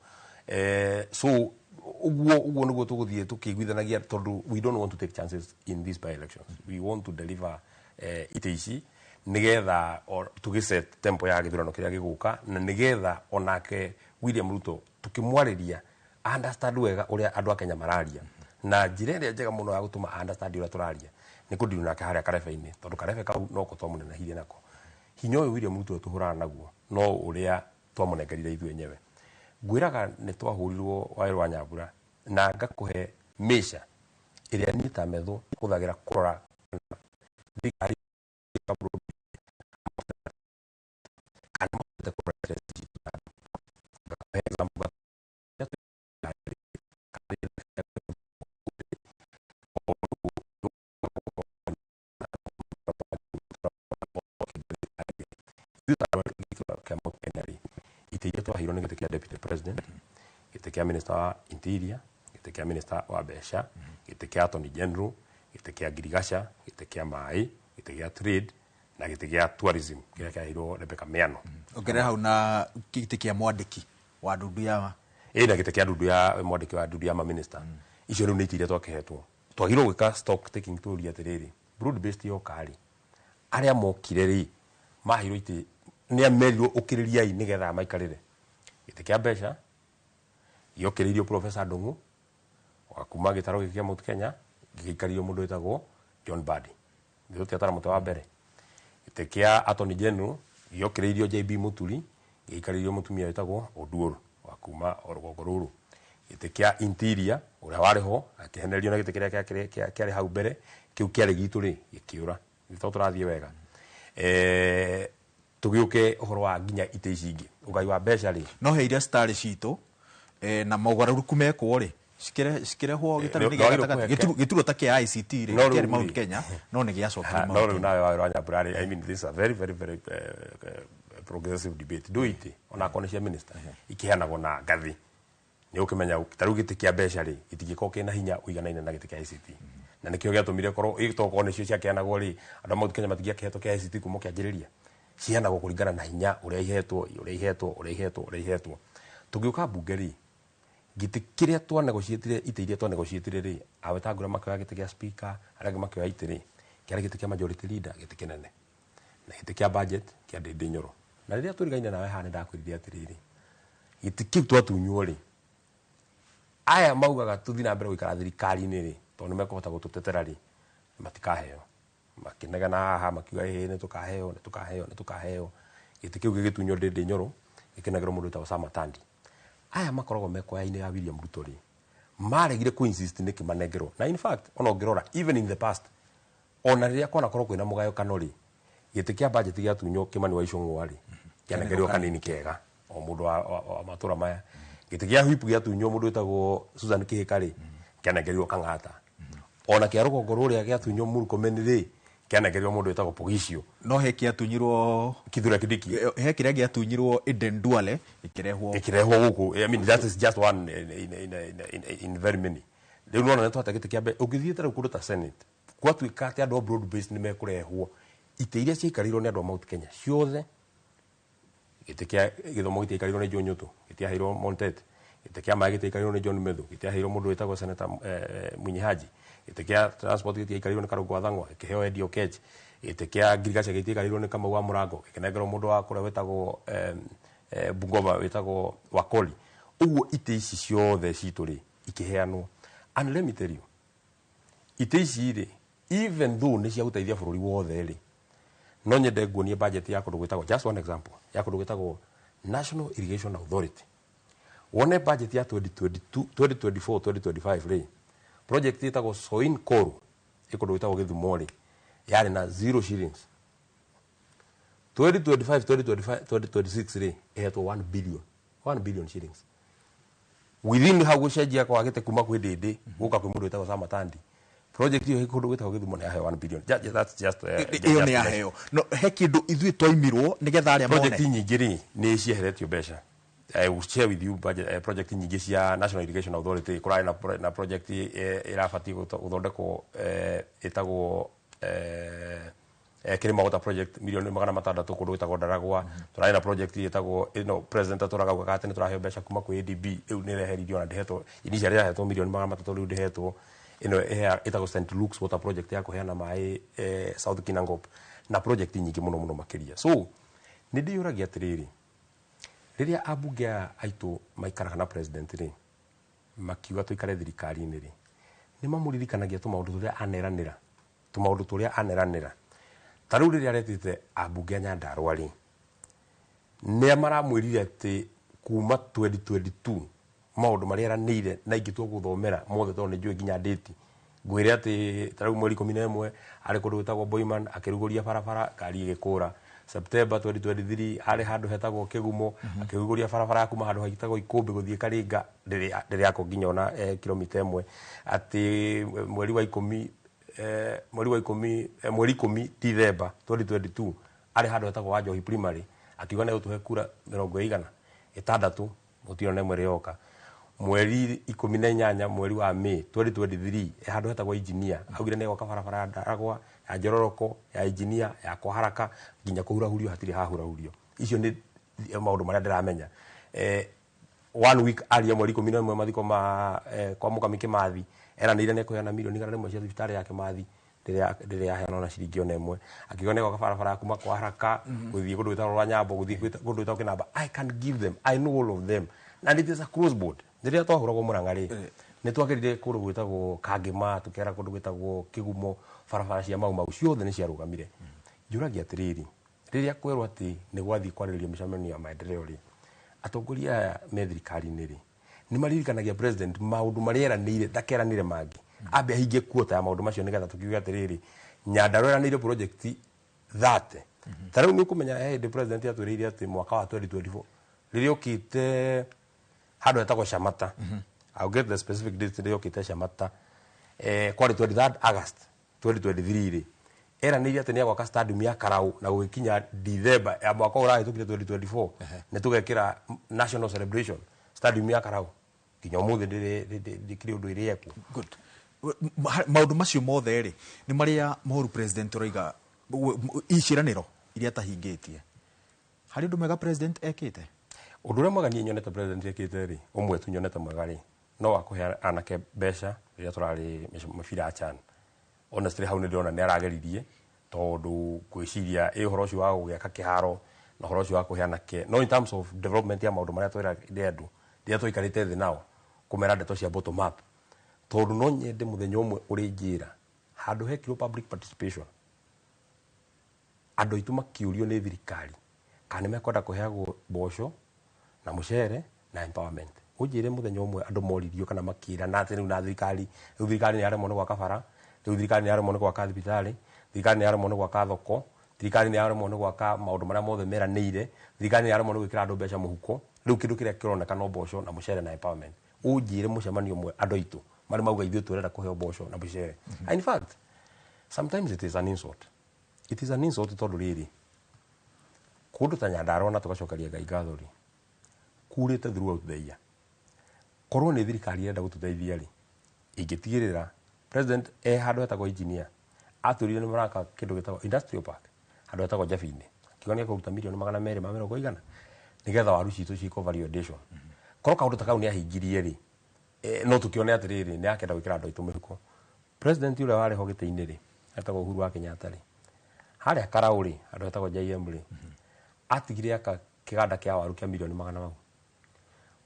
So ũguo nĩguo tũgũthiĩ tũkĩiguithanagia, tondũ we don't want to take chances in these by elections. We want to deliver itĩ ici nĩgetha tũgĩset tempo ya gĩthurano kĩrĩa gĩgũka, na nĩgetha onake William Ruto tũkĩmwarĩria understand wega ũrĩa andũ a Kenya mararia. Na njĩra ĩrĩa njega mũno ya gũtũma understand ũrĩa tũraria nĩ kũndiru nake harĩa karebe-inĩ, tondũ karebe kau noko twamũnenehirie nako. Hinya ũyũ William Ruto tũhũrana naguo no ũrĩa twamũnengerire ithuĩ enyewe. Ngwĩraga nĩ twahũrirwo waĩ rwa Nyambura, na ngakũhe measure ĩrĩa niĩ ta metho hũthagĩra kũrora thirikari kana mahotete kũrora interest citũ ta andũ. Ngakũhe example. Ithuĩ ta gĩthurano kĩa Mount Kenya rĩ, itĩ iria twaheirwo nĩ gĩtĩ kĩa deputy president, gĩtĩ kĩa minister wa interior, gĩtĩ kĩa minister wa mbeca, gĩtĩ kĩa attorney general, gĩtĩ kĩa ngirigaca, gĩtĩ kĩa maĩ, gĩtĩ gĩa trade na gĩtĩ gĩa tourism kĩrĩa kĩaheirwo Rebecca Miano. Ongerera hau na gĩtĩ kĩa mwandĩki wa ndundu ya Ĩ, na gĩtĩ kĩa ndundu ya mwandĩki wa ndundu ya maminista. Icio rĩu nĩ itĩ iria twakĩhetwo. Twagĩrĩirwo gwĩka stock taking, tũrie atĩrĩrĩ, broad based yoka rĩ, arĩa mokire rĩ, maheirwo itĩ nĩ amerirwo ũkĩrĩriai nĩgetha maikarĩre gĩtĩ kĩa mbeca. Gĩokĩrĩirio Professor Ndung'u wa kuma gĩtarũ gĩkĩ kĩa Mount Kenya, gĩgĩikario mũndũ wĩtagwo John Mbadi. Gĩtũtiatara mũtĩ wa mbere. Gĩtĩ kĩa Attorney General gĩokĩrĩirio JB Muturi, gĩikarĩirio mũtumia wĩtagwo Oduor wa kuma o rũgongo rũrũ. Gĩtĩ kĩa interior, ũrĩa warĩ ho akĩhenererio na gĩtĩ kĩrĩa kĩarĩ hau mbere kĩu kĩarĩ gitũ rĩ, gĩkĩũra. Nĩ tũrathiĩ wega. Tũgĩũke ũhoro wa nginya itĩ ici ingĩ, ũgai wa mbeca rĩ, no he iria citarĩ citũ, na mogarũrũku mekwo rĩ, cikĩrehwo gĩtarũ-inĩ gĩa no gatagatĩ. Gĩturwa ta kĩa ICT rĩ, No rĩu kĩarĩ Mount rĩ- Kenya no nĩ gĩacokire No Mount rĩu Kenya. nawe wa wa Nyambura rĩ, I mean, this is a very very very progressive debate. Ndũĩ itĩ onakorwo nĩ cia minister ikĩheanagwo na ngathĩ, nĩ ũkĩmenya ta rĩu gĩtĩ kĩa mbeca rĩ, gĩtingĩkorwo kĩna hinya ũiganaine na gĩtĩ kĩa ICT, na nĩkĩo gĩatũmire korwo tokorwo nĩcio ciakĩheanagwo rĩ, andũ a Mount Kenya matingĩakĩhetwo kĩa ICT kuma kĩanjĩrĩria. Ciheanagwo kũringana na hinya ũrĩa ihetwo, ũrĩa ihetwo, ũrĩa ihetwo, ũrĩa ihetwo. Tũgĩũka mbunge rĩ, gĩtĩ kĩrĩa twanegotiatire, itĩ iria twanegotiatire rĩ, a Wetangula makĩoya gĩtĩ gĩa speaker, arĩa angĩ makĩoya itĩ rĩ, kĩarĩ gĩtĩ kĩa majority leader, gĩtĩ kĩnene, na gĩtĩ kĩa budget kĩa Ndindi Nyoro. Na rĩrĩa tũrigaine nawe haha, nĩ ndakwĩrire atĩrĩrĩ, gĩtĩ kĩu twatunywo rĩ, aya maugaga tũthiĩ na mbere gũikara thirikari-inĩ rĩ, tondũ nĩ mekũhota gũtũtetera rĩ, matikaheo. Makinegana haha makiuga ĩĩ nĩ tũkaheo, nĩ tũkaheo, nĩ tũkaheo. Gĩtĩ kĩu gĩgĩtunywo Ndĩndĩ Nyoro, gĩkĩnengerwo mũndũ wĩtagwo Sam Atandi. Aya makoragwo me kwaya-inĩ ya William Ruto rĩ, maregire kũ insist nĩkĩ manengerwo. Na in fact, ona ũngĩrora even in the past, ona rĩrĩa kwanakorwo kwĩna mũgayũkano rĩ, gĩtĩ kĩa budget gĩatunywo Kimani wa Ichung'wa rĩ, kĩanengerirwo kanini kega o mũndũ wa matũra maya. Gĩtĩ kĩa whip gĩatunywo mũndũ wĩtagwo Susan Kĩhĩka rĩ, kĩanengerirwo Kang'ata. Ona kĩa rũgongo rũrĩa gĩatunywo Murkomen rĩ, kĩanengerirwo mũndũ wĩtagwo Poghisio. No he kĩatunyirwo Kithure Kindiki. He kĩrĩa gĩatunyirwo Eden Duale ĩkĩrehwo ĩkĩrehwo gũkũ. I mean, that is just one in very many. Rĩu nĩwona nĩ twate gĩtĩ kĩa mbere. Ũngĩthiĩ ta rĩu kũndũ ta Senate, gwatuĩka atĩ andũ a broad based nĩ mekũrehwo, itĩ iria ciaikarĩirwo nĩ andũ a Mount Kenya ciothe, gĩtĩ kĩa gĩthomo gĩtiaikarĩirwo nĩ John Nyũtũ, gĩtiaheirwo Montet, gĩtĩ kĩa maĩ gĩtiaikarĩirwo nĩ John Methu, gĩtiaheirwo mũndũ wĩtagwo Senator Mwinyi Haji, gĩtĩ kĩa transport gĩtiaikarĩirwo nĩ Karũngũ wa Thang'wa, gĩkĩheo Eddie Oketch, gĩtĩ kĩa ngirigaca gĩtiaikarĩirwo nĩ Kamau wa Mũrango, gĩkĩnengerwo mũndũ wa kũrĩa wĩtagwo Bungoma wĩtagwo Wakoli. Ũguo itĩ ici ciothe citũ rĩ, ikĩheanwo. And let me tell you, itĩ ici rĩ, even though nĩ cia gũteithia bũrũri wothe rĩ, no nyende nguonie budget ya kũndũ gwĩtagwo, just one example, ya kũndũ gwĩtagwo National Irrigation Authority. Wone budget ya 2022, 2024, 2025 rĩ, project ĩtagwo Soin Koru, ĩ kũndũ gwĩtagwo Gĩthumo rĩ, yarĩ na 0 shillings. 2025, 2025, 2026 rĩ, ĩhetwo 1 billion, 1 billion shillings. Within hau gũcenjia kwa gĩtĩ kuma kwĩ Ndĩndĩ gũka kwĩ mũndũ wĩtagwo Sam Atandi, project ĩyo ĩ kũndũ gwĩtagwo Gĩthumo nĩ yaheo 1 billion. That's just, ĩyo nĩ yaheo. No he kĩndũ ithuĩ twaimirwo nĩgetha arĩa mone. Project nyingĩ rĩ, nĩ cieheretio mbeca. I will share with you budget, project nyingĩ cia National Irrigation Authority. Kũrarĩ na project ĩrabatiĩ gũthondekwo, ĩtagwo Kilima Water Project, milioni 600 kũndũ gwĩtagwo Ndaragwa. Tũrarĩ na project ĩtagwo ĩno, president atũraga augaga atĩ nĩ tũraheo mbeca kuma kwĩ ADB, rĩu nĩ ĩreheririo, ona ndĩhetwo. Initially ĩrahetwo milioni 300, rĩu ndĩhetwo. Ĩno ĩtagwo St Luke's Water Project ya kũheana maĩ, South Kinangop, na project nyingĩ mũno mũno makĩria. So nĩ ndĩyũragia atĩrĩrĩ, rĩrĩa ambunge aya aitũ maikaraga na president rĩ, makiuga tũikare thirikari-inĩ rĩ, nĩ mamũririkanagia tũmaũndũ tũrĩa aneranĩra, tũmaũndũ tũrĩa aneranĩra. Ta rĩu rĩrĩa aretĩte ambunge a Nyandarua rĩ, nĩ maramwĩrire atĩ kuma 2022 maũndũ marĩa eranĩire na ingĩtua gũthomera mothe tondũ nĩ njũĩ nginya date. Ngwĩre atĩ ta rĩu mweri 11 arĩ kũndũ gwĩtagwo Boiman akĩrugũria barabara, ngari ĩgĩkũra. September 2023 arĩ handũ hetagwo Kĩgumo akĩrugũria barabara kuma handũ hetagwo Ikũmbĩ gũthiĩ Karinga, ndĩrĩ yakwo nginya ona kilomita ĩmwe. Atĩ mweri wa ikũmi, mweri wa ikũmi, mweri ikũmi December 2022 arĩ handũ hetagwo Wanjohi Primary akiuga nĩ egũtũhe kura mĩrongo ĩigana ĩtandatũ, gũtirĩ ona ĩmwe ĩrĩ yoka. Mweri 18 mweri wa May 2023 e handũ hetagwo Engineer augire nĩ egwaka barabara ya Ndaragwa, ya Njororoko, ya Engineer, ya kwa haraka nginya kũhurahurio hatirĩ hahurahurio. Icio nĩ maũndũ marĩa ndĩramenya. One week aria mweri 11 mathiko ma kwa Mũkami Kĩmathi eranĩire nĩ ekũheana milioni 100 cia thibitarĩ ya Kĩmathi, ndĩrĩ yaheanwo na ciringi ona ĩmwe. Akiuga nĩ egwaka barabara kuma kwa haraka gũthiĩ kũndũ gwĩtagwo Rwanyambo, gũthiĩ kũndũ gwĩtagwo Kĩnamba. I can give them, I know all of them, and it is a cross board. Rĩrĩa twahũragwo Mũrang'a rĩ, nĩ twagerire kũndũ gwĩtagwo Kangĩma, tũkĩgera kũndũ gwĩtagwo Kĩgumo, barabara cia Mau Mau ciothe nĩ ciarũgamire. Njũragia atĩrĩrĩ, rĩrĩa kwerwo atĩ nĩ gwathiĩ kwarĩrĩrio mĩcemanio ya maendeleo rĩ, atongoria aya me thirikari-inĩ rĩ, nĩ maririkanagia president maũndũ marĩa eranĩire, ndakeranĩre mangĩ, ambe ahingie quota ya maũndũ macio nĩgetha tũkiuge atĩrĩrĩ, Nyandarua eranĩire project 30. Ta rĩu nĩ ũkũmenya he hĩndĩ president atwĩrĩire atĩ mwaka wa 2024 rĩrĩa okĩte handũ hetagwo Shamata, I'll get the specific date, rĩrĩa okĩte Shamata, kwarĩ 23rd August 2023 rĩ, eranĩire atĩ nĩ egwaka stadium ya Karau, na gũgĩkinya December ya mwaka ũrahĩtũkire 2024 nĩ tũgekĩra national celebration stadium ya Karau, nginya ũmũthĩ ndĩkĩrĩ ũndũ ĩrĩ ekwo. Good. Maũndũ macio mothe rĩ, nĩ marĩa mũhũru president ũroiga iciĩranĩro iria atahingĩtie. Harĩ ũndũ mwega president ekĩte? Ũndũ ũrĩa mwega niĩ nyonete president ekĩte rĩ, ũmwe tu nyonete mwega rĩ, no wa kũhe anake mbeca rĩrĩa tũrarĩ mĩbira ya CHAN. Honestly, hau nĩ ndĩrona nĩ arageririe, tondũ ngwĩciria ĩ ũhoro ũcio wa gũgĩaka kĩharo na ũhoro ũcio wa kũhe anake, no in terms of development ya maũndũ marĩa twĩra andũ rĩrĩa twaikarĩte thĩ nao kũmera ndeto cia bottom up, tondũ no nyende mũthenya ũmwe ũrĩ njĩra handũ hekirwo public participation. Andũ aitũ makĩũrio nĩ thirikari kana nĩ mekwenda kũheagwo mboco na mũcere na empowerment. Ũnjĩre mũthenya ũmwe andũ moririo kana makĩra na atĩ rĩu na thirikari, rĩu thirikari nĩ yaremwo nĩ gwaka bara, rĩu thirikari nĩ yaremwo nĩ gwaka thibitarĩ, thirikari nĩ yaremwo nĩ gwaka thoko, thirikari nĩ yaremwo nĩ gwaka maũndũ marĩa mothe meranĩire, thirikari nĩ yaremwo nĩ gwĩkĩra andũ mbeca mũhuko. Rĩu kĩndũ kĩrĩa kĩroneka no mboco na mũcere na empowerment. Ũnjĩre mũcemanio ũmwe andũ aitũ marĩ mauga ithuĩ tũrenda kũheo mboco na mũcere. In fact, sometimes it is an insult. It is an insult tondũ rĩrĩ, kũndũ ta Nyandarua na tũgacokeria Ngai ngatho rĩ, kurĩte throughout the year. Korwo nĩ thirikari ĩrenda gũtũteithia rĩ, ĩngĩtigĩrĩra president e handũ hetagwo engineer atwĩrire nĩ maraka kĩndũ gĩtagwo industrial park handũ hetagwo Njabi-inĩ, akiuga nĩ ekũruta mirioni 240 nĩgetha waru citũ ciĩkwo value addition. Korwo kaũndũ ta kau nĩ ahingirie rĩ, no tũkĩone atĩrĩrĩ, nĩ akenda gwĩkĩra andũ aitũ mĩhuko. President ũrĩa warĩ ho gĩtĩ-inĩ rĩ, etagwo Uhuru wa Kenyatta rĩ, harĩa Karau rĩ, handũ hetagwo JM rĩ, atigire aka kĩganda kĩa waru kĩa mirioni 400.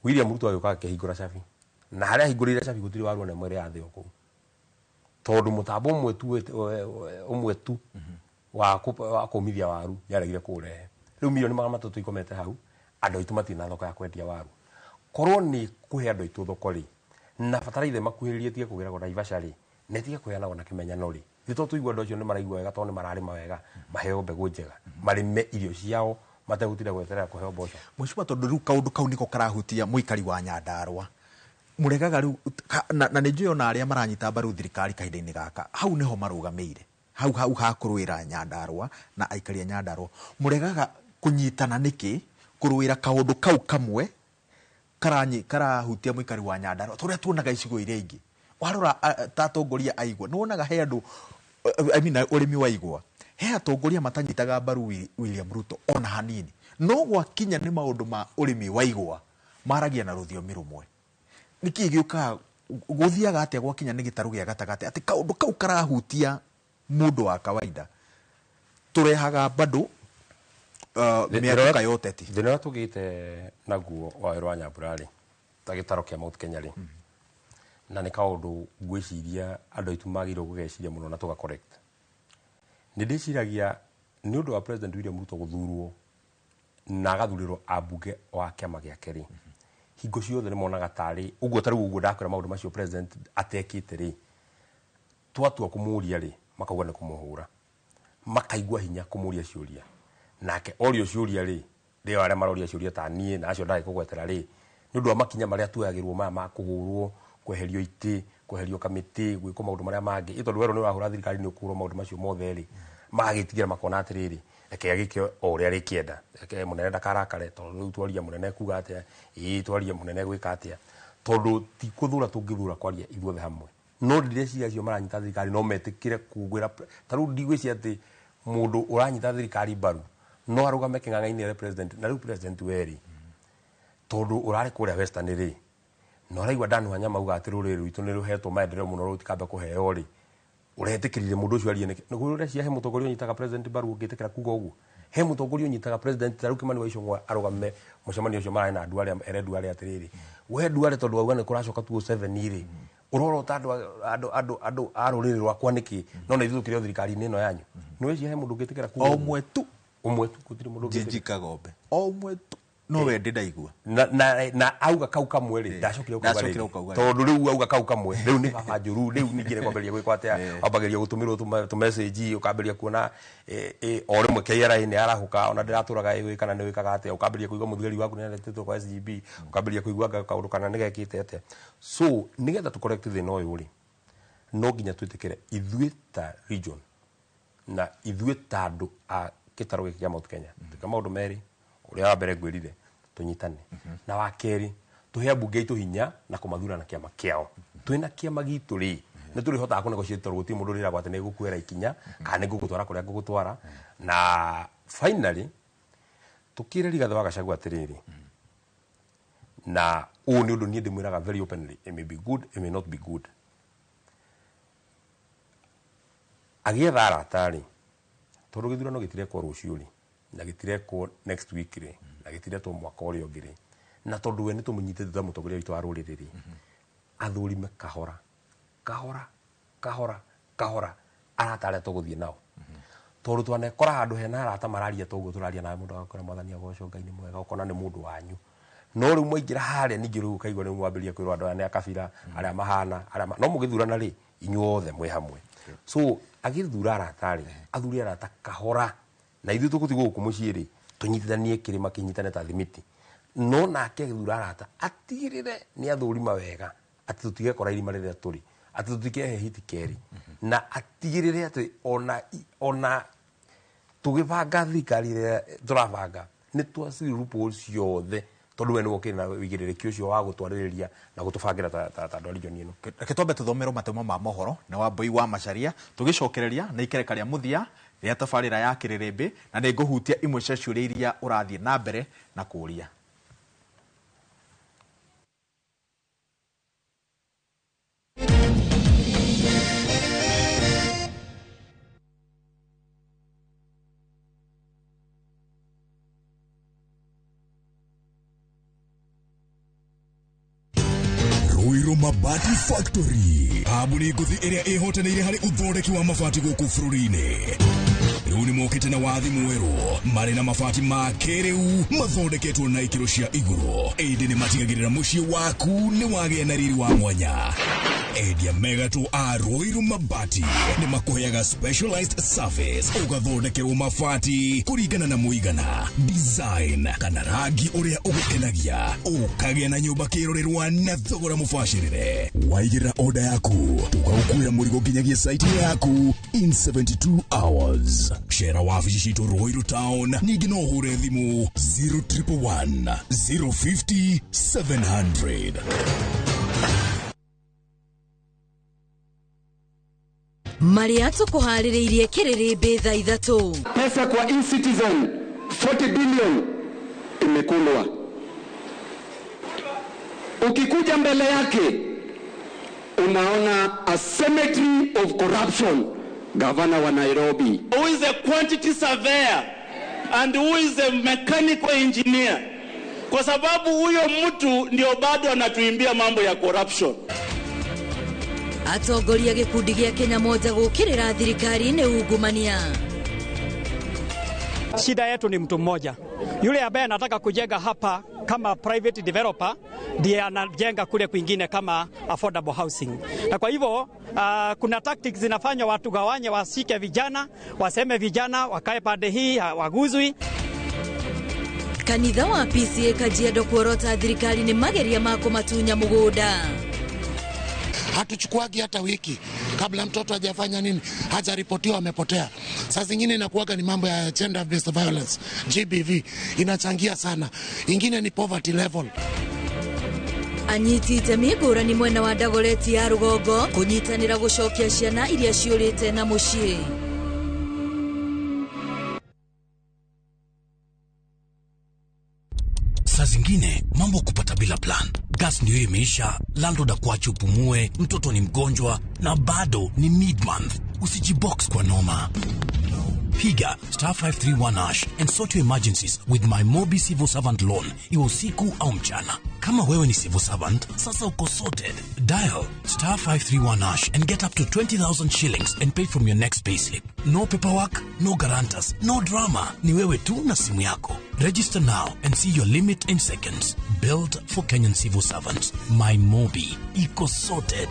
William Ruto agĩũka akĩhingũra cabi, na harĩa ahingũrĩire cabi gũtirĩ waru ona ĩmwe ĩrĩa yathĩo kũu, tondũ mũtambo ũmwe tu wa kũmithia waru nĩaregire kũũrehe. Rĩu mirioni 300 ikomete hau, andũ aitũ matirĩ na thoko ya kwendia waru. Korwo nĩ kũhe andũ aitũ thoko rĩ, na bataraitha ĩmakuhĩrĩrie ĩtige kũgeragwo Naivasha rĩ, na ĩtige kũheanagwo na kĩmenyano rĩ, ithuĩ to tũigue andũ acio nĩ maraigua wega tondũ nĩ mararĩma wega, maheo mbegũ njega, marĩme irio ciao mategũtinda gweterera kũheo mboco. Mheshimiwa, tondũ rĩu kaũndũ kau nĩko karahutia mũikari wa Nyandarua, mũregaga rĩu na nĩ njũĩ ona arĩa maranyita mbaru thirikari kahinda-inĩ gaka, hau nĩho marũgamĩire, hau hau hakũrũĩra Nyandarua na aikari a Nyandarua. Mũregaga kũnyitana nĩkĩ kũrũĩra kaũndũ kau kamwe karahutia mũikari wa Nyandarua, tũrĩa tuonaga icigo iria ingĩ. Warora ta atongoria a igwa, nĩ wonaga he andũ, I mean, ũrĩmi wa igwa, he atongoria matanyitaga mbaru William Ruto ona hanini, no gwakinya nĩ maũndũ ma ũrĩmi wa igwa maragia na rũthiomi rũmwe. Nĩkĩ gĩũkaga gũthiaga atĩa gwakinya nĩ gĩtarũ gĩa gatagatĩ atĩ kaũndũ kau karahutia mũndũ wa kawaida tũrehaga bado mĩatuka ya ũteti? Thĩna ũrĩa tũgĩte naguo wa werũ wa Nyambura rĩ, ta gĩtaro kĩa Mount Kenya rĩ, na nĩ kaũndũ ngwĩciria andũ aitũ magĩrĩirwo gũgeciria mũno na tũga correct. Nĩ ndĩciragia nĩ ũndũ wa President William Ruto gũthurwo na agathurĩrwo ambunge wa kĩama gĩake rĩ, hingo ciothe nĩ monaga tarĩ ũguo, ta rĩu ũguo ndakwĩra maũndũ macio president atekĩte rĩ, twatua kũmũria rĩ, makauga nĩ kũmũhũra, makaigua hinya kũmũria ciũria. Nake orio ciũria rĩ, rĩo arĩa maroria ciũria ta niĩ na acio ndagĩ kũgwetera rĩ, nĩ ũndũ wa makinya marĩa tuoyagĩrwo maya ma kũhũrwo, kweherio itĩ, kweherio kamĩtĩ, gwĩkwo maũndũ marĩa mangĩ, ĩ tondũ werwo nĩ ũrahũra thirikari nĩ ũkũhũrwo maũndũ macio mothe rĩ, magagĩtigĩra makona atĩrĩrĩ, reke agĩke o ũrĩa arĩkĩenda, reke mũnene ndakarakare, tondũ rĩu twaria mũnene kuga atĩa, ĩĩ twaria mũnene gwĩka atĩa, tondũ ti kũthũra tũngĩthũra kwaria ithuothe hamwe. No ndĩreciria acio maranyita thirikari no metĩkĩre kũgwĩra, ta rĩu ndigwĩciria atĩ mũndũ ũranyita thirikari mbaru no arũgame kĩng'ang'a-inĩ ere president, na rĩu president werĩ, tondũ ũrarĩ kũrĩa Western rĩ, na ũraigua Dan Wanyama auga atĩ rũrĩrĩ rwitũ nĩ rũhetwo maendeleo mũno rũtikambe kũheo rĩ, ũretĩkĩrire mũndũ ũcio arie nĩkĩ? Nĩguo ũreciria he mũtongoria ũnyitaga president mbaru ũngĩtĩkĩra kuga ũguo? He mũtongoria ũnyitaga president ta rĩu Kimani wa Ichung'wa arũgame mũcemanio ũcio mararĩ na Duale, ere Duale atĩrĩrĩ, we Duale tondũ wauga nĩ kũracoka 2007 rĩ, ũrorota andũ a rũrĩrĩ rwakwa nĩkĩ? No na ithuĩ tũkĩrĩ o thirikari-inĩ ĩno yanyu. Nĩ weciria he mũndũ ũngĩtĩkĩra kuga ũguo? Ũmwe tu. Ũmwe tu, gũtirĩ mũndũ ũngĩtĩkĩra. Njinji Kagombe. O ũmwe tu. No we ndĩraigua. Na auga kau kamwe rĩ, ndacokire gũkauga Ndacokire rĩngĩ. gũkauga rĩngĩ. Tondũ rĩu auga kau kamwe, rĩu nĩ baba njũru, rĩu ningĩ nĩ kwambĩrĩria gwĩkwo atĩa, wambagĩrĩria gũtũmĩrwo tũ message, ũkambĩrĩria kuona, o rĩmwe KRA nĩ yarahũka, ona ndĩratũraga ĩĩ kana nĩ wĩkaga atĩa, ũkambĩrĩria kũigua mũthigari waku nĩ aretĩtwo kwa SGB, ũkambĩrĩria kũigua anga kaũndũ kana nĩ gekĩte atĩa. So, nĩgetha tũ correct thĩna ũyũ rĩ, no nginya twĩtĩkĩre ithuĩ ta region na ithuĩ ta andũ a gĩtarũ gĩkĩ kĩa Mount Kenya, twĩke maũndũ merĩ. Ũrĩa wa mbere ngwĩrire tũnyitane, na wa kerĩ tũhe ambunge aitũ hinya na kũmathura na kĩama kĩao. Twĩna kĩama gitũ rĩ, nĩ tũrĩhotaga kũnegotiate tondũ gũtirĩ mũndũ ũrĩragwo atĩ nĩ ngũkuoera ikinya kana nĩ ngũgũtwara kũrĩa ngũgũtwara. Na finally tũkĩre Rigathĩ wa Gachagua atĩrĩrĩ, na ũũ nĩ ũndũ niĩ ndĩmwĩraga very openly, it may be good, it may not be good. Agĩetha arata rĩ, tondũ gĩthurano gĩtirekwo rũciũ rĩ, na gĩtirekwo next week rĩ, na gĩtiretwo mwaka ũrĩa ũngĩ rĩ, na tondũ we nĩ tũmũnyitĩte ta mũtongoria witũ wa rũrĩrĩ rĩ, athũrime kahora kahora kahora kahora arata arĩa tũgũthiĩ nao. Tondu twanekora handu hena arata mararia toguo turaria nawe mundu agakora mwathani agocwo Ngai nĩ mwega ukona nĩ mundu wanyu. No rĩu mwaingĩra harĩa ningĩ rĩu ũkaigua rĩu mwambĩrĩria kwĩrwo andũ aya nĩ a kabira arĩa mahana arĩa no mũgĩthurana rĩ inyuothe mwĩ hamwe. So agĩthura arata rĩ athure arata kahora na ithuĩ tũgũtigwo gũkũ mũciĩ rĩ tũnyitithanie kĩrĩma kĩnyitane ta thimiti. No nake agĩthura arata atigĩrĩre nĩ athũrima wega atĩ tũtigekora irima rĩrĩa tũrĩ atĩ tũtikehe hiti kerĩ na atigĩrĩre atĩ ona tũgĩbanga thirikari ĩrĩa tũrabanga nĩ twaciri loopholes ciothe tondu we nĩwe ũkĩrĩ na wĩigĩrĩrĩki ũcio wa gũtwarĩrĩria na gũtũbangĩra ta andũ a region ĩno. Reke twambe tũthomerwo matemo ma mohoro nĩ Wambui wa Macharia tũgĩcokereria nĩ ikereka rĩa mũthia rĩa tabarĩra ya Kĩrĩrĩmbĩ na nĩ ngũhutia imwe cia ciũria iria ũrathiĩ na mbere na kũũria. Ruiru Mabati Factory kambuni ngũthi ĩrĩa ĩhotanĩire harĩ ũthondeki wa mabati gũkũ bũrũri-inĩ. Rĩu nĩ mokĩte na wathi mwerũ marĩ na mabati ma kĩrĩu mathondeketwo na ikĩro cia igũrũ ĩndĩ nĩ matigagĩrĩra mũciĩ waku nĩ wagĩa na riri wa mwanya. Endia megatũ a Ruiru Mabati nĩ makũheaga specialized service ũgathondekerwo mabati kũringana na mũigana, design kana rangi ũrĩa ũgũkenagia, ũkagĩa na nyũmba kĩrorerwa na thogora mũbacĩrĩre. Waigĩrĩra order yaku tũgagũkuĩra mũrigo nginyagia site yaku in 72 hours. Cera wabici citũ Ruiru Town, ningĩ no ũhũre thimũ 0111 050 700. Maria tũkũharĩrĩirie Kĩrĩrĩmbĩ thaa ithatũ. Pesa kwa e-citizen 40 billion imekulwa. Ukikuja mbele yake unaona a cemetery of corruption. Governor wa Nairobi. Who is a quantity surveyor and who is a mechanical engineer? Kwa sababu huyo mtu ndio bado anatuimbia mambo ya corruption. Atongoria gĩkundi gĩa Kenya Moja gũkĩrĩra thirikari nĩ ungumania. Shida yetu ni mtu mmoja. Yule ambaye anataka kujenga hapa kama private developer ndiye anajenga kule kwingine kama affordable housing. Na kwa hivyo kuna tactics zinafanywa watu gawanye, wasike vijana, waseme vijana wakae pande hii waguzwi. Kanitha wa PCA Kajiado kuorota thirikari ni mageria ma kũmatunya mũgũnda. Hatuchukuagi hata wiki kabla mtoto hajafanya nini, hajaripotiwa amepotea. Saa zingine inakuwaga ni mambo ya gender based violence, GBV inachangia sana. Ingine ni poverty level. Anyiti itemi ngũrani mwena wa Dagoretti ya rũgongo kũnyitanĩra gũcokia ciana iria ciũrĩte na mũciĩ. Saa zingine mambo kupata bila plan. Gas ndio imeisha, landlord akuache upumue, mtoto ni mgonjwa na bado ni mid-month. Usijibox kwa noma. Piga star 531 hash and sort your emergencies with my Mobi Civil Servant Loan, iwe usiku au mchana. Kama wewe ni civil servant, sasa uko sorted. Dial star 531 hash and get up to 20,000 shillings and pay from your next payslip. No paperwork, no guarantors, no drama. Ni wewe tu na simu yako. Register now and see your limit in seconds. Built for Kenyan civil servants. My Mobi. Iko sorted.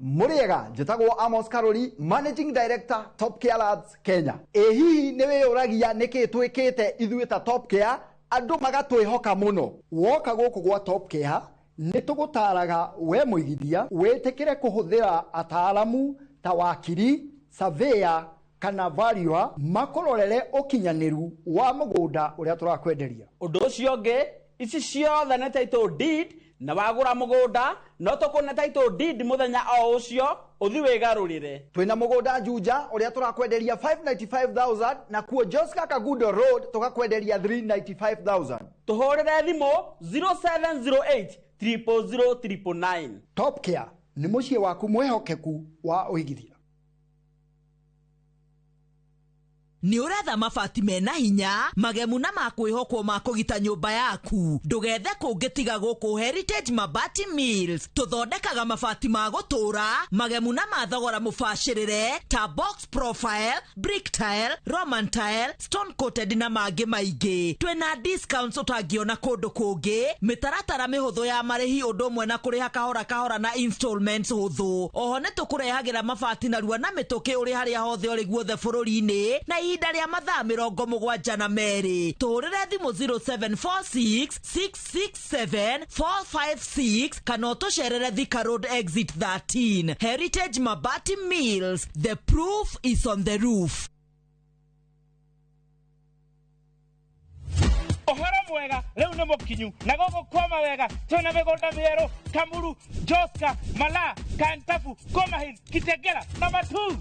Mũrĩega, njĩtagwo Amos Karori, Managing Director Top Care Labs Kenya. Ĩ hihi nĩ wĩyũragia nĩkĩ twĩkĩte ithuĩ ta Top Care andũ magatwĩhoka mũno. Woka gũkũ gwa Top Care nĩ tũgũtaraga we mũigithia wĩtĩkĩre kũhũthĩra ataaramu ta wakiri, surveyor kana valuer makũrorere ũkinyanĩru wa mũgũnda ũrĩa tũrakwenderia. Ũndũ ũcio ũngĩ, ici ciothe nĩ title deed na wagũra mũgũnda no tũkũne title deed mũthenya o ũcio ũthi wĩgarũrĩre. Twĩna mũgũnda Juja ũrĩa tũrakwenderia 595,000 na kuo Joska Kagudo Road tũgakwenderia 395,000. Tũhũrĩre thimũ 0708 000 999. Top Care nĩ mũciĩ waku mwĩhokeku wa ũigithia. Nĩ ũretha mabati mena hinya magemu na makwĩhokwo ma kũgita nyũmba yaku ndũgethe kũngĩ tiga gũkũ Heritage Mabati Mills. Tũthondekaga mabati ma gũtũũra magemu na ma thogora mũbacĩrĩre ta box profile, brick tile, roman tile, stone coated na mangĩ maingĩ. Twĩna discounts ũtangĩona kũndũ kũngĩ, mĩtaratara mĩhũthũ ya marĩhi ũndũ ũmwe na kũrĩha kahora kahora na installments hũthũ. Oho nĩ tũkũrehagĩra mabati narua na mĩtũkĩ ũrĩ harĩa hothe ũrĩ guothe bũrũri-inĩ na ihinda rĩa mathaa 72. Tũhũrĩre thimũ 0746 667 456 kana ũtũcerere Thika Road exit 13. Heritage Mabati Mills, the proof is on the roof. Ũhoro mwega rĩu nĩ mũkinyu na gũkũ kwama wega twĩna mĩgũnda mĩerũ Kamuru, Joska, Malaa, Kantafu, Komahil, Kitegera na Matuu.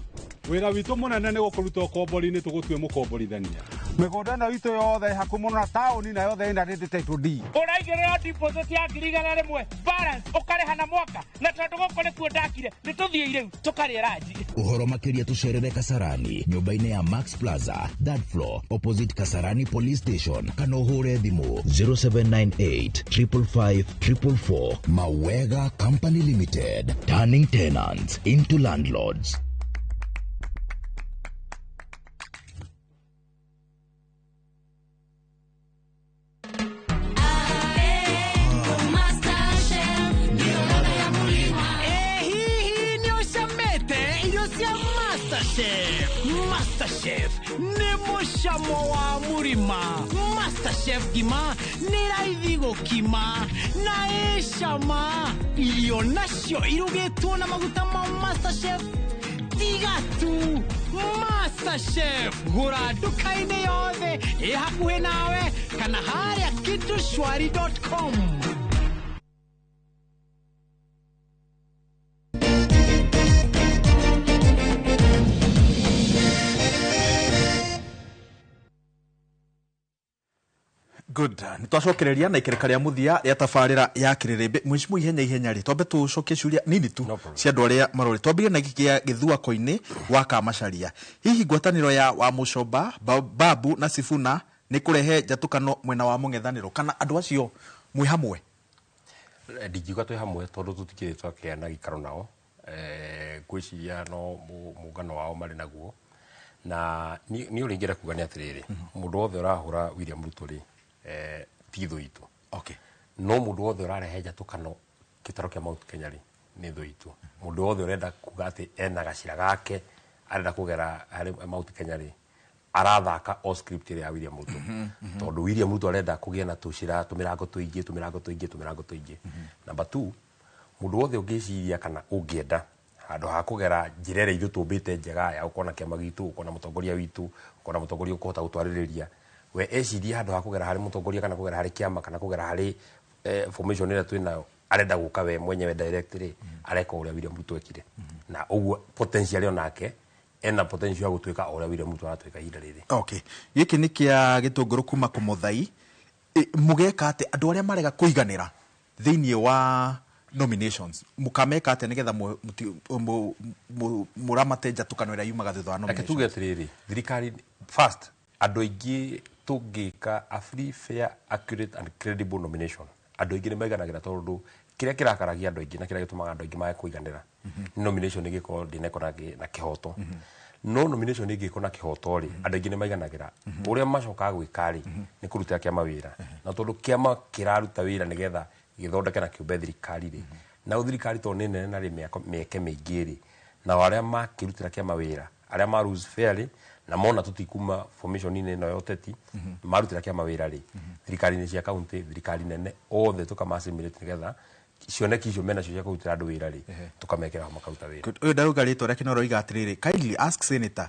Wĩra witũ mũnene nĩ gũkũruta ũkombori-inĩ tũgũtue mũkomborithania. Mĩgũnda ĩno itũ yothe ĩ hakuhĩ mũno na taũni na yothe ĩna rĩndĩ title deed. Ũraigĩrĩra deposit ya 100,000 balance ũkarĩha na mwaka na tondũ gũkũ nĩkuo ndakire nĩ tũthiĩ rĩu tũkarĩe ranji. Ũhoro makĩria tũcerere Kasarani nyũmba-inĩ ya Max Plaza third floor opposite Kasarani Police Station kana ũhũre thimũ 0798 555 444. Mawega Company Limited, turning tenants into landlords. MasterChef nĩ mũcamo wa mũrima. MasterChef ngima nĩ raithi gũkima na ĩcama. Irio nacio irugĩtwo na maguta ma MasterChef tiga tu. MasterChef gũra nduka-inĩ yothe ĩ hakuhĩ nawe kana harĩa kitushwari.com. Good. Nitwacokereria na ikereka ria muthia ria tabarira ya kiririmbi mwicimu ihenya ihenya ri twambe tucokie ciuria nini tu cia andu aria marori twambirie na giki gia githuako-ini wa Kamacharia. Hihi ngwataniro ya wa Mucomba, Babu na Sifuna ni kurehe njatukano mwena wa mung'ethaniro kana andu acio mwi hamwe? Ndingiuga twi hamwe tondu tutikiri twakĩa na gĩikaro nao. Ngwĩciria no mũngano wao marĩ naguo na niĩ ũrĩa ingĩenda kuga nĩ atĩrĩrĩ, mũndũ wothe ũrahũra William Ruto rĩ ti thũ itũ. Okay. No mũndũ wothe ũrarehe njatũkano gĩtaro kĩa Mount Kenya rĩ nĩ thũ itũ. Mũndũ wothe ũrenda kuga atĩ ena gacĩra gake arenda kũgera harĩ Mount Kenya rĩ arathaka o script ĩrĩa ya William Ruto. Tondũ William Ruto arenda kũgĩa na tũcĩra tũmĩrango tũingĩ tũmĩrango tũingĩ tũmĩrango tũingĩ. Number 2, mũndũ wothe ũngĩciria kana ũngĩenda handũ ha kũgera njĩra ĩrĩa ithuĩ tũmbĩte njega ya gũkorwo na kĩama gitũ, gũkorwo na mũtongoria witũ, gũkorwo na mũtongoria ũkũhota gũtwarĩrĩria, we ecirie handũ ha kũgera harĩ mũtongoria kana kũgera harĩ kĩama kana kũgera harĩ formation ĩrĩa twĩnayo, arenda gũka we mwenyewe direct rĩ, areka ũrĩa William Ruto ekire. Na ũguo potential onake ena potential ya gũtuĩka o ũrĩa William Ruto aratuĩka ihinda rĩrĩ. Okay. Gĩkĩ nĩ kĩa gĩtũngũrũ kuma kũmũthai. Mũgeka atĩ andũ arĩa marega kũiganĩra thĩinĩ wa nominations mukameka atĩa nĩgetha mũramate njatũkano ĩrĩa yumaga thutha wa Reke tuge nominations? atĩrĩrĩ, thirikari first andũ aingĩ tũngĩka a free, fair, accurate and credible nomination, andũ aingĩ nĩ maiganagĩra tondũ kĩrĩa kĩrakaragia andũ aingĩ na kĩrĩa gĩtũmaga andũ aingĩ mage kũiganĩra nĩ nomination ĩngĩkorwo ndĩnekwo na kĩhoto. No nomination ĩngĩkwo na kĩhoto rĩ, andũ aingĩ nĩ maiganagĩra. Ũrĩa macokaga gwĩka rĩ nĩ kũrutĩra kĩama wĩra, na tondũ kĩama kĩraruta wĩra nĩgetha gĩthondeke na kĩũmbe thirikari rĩ, na thirikari tondũ nĩ nene na rĩ mĩeke mĩingĩ rĩ, nao arĩa makĩrutĩra kĩama wĩra, arĩa ma lose fairly na mona tũtikuma formation-inĩ ĩno ya ũteti, marutĩra kĩama wĩra rĩ, thirikari-inĩ cia county, thirikari nene, othe tũkama-assimilate nĩgetha cioneki icio menacio cia kũrutĩra andũ wĩra rĩ, tũkamekĩra ho makaruta wĩra. Good. Ũyũ ndarauga rĩtwa rĩake no aroiga atĩrĩrĩ, kindly ask senator,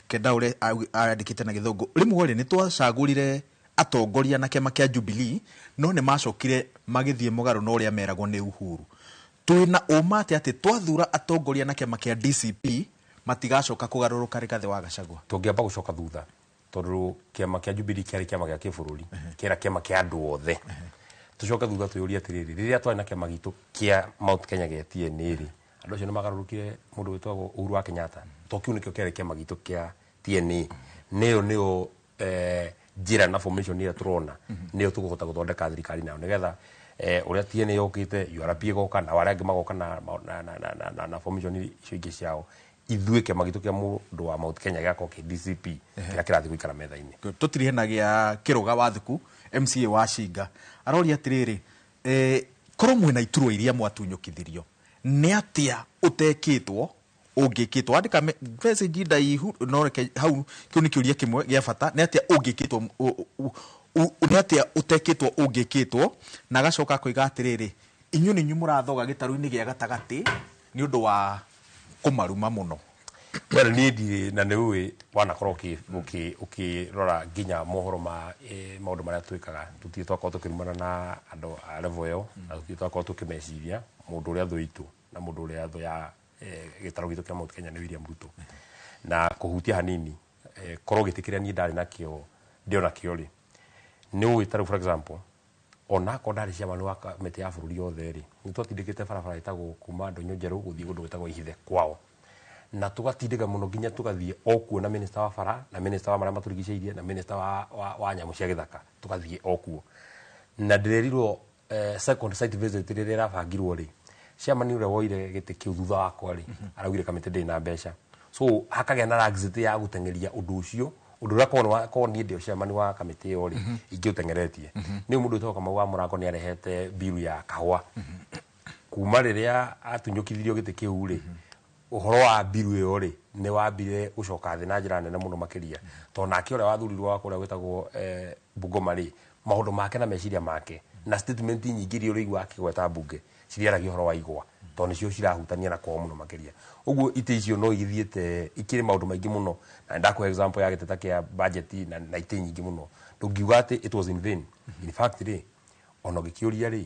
kenda ũrĩa andĩkĩte na gĩthũngũ, rĩmwe rĩ nĩ twacagũrire atongoria na kĩama kĩa Jubilee no nĩ macokire magĩthiĩ mũgarũ na ũrĩa meragwo nĩ Uhuru. Twĩna ũma atĩ atĩ twathura atongoria na kĩama kĩa DCP matigacoka kũgarũrũka Rigathĩ wa Gachagua? Tũngĩamba gũcoka thutha tondũ kĩama kĩa Jubilee kĩarĩ kĩama gĩa kĩbũrũri, kĩra kĩama kĩa andũ othe. Tũcoke thutha twĩyũrie atĩrĩrĩ, rĩrĩa twarĩ na kĩama gitũ kĩa Mount Kenya gĩa TNA rĩ, andũ acio nĩ magarũrũkire mũndũ wĩtagwo Uhuru wa Kenyatta, to kĩu nĩkĩo kĩarĩ kĩama gitũ kĩa TNA nĩyo nĩyo njĩra na formation ĩrĩa tũrona nĩyo tũkũhota gũthondeka thirikari nayo nĩgetha ũrĩa TNA yokĩte, URP ĩgoka na arĩa angĩ magoka na formation icio ingĩ ciao, ithuĩ kĩama gitũ kĩa mũndũ wa Mount Kenya gĩgakorwo kĩ DCP kĩrĩa kĩrathiĩ gũikara metha-inĩ. Tũtirihe na gĩa Kĩrũga wa Thuku, MCA wa Cinga, aroria atĩrĩrĩ, korwo mwĩna iturwa iria mwatunyũkithirio, nĩ atĩa ũtekĩtwo ũngĩkĩtwo? Andĩka message ndaihu, no reke hau kĩu nĩ kĩũria kĩmwe gĩa bata. Nĩ atĩa ũngĩkĩtwo, nĩ atĩa ũtekĩtwo ũngĩkĩtwo? Na agacoka akoiga atĩrĩrĩ, inyuĩ nĩ inyuĩ mũrathoga gĩtarũ-inĩ gĩa gatagatĩ nĩ ũndũ wa kũmaruma mũno. Well, niĩ ndirĩ na nĩ ũĩ wanakorwo ũkĩrora nginya mohoro ma maũndũ marĩa twĩkaga, tũtirĩ twakorwo tũkĩrumana na andũ a level ĩyo, na tũtirĩ twakorwo tũkĩmeciria mũndũ ũrĩa thũ itũ na mũndũ ũrĩa thũ ya gĩtarũ gitũ kĩa Mount Kenya nĩ William Ruto. Na kũhutia hanini, korwo gĩtĩ kĩrĩa niĩ ndarĩ nakĩo ndĩ nakĩo rĩ, nĩ ũĩ ta rĩu for example, onakorwo ndarĩ chairman wa kamĩtĩ ya bũrũri yothe rĩ, nĩ twatindĩkĩte barabara ĩtagwo kuma Ndũnyũ Njerũ gũthiĩ kũndũ gwĩtagwo Ihithe kwao, na tũgatindĩka mũno nginya tũgathiĩ o kuo na minister wa bara na minister wa marĩa matũrigicĩirie na minister wa nyamũ cia gĩthaka, tũgathiĩ o kuo. Na ndĩrerirwo second site visit rĩrĩa ĩrabangirwo rĩ, chairman ũrĩa woire gĩtĩ kĩu thutha wakwa rĩ, araugire kamĩtĩ ndĩrĩ na mbeca, so hakagĩa na laxity ya gũteng'eria ũndũ ũcio, ũndũ ũrĩa korwo niĩ ndĩ o chairman wa kamĩtĩ ĩyo rĩ, ingĩũteng'eretie. Nĩ mũndũ wĩtagwo Kamau wa Mũrango nĩ arehete biru ya kahũa kuma rĩrĩa atunyũkithirio gĩtĩ kĩu rĩ, ũhoro wa biru ĩyo rĩ nĩ wambire gũcoka thĩ na njĩra nene mũno makĩria, tondũ nake ũrĩa wathurirwo wa kũrĩa gwĩtagwo Bungoma rĩ, maũndũ make na meciria make na statement nyingĩ iria ũrĩigua akĩgweta mbunge ciriaragia ũhoro wa igwa, tondũ nĩcio cirahutania na kwao mũno makĩria. Ũguo itĩ icio no ithiĩte ikĩrĩ maũndũ maingĩ mũno, na ndakũhe example ya gĩteta kĩa budget na itĩ nyingĩ mũno, ndũngiuga atĩ it was in vain. In fact rĩ, ona ũngĩkĩũria rĩ,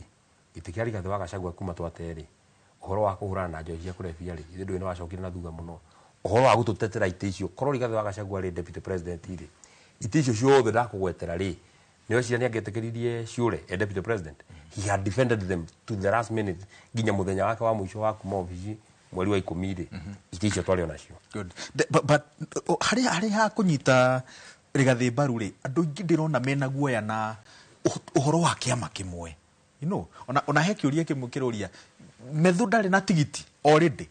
gĩtĩ kĩa Rigathĩ wa Gachagua kuma twate rĩ, ũhoro wa kũhũrana na njohi cia kũrebia rĩ, ithuĩ ndũĩ nĩ wacokire na thutha mũno. Ũhoro wa gũtũtetera itĩ icio, korwo Rigathĩ wa Gachagua rĩ deputy president rĩ, itĩ icio ciothe ndakũgwetera rĩ, nĩ weciria nĩ angĩetĩkĩririe ciũre e deputy president? He had defended them to the last minute nginya mũthenya wake wa mũico wa kuma obici mweri wa 10 rĩ, itĩ icio twarĩ onacio. Good. But harĩ ha kũnyita Rigathĩ mbaru rĩ, andũ aingĩ ndĩrona mena guoya na ũhoro wa kĩama kĩmwe. You know, ona he kĩũria kĩmwe kĩroria, Methu ndarĩ na tigiti already.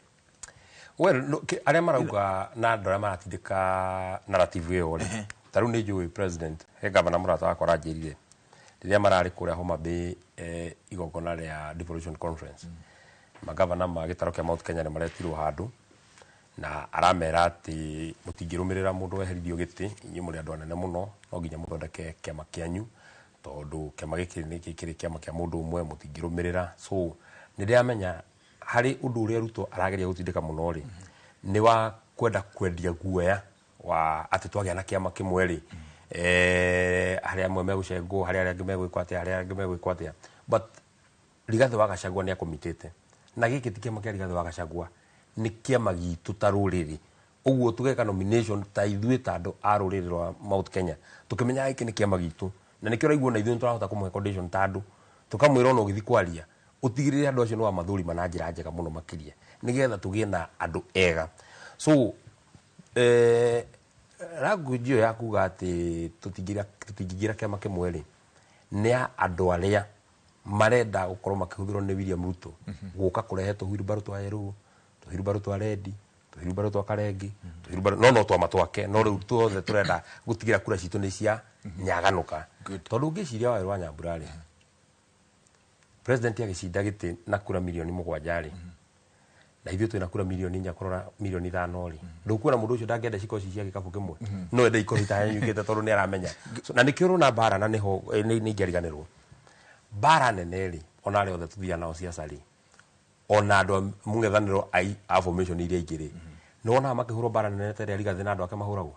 Well, no, arĩa marauga na andũ arĩa maratindĩka narrative ĩyo rĩ, ta rĩu nĩ njũĩ president, he gavana mũrata wakwa aranjĩrire rĩrĩa mararĩ kũrĩa Homa Bay, igongona rĩa devolution conference, magavana ma gĩtarũ kĩa Mount Kenya nĩ maretirwo handũ na aramera atĩ mũtingĩrũmĩrĩra mũndũ weheririo gĩtĩ, inyuĩ mũrĩ andũ anene mũno, no nginya mũthondeke kĩama kĩanyu, tondũ kĩama gĩkĩ nĩ kĩrĩ kĩama kĩa mũndũ ũmwe, mũtingĩrũmĩrĩra. So nĩ ndĩramenya harĩ ũndũ ũrĩa Ruto arageria gũtindĩka mũno rĩ, nĩ wa kwenda kwendia guoya wa atĩ twagĩa na kĩama kĩmwe rĩ, harĩa amwe megũcengwo, harĩa arĩa angĩ megwĩkwo atĩa, harĩa angĩ megwĩkwo atĩa. But Rigathĩ wa Gachagua nĩ akũmitĩte, na gĩkĩ ti kĩama kĩa Rigathĩ wa Gachagua, nĩ kĩama gitũ ta rũrĩrĩ. Ũguo tũgeka nomination ta ithuĩ ta andũ a rũrĩrĩ rwa Mount Kenya, tũkĩmenyaga gĩkĩ nĩ kĩama gitũ, na nĩkĩo ũraigua ona ithuĩ nĩ tũrahota kũmũhe condition ta andũ, tũkamwĩra ona ũgĩthiĩ kwaria ũtigĩrĩre andũ acio nĩ wamathũrima na njĩra njega mũno makĩria, nĩgetha tũgĩe na andũ ega. So language ĩyo ya kuga atĩ tũtingĩingĩra kĩama kĩmwe rĩ, nĩ ya andũ arĩa marenda gũkorwo makĩhũthĩrwo nĩ William Ruto gũka kũrehe tũhurumbarũ twa yerũ, tũhurumbarũ twa rendi, tũhurumbarũ twa karengi, tũhurumbarũ no twama twake, no rĩu tuothe tũrenda gũtigĩra kura citũ nĩ cia nyaganũka. Tondũ ũngĩciria Wawerũ wa Nyambura rĩ, president agĩcinda gĩtĩ na kura milioni 7 rĩ, na ithuĩ twĩna kura milioni 4 kũrora milioni 5 rĩ, ndũkuona mũndũ ũcio ndangĩenda cikoci cia gĩkabũ kĩmwe, no ende ikorwo itahanyũkĩte tondũ nĩ aramenya. So, na nĩkĩo ũrona mbara, na nĩho nĩ ingĩariganĩrwo mbara nene rĩ, ona arĩa othe tũthiaga nao ciaca rĩ, ona andũ a mũng'ethanĩro a formation iria ingĩ rĩ, nĩ wonaga makĩhũrwo mbara nene ta ĩrĩa Rigathĩ na andũ ake mahũragwo,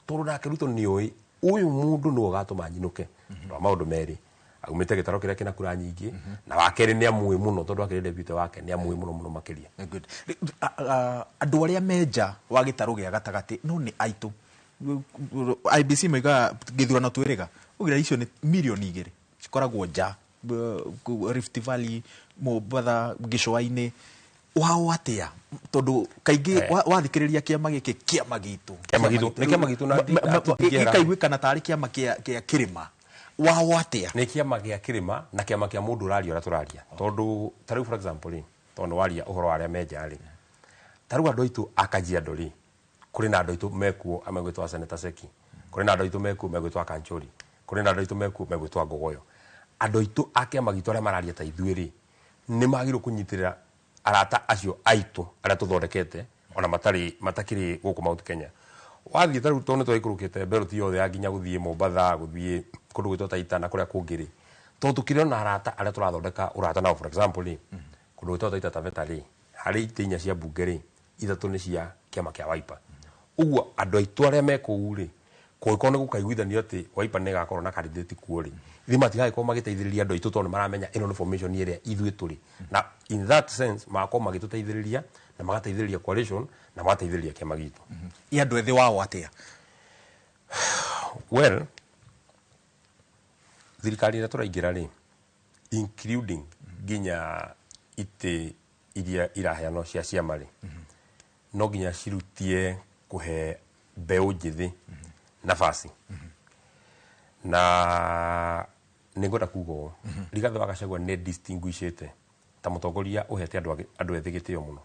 tondũ nake Ruto nĩ oĩ ũyũ mũndũ nĩwe ũgatũma nyinũke wa maũndũ merĩ, aumĩte gĩtarũ kĩrĩa kĩna kura nyingĩ, na wa kerĩ nĩ amũĩ mũno tondũ akĩrĩ deputy wake, nĩ amũĩ mũno mũno makĩria. Good. Andũ arĩa menja wa gĩtarũ gĩa gatagatĩ no nĩ aitũ IBC moigaga gĩthurano twĩrĩga ũgira icio nĩ milioni 2 cikoragwo nja, Rift Valley, Mombatha, gĩcũa-inĩ. Wao atia tondu kaingĩ wathikĩrĩria kĩama gĩkĩ, kĩama gitũ. Kĩama gitũ, nĩ kĩama gitũ na tũtingĩehera. Gĩkaiguĩkana tarĩ kĩama kĩa kĩrĩma. Wao atia? Nĩ kĩama gĩa kĩrĩma na kĩama kĩa mũndũ ũraria ũrĩa tũraria, tondũ ta rĩu, for example rĩ, tondũ nĩ waria ũhoro wa arĩa menja rĩ, ta rĩu andũ aitũ a Kajiado rĩ, kũrĩ na andũ aitũ mekuo megwĩtwo Senator Seki, kũrĩ na andũ aitũ mekuo megwĩtwo Kanchori, kũrĩ na andũ aitũ mekuo megwĩtwo Ngogoyo. Andũ aitũ a kĩama gitũ arĩa mararia ta ithuĩ rĩ, nĩ magĩrĩirwo kũnyitĩrĩra arata acio aitũ arĩa tũthondekete ona matarĩ matakĩrĩ gũkũ Mount Kenya. Wathiĩ ta rĩu, tondũ nĩ twaikũrũkĩte belt yothe ya nginya gũthiĩ Mombatha, gũthiĩ kũndũ gwĩtwo Taita na kũrĩa kũngĩ rĩ, tondũ tũkĩrĩ ona arata arĩa tũrathondeka ũrata nao. For example rĩ, kũndũ gwĩtwo Taita Taveta rĩ, harĩ itĩ 4 cia mbunge rĩ, 3 nĩ cia kĩama kĩa Wiper. Ũguo andũ aitũ arĩa me kũu rĩ, kũngĩkorwo nĩ gũkaiguithanio atĩ Wiper nĩ ĩgakorwo na candidate kuo rĩ, ithuĩ matigagĩkorwo magĩteithĩrĩria andũ aitũ, tondũ nĩ maramenya ĩno nĩ formation ĩrĩa ithuĩ tũrĩ na in that sense magakorwo magĩtũteithĩrĩria na magateithĩrĩria coalition na magateithĩrĩria kĩama gitũ. I andũ ethĩ wao atia? Well, thirikari ĩrĩa tũraingĩra rĩ, including nginya itĩ iria iraheanwo cia ciama rĩ, no nginya cirutie kũhe mbeũ njĩthĩ nafasi. Na nĩ ngwenda kuga ũũ, Rigathĩ wa Gachagua nĩ distinguishĩte ta mũtongoria ũhete andũ ethĩ gĩtĩo mũno.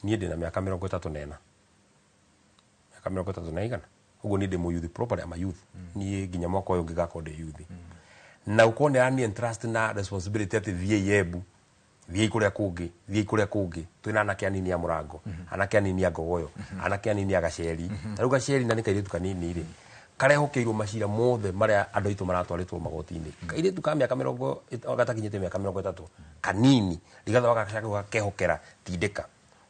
Niĩ ndĩna mĩaka 34, mĩaka 30 na igana ũguo. Niĩ ndĩ mũyuthi properly, ama youth. Niĩ nginya mwaka ũyũ ũngĩ ngakorwo ndĩ youth, na ũkorwo nĩ arani entrust na responsibility atĩ thiĩi Embu, thiĩi kũrĩa kũngĩ, thiĩi kũrĩa kũngĩ. Twĩna anake anini a Mũrango, anake anini a Ngogoyo, anake anini a Gaceri. Ta rĩu Gaceri na nĩ kairĩtu kanini rĩ, karehokeirwo macira mothe marĩa andũ aitũ maratwarĩtwo magoti-inĩ. Kairĩtu ka mĩaka 20 gatakinyĩte mĩaka 30, kanini. Rigathĩ wa Gachagua gakehokera tindĩka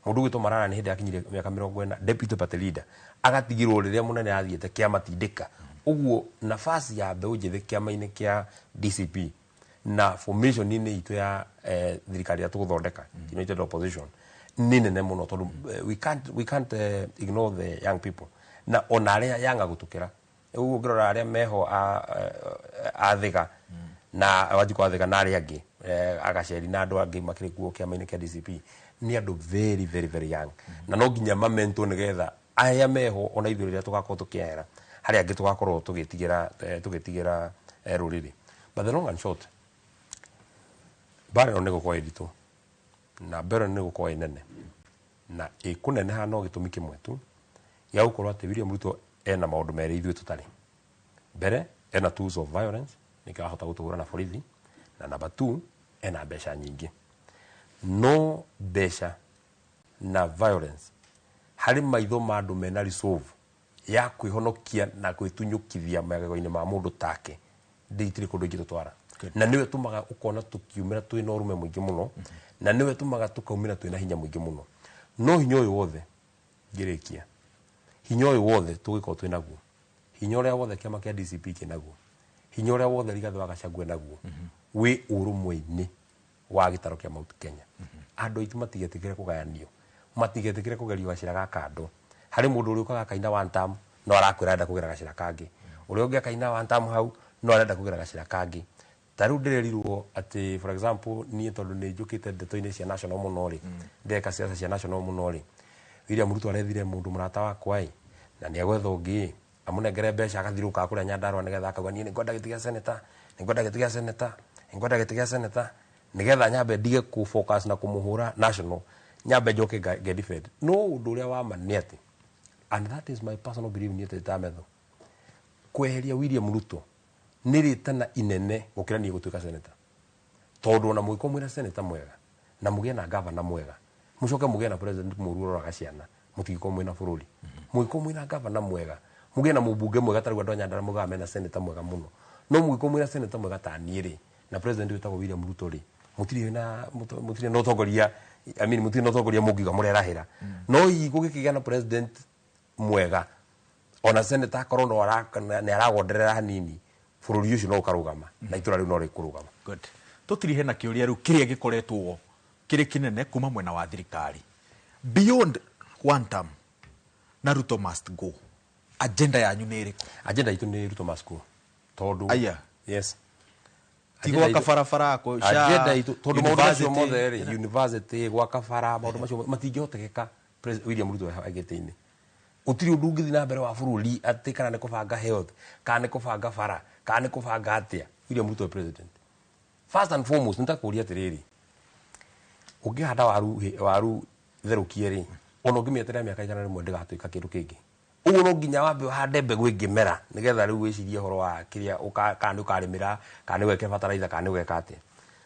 mũndũ ũgwĩtwo Marara nĩ hĩndĩ akinyire mĩaka 40, deputy party leader, agatigirwo rĩrĩa mũnene athiĩte kĩama tindĩka. Ũguo nafasi ya mbeũ njĩthĩ kĩama-inĩ kĩa DCP na formation-inĩ itũ ya thirikari ĩrĩa tũgũthondeka, united opposition, nĩ nene mũno, tondũ we can't ignore the young people na ona arĩa yanga gũtũkĩra. Ũguo ũngĩrora arĩa meho a Thĩga na Wanjikũ wa Thĩga na arĩa angĩ, agaceri na andũ angĩ makĩrĩ kuo kĩama-inĩ kĩa DCP, nĩ andũ very very very young, na no nginya mamentwo nĩgetha arĩa meho ona ithuĩ rĩrĩa tũgakorwo tũkĩehera harĩa angĩ tũgakorwo tũgĩtigĩra rũrĩrĩ. But the long and short, mbara ĩno nĩ gũkorwo ĩ nditũ na mbara ĩno nĩ gũkorwo ĩ nene na ĩkũneneha, no gĩtũmi kĩmwe tu gĩa gũkorwo atĩ William Ruto ena maũndũ merĩ ithuĩ tũtarĩ. Mbere, ena tools of violence, nĩkĩo ahota gũtũhũra na borithi, na number two, ena mbeca nyingĩ. No mbeca na violence harĩ maitho ma andũ mena resolve ya kwĩhonokia na gwĩtunyũkithia magego-inĩ ma mũndũ take ndĩitirĩ kũndũ ingĩtũtwara. Na nĩwe tũmaga ũkona tũkiumĩra twĩna ũrume mũingĩ mũno, na nĩwe tũmaga tũkaumĩra twĩna hinya mũingĩ mũno. No hinya ũyũ wothe, ngĩrĩkia, hinya ũyũ wothe tũgĩkorwo twĩ naguo, hinya ũrĩa wothe kĩama kĩa DCP kĩnaguo, hinya ũrĩa wothe Rigathĩ wa Gachagua naguo, wĩ ũrũmwe-inĩ wa gĩtaro kĩa Mount Kenya. Andũ aitũ matigetĩkĩre kũgayanio, matigetĩkĩre kũgerio gacĩra ga kando. Harĩ mũndũ ũrĩa ũkaga akaina one term, no arakwĩra arenda kũgera gacĩra kangĩ. Ũrĩa ũngĩ akaina one term hau, no arenda kũgera gacĩra kangĩ. Ta rĩu ndĩrerirwo atĩ, for example, niĩ tondũ nĩ njũkĩte ndeto-inĩ cia national mũno rĩ, ndeka ciaca cia national mũno rĩ, William Ruto arethire mũndũ mũrata wakwa ĩ, na nĩ agwetha ũngĩ ĩ, amũnengere mbeca, agathiũrũrũka kũrĩa Nyandarũa nĩgetha akauga, "Niĩ nĩngwenda gĩtĩ gĩa senator, nĩngwenda gĩtĩ gĩa senator, nĩngwenda gĩtĩ gĩa senator," nĩgetha nyambe ndige kũ focus na kũmũhũra national, nyambe njoke nge defend. No ũndũ ũrĩa wa ma nĩ atĩ, and that is my personal belief, niĩ ta metho kweheria William Ruto nĩ rĩtana inene gũkĩra niĩ gũtuĩka senator, tondũ ona mũgĩkorwo mwĩna senator mwega na mũgĩe na gavana mwega, mũcoke mũgĩe na president mũru ũroraga ciana, mũtingĩkorwo mwĩna bũrũri. Mũgĩkorwo mwĩna gavana mwega, mũgĩe na mũmbunge mwega, ta rĩu andũ a Nyandarũa mugaga mena senator mwega mũno, no mũgĩkorwo mwĩna senator mwega ta niĩ rĩ, na president wĩtagwo William Ruto rĩ, mũtirĩ na ũtongoria, I mean, mũtirĩ na ũtongoria mũngiuga mũrerahĩra. No hihi gũgĩkĩgĩa na president mwega ona senator akorwo no nĩ aragonderera hanini, bũrũri ũcio no ũkarũgama na itũra rĩu no rĩkũrũgama. Good. Tũtirihe na kĩũria rĩu kĩrĩa gĩkoretwo kĩrĩ kĩnene kuma mwena wa thirikari, beyond one term na Ruto must go, agenda yanyu nĩ ĩrĩkũ? Agenda itũ nĩ Ruto must go, tondũ Aya. Yes. Ti gwaka barabara kå SHA, Agenda itũ tondũ maũndũ macio university. mothe rĩ, university, gwaka bara, maũndũ macio matingĩhotekeka William Ruto agĩte-inĩ. Gũtirĩ ũndũ ũngĩthiĩ na mbere wa bũrũri atĩ kana nĩ kũbanga health, kana nĩ kũbanga bara, kana nĩ kũbanga atĩa. William Ruto e president. First and foremost, nĩtakũria atĩrĩrĩ, ũngĩhanda waru therũkie rĩ, ona ũngĩmĩeterera mĩaka 100 ndĩgatuĩka kĩndũ kĩngĩ. Ũguo no nginya wambe ũhande mbegũ ĩngĩmera nĩgetha rĩu wĩcirie ũhoro wa kĩrĩa kana nĩ ũkarĩmĩra, kana nĩ ũgekĩra fertilizer, kana nĩ ũgeka atĩa.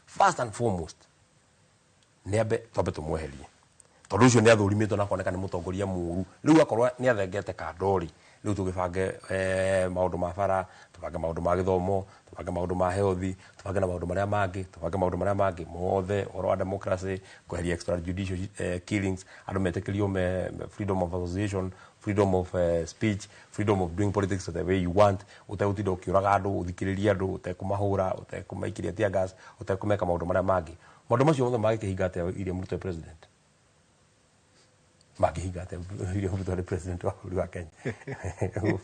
First and foremost, nĩ ambe twambe tũmweherie, tondũ ũcio nĩ athũrimĩtwo na akoneka nĩ mũtongoria mũũru. Rĩu akorwo nĩ athengete kando rĩ, rĩu tũgĩbange maũndũ ma bara, tũbange maũndũ ma gĩthomo, tũbange maũndũ ma health, tũbange na maũndũ marĩa mangĩ, tũbange maũndũ marĩa mangĩ mothe, ũhoro wa democracy, kweheria extrajudicial killings, andũ metĩkĩrio freedom of association, freedom of speech, freedom of doing politics the way you want, ũtegũtinda ũkĩũraga andũ, ũthikĩrĩrie andũ, ũtekũmahũra, ũtekũmaikiria tear gas, ũtekũmeka maũndũ marĩa mangĩ. Maũndũ macio mothe mangĩkĩhinga atĩa William Ruto e president? Mangĩhinga atĩa William Ruto arĩ president wa bũrũri wa Kenya?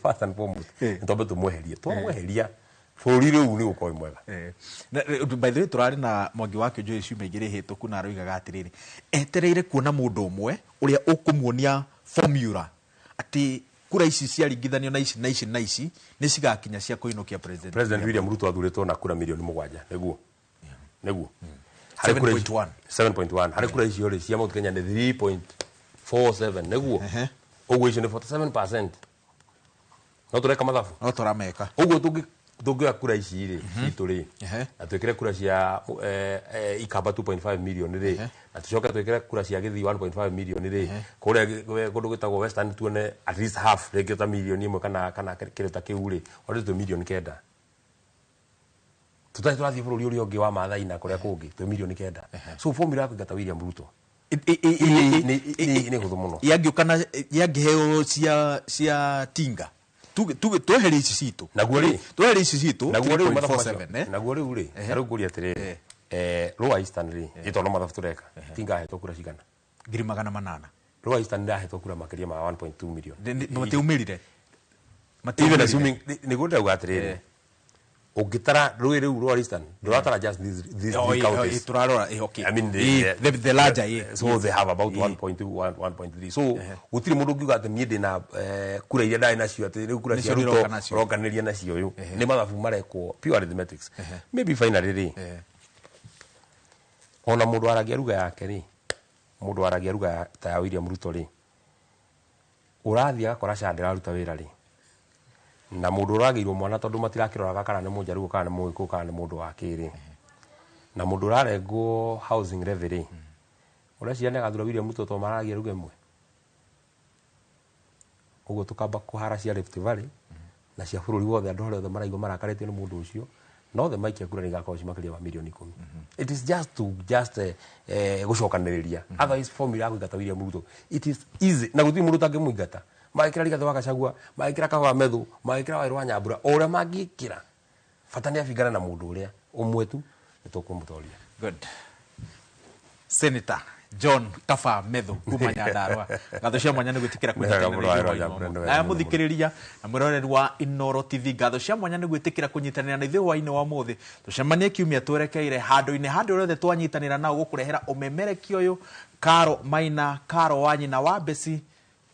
First and foremost, nĩ twambe tũmweherie. Twamweheria, bũrũri rĩu nĩ ũgũkorwo wĩ mwega. By the way, tũrarĩ na Mwangi wa Kĩonjo ciumia igĩrĩ hĩtũku na aroigaga atĩrĩrĩ, etereire kuona mũndũ ũmwe ũrĩa ũkũmuonia formula atĩ kura ici ciaringithanio na ici na ici na ici nĩ cigakinya cia kũinũkia president. President William Ruto athurĩtwo na kura mirioni 7, nĩguo? Nĩguo. Harĩ kura ici- 7.1. 7.1. Harĩ kura icio rĩ, cia Mount Kenya nĩ 3.47, nĩguo? Ũguo icio nĩ 47%. No tũreka mathabu? No tũrameka. Ũguo tũngĩoya kura ici rĩ, citũ rĩ, na twĩkĩre kura cia Ikamba 2.5 million rĩ, na tũcoke twĩkĩre kura cia Gĩthii 1.5 million rĩ, kũrĩa kũndũ gwĩtagwo Western tuone at least half rĩngĩ ta mirioni 1 kana kĩndũ ta kĩu rĩ, already twĩ mirioni 9. Tũtarĩ tũrathiĩ bũrũri ũrĩa ũngĩ wa Maathai na kũrĩa kũngĩ, twĩ mirioni 9. So formula ya kũingata William Ruto nĩ hũthũ mũno. Yangĩũka na yangĩheo cia tinga, tuge tweherie ici citũ, Naguo rĩ, tweherie ici citũ, naguo rĩu mathabu macio, 3.47, eh? Naguo rĩu rĩ, na rĩu ngũria atĩrĩrĩ, Lower Eastern rĩ, ĩ tondũ mathabu tũreka, tinga ahetwo kura cigana? 800,000. Lower Eastern ndĩrahetwo kura makĩria ma 1.2 million. Matiumĩrire. Even assuming, nĩguo ndĩrauga atĩrĩrĩ, ũngĩtara rũĩ rĩu Lower Eastern, ndũratara just these Oh, three counties. Tũrarora, okay. I mean, The larger, so they have about 1.2, 1.3. So gũtirĩ mũndũ ũngiuga atĩ niĩ ndĩna kura iria ndarĩ nacio atĩ rĩu kura cia Nĩcio Ruto ndĩroka nacio. ũrokanĩria nacio ũyũ. Nĩ mathabu marekwo pure arithmetics. Maybe finally rĩ, ona mũndũ aragia ruga yake rĩ, mũndũ aragia ruga ta ya William Ruto rĩ, ũrathiĩ agakora SHA ndĩraruta wĩra rĩ, na mũndũ ũragĩirwo mwana tondũ matirakĩroraga kana nĩ mũnjaruo kana nĩ mũgĩkũyũ kana nĩ mũndũ wa kĩrĩ, na mũndũ ũrarengwo housing levy rĩ, ũreciria nĩ agathura William Ruto tondũ mararagia ruga ĩmwe? Ũguo tũkamba kũhara cia Rift Valley na cia bũrũri wothe, andũ arĩa othe maraigua marakarĩtio nĩ mũndũ ũcio, na othe maikia kura nĩ igakorwo ci makĩria ma mirioni 10. It is just to just gũcokanĩrĩria. Otherwise formula ya kũingata William Ruto, it is easy, na gũtirĩ mũndũ ũtangĩmũingata. Magĩkĩra Rigathĩ wa Gachagua, magĩkĩra Kahuha Methu, magĩkĩra Wairũ wa Nyambura, o ũrĩa mangĩkĩra, bata nĩ abingana na mũndũ ũrĩa ũmwe tu, nĩ tũkũmũtoria. Good. Senator John Kaba Methu kuma Nyandarua, ngatho cia mwanya nĩ gwĩtĩkĩra Nĩ wega kũnyitanĩra mũno, Wairũ wa ithuĩ Nyambura, nĩ wega na mũno. Mũthikĩrĩria na mwĩroreri wa Inooro TV, ngatho cia mwanya nĩ gwĩtĩkĩra kũnyitanĩra na ithuĩ hwaĩ-inĩ wa ũmũthĩ. Tũcemanie kiumia twerekeire handũ-inĩ handũ rĩothe twanyitanĩra nao gũkũrehera ũmemerekia ũyũ. Karo Maina, Karo wa nyina wa Besi,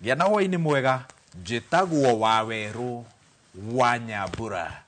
gĩa na hwaĩ-inĩ mwega. Njĩtagwo Wawerũ wa Nyambura.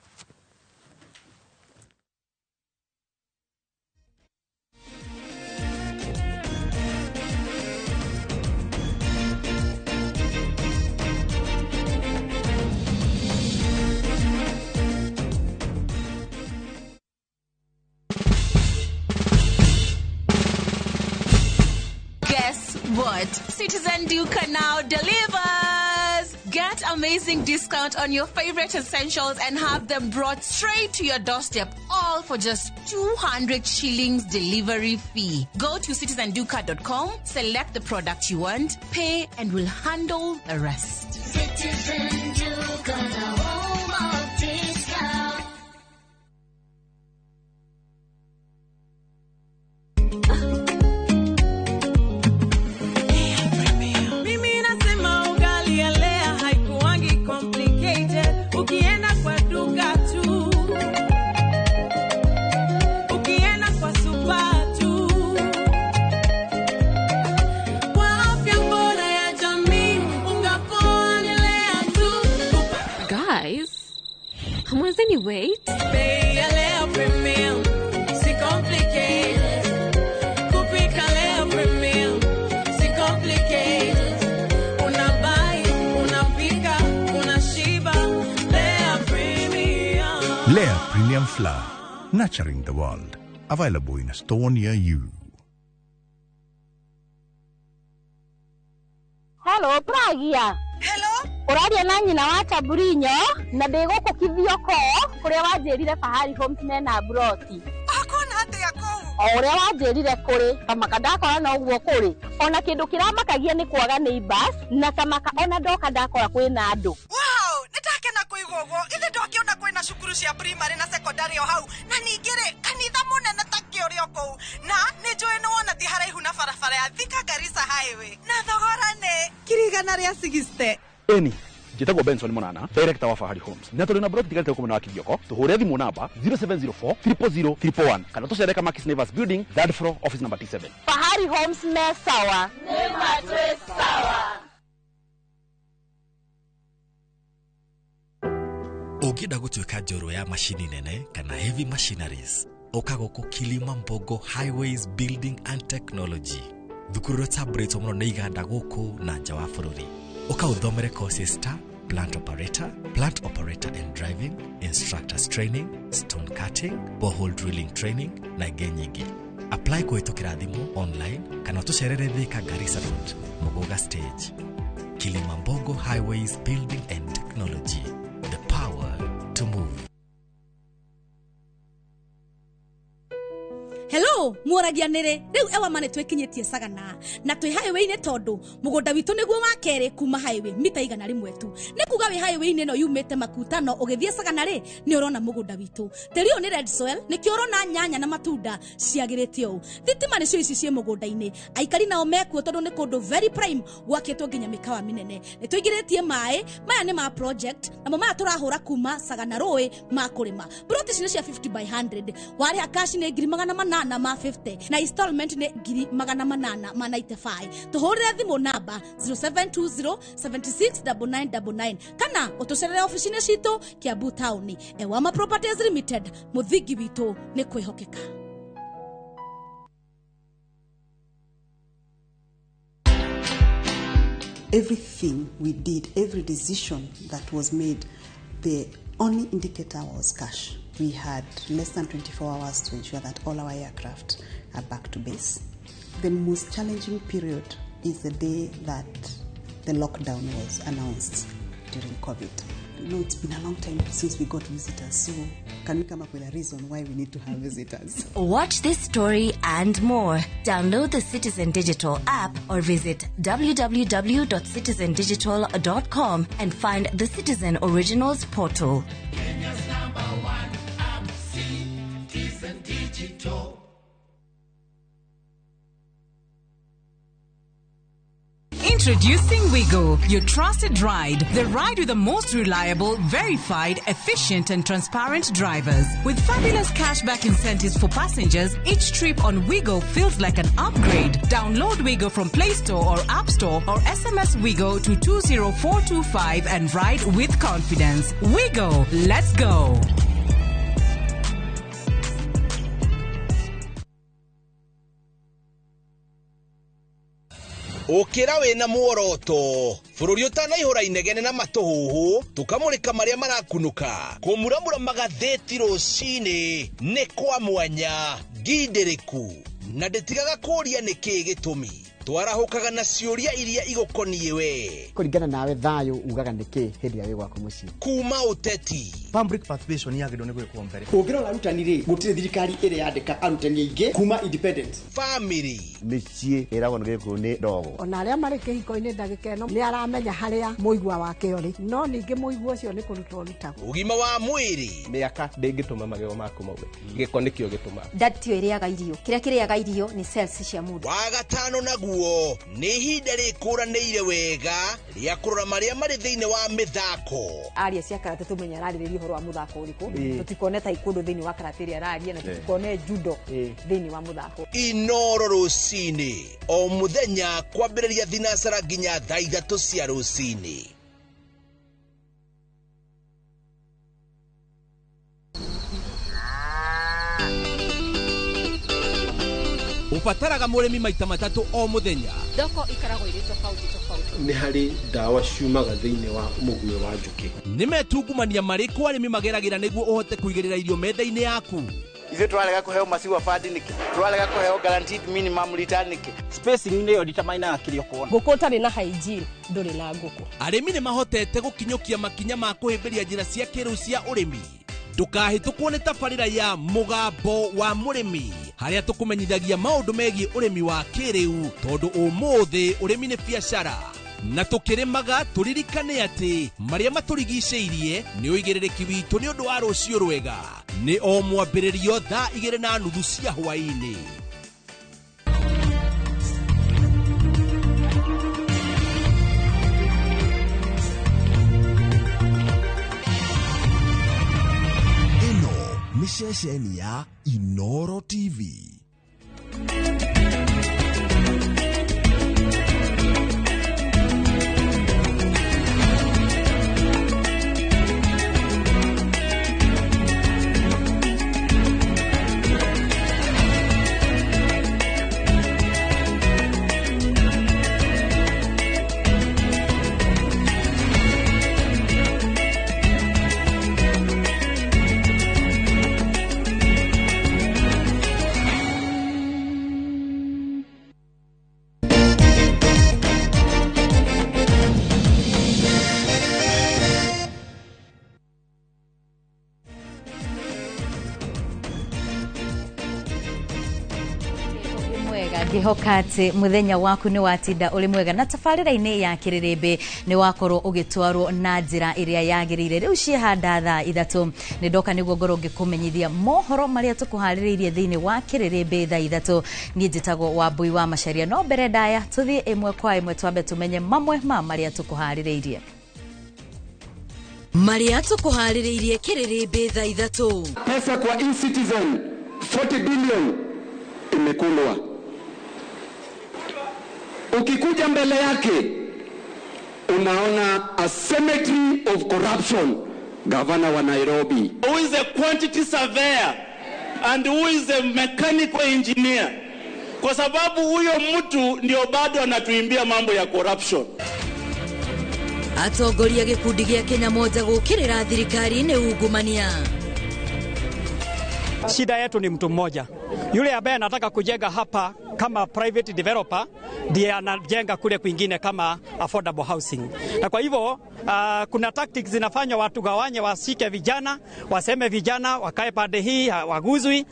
Guess what? Citizen Duka now delivers! Get amazing discount on your favorite essentials and have them brought straight to your doorstep, all for just 200 shillings delivery fee. Go to citizenduka.com, select the product you want, pay, and we'll handle the rest. Citizen Duka, the home of discount. Mimi nasema ugali ya Lea haikuwangi complicated. Ukienda kwa duka tu Guys, hamwezeni wait? Bei ya leo premium, si complicate. Kupika leo premium, si complicate. Unabuy, unapika, unashiba. Lea premium. Lea Premium Flour, nurturing the world. Available in a store near you. Hello, Pragia. Hello? Ũraria na nyina wa Chaburinyo na ndĩ gũkũ Kithioko kũrĩa wanjĩrire Fahari Homes mena mburoti. Akona atĩa kũu? O ũrĩa wanjĩrire kũrĩ kamaka ndakora noguo kũrĩ ona kĩndũ kĩramakagia nĩ kwaga neighbors na kamaka ona ndoka ndakora kwĩna andũ. Wow, nĩndakena kũigua ũguo. Ithe ndokĩona kwĩna cukuru cia primary na secondary o hau na ningĩ rĩ kanitha mũnene ta kĩũrĩ o kũu na nĩ njũĩ nĩ wona ti haraihu na barabara ya Thika Garissa Highway na thogora nĩ 160,000. Eni njĩtagwo Benson Monana, director wa Fahari Homes. Na tũrĩ na broti tigarĩte gũkũ mwena wa Kithioko. Tũhũre thimũ namba 0704 000 111 kana tũcere Kamakis Neighbors Building, third floor, office number T7. Fahari Homes me sawa. Nĩ matwĩ sawa. Ũngĩenda gũtuĩka njorua ya macini nene kana heavy machineries, ũka gũkũ Kilima Mbogo Highways Building and Technology, thukuru ũrĩa ũtambũrĩtwo mũno nĩ iganda gũkũ na nja wa bũrũri. Ũka ũthomere courses ta plant operator, plant operator and driving, instructors training, stone cutting, borehole drilling training na ingĩ nyingĩ. Apply kũhĩtũkĩra thimũ online kana ũtũcerere Thika Garissa Road, Muguga Stage. Kilima Mbogo Highways Building and Technology, the power to move. Hello, muoragia nĩrĩ rĩu ewa mane twĩkinyĩtie Sagana na twĩ highway-inĩ tondũ mũgũnda witũ nĩguo wa kerĩ kuma highway mita 100 tu. Nĩ kuga wĩ highway-inĩ ĩno yumĩte Makutano ũgĩthiĩ Sagana rĩ nĩ ũrona mũgũnda witũ. Tĩri ũyũ nĩ red soil nĩkĩo ũrona nyanya na matunda ciagĩrĩte ũũ. Thitima nĩcio ici ciĩ mũgũnda-inĩ. Aikari nao mekuo tondũ nĩ kũndũ very prime gwakĩtwo nginya mĩkawa mĩnene. Nĩ tũingĩrĩtie maĩ, maya nĩ ma project namo maya tũrahũra kuma Sagana rũĩ ma kũrĩma. Plot ici nĩ cia 50 by 100. Warĩha cash nĩ 850 na installment nĩ 895. Tũhũrĩre thimũ namba 0720 769999 kana ũtũcerere ofici-inĩ citũ Kiambu Town. Ewama Properties Limited, mũthingi witũ nĩ kwĩhokeka. Everything we did, every decision that was made, the only indicator was cash. We had less than 24 hours to ensure that all our aircraft are back to base. The most challenging period is the day that the lockdown was announced during COVID. You know, it's been a long time since we got visitors, so can we come up with a reason why we need to have visitors? Watch this story and more. Download the Citizen Digital app or visit www.citizendigital.com and find the Citizen Originals portal. Kenya's number one app, Citizen Digital. Introducing Wigo, your trusted ride. The ride with the most reliable, verified, efficient and transparent drivers. With fabulous cashback incentives for passengers, each trip on Wigo feels like an upgrade. Download Wigo from Play Store or App Store or SMS Wigo to 20425 and ride with confidence. Wigo, let's go. Ũkĩra wĩna muoroto bũrũri ũtanaihũra inegene na matũhũhũ tũkamũrĩka marĩa marakunũka kũmuramura magathĩti rũcinĩ nĩ kwa mwanya ngindĩrĩku na ndĩtigaga kũũria nĩkĩĩ gĩtũmi twarahũkaga na ciũria iria igũkoniĩ we kũringana nawe thayũ ugaga nĩkĩ hĩndĩ ĩrĩa wĩ gwaku mũciĩ kuma ũteti public participation yagĩrĩirwo nĩ gwĩkwo mbere ũngĩrora arutani rĩ gũtirĩ thirikari ĩrĩ yandĩka arutani aingĩ kuma independent family mĩciĩ ĩragwo nĩ gĩkũyũ nĩ ndogo ona arĩa marĩ kĩhiko-inĩ ndagĩka ĩno nĩ aramenya harĩa mũigua wake ũrĩ no ningĩ mũigua ũcio nĩ kũrutwo ũrutagwo ũgima wa mwĩrĩ mĩaka ndĩngĩtũma magego maku maume gĩko nĩkĩo gĩtũmaga ndatio ĩrĩaga irio kĩrĩa kĩrĩaga irio nĩ cells cia mũndũ wa gatano naguo nĩ ihinda rĩkũranĩire wega rĩa kũrora marĩa marĩ thĩinĩ wa mĩthako aria cia karate tũmenye ararĩrĩria ũhoro wa mũthako ũrĩkũ tũtikone taekwondo thĩinĩ wa karate ĩrĩa araria na tũtikone judo thĩinĩ wa mũthako Inoro rũcinĩ o mũthenya kwambĩrĩria thinacara nginya thaa 3 cia rũcinĩ. Ũbataraga mũrĩmi maita matatũ o mũthenya. Thoko ikoragwo irĩ tofauti tofauti. Nĩ harĩ ndawa ciumaga thĩinĩ wa mũguĩ wa njũkĩ. Nĩ metungumania marĩkũ arĩmi mageragĩra nĩguo ũhote kũigĩrĩra irio metha-inĩ yaku? Ithuĩ tũrarega kũheo maciwa bandi nĩkĩ? Tũrarega kũheo guaranteed minimum return nĩkĩ? Spacing nĩyo determinaga kĩrĩa ũkuona. Ngũkũ ũtarĩ na hygiene ndũrĩ na ngũkũ. Arĩmi nĩ mahotete gũkinyũkia makinya ma kũhĩmbĩria njĩra cia kĩrĩu cia ũrĩmi. Ndũkahĩtũkwo nĩ tabarĩra ya Mũgambo wa Mũrĩmi harĩa tũkũmenyithagia maũndũ megiĩ ũrĩmi wa kĩrĩu, tondũ ũmũthĩ ũrĩmi nĩ biacara. Na tũkĩrĩmaga tũririkane atĩ marĩa matũrigicĩirie nĩ ũigĩrĩrĩki witũ nĩ ũndũ wa rũciũ rwega. Nĩ o mwambĩrĩrio thaa 2:30 cia hwaĩ-inĩ. Ĩno nĩ ceceni ya Inoro TV. Ngĩhoka atĩ mũthenya waku nĩ watinda ũrĩ mwega na tabarĩra-inĩ ya kĩrĩrĩmbĩ nĩ wakorwo ũgĩtwarwo na njĩra ĩrĩa yagĩrĩire. Rĩu ciĩhanda thaa 3 nĩ ndoka nĩguo ngorwo ngĩkũmenyithia mohoro marĩa tũkũharĩrĩirie thĩinĩ wa kĩrĩrĩmbĩ thaa 3. Niĩ njĩtagwo Wambui wa Macharia, no mbere ndaya tũthiĩ ĩmwe kwa ĩmwe twambe tũmenye mamwe ma marĩa tũkũharĩrĩirie. Marĩa tũkũharĩrĩirie kĩrĩrĩmbĩ thaa 3. Pesa kwa e-citizen 40 billion imekulwa. Ukikuja mbele yake unaona a cemetery of corruption. Governor wa Nairobi, who is a quantity surveyor and who is a mechanical engineer, kwa sababu huyo mtu ndio bado anatuimbia mambo ya corruption. Atongoria gĩkundi gĩa Kenya Moja gũkĩrĩra thirikari nĩ ungumania. Shida yetu ni mtu mmoja yule ambaye anataka kujenga hapa kama private developer, ndiye anajenga kule kwingine kama affordable housing. Na kwa hivyo kuna tactics zinafanywa watu gawanye, wasike vijana, waseme vijana wakae pande hii waguzwi.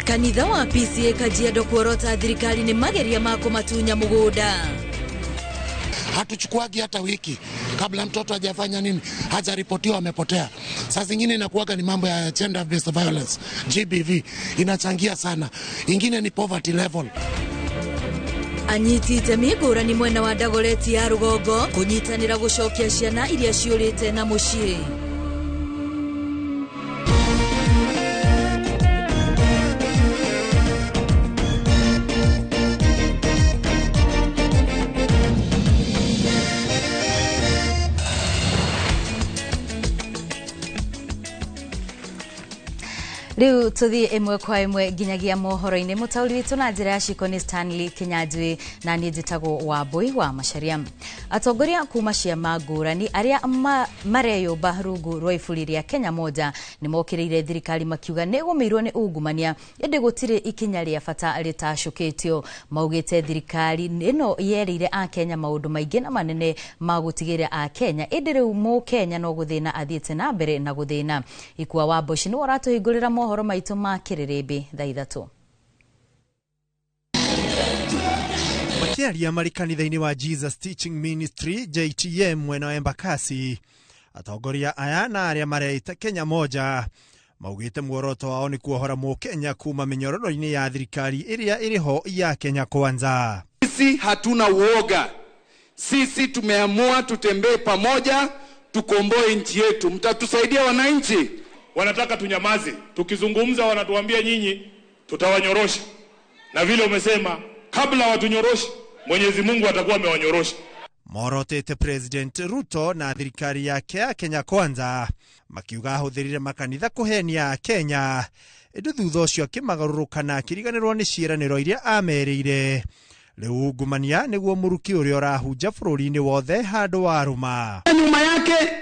Kanitha wa PCA Kajiado kuorota thirikari ni mageria ma kũmatunya mũgũnda. Hatuchukuagi hata wiki kabla mtoto hajafanya nini, hajaripotiwa amepotea. Saa zingine inakuwaga ni mambo ya gender based violence, GBV inachangia sana. Ingine ni poverty level. Anyiti itemi ngũrani mwena wa Dagoretti ya rũgongo kũnyitanĩra gũcokia ciana iria ciũrĩte na mũciĩ. Rĩu tũthiĩ ĩmwe kwa ĩmwe nginyagia mohoro-inĩ. Mũtaũri witũ na njĩra ya ciko nĩ Stanley Kinyanjui na niĩ njĩtagwo Wambui wa Macharia. Atongoria kuma ciama ngũrani arĩa mareyũmba rungu rwa iburi rĩa Kenya Moja nĩ mokĩrĩire thirikari makiuga nĩ ĩgũmĩirwo nĩ ungumania, ĩndĩ gũtirĩ ikinya rĩa bata rĩtacũkĩtio. Maugĩte thirikari ĩno yerĩire akenya maũndũ maingĩ na manene ma gũtigĩrĩra akenya, ĩndĩ rĩu mũkenya no gũthĩna athiĩte na mbere na gũthĩna. Ikua wa Mboci nĩwe ũratũhingũrĩra mohoro maitũ ma kĩrĩrĩmbĩ thaa 3. Makĩaria marĩ kanitha-inĩ wa Jesus Teaching Ministry JTM mwena wa Embakasi, atongoria aya na arĩa mareita Kenya Moja maugĩte muoroto wao nĩ kuohora mũkenya kuma mĩnyororo-inĩ ya thirikari ĩrĩa ĩrĩho ya Kenya Kwanza. Sisi hatuna uoga, sisi tumeamua tutembee pamoja, tukomboe nchi yetu. Mtatusaidia wananchi? Wanataka tunyamaze, tukizungumza wanatuambia nyinyi tutawanyorosha, na vile umesema kabla watunyoroshe Mwenyezi Mungu atakuwa amewanyorosha. Morotete President Ruto na thirikari yake ya Kenya Kwanza makiuga ahũthĩrire makanitha kũhenia Kenya ĩndĩ thutha ũcio akĩmagarũrũka na akĩriganĩrwo nĩ ciĩranĩro iria amerĩire. Rĩu ungumania nĩguo mũruki ũrĩa ũrahunja bũrũri-inĩ wothe handũ warũma. Nyuma yake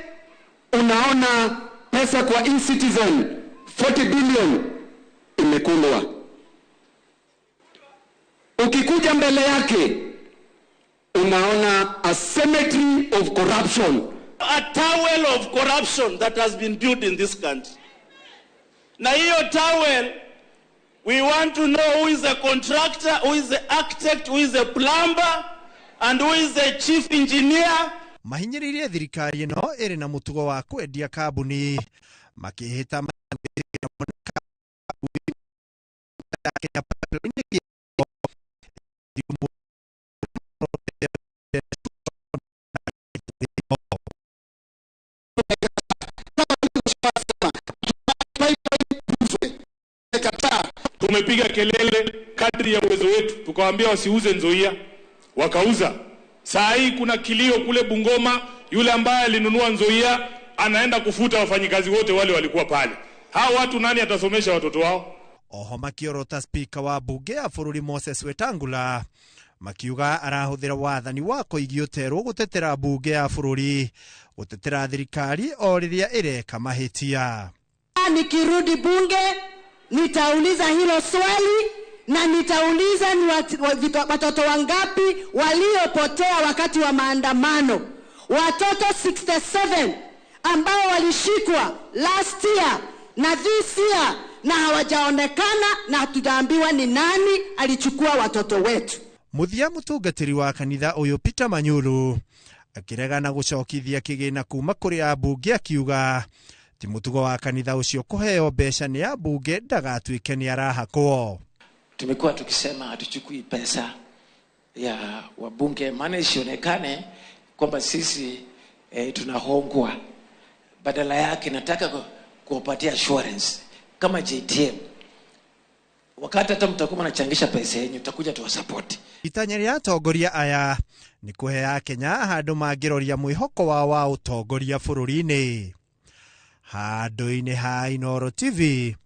unaona pesa kwa e-citizen 40 billion imekulwa. Ukikuja mbele yake unaona a cemetery of corruption. A towel of corruption that has been built in this country. Na hiyo towel, we want to know who is the contractor, who is the architect, who is the plumber, and who is the chief engineer. Mahinyĩrĩirie thirikari ĩno ĩrĩ na mũtugo wa kwendia kambuni makĩhĩta Tumepiga kelele kadri ya uwezo wetu, tukawaambia wasiuze Nzoia, wakauza. Saa hii kuna kilio kule Bungoma, yule ambaye alinunua Nzoia anaenda kufuta wafanyikazi wote wale walikuwa pale. Hao watu nani atasomesha watoto wao? Oho makiorota speaker wa bunge ya bũrũri Moses Wetangula makiuga arahũthĩra wathani wa koigi ũterwo gũtetera bunge ya bũrũri gũtetera thirikari o rĩrĩa ĩreka mahĩtia. Nikirudi bunge nitauliza hilo swali na nitauliza ni watoto wangapi waliopotea wakati wa maandamano. Watoto 67 ambao walishikwa last year na this year na hawajaonekana na hatujaambiwa ni nani alichukua watoto wetu. Muthia mũtungatĩri wa kanitha ũyũ Peter Manyuru akĩregana gũcokithia kĩgĩna kuma kũrĩ ambunge akiuga ti mũtugo wa kanitha ũcio kũheo mbeca nĩ ambunge ndagatuĩke nĩ arahakwo. Tumekuwa tukisema hatuchukui pesa ya wabunge, maana isionekane kwamba sisi tunahongwa. Badala yake nataka kuwapatia assurance kama JTM, wakati hata mtakuwa mnachangisha pesa yenu tutakuja tuwasupport. Itanya rĩa atongoria aya nĩ kũhe Akenya handũ mangĩroria mwĩhoko wao wa ũtongoria bũrũri-inĩ. Handũ-inĩ ha Inooro TV,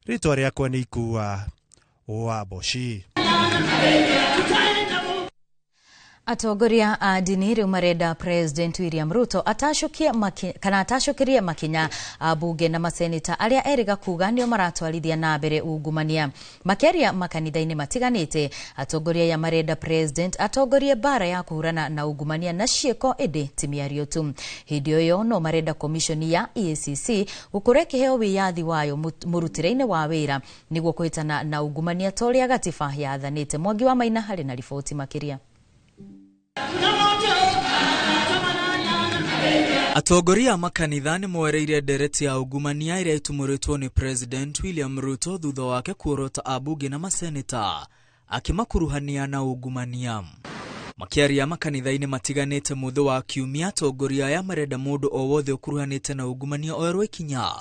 rĩtwa rĩakwa nĩ Ikua wa Boshi. Atongoria a ndini rĩu marenda President William Ruto atacũkĩrie makinya ambunge na maseneta arĩa erĩga kuga nĩo maratwarithia na mbere ungumania. Makĩaria makanitha-inĩ matiganĩte, atongoria aya marenda President atongorie mbara ya kũhũrana na ungumania na ciĩko ĩndĩ ti mĩario tu. Hĩndĩ ĩyo no marenda komishoni ya EACC gũkorwo ĩkĩheo wĩyathi wayo mũrutĩre-inĩ wa wĩra nĩguo kũhĩtana na ungumania ta ũrĩa gatiba yathanĩte. Mwangi wa Maina harĩ na riboti makĩria. Atongoria a makanitha nĩ moereire ndereti ya ungumania ĩrĩa ĩtumũrĩtwo nĩ President William Ruto thutha wake kuorota ambunge na maseneta akĩmakuruhania na ungumania. Makĩaria makanitha-inĩ matiganĩte mũthĩ wa kiumia, atongoria aya marenda mũndũ o wothe ũkuruhanĩte na ungumania oerwo ikinya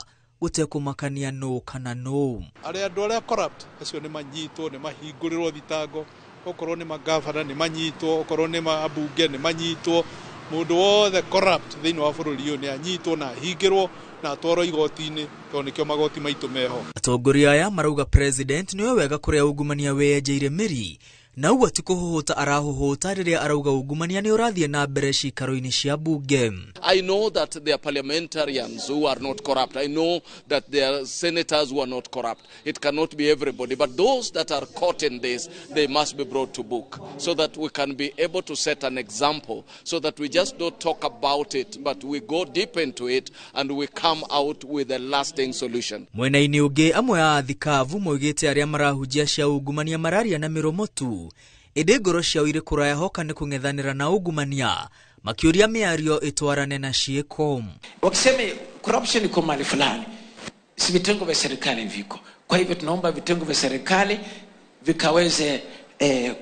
gũtekũmakania nũ kana nũ. Arĩa andũ arĩa corrupt acio nĩ manyitwo, nĩ mahingũrĩrwo thitango, okorwo nĩ magavana nĩ manyitwo, okorwo nĩ mabunge nĩ manyitwo. Mũndũ wothe corrupt thĩinĩ wa bũrũri ũyũ nĩ anyitwo na ahingĩrwo na atwarwo igoti-inĩ, tondũ nĩkĩo magoti maitũ meho. Atongoria aya marauga President nĩwe wega kũrĩa ungumania wĩyenjeire mĩri na ũguo ti kũhũhũta arahũhũta rĩrĩa arauga ungumania nĩ ũrathiĩ na mbere ciikaro-inĩ cia bunge. I know that there are parliamentarians who are not corrupt. I know that there are senators who are not corrupt. It cannot be everybody, but those that are caught in this, they must be brought to book so that we can be able to set an example, so that we just don't talk about it, but we go deep into it and we come out with a lasting solution. Mwena-inĩ ũngĩ, amwe a athikabu moigĩte arĩa marahunjia cia ungumania mararia na mĩromo tu ĩndĩ ngoro ciao irĩ kũraya hoka nĩ kũng'ethanĩra na ungumania, makĩũria mĩario ĩtwarane na ciĩko. Wakisema corruption iko mahali fulani, si vitengo vya serikali viko. Kwa hivyo tunaomba vitengo vya serikali vikaweze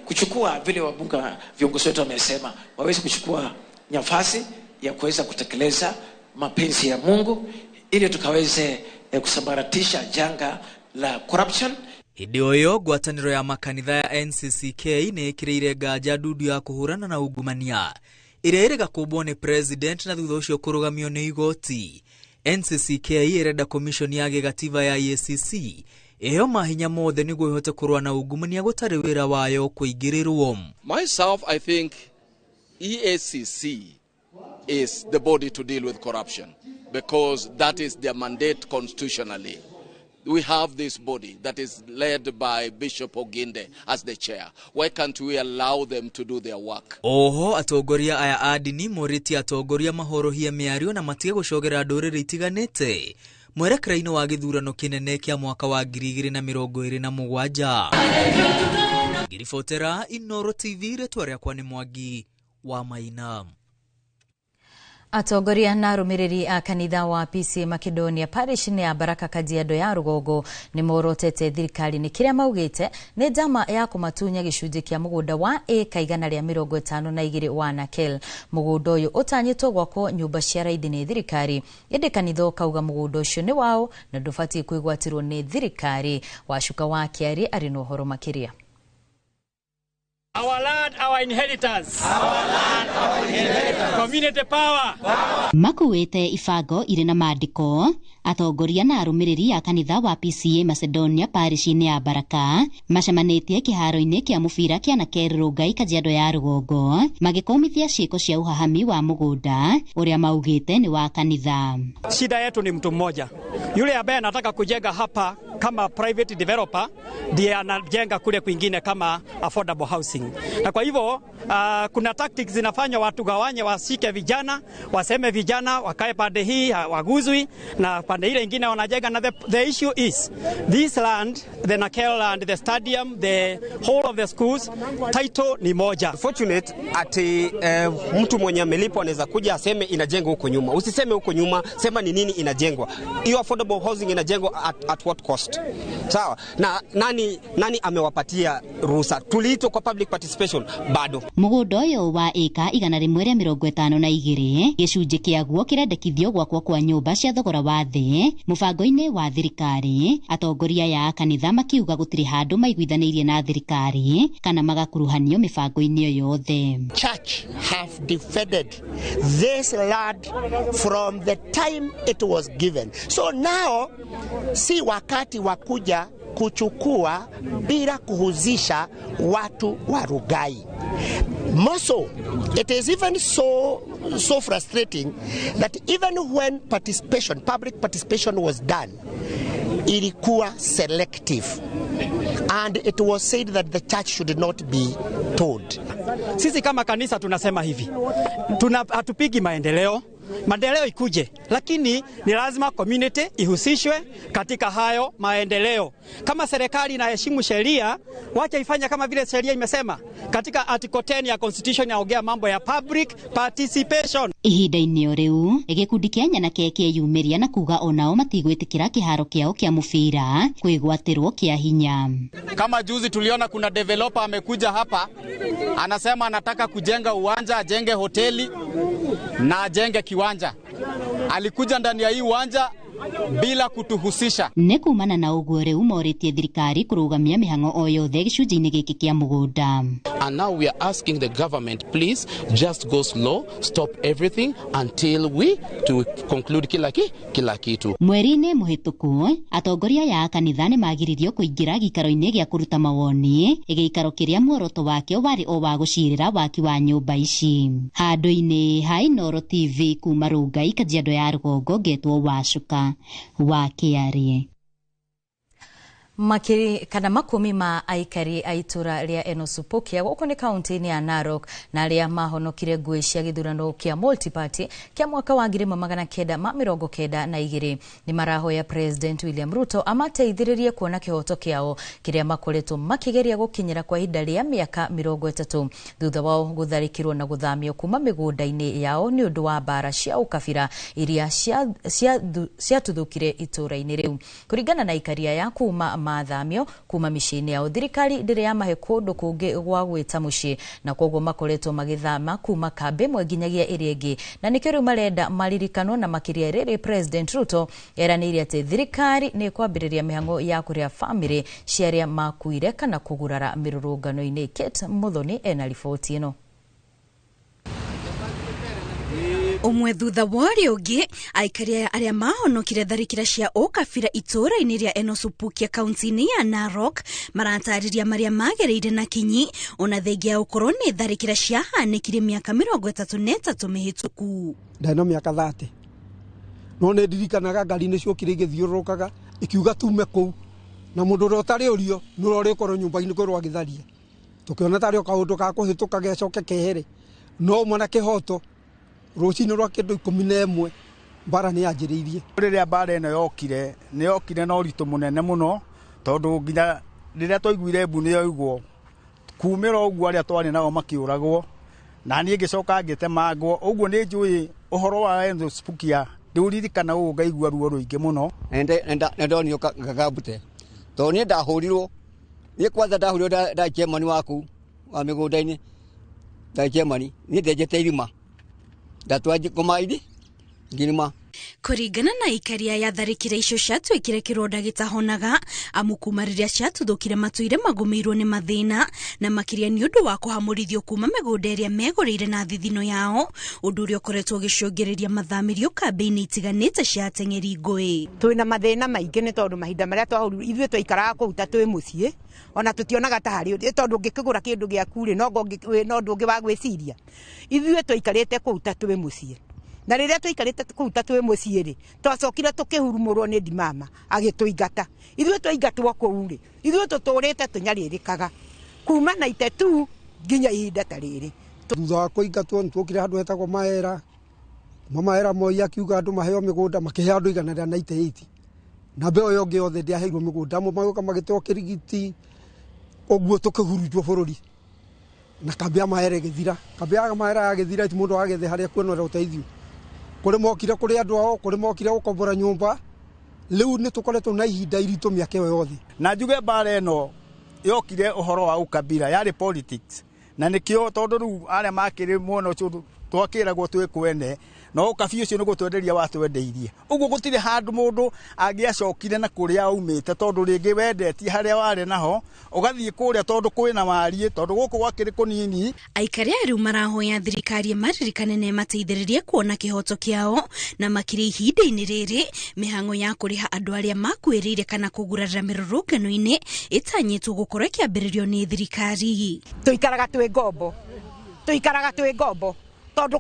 kuchukua vile wabunge viongozi wetu wamesema, waweze kuchukua nafasi ya kuweza kutekeleza mapenzi ya Mungu ili tukaweze kusambaratisha janga la corruption. Hĩndĩ o ĩyo ngwatanĩro ya makanitha ya NCCK nĩ ĩkĩrĩire nganja ndundu ya kũhũrana na ungumania Ĩrĩa ĩrĩga kũmbwo nĩ president na thutha ũcio kũrũgamio nĩ igoti. NCCK ĩrenda commission ya gĩgatiba ya EACC ĩheo mahinya mothe nĩguo ĩhote kũrũa na ungumania gũtarĩ wĩra wayo kũingĩrĩrwo. Myself, I think EACC is the body to deal with corruption because that is their mandate constitutionally. We have this body that is led by Bishop Oginde as the chair. Why can't we allow them to do their work? Oho atongoria aya a ndini morĩtie atongoria mahorohie mĩario na matige gũcogera ndũrĩrĩ itiganĩte mwerekera-inĩ wa gĩthurano kĩnene kĩa mwaka wa 2027. Ngiribotera Inoro TV, rĩtwa rĩakwa nĩ Mwangi wa Maina. Atongoria na arũmĩrĩri a kanitha wa PCEA Macedonia parish-inĩ ya Baraka Kajiado ya rũgongo nĩ morotete thirikari nĩ kĩrĩa maugĩte nĩ njama ya kũmatunya gĩcunjĩ kĩa mũgũnda wa ĩka 152 wa Nakel. Mũgũnda ũyũ ũtanyĩtwo gwakwo nyũmba cia raithi nĩ thirikari, ĩndĩ kanitha ũkauga mũgũnda ũcio nĩ wao na ndũbatiĩ kwĩgwatĩrwo nĩ thirikari. Wacuka wa Kĩarĩ arĩ na ũhoro makĩria. Our land, our inheritance. Our land, our inheritance. Community power. Makuĩte ibango irĩ na maandĩko atongoria na arũmĩrĩri a kanitha wa PCEA Macedonia parish-inĩ ya Baraka macemanĩtie kĩharo-inĩ kĩa mũbira kĩa Nakel Rongai Kajiado ya rũgongo magĩkũmithia ciĩko cia ũhahami wa mũgũnda ũrĩa maugĩte nĩ wa kanitha. Shida yetu ni mtu mmoja yule ambaye anataka kujenga hapa kama private developer ndiye anajenga kule kwingine kama affordable housing. Na kwa hivyo kuna tactics zinafanywa watu gawanye, wasike vijana, waseme vijana wakae pande hii waguzwi na pande ile ingine wanajenga. Na the issue is this land, the Nakel land, the stadium, the whole of the schools, title ni moja. Fortunate ati mtu mwenye amelipwa anaweza kuja aseme inajengwa huko nyuma. Usiseme huko nyuma, sema ni nini inajengwa. Hiyo affordable housing inajengwa at what cost? Sawa. Na nani amewapatia ruhusa? Tuliitwa kwa public participation bado. Mũgũnda ũyũ wa ĩka 152 gĩcunjĩ kĩaguo kĩrendekithio gwakwo kwa nyũmba cia thogora wa thĩ mũbango-inĩ wa thirikari. Atongoria ya kanitha makiuga gũtirĩ handũ maiguithanĩirie na thirikari kana magakuruhanio mĩbango-inĩ ĩyo yothe. Church have defended this land from the time it was given. So now si wakati wa kuja kuchukua bila kuhusisha watu wa Rugai. More so, it is even so frustrating that even when participation, public participation was done, ilikuwa selective. And it was said that the church should not be told. Sisi kama kanisa tunasema hivi, hatupigi maendeleo. Maendeleo ikuje, lakini ni lazima community ihusishwe katika hayo maendeleo. Kama serikali inaheshimu sheria, wacha ifanye kama vile sheria imesema. Katika article 10 ya constitution inaongea mambo ya public participation. Ihinda-inĩ o rĩu gĩkundi kĩa nyanake kĩeyumĩria na kuga onao matigwĩtĩkĩra kĩharo kĩao kĩa mũbira kwĩgwatĩrwo kĩa hinya. Kama juzi tuliona kuna developer amekuja hapa anasema anataka kujenga uwanja, ajenge hoteli na ajenge kiwanja. Alikuja ndani ya hii uwanja bila kutuhusisha. Nĩ kumana na ũguo rĩu morĩtie thirikari kũrũgamia mĩhang'o o yothe gĩcunjĩ-inĩ gĩkĩ kĩa mũgũnda. And now we are asking the government, please just go slow, stop everything until we to conclude kila kitu. Mweri-inĩ mũhĩtũku atongoria ya kanitha nĩ magiririo kũingĩra gĩikaro-inĩ gĩa kũruta mawoni, gĩikaro kĩrĩa muoroto wakĩo warĩ o wa gũcirĩra waki wa nyũmba ici. Handũ-inĩ ha Inoro TV kuma Rongai Kajiado ya rũgongo ngetwo Wacuka wa Kĩarĩ. Makiri kana makumi ma aikari a itũra rĩa Enosupokia gũkũ nĩ kaunti-inĩ ya Narok na arĩa mahonokire ngũĩ cia gĩthurano kĩa multi-party kĩa mwaka wa 1992 nĩ marahoya President William Ruto amateithĩrĩrie kuona kĩhoto kĩao kĩrĩa makoretwo makĩgeria gũkinyĩra kwa ihinda rĩa mĩaka 30 thutha wao gũtharĩkĩrwo na gũthamio kuma mĩgũnda-inĩ yao nĩ ũndũ wa mbara cia ũkabira iria ciatuthũkire itũra-inĩ rĩu. Kũringana na aikari aya kuma mathamio kuma mĩciĩ-inĩ yao, thirikari ndĩrĩ yamahe kũndũ kũngĩ gwa gwĩta mũciĩ na koguo makoretwo magĩthama kuma kambĩ ĩmwe nginyagia ĩrĩa ĩngĩ, na nĩkĩo rĩu marenda maririkanwo na makĩria rĩrĩ President Ruto eranĩire atĩ thirikari nĩ ĩkwambĩrĩria mĩhang'o ya kũrĩha bamĩrĩ cia arĩa makuire kana kũgurara mĩrũrũngano-inĩ. Kate Muthoni ena riboti ĩno. Ũmwe thutha wa ũrĩa ũngĩ, aikari aya arĩa mahonokire tharĩkĩra cia ũkabira itũũra-inĩ rĩa Enosupukia kaunti-inĩ ya Narok maratarĩria marĩa magereire na kinyi ona thengia ya gũkorwo nĩ tharĩkĩra ciahanĩkire mĩaka 33 mĩhĩtũku. Ndarĩ na mĩaka 30 no nĩ ndirikanaga ngari nĩ ciokire igĩthiũrũrũkaga ikiuga tume kũu, na mũndũ ũrĩa ũtarĩ ũrio nĩ ũrĩa ũrĩkorwo nyũmba-inĩ kwĩrwo agĩtharia, tũkĩona tarĩ o kaũndũ ga kũhĩtũka gecoke kehere, no ũmwe na kĩhoto rũcinĩ rwa kĩndũ 11 mbara nĩ yanjĩrĩirie. Rĩrĩa mbara ĩno yokire nĩ yokire na ũritũ mũnene mũno, tondũ nginya rĩrĩa twaiguire mbu nĩ yoigwo kumĩra ũguo arĩa twarĩ nao makĩũragwo, na niĩ ngĩcoka ngĩtemangwo. Ũguo nĩ njũĩ ũhoro wa Enosupukia, ndĩũririkana ũũ ngaigua ruo rũingĩ mũno. Na ndonio gakambute tondũ niĩ ndahũrirwo, niĩ kwanza ndahũrirwo ndarĩ chairman waku wa mĩgũnda-inĩ, ndarĩ chairman, niĩ ndenjete irima ndatwara ngoma-inĩ ngirima. Kũringana na ikaria ya tharĩkĩra icio ciatuĩkire kĩronda gĩtahonaga, amu kuma rĩrĩa ciatuthũkire matũire magũmĩirwo nĩ mathĩna, na makĩria nĩ ũndũ wa kũhamũrithio kuma mĩgũnda ĩrĩa megũrĩire na thithino yao, ũndũ ũrĩa ũkoretwo ũgĩcũngĩrĩria mathamĩrio kambĩ-inĩ itiganĩte cia ateng'eri ngũĩ. Twĩna mathĩna maingĩ nĩ tondũ mahinda marĩa twahũrirwo ithuĩ twaikaraga kũu ta twĩ mũciĩ, ona tũtionaga ta harĩ ũndũ, tondũ ũngĩkĩgũra kĩndũ gĩaku rĩ, no ũndũ ũngĩ wa gwĩciria. Ithuĩ twaikarĩte kũu ta twĩ mũciĩ, na rĩrĩa twaikarĩte kũu ta twĩ mũciĩ rĩ, twacokire tũkĩhurumũrwo nĩ ndimama agĩtũingata. Ithuĩ twaingatwo kũu rĩ, ithuĩ tũtũrĩte tũnyarĩrĩkaga kuma 92 nginya ihinda ta rĩrĩ. Thutha wa kũingatwo nĩ tuokire handũ hetagwo Maera, kuma Maera Moi akiuga andũ maheo mĩgũnda, makĩhe andũ 198, na mbeũ ĩyo ĩngĩ yothe ndĩaheirwo mĩgũnda, amwe magĩũka magĩteo kĩrigiti, ũguo tũkĩhurunjwo bũrũri. Na kambĩ ya Maera ĩgĩthira, kambĩ ya Maera yagĩthira ti mũndũ agethe harĩa kuonera ũteithio. Kũrĩ mokire kũrĩ andũ ao, kũrĩ mokire gũkombora nyũmba, rĩu nĩ tũkoretwo na ihinda iritũ mĩaka ĩyo yothe. Na njuge mbara ĩno yokire ũhoro wa ũkabira, yarĩ politics, na nĩkĩo tondũ rĩu arĩa makĩrĩ mwena ũcio twakĩragwo twĩ kwene, na ũkabi ũcio nĩ gũtwenderia watwendeirie. Ũguo gũtirĩ handũ mũndũ angĩacokire na kũrĩa aumĩte, tondũ rĩngĩ wendetie harĩa warĩ naho ũgathiĩ kũrĩa tondũ kwĩna wariĩ, tondũ gũkũ gwakĩrĩ kũnini. Aikari aya rĩu marahoya thirikari ĩmaririkane na ĩmateithĩrĩrie kuona kĩhoto kĩao, na makĩria ihinda-inĩ rĩrĩ mĩhang'o ya kũrĩha andũ arĩa makuĩrĩire kana kũgurarĩra mĩrũrũngano-inĩ ĩtanyĩtwo gũkorwo ĩkĩambĩrĩrio nĩ thirikari. Tũikaraga twĩ ngombo, tũikaraga twĩ ngombo tondũ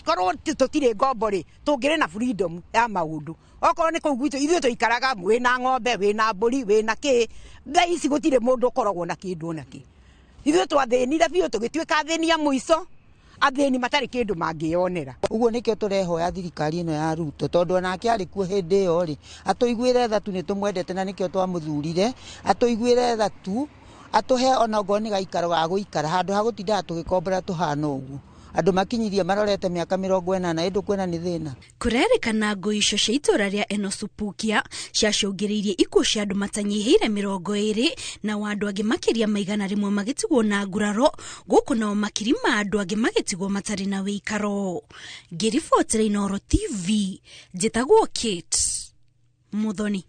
korwo tũtirĩ ngombo rĩ, tũngĩrĩ na freedom ya maũndũ. Okorwo nĩ kũu gwitũ ithuĩ tũikaraga wĩna ng'ombe, wĩna mbũri, wĩna kĩ, thaa ici gũtirĩ mũndũ ũkoragwo na kĩndũ ona kĩ. Ithuĩ twathĩnire biũ tũgĩtuĩka athĩni a mũico, athĩni matarĩ kĩndũ mangĩyonera. Ũguo nĩkĩo tũrehoya thirikari ĩno ya Ruto, tondũ onake arĩ kuo hĩndĩ ĩyo rĩ, atũiguĩre tha tu, nĩ tũmwendete na nĩkĩo twamũthurire, atũiguĩre tha tu, atũhe ona okorwo nĩ gaikaro ga gũikara, handũ ha gũtindaga tũgĩkombora tũhana ũguo. Andũ makinyirie marorete mĩaka 80 ĩndũ kwĩna nĩ thĩna. Kũrerĩkana ngũĩ icio cia itũũra rĩa Enosupukia ciacũngĩrĩirie ikuũ cia andũ matanyihĩire 20 na wa andũ angĩ makĩria ma 100 magĩtigwo na nguraro, gũkũ nao makiri ma andũ angĩ magĩtigwo matarĩ na wĩikaro. Ngĩribotera Inooro TV, njĩtagwo Kate Muthoni.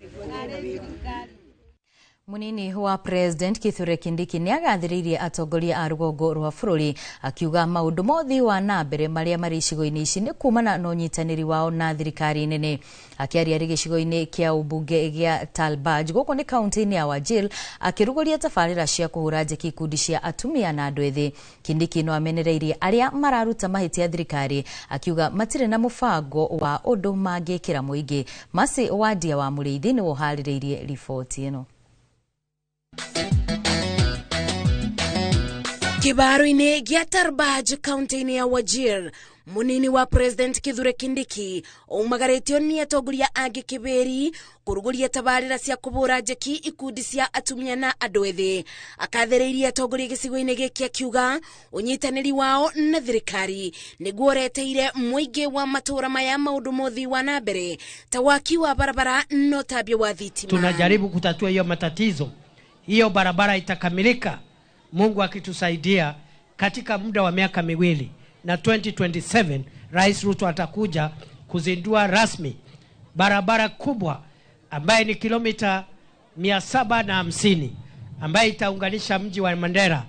Munini wa President Kithure Kindiki nĩ agathĩrĩirie atongoria a rũgongo rwa bũrũri akiuga maũndũ mothe wa na mbere marĩa marĩ icigo-inĩ ici nĩ kumana na ũnyitanĩri wao na thirikari nene. Akĩaria arĩ gĩcigo-inĩ kĩa ũmbunge gĩa Talbaj gũkũ nĩ kaunti-inĩ ya Wajir, akĩrugũria tabarĩra cia kũhũra njeki ikundi cia atumia na andũ ethĩ. Kindiki no amenereirie arĩa mararuta mahĩtia thirikari akiuga matirĩ na mũbango wa ũndũ mangĩkĩra mũingĩ. Masi Wadia wa Mũrĩithi nĩwe ũharĩrĩirie riboti ĩno. Kibaro-inĩ gĩa Tarbaj kaunti-inĩ ya Wajir, munini wa President Kithure Kindiki aumagarĩtio nĩ atongoria angĩ kĩbĩri kũrugũria tabarĩra cia kũbũra njeki ikundi cia atumia na andũ ethĩ. Akathĩrĩirie atongoria gĩcigo-inĩ gĩkĩ akiuga ũnyitanĩri wao na thirikari nĩguo ũreteire mũingĩ wa matũũra maya maũndũ mothi wa na mbere ta waki wa barabara na ũtambia wa thitima. Tunajaribu kutatua hiyo matatizo, hiyo barabara itakamilika Mungu akitusaidia katika muda wa miaka 2, na 2027 Rais Ruto atakuja kuzindua rasmi barabara kubwa ambaye ni kilomita 750 ambaye itaunganisha mji wa Mandera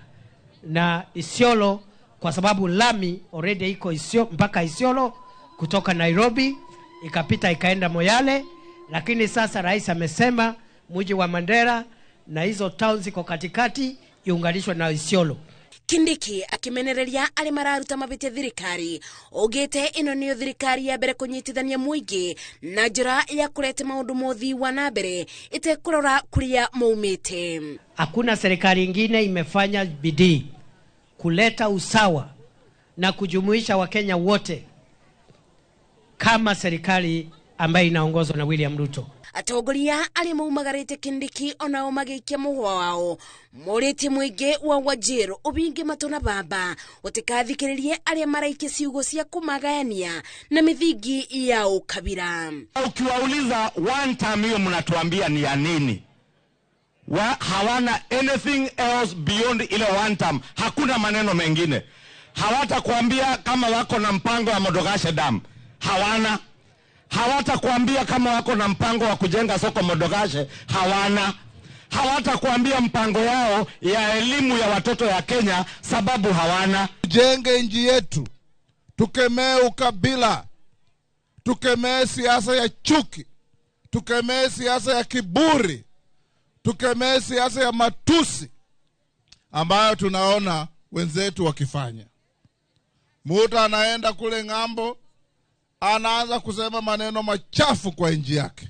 na Isiolo, kwa sababu lami already iko mpaka Isiolo. kutoka Nairobi ikapita ikaenda Moyale, lakini sasa rais amesema mji wa Mandera na hizo towns ziko katikati iunganishwe na Isiolo. Kindiki akimenereria arĩa mararuta mabĩtia thirikari augĩte ĩno nĩyo thirikari ya mbere kũnyitithania mũingĩ na njĩra ya kũrete maũndũ mothi wa na mbere ĩtekũrora kũrĩa maumĩte. Hakuna serikali ingine imefanya bidii kuleta usawa na kujumuisha Wakenya wote kama serikali ambayo inaongozwa na William Ruto. Atongoria arĩa maumagarĩte Kindiki onao magĩikia mũhwa wao morĩtie mũingĩ wa Wajir ũbinge matũ na bamba ũtikathikĩrĩrie arĩa maraikia ciugo cia kũmagayania na mĩthingi ya ũkabira. Ukiwauliza one term hiyo mnatuambia ni ya nini? Hawana anything else beyond ile one term. Hakuna maneno mengine. Hawatakuambia kama wako na mpango wa Modogashe Dam. Hawana. Hawatakuambia kama wako na mpango wa kujenga soko Modogashe. Hawana. Hawatakuambia mpango yao ya elimu ya watoto ya Kenya, sababu hawana. Tujenge nchi yetu, tukemee ukabila, tukemee siasa ya chuki, tukemee siasa ya kiburi, tukemee siasa ya matusi ambayo tunaona wenzetu wakifanya. Mtu anaenda kule ng'ambo, anaanza kusema maneno machafu kwa nchi yake.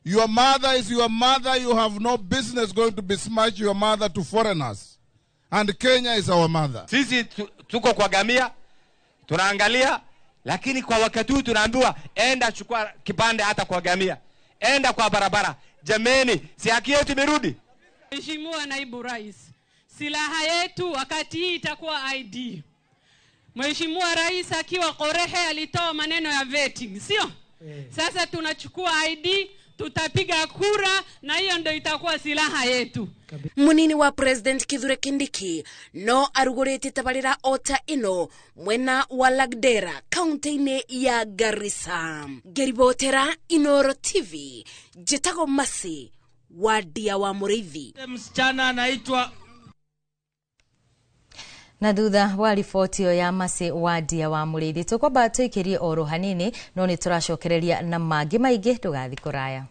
Your mother is your mother. You have no business going to besmirch your mother to foreigners. And Kenya is our mother. Sisi tuko kwa gamia, tunaangalia, lakini kwa wakati huu tunaambiwa enda chukua kipande hata kwa gamia, enda kwa barabara. Jameni, si haki yetu imerudi? Mheshimiwa Naibu Rais, silaha yetu wakati hii itakuwa ID. Mheshimiwa Rais akiwa Korehe alitoa maneno ya vetting, sio? Sasa tunachukua ID, tutapiga kura na hiyo ndio itakuwa silaha yetu. Munini wa President Kithure Kindiki no arugurite tabarira ota ino mwena wa Lagdera kaunti-inĩ ya Garissa. Ngeribotera Inoro TV, njĩtagwo Masi Wadia wa Mũrĩithi. Msichana anaitwa. Na thutha wa riboti ĩyo ya Masi Wadia wa Mũrĩithi tũkwamba tũikĩrie oro hanini no nĩ tũracokereria na mangĩ maingĩ, ndũgathiĩ kũraya.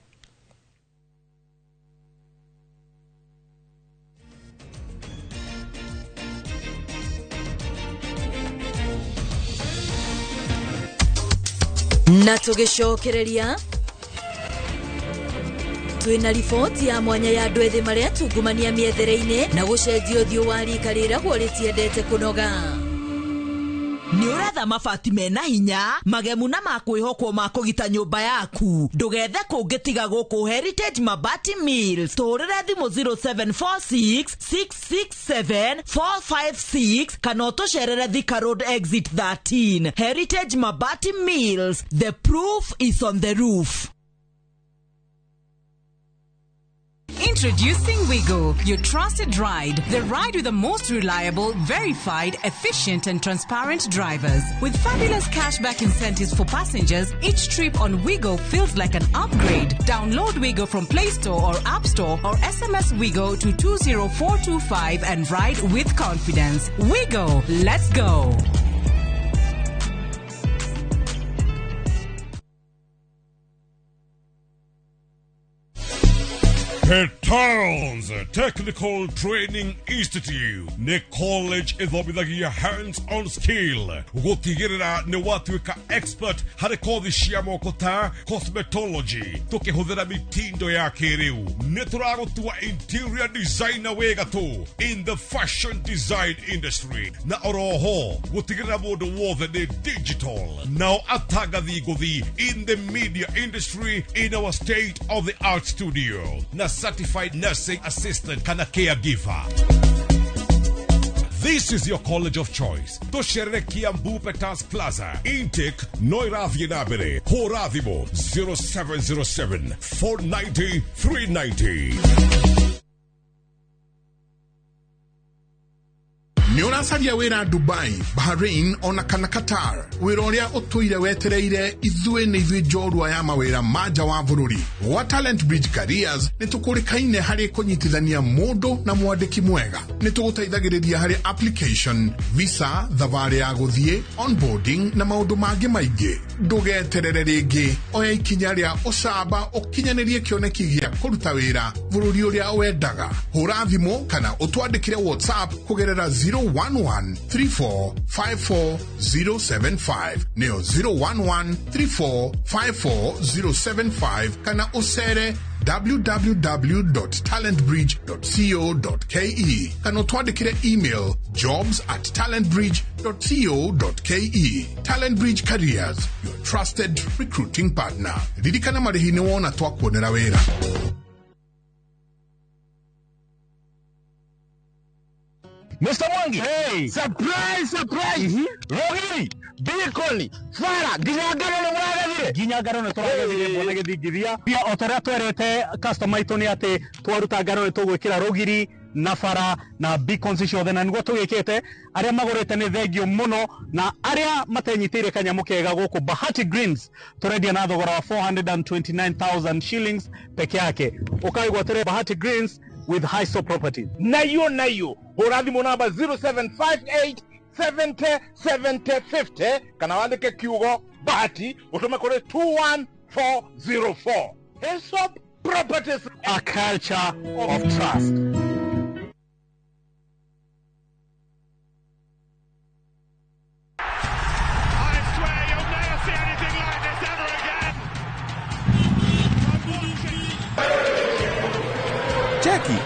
Na tũgĩcokereria twĩna riboti ya mwanya ya andũ ethĩ marĩa tungumania mĩethere-inĩ na gũcenjia ũthiũ wa rika rĩragwo rĩtiendete kũnoga. Nĩ ũretha mabati mena hinya magemu na makwĩhokwo ma kũgita nyũmba yaku, ndũgethe kũngĩ tiga gũkũ Heritage Mabati Mills. Tũhũrĩre thimũ 0746 667 456 kana ũtũcerere Thika Road Exit 13. Heritage Mabati Mills, the proof is on the roof. Introducing Wigo, your trusted ride. The ride with the most reliable, verified, efficient and transparent drivers. With fabulous cashback incentives for passengers, each trip on Wigo feels like an upgrade. Download Wigo from Play Store or App Store or SMS Wigo to 20425 and ride with confidence. Wigo, let's go. Petals Technical Training Institute nĩ college ĩthomithagia hands-on skill gũtigĩrĩra nĩ watuĩka expert harĩ kothi cia moko ta cosmetology tũkĩhũthĩra mitindo ya kĩrĩu. Nĩ tũragũtua interior designer wĩ gatũ in the fashion design industry na oroho gũtigĩrĩra mũndũ wothe nĩ digital nao atangathi ngũthi in the media industry in our state of the art studio na certified nursing assistant kana caregiver. This is your college of choice. Tosherere Kiambu Petals Plaza. Intake Noirathiĩ na mbere. Hũra thimũ 0707 490 390. Ũracaria wĩra Dubai, Bahrain ona kana Qatar, wĩra ũrĩa ũtũire wetereire ithuĩ nĩ ithuĩ njorua ya mawĩra ma nja wa bũrũri. Gwa Talent Bridge Careers nĩ tũkũrĩkaine harĩ kũnyitithania mũndũ na mwandĩki mwega. Nĩ tũgũteithagĩrĩria harĩ application, visa, thabarĩ ya gũthiĩ, onboarding na maũndũ mangĩ maingĩ. Ndũgeterere rĩngĩ, oya ikinya rĩa ũcamba ũkinyanĩrie kĩoneki gĩa kũruta wĩra bũrũri ũrĩa wendaga. Hũra thimũ kana ũtwandĩkĩre WhatsApp kũgerera 011 34 54 075, nĩyo 011 34 54 075, kana ũcere www.talentbridge.co.ke kana ũtwandĩkĩre email jobs@talentbridge.co.ke. Talent Bridge Careers, your trusted recruiting partner. Ririkana marĩhi nĩ wona twakuonera wĩra. Mr. Mwangi. Hey. Surprise, surprise. Rogiri, Bikoni, Fara, nginya ngano nĩ mũragethire. Nginya ngano nĩ tũragethire mwana gĩthingithia. Pia o ta ũrĩa twerete customer aitũ nĩ atĩ twaruta ngano nĩ tũgwĩkĩra rũgiri na bara na beacons ciothe, na nĩguo tũgĩkĩte. Arĩa magũrĩte nĩ thengio mũno, na arĩa matenyitĩire kanyamũ kega gũkũ Bahati Greens tũrendia na thogora wa 429,000 shillings peke yake. Ũkaigwatĩre Bahati Greens with Hiso Properties. Nayo nayo, hũra thimũ namba 0758 70 70 50 kana wandĩke kiugo Bahati ũtũme kũrĩ 21404. Hesop Properties, a culture of trust. I swear you'll never see anything like this ever again. Cheki,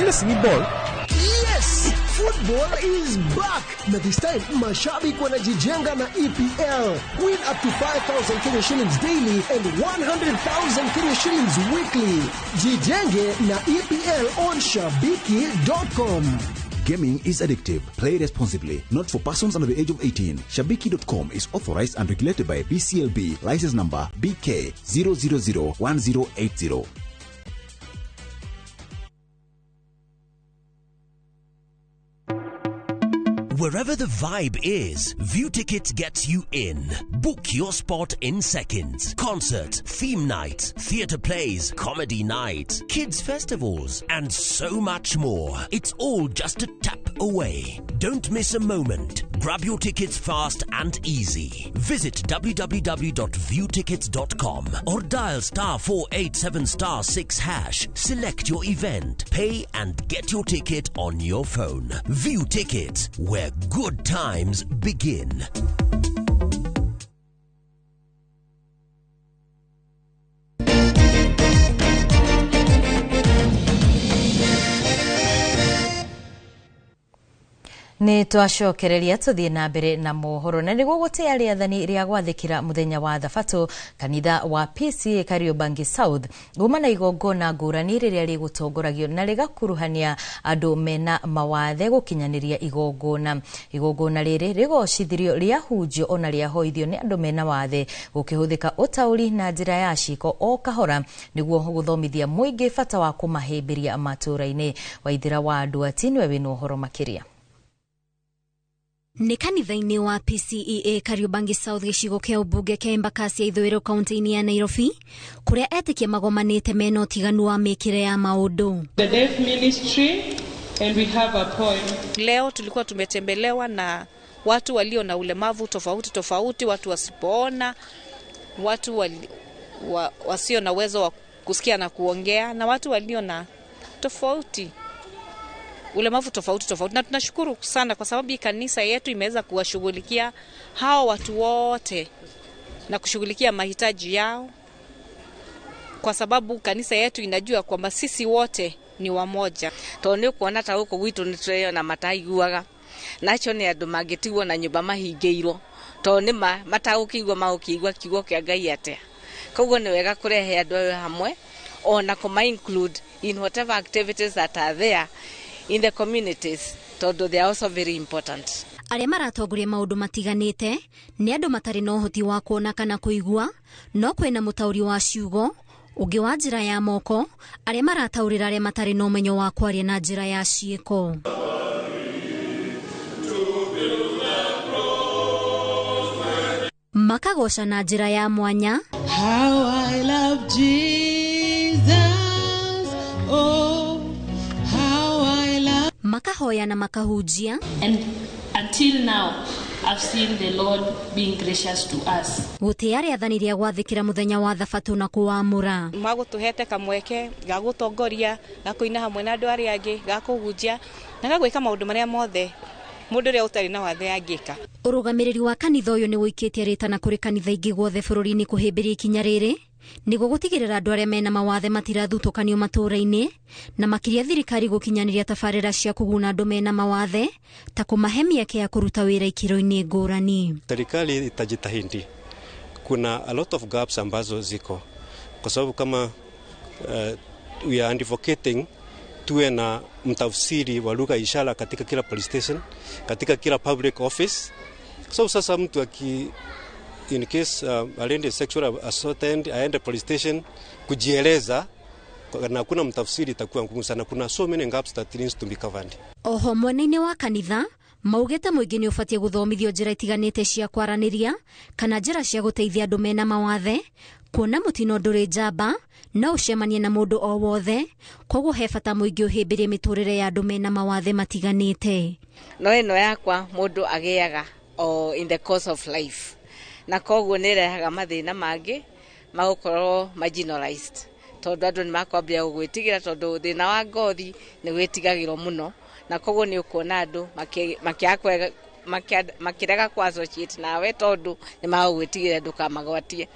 ile si ni ball? Yes, football is back. Na this time, mashabiki wanajijenga na EPL. Win up to 5,000 Kenya shillings daily and 100,000 Kenya shillings weekly. Jijenge na EPL on shabiki.com. Gaming is addictive. Play responsibly. Not for persons under the age of 18. Shabiki.com is authorized and regulated by BCLB. License number BK 0001080. Wherever the vibe is, View Tickets gets you in. Book your spot in seconds. Concert, theme night, theatre plays, comedy night, kids festivals, and so much more. It's all just a tap away. Don't miss a moment. Grab your tickets fast and easy. Visit www.viewtickets.com or dial *487*6#. Select your event, pay and get your ticket on your phone. View Tickets, where good times begin. Nĩ twacokereria tũthiĩ na mbere na mohoro, na nĩguo gũtĩa rĩathani rĩa gwathĩkĩra mũthenya wa thabatũ, kanitha wa PCA Kariobangi South uma na igongona ngũrani rĩrĩa rĩgũtongoragio na rĩgakuruhania andũ mena mawathe gũkinyanĩria igongona. Igongona rĩrĩ rĩgocithirio, rĩahunjio ona rĩahoithio nĩ andũ mena wathe gũkĩhũthĩka ũtaũri na njĩra ya ciko o kahora nĩguo gũthomithia mũingĩ bata wa kũmahĩmbĩria matũũra-inĩ. Waithĩra wa andũ ati nĩwe wĩna ũhoro makĩria. Nĩ kanitha-inĩ wa PCEA Kariobangi South gĩcigo kĩa ũmbunge kĩa Embakasi ya ithũĩro kaunti-inĩ ya Nairobi, kũrĩa etĩkia magomanĩte mena ũtiganu wa mĩkĩre ya maũndũ. The Deaf Ministry, and we have a poem. Leo tulikuwa tumetembelewa na watu walio na ulemavu tofauti tofauti, watu wasipoona, watu wasio na uwezo wa kusikia na kuongea, na watu walio na tofauti ulemavu tofauti tofauti. Na tunashukuru sana kwa sababu kanisa yetu imeweza kuwashughulikia hao watu wote na kushughulikia mahitaji yao, kwa sababu kanisa yetu inajua kwamba sisi wote ni wamoja. Tondũ nĩ ũkuona ta gũkũ gwitũ nĩ tũreyona mataiguaga, nacio nĩ andũ mangĩtigwo na nyũmba mahingĩirwo, tondũ nĩ matagũkĩigua magũkĩigua kiugo kĩa Ngai atĩa. Koguo nĩ wega kũrehe andũ ayo hamwe ona kũma include in whatever activities that are there in the communities, tondũ they are also very important. Arĩa maratongoria maũndũ matiganĩte nĩ andũ matarĩ na ũhoti wa kuona kana kũigua, no kwĩna mũtaũri wa ciugo ũngĩ wa njĩra ya moko, arĩa marataũrĩra arĩa matarĩ na ũmenyo wa kwaria na njĩra ya ciĩko. Makagoca na njĩra ya mwanya. How I love Jesus. Oh, how I love. Makahoya na makahunjia. And until now, I've seen the Lord being gracious to us. Gũtĩa rĩathani rĩa gwathĩkĩra mũthenya wa thabatũ na kũwamũra. Magũtũhete kamweke ga gũtongoria, ga kũina hamwe na andũ arĩa angĩ, ga kũhunjia na ga gwĩka maũndũ marĩa mothe mũndũ ũrĩa ũtarĩ na wathe angĩka. Ũrũgamĩrĩri wa kanitha ũyũ nĩ ũikĩtie rĩtana kũrĩ kanitha ingĩ guothe bũrũri-inĩ kũhĩmbĩria ikinya rĩrĩ nĩguo gũtigĩrĩra andũ arĩa mena mawathe matirathutũkanio matũũra-inĩ, na makĩria thirikari gũkinyanĩria tabarĩra cia kũguna andũ mena mawathe ta kũmahe mĩeke ya kũruta wĩra ikĩro-inĩ ngũrani. Serikali itajitahidi. Kuna a lot of gaps ambazo ziko kwa sababu kama we are advocating tuwe na mtafsiri wa lugha ishara katika kila police station, katika kila public office. So sasa mtu aki in case alende sexual assault aende police station kujieleza na kuna mtafsiri itakuwa ngumu sana. Kuna so many gaps that needs to be covered. Oho mwena-inĩ wa kanitha maugĩte mũingĩ nĩ ũbatiĩ gũthomithio njĩra itiganĩte cia kwaranĩria kana njĩra cia gũteithia andũ mena mawathe, kuona mũtino ndũrĩ njamba no ũcemanie na mũndũ o wothe, koguo he bata mũingĩ ũhĩmbĩrie mĩtũrĩre ya andũ mena mawathe matiganĩte. No ĩno yakwa mũndũ agĩaga o in the course of life, na koguo nĩ ĩrehaga mathĩna mangĩ magũkorwo marginalized, tondũ andũ nĩ makwambia gũgwĩtigĩra, tondũ thĩna wa ngothi nĩ wĩtigagĩrwo mũno, na koguo nĩ ũkuona andũ makĩrega kũ associate nawe tondũ nĩ magũgwĩtigĩra ndũkamagwatie.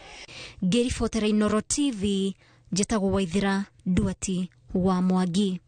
Ngĩribotera Inooro TV, njĩtagwo Waithĩra Nduati wa Mwangi.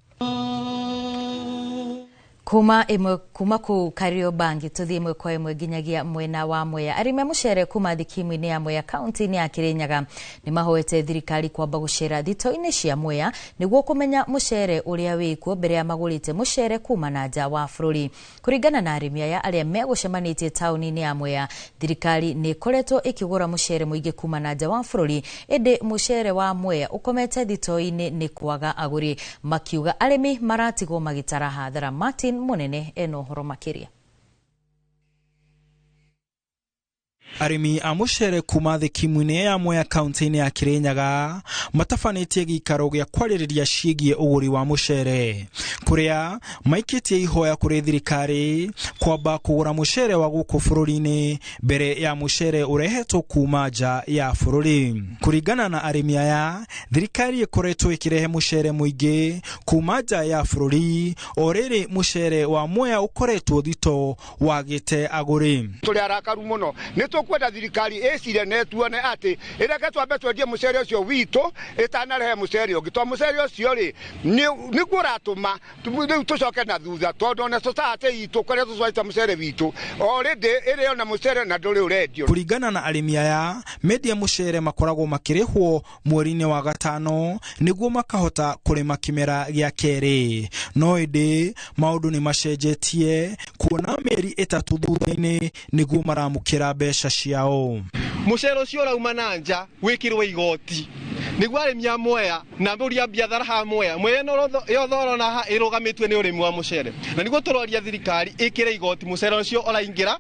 Kuma kuu Kariobangi tuthie imwe kwa imwe nginyagia mwena wa Mwea. Arĩmi a mũcere kuma thikimu-inĩ ya Mwea kaunti-inĩ ya Kirinyaga nĩ mahoete thirikari kwamba gũcera thito-inĩ cia Mwea nĩguo kũmenya mũcere ũrĩa wĩkuo mbere ya magũrĩte mũcere kuma na nja wa bũrũri. Kũringana na arĩmi aya arĩa megũcemanĩtie taũni-inĩ ya Mwea, thirikari nĩ ĩkoretwo ĩkĩgũra mũcere mũingĩ kuma na nja wa bũrũri, ĩndĩ mũcere wa Mwea ũkomete thito-inĩ nĩ kwaga agũri, makiuga arĩmi maratigwo magĩtara hathara. Martin Munene eno horo makiria. Arĩmi a mũcere kuma thikimu-inĩ ya Mwea kaunti-inĩ ya Kirinyaga matabanĩtie gĩikaro gĩa kwarĩrĩria ciĩgiĩ ũgũri wa mũcere, kũrĩa maikĩtie ihoya kũrĩ thirikari kwamba kũgũra mũcere wa gũkũ bũrũri-inĩ mbere ya mũcere ũrehetwo kuma nja ya bũrũri. Kũringana na arĩmi aya, thirikari ĩkoretwo ĩkĩrehe mũcere mũingĩ kuma nja ya bũrũri, o rĩrĩ mũcere wa Mwea ũkoretwo thito wagĩte agũri. Tũrĩ arakaru mũno, nĩ tũkwenda thirikari ĩcire na ĩtuone atĩ ĩreke twambe twendie mũcere ũcio witũ ĩtanarehe mũcere ũngĩ, tondũ mũcere ũcio rĩ nĩguo ũratũma rĩu tũcoke na thutha, tondũ ona society itũ kũrĩa tũtwarĩte mũcere witũ already ĩrĩ ona mũcere na ndũrĩ ũrendio. Kũringana na arĩmi aya, mendia mũcere makoragwo makĩrĩhwo mweri-inĩ wa gatano nĩguo makahota kũrĩma kĩmera gĩa kerĩ, no ĩndĩ maũndũ nĩ macenjetie kuona mĩeri ĩtatũ thutha-inĩ nĩguo maramũkĩra mbeca ciao. Mũcere ũcio ũrauma na nja wĩkĩrwo igoti nĩguo arĩmi a Mwea na mbũri a biathara ha Mwea Mwea ĩno yothe ũrona haha ĩrũgamĩtue nĩ ũrĩmi wa mũcere, na nĩguo tũroria thirikari ĩkĩre igoti mũcere ũcio ũraingĩra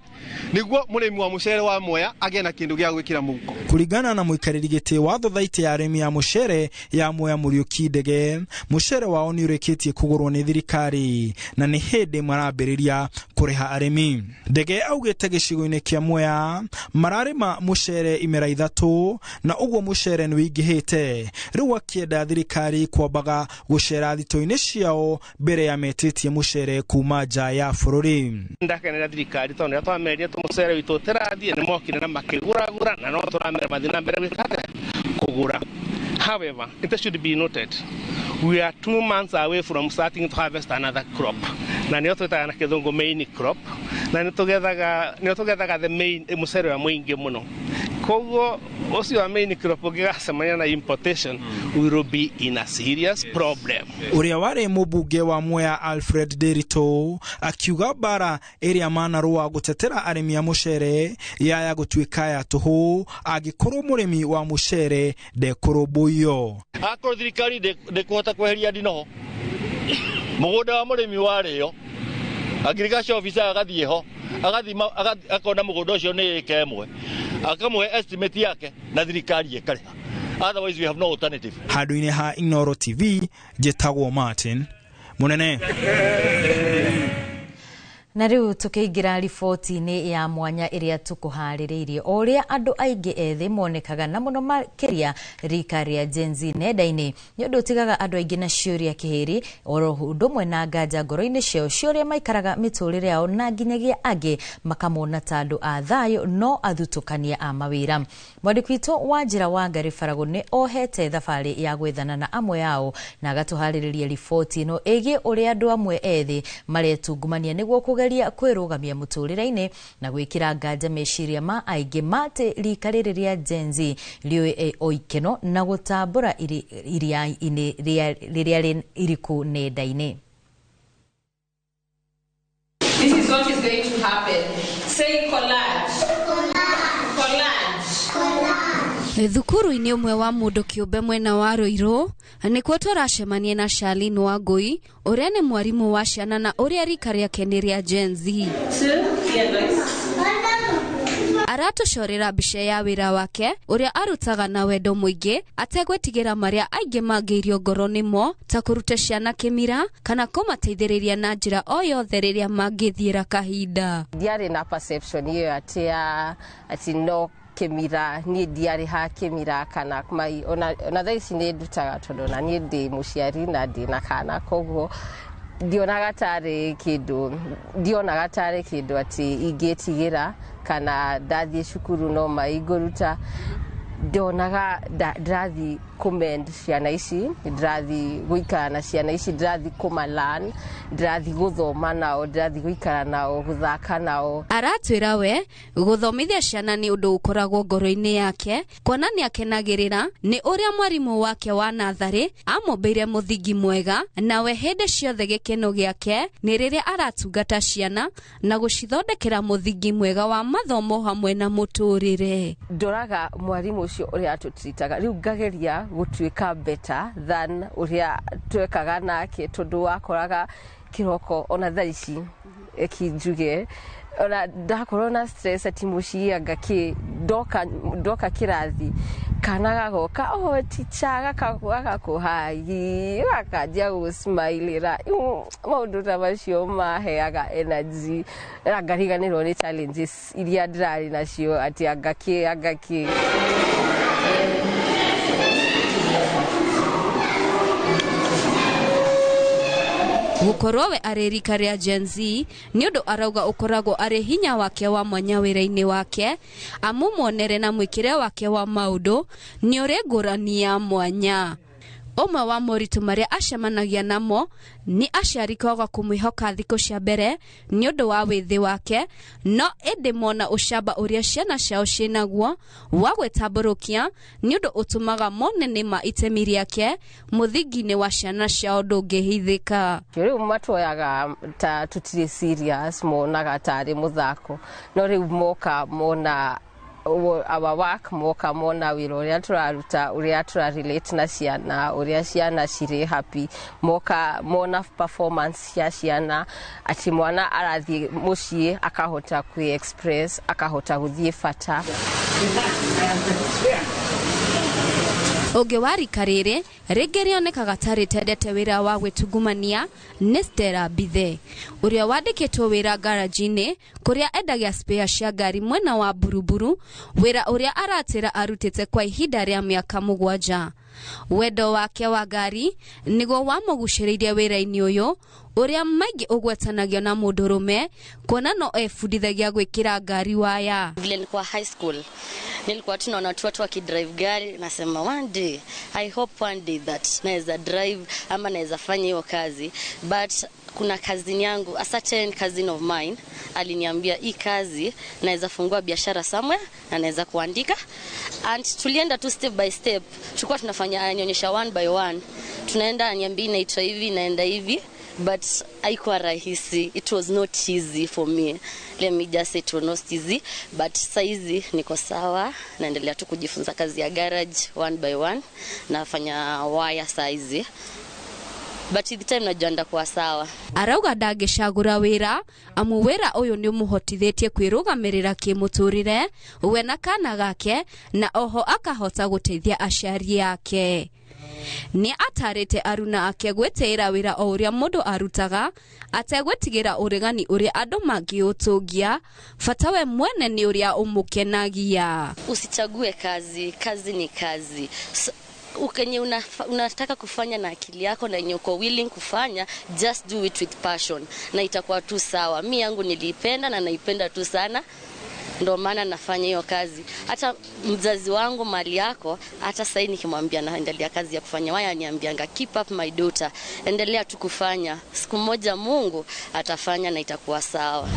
nĩguo mũrĩmi wa mũcere wa Mwea agĩe na kĩndũ gĩa gwĩkĩra mũhuko. Kũringana na mũikarĩri gĩtĩ wa thothaitĩ ya arĩmi a mũcere ya Mwea Mũriũki Ndege, mũcere wao nĩ ũrĩkĩtie kũgũrwo nĩ thirikari na nĩ hĩndĩ marambĩrĩria kũrĩha arĩmi. Ndege augĩte gĩcigo-inĩ kĩa Mwea mararĩma mũcere imera ithatũ na ũguo mũcere nĩ wĩingĩhĩte, rĩu akĩenda thirikari kwambaga gũcera thito-inĩ ciao mbere ya metĩtie mũcere kuma nja ya bũrũri. Ndakenera thirikari tondũ rĩrĩa twamerire tũmũcere witũ ũtĩrathiĩ nĩ mokire na makĩgũragũra, na no tũramera mathiĩ na mbere gwĩka atĩa kũgũra. However, it should be noted we are 2 months away from starting to harvest another crop, na nĩyo twĩtaga na kĩthũngũ main crop, na nĩ tũgethaga the main mũcere wa mũingĩ mũno. Koguo ũcio wa main crop ũngĩgacemania na importation, we will be in a serious problem. Ũrĩa warĩ mũmbunge wa Mwea Alfred Nderitu akiuga mbara ĩrĩa manarũa gũtetera arĩmi a mũcere yaya gũtuĩka ya tũhũ angĩkorwo mũrĩmi wa mũcere ndekũrũmbũiyo. Akorwo thirikari ndĩkũhota kweheria ndinoho mũgũnda wa mũrĩmi warĩo, agriculture officer agathiĩ ho Agathima akona mũgũnda ũcio nĩ ĩka ĩmwe, akamũhe estimate yake na thirikari ĩkarĩha. Otherwise we have no alternative. Handũ-inĩ ha Inooro TV, njĩtagwo Martin Munene. Na rĩu tũkĩingĩra riboti-inĩ ya mwanya ĩrĩa tũkũharĩrĩirie, o ũrĩa andũ aingĩ ethĩ monekaga na mũno makĩria rika rĩa Gen Z nenda-inĩ, nĩ ũndũ ũtigaga andũ aingĩ na ciũria kĩhĩri oro ũndũ ũmwe na nganja ngoro-inĩ ciao cia ũrĩa maikaraga mĩtũrĩre yao, na nginyagia angĩ makamona ta andũ a thayũ no athutũkania a mawĩra. Mwandĩki witũ wa njĩra wa Ngarĩ Faragũ nĩ ohete thabarĩ ya gwethana na amwe ao na agatũharĩrĩria riboti ĩno ĩgiĩ ũrĩa andũ amwe ethĩ maretungumania nĩguo kũgeria kwĩrũgamia mũtũrĩre-inĩ na gwĩkĩra nganja meciria ma aingĩ matĩ rika rĩrĩ rĩa Gen Z rĩũĩ o ikeno na gũtambũra iria-inĩ rĩrĩa iriku nenda-inĩ. This is what is going to happen. Say collage. Collage. Collage. Thukuru-inĩ ũmwe wa mũndũ kĩũmbe mwena wa Ruiru nĩkuo tũracemania na Charlene Wangui ũrĩa nĩ mwarimũ wa ciana na ũrĩa rika rĩake nĩ rĩa Gen Z. Aratũcorera mbica ya wĩra wake ũrĩa arutaga na wendo mũingĩ ategwĩtigĩra marĩa aingĩ mangĩirio ngoro nĩmo ta kũruta ciana kĩmira kana kũmateithĩrĩria na njĩra o yothe rĩrĩa mangĩthiĩra kahinda. Ndiarĩ na perception ĩyo atĩ no kĩmira, niĩ ndiarĩ ha kĩmira kana mai, ona thaa ici nĩ ndutaga tondũ na niĩ ndĩ mũciari na ndĩ na kana, koguo ndionaga tarĩ kĩndũ atĩ ingĩtigĩra kana ndathiĩ cukuru no mai ngũruta. Ndonaga ndĩrathiĩ kũmend ciana ici, ndĩrathiĩ gũikara na ciana ici, ndĩrathiĩ kũma-learn, ndĩrathiĩ gũthoma nao, ndĩrathiĩ gũikara nao, gũthaka nao. Aratwĩra we gũthomithia ciana nĩ ũndũ ũkoragwo ngoro-inĩ yake, kuona nĩ akenagĩrĩra nĩ ũrĩa mwarimũ wake wa natharĩ amũmbĩire mũthingi mwega, nawe hĩndĩ ciothe gĩkeno gĩake nĩ rĩrĩa aratungata ciana na gũcithondekera mũthingi mwega wa mathomo hamwe na mũtũrĩre. Ndoraga mwarimũ ũcio ũrĩa atũtritaga, rĩu ngageria gũtuĩka better than ũrĩa twekaga nake, tondũ wakoraga kĩroko ona thaa ici ĩkinjuge ona ndakorwo na stress ati mũciĩ anga kĩ ndoka kĩrathi kana gagoka oh teacher gagakũhagi gakanjia gũsmilĩra, maũndũ ta macio maheaga energy na ngariganĩrwo nĩ challenges iria ndĩrarĩ nacio atĩ anga kĩ. Gũkorwo we arĩ rika rĩa Gen Z nĩ ũndũ arauga ũkoragwo arĩ hinya wake wa mwanya wĩra-inĩ wake, amu muonere na mwĩkĩre wake wa maũndũ nĩ ũrĩ ngũrani ya mwanya. Ũmwe wa moritũ marĩa acemanagia namo nĩ aciari kwaga kũmwĩhoka thikũ cia mbere nĩ ũndũ wa wĩthĩ wake, no ĩndĩ mona ũcamba ũrĩa ciana ciao ciĩnaguo wa gwĩtambũrũkia nĩ ũndũ ũtũmaga mone nĩma itemi rĩake mũthingi-inĩ wa ciana ciao ndũngĩhithĩka. Rĩu matuoyaga ta tũtirĩ serious, monaga tarĩ mũthako, no rĩu moka mona our work, moka mona wĩra ũrĩa tũraruta, ũrĩa tũrarelate na ciana, ũrĩa ciana cirĩ happy, moka mona performance cia ciana atĩ mwana arathiĩ mũciĩ akahota kwĩ express, akahota gũthiĩ bata. Ũngĩ wa rika rĩrĩ rĩngĩ rĩonekaga ta rĩtendete wĩra wa gwĩtungumania nĩ Stella Mbithe ũrĩa wandĩkĩtwo wĩra garage-inĩ kũrĩa endagia spare cia ngari mwena wa Buruburu, wĩra ũrĩa aratĩra arutĩte kwa ihinda rĩa mĩaka 7. Wendo wake wa ngari nĩguo wamũgucĩrĩirie wĩra-inĩ ũyũ ũrĩa maingĩ ũgwetanagio na mũndũrũme, kuona no ebundithagia gwĩkĩra ngari waya. Vile nilikuwa high school nilikuwa tunaona watu wakidrive gari, nasema one day, I hope one day that naweza drive ama naweza fanya hiyo kazi. But kuna cousin yangu, a certain cousin of mine aliniambia hii kazi naweza fungua biashara somewhere na naweza kuandika, and tulienda tu step by step, tulikuwa tunafanya, anionyesha one by one, tunaenda aniambia inaitwa hivi, naenda hivi. But haikuwa rahisi, it was not easy for me. Let me just say it was not easy, but saizi niko sawa, naendelea tu kujifunza kazi ya garage one by one, nafanya waya saizi. But with time najua ndakuwa sawa. Arauga ndangĩcagũra wĩra amu wĩra ũyũ nĩ ũmũhotithĩtie kwĩrũgamĩrĩra kĩmũtũrĩre we na kana gake, na oho akahota gũteithia aciari ake. Nĩ atarĩte aruna ake gwĩtĩĩra wĩra o ũrĩa mũndũ arutaga ategwĩtigĩra ũregani ũrĩa andũ mangĩũtũngia, bata we mwene nĩ ũrĩa ũmũkenagia. Usichague kazi, kazi ni kazi. So, ukenye unataka kufanya na akili yako na yenye uko willing kufanya, just do it with passion na itakuwa tu sawa. Mi yangu niliipenda na naipenda tu sana, ndo maana nafanya hiyo kazi. Hata mzazi wangu mali yako, hata sasa nikimwambia naendelea kazi ya kufanya waya, aniambianga keep up my daughter, endelea tu kufanya, siku moja Mungu atafanya na itakuwa sawa.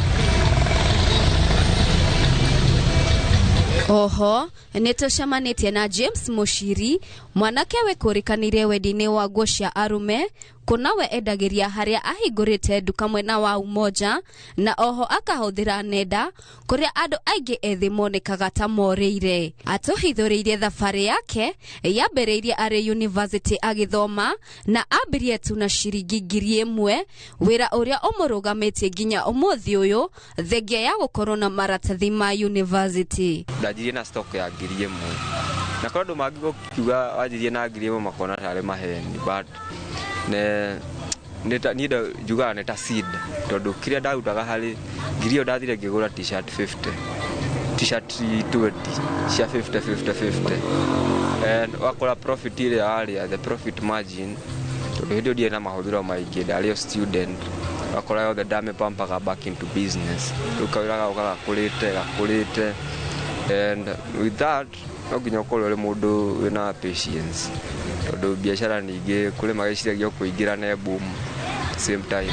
Oho nĩtũcemanĩtie na James Mushiri, mwanake wĩkũrĩkanĩire wendi-inĩ wa nguo cia arume, kuna we endagĩria harĩa ahingũrĩte nduka mwena wa Umoja, na oho akahũthĩra nenda kũrĩa andũ aingĩ ethĩ monekaga ta morĩire. Atũhithũrĩirie thabarĩ yake yambĩrĩirie arĩ university agĩthoma na ambirie tu na ciringi 1,000, wĩra ũrĩa ũmũrũgamĩtie nginya ũmũthĩ ũyũ thengia ya gũkorwo na maratathi ma university. Ndanjirie na stock ya 1,000 na korwo andũ mangĩgũkiuga wanjirie na 1,000 makona tarĩ maheni, but niĩ njugaga nĩ ta seed, tondũ kĩrĩa ndarutaga harĩ 1,000 ĩyo ndathire ngĩgũra t-shirt 50, t-shirt 20 cia 50 50 50, and wakora profit ĩrĩa warĩa, the profit margin, tondũ hĩndĩ ĩyo ndiarĩ na mahũthĩro maingĩ, ndarĩ o student, wakora yothe ndamĩpampaga back into business. Rĩu kawĩra gagoka gakũrĩte, and with that no nginya ũkorwo ũrĩ mũndũ wĩna patience, tondũ biacara ningĩ kũrĩ magĩciragia kũingĩra na boom same time.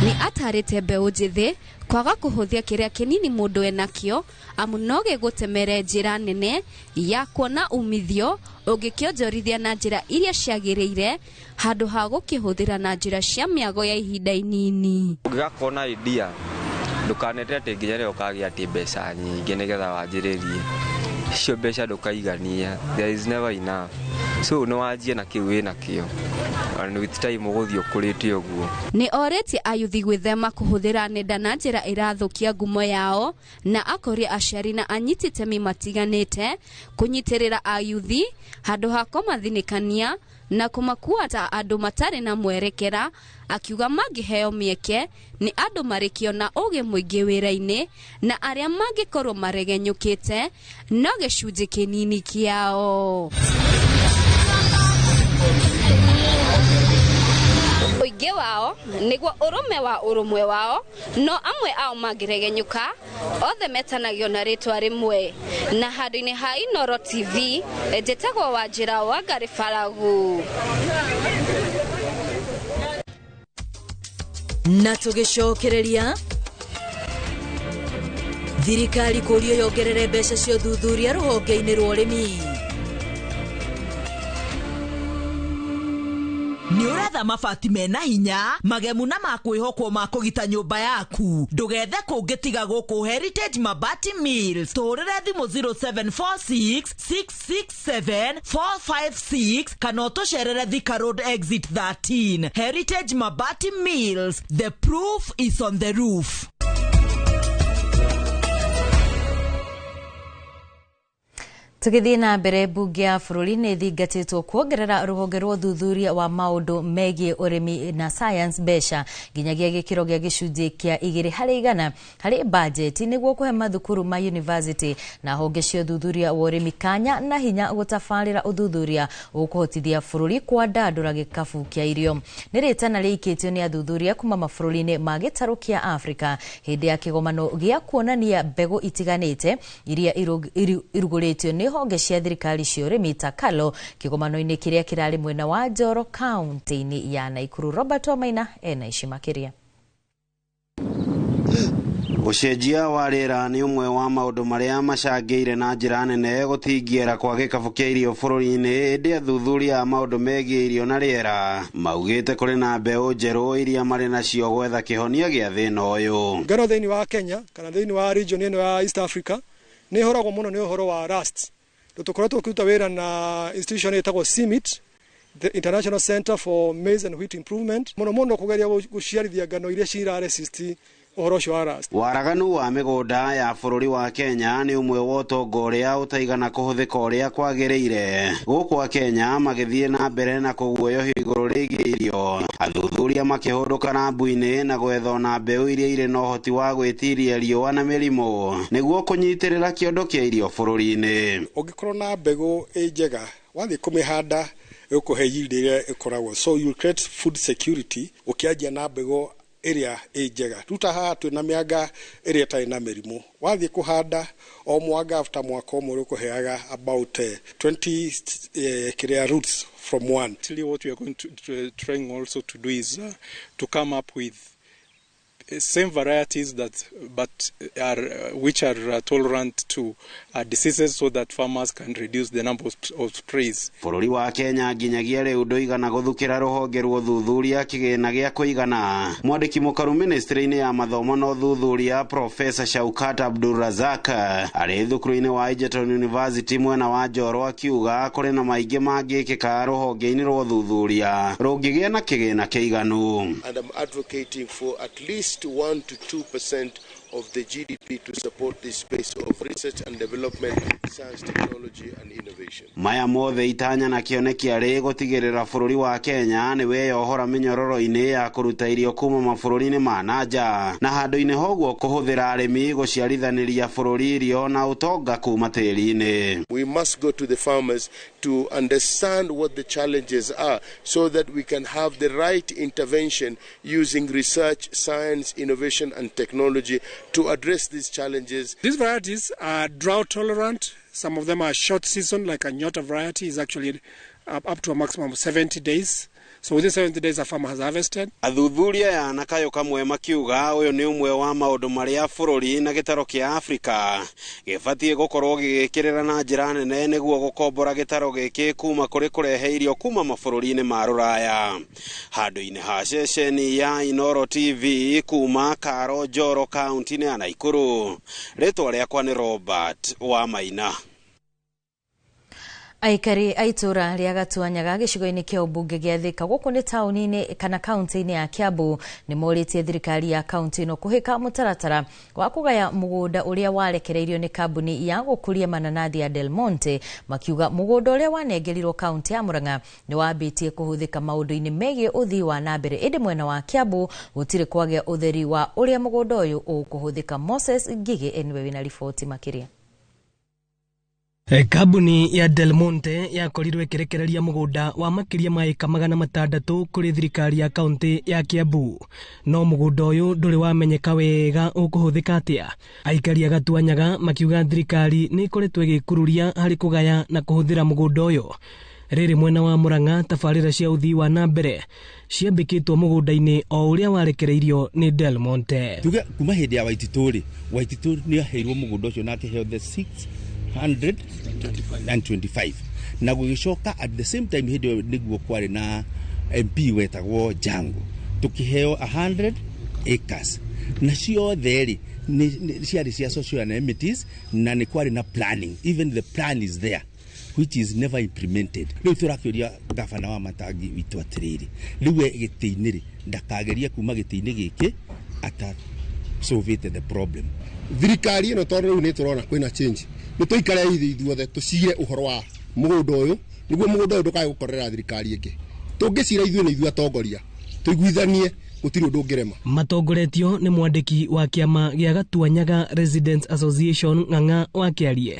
Nĩ atarĩte mbeũ njĩthĩ kwaga kũhũthia kĩrĩa kĩnini mũndũ enakĩo, amu no gĩgũtemere njĩra nene ya kuona umithio ũngĩkĩonjorithia na njĩra iria ciagĩrĩire handũ ha gũkĩhũthĩra na njĩra cia mĩago ya ihinda inini. Ũngĩgakorwo na idea ndũkanete atĩ nginya rĩrĩa ũkagĩa atĩ mbeca nyingĩ nĩgetha wanjĩrĩrie, icio mbeca ndũkaigania, there is never enough, so no wanjie na kĩu wĩnakĩo, and with time ũgũthiĩ ũkũrĩte ũguo. Nĩ orĩtie ayuthi gwĩthema kũhũthĩra nenda na njĩra ĩrathũkia ngumo yao, na akoria aciari na anyiti itemi matiganĩte kũnyitĩrĩra ayuthi handũ ha kũmathinĩkania na kũmakua ta andũ matarĩ na mwerekera, akiuga mangĩheo mĩeke nĩ andũ marĩkio na ũgĩ mũingĩ wĩra-inĩ na arĩa mangĩkorwo maregenyũkĩte no gĩcunjĩ kĩnini kĩao. Ũingĩ wao nĩguo ũrũme wa ũrũmwe wao, no amwe ao mangĩregenyũka othe metanagio na rĩtwa rĩmwe. Na handũ-inĩ ha Inooro TV, njĩtagwo Wanjĩra wa Ngarĩ Baragu. Na tũgĩcokereria thirikari kũrio yongerere mbeca cia ũthuthuria rũhonge-inĩ rwa ũrĩmi. Nĩ ũretha mabati mena hinya magemu na ma kwĩhokwo ma kũgita nyũmba yaku, ndũgethe kũngĩ tiga gũkũ Heritage Mabati Mills. Tũhũrĩre thimũ 0746 667 456 kana ũtũcerere Thika Road exit 13. Heritage Mabati Mills, the proof is on the roof. Tũgĩthiĩ na mbere, mbunge ya bũrũri nĩ ĩthingatĩtwo kuongerera rũhonge rwa ũthuthuria wa maũndũ megiĩ ũrĩmi na science mbeca nginyagia gĩkĩro gĩa gĩcunjĩ kĩa 2 harĩ 100 harĩ bajeti nĩguo kũhe mathukuru ma university na honge cia ũthuthuria wa ũrĩmi kanya na hinya gũtabarĩra ũthuthuria ũkũhotithia bũrũri kwandandũra gĩkabu kĩa irio. Nĩ rĩtana rĩikĩtio nĩ athuthuria kuma mabũrũri-inĩ ma gĩtarũ kĩa Afrika hĩndĩ ya kĩgomano gĩa kuonania mbegũ itiganĩte iria irugũrĩtio nĩ honge cia thirikari cia ũrĩmi ta Kalo kĩgomano-inĩ kĩrĩa kĩrarĩ mwena wa Njoro kaunti-inĩ ya Naikuru. Robert Wamaina ena ici makĩria. Ũcenjia wa rĩera nĩ ũmwe wa maũndũ marĩa macangĩire na njĩra nene gũtingiera kwa gĩkabũ kĩa irio bũrũri-inĩ, ĩndĩ athuthuria a maũndũ megiĩ irio na rĩera maugĩte kũrĩ na mbeũ njerũ iria marĩ nacio gwetha kĩhonia gĩa thĩna ũyũ. Ngano thĩinĩ wa Kenya kana thĩinĩ wa region ĩno ya East Africa nĩ ĩhũragwo mũno nĩ ũhoro wa rust. Tũkoretwo tũkĩruta wĩra na institution ĩtagwo CIMMYT, the International Center for Maize and Wheat Improvement, mũno mũno kũgeria gũciarithia ngano iria cira resist ũhoro ũcio wa rust. Waraganu wa mĩgũnda ya bũrũri wa Kenya nĩ ũmwe wa ũtonga ũrĩa ũtaigana kũhũthĩka ũrĩa kwagĩrĩire. Gũkũ a Kenya magĩthiĩ na mbere na kũguoyohio igũrũ rĩgiĩ irio, athuthuria makĩhũndũka rambu-inĩ na gwetha ona mbeũ iria irĩ na ũhoti wa gwĩtiria riũa na mĩrimũ nĩguo kũnyitĩrĩra kĩondo kĩa irio bũrũri-inĩ. Ũngĩkorwo na mbegũ ĩ njega wathiĩ kũmĩhanda ĩgũkũhe yield ĩrĩa ĩkoragwo, so you create food security ũkĩanjia na mbegũ ĩrĩa ĩ njega. Rĩu ta haha twĩna mĩanga ĩrĩa ĩtarĩ na mĩrimũ, wathiĩ kũhanda o mwanga after mwaka ũmwe ũkũheaga about 20 kĩrĩa roots from one. Actually, what we are going to trying also to do is to come up with same varieties that but are which are tolerant to diseases so that farmers can reduce the number of sprays. Bũrũri wa Kenya nginyagia rĩu ndũigana gũthukĩra rũhonge rwa ũthuthuria kĩgĩna gĩa kũigana. Mwandĩki mũkaru ministry-inĩ ya mathomo na ũthuthuria Professor Shaukat Abdulrazak arĩ thukuru-inĩ wa Egerton University mwena wa Njoro akiuga kũrĩ na maingĩ mangĩkĩka rũhonge-inĩ rwa ũthuthuria rũngĩgĩa na kĩgĩna kĩiganu. And I'm advocating for at least 1 to 2% of the GDP to support this space of research and development, science, technology and innovation. Maya mothe itanya na kĩoneki arĩ gũtigĩrĩra bũrũri wa Kenya nĩ weyohora mĩnyororo-inĩ ya kũruta irio kuma mabũrũri-inĩ ma na nja na handũ-inĩ hoguo kũhũthĩra arĩmi gũciarithanĩria bũrũri irio na ũtonga kuma tĩri-inĩ. We must go to the farmers to understand what the challenges are so that we can have the right intervention using research, science, innovation and technology to address these challenges. These varieties are drought tolerant. Some of them are short season, like a Nyota variety is actually up to a maximum of 70 days. So within 70 days a farmer has harvested. Athuthuria aya na kayũ kamwe makiuga ũyũ nĩ ũmwe wa maũndũ marĩa bũrũri na gĩtaro kĩa Afrika gĩbatiĩ gũkorwo gĩgĩkĩrĩra na njĩra nene nĩguo gũkombora gĩtaro gĩkĩ kuma kũrĩ kũrehe irio kuma mabũrũri-inĩ ma rũraya. Handũ-inĩ ha ceceni ya Inooro TV kuma Karo Njoro kaunti-inĩ ya Naikuru, rĩtwa rĩakwa nĩ Robert wa Maina. Aikari a itũra rĩa Gatuanyaga gĩcigo-inĩ kĩa ũmbunge gĩa Thika gũkũ nĩ taũni-inĩ kana kaunti-inĩ ya Kiambu nĩ morĩtie thirikari ya kaunti ĩno kũhĩka mũtaratara wa kũgaya mũgũnda ũrĩa warekereirio nĩ kambuni ya gũkũria mananathi ya Del Monte, makiuga mũgũnda ũrĩa wanengerirwo kaunti ya Murang'a nĩ wambĩtie kũhũthĩka maũndũ-inĩ megiĩ ũthii wa na mbere, ĩndĩ mwena wa Kiambu gũtirĩ kwagĩa ũtheri wa ũrĩa mũgũnda ũyũ ũkũhũthĩka. Moses Ngigĩ nĩwe wĩna riboti makĩria. Kambuni ya Del Monte yakorirwo ĩkĩrekereria mũgũnda wa makĩria ma ĩka 600 kũrĩ thirikari ya kaunti ya Kiambu, no mũgũnda ũyũ ndũrĩ wamenyeka wega ũkũhũthĩka atĩa. Aikari a Gatuanyaga makiuga thirikari nĩ ĩkoretwo ĩgĩkururia harĩ kũgaya na kũhũthĩra mũgũnda ũyũ. Rĩrĩ mwena wa Murang'a tabarĩra cia ũthii wa na mbere ciambĩkĩtwo mũgũnda-inĩ o ũrĩa warekereirio nĩ Del Monte. Tuge kuma hĩndĩ ya Waititũ rĩ, Waititũ nĩ aheirwo mũgũnda ũcio na akĩheo the 625 na gũgĩcoka at the same time hĩndĩ ĩyo nĩguo kwarĩ na MP wetagwo Jango, tukiheo 100 acres na ciothe rĩ ciarĩ cia social amenities na nĩ kwarĩ na planning, even the plan is there which is never implemented. Rĩu tũrakĩũria gavana wa Matangi witũ atĩrĩrĩ, rĩu we gĩtĩ-inĩ rĩ ndakagerie kuma gĩtĩ-inĩ gĩkĩ ata solved the problem. Thirikari ĩno tondũ rĩu nĩ tũrona kwĩna change, nĩ tũikare ithuĩ ithuothe tũcire ũhoro wa mũgũnda ũyũ nĩguo mũgũnda ũyũ ndũkae gũkorera thirikari ĩngĩ. Tũngĩcira ithuĩ nĩ ithuĩ atongoria, tũiguithanie gũtirĩ ũndũ ũngĩrema. Matongoretio nĩ mwandĩki wa kĩama gĩa Gatuanyaga Residents Association Ng'ang'a wa Kĩarie.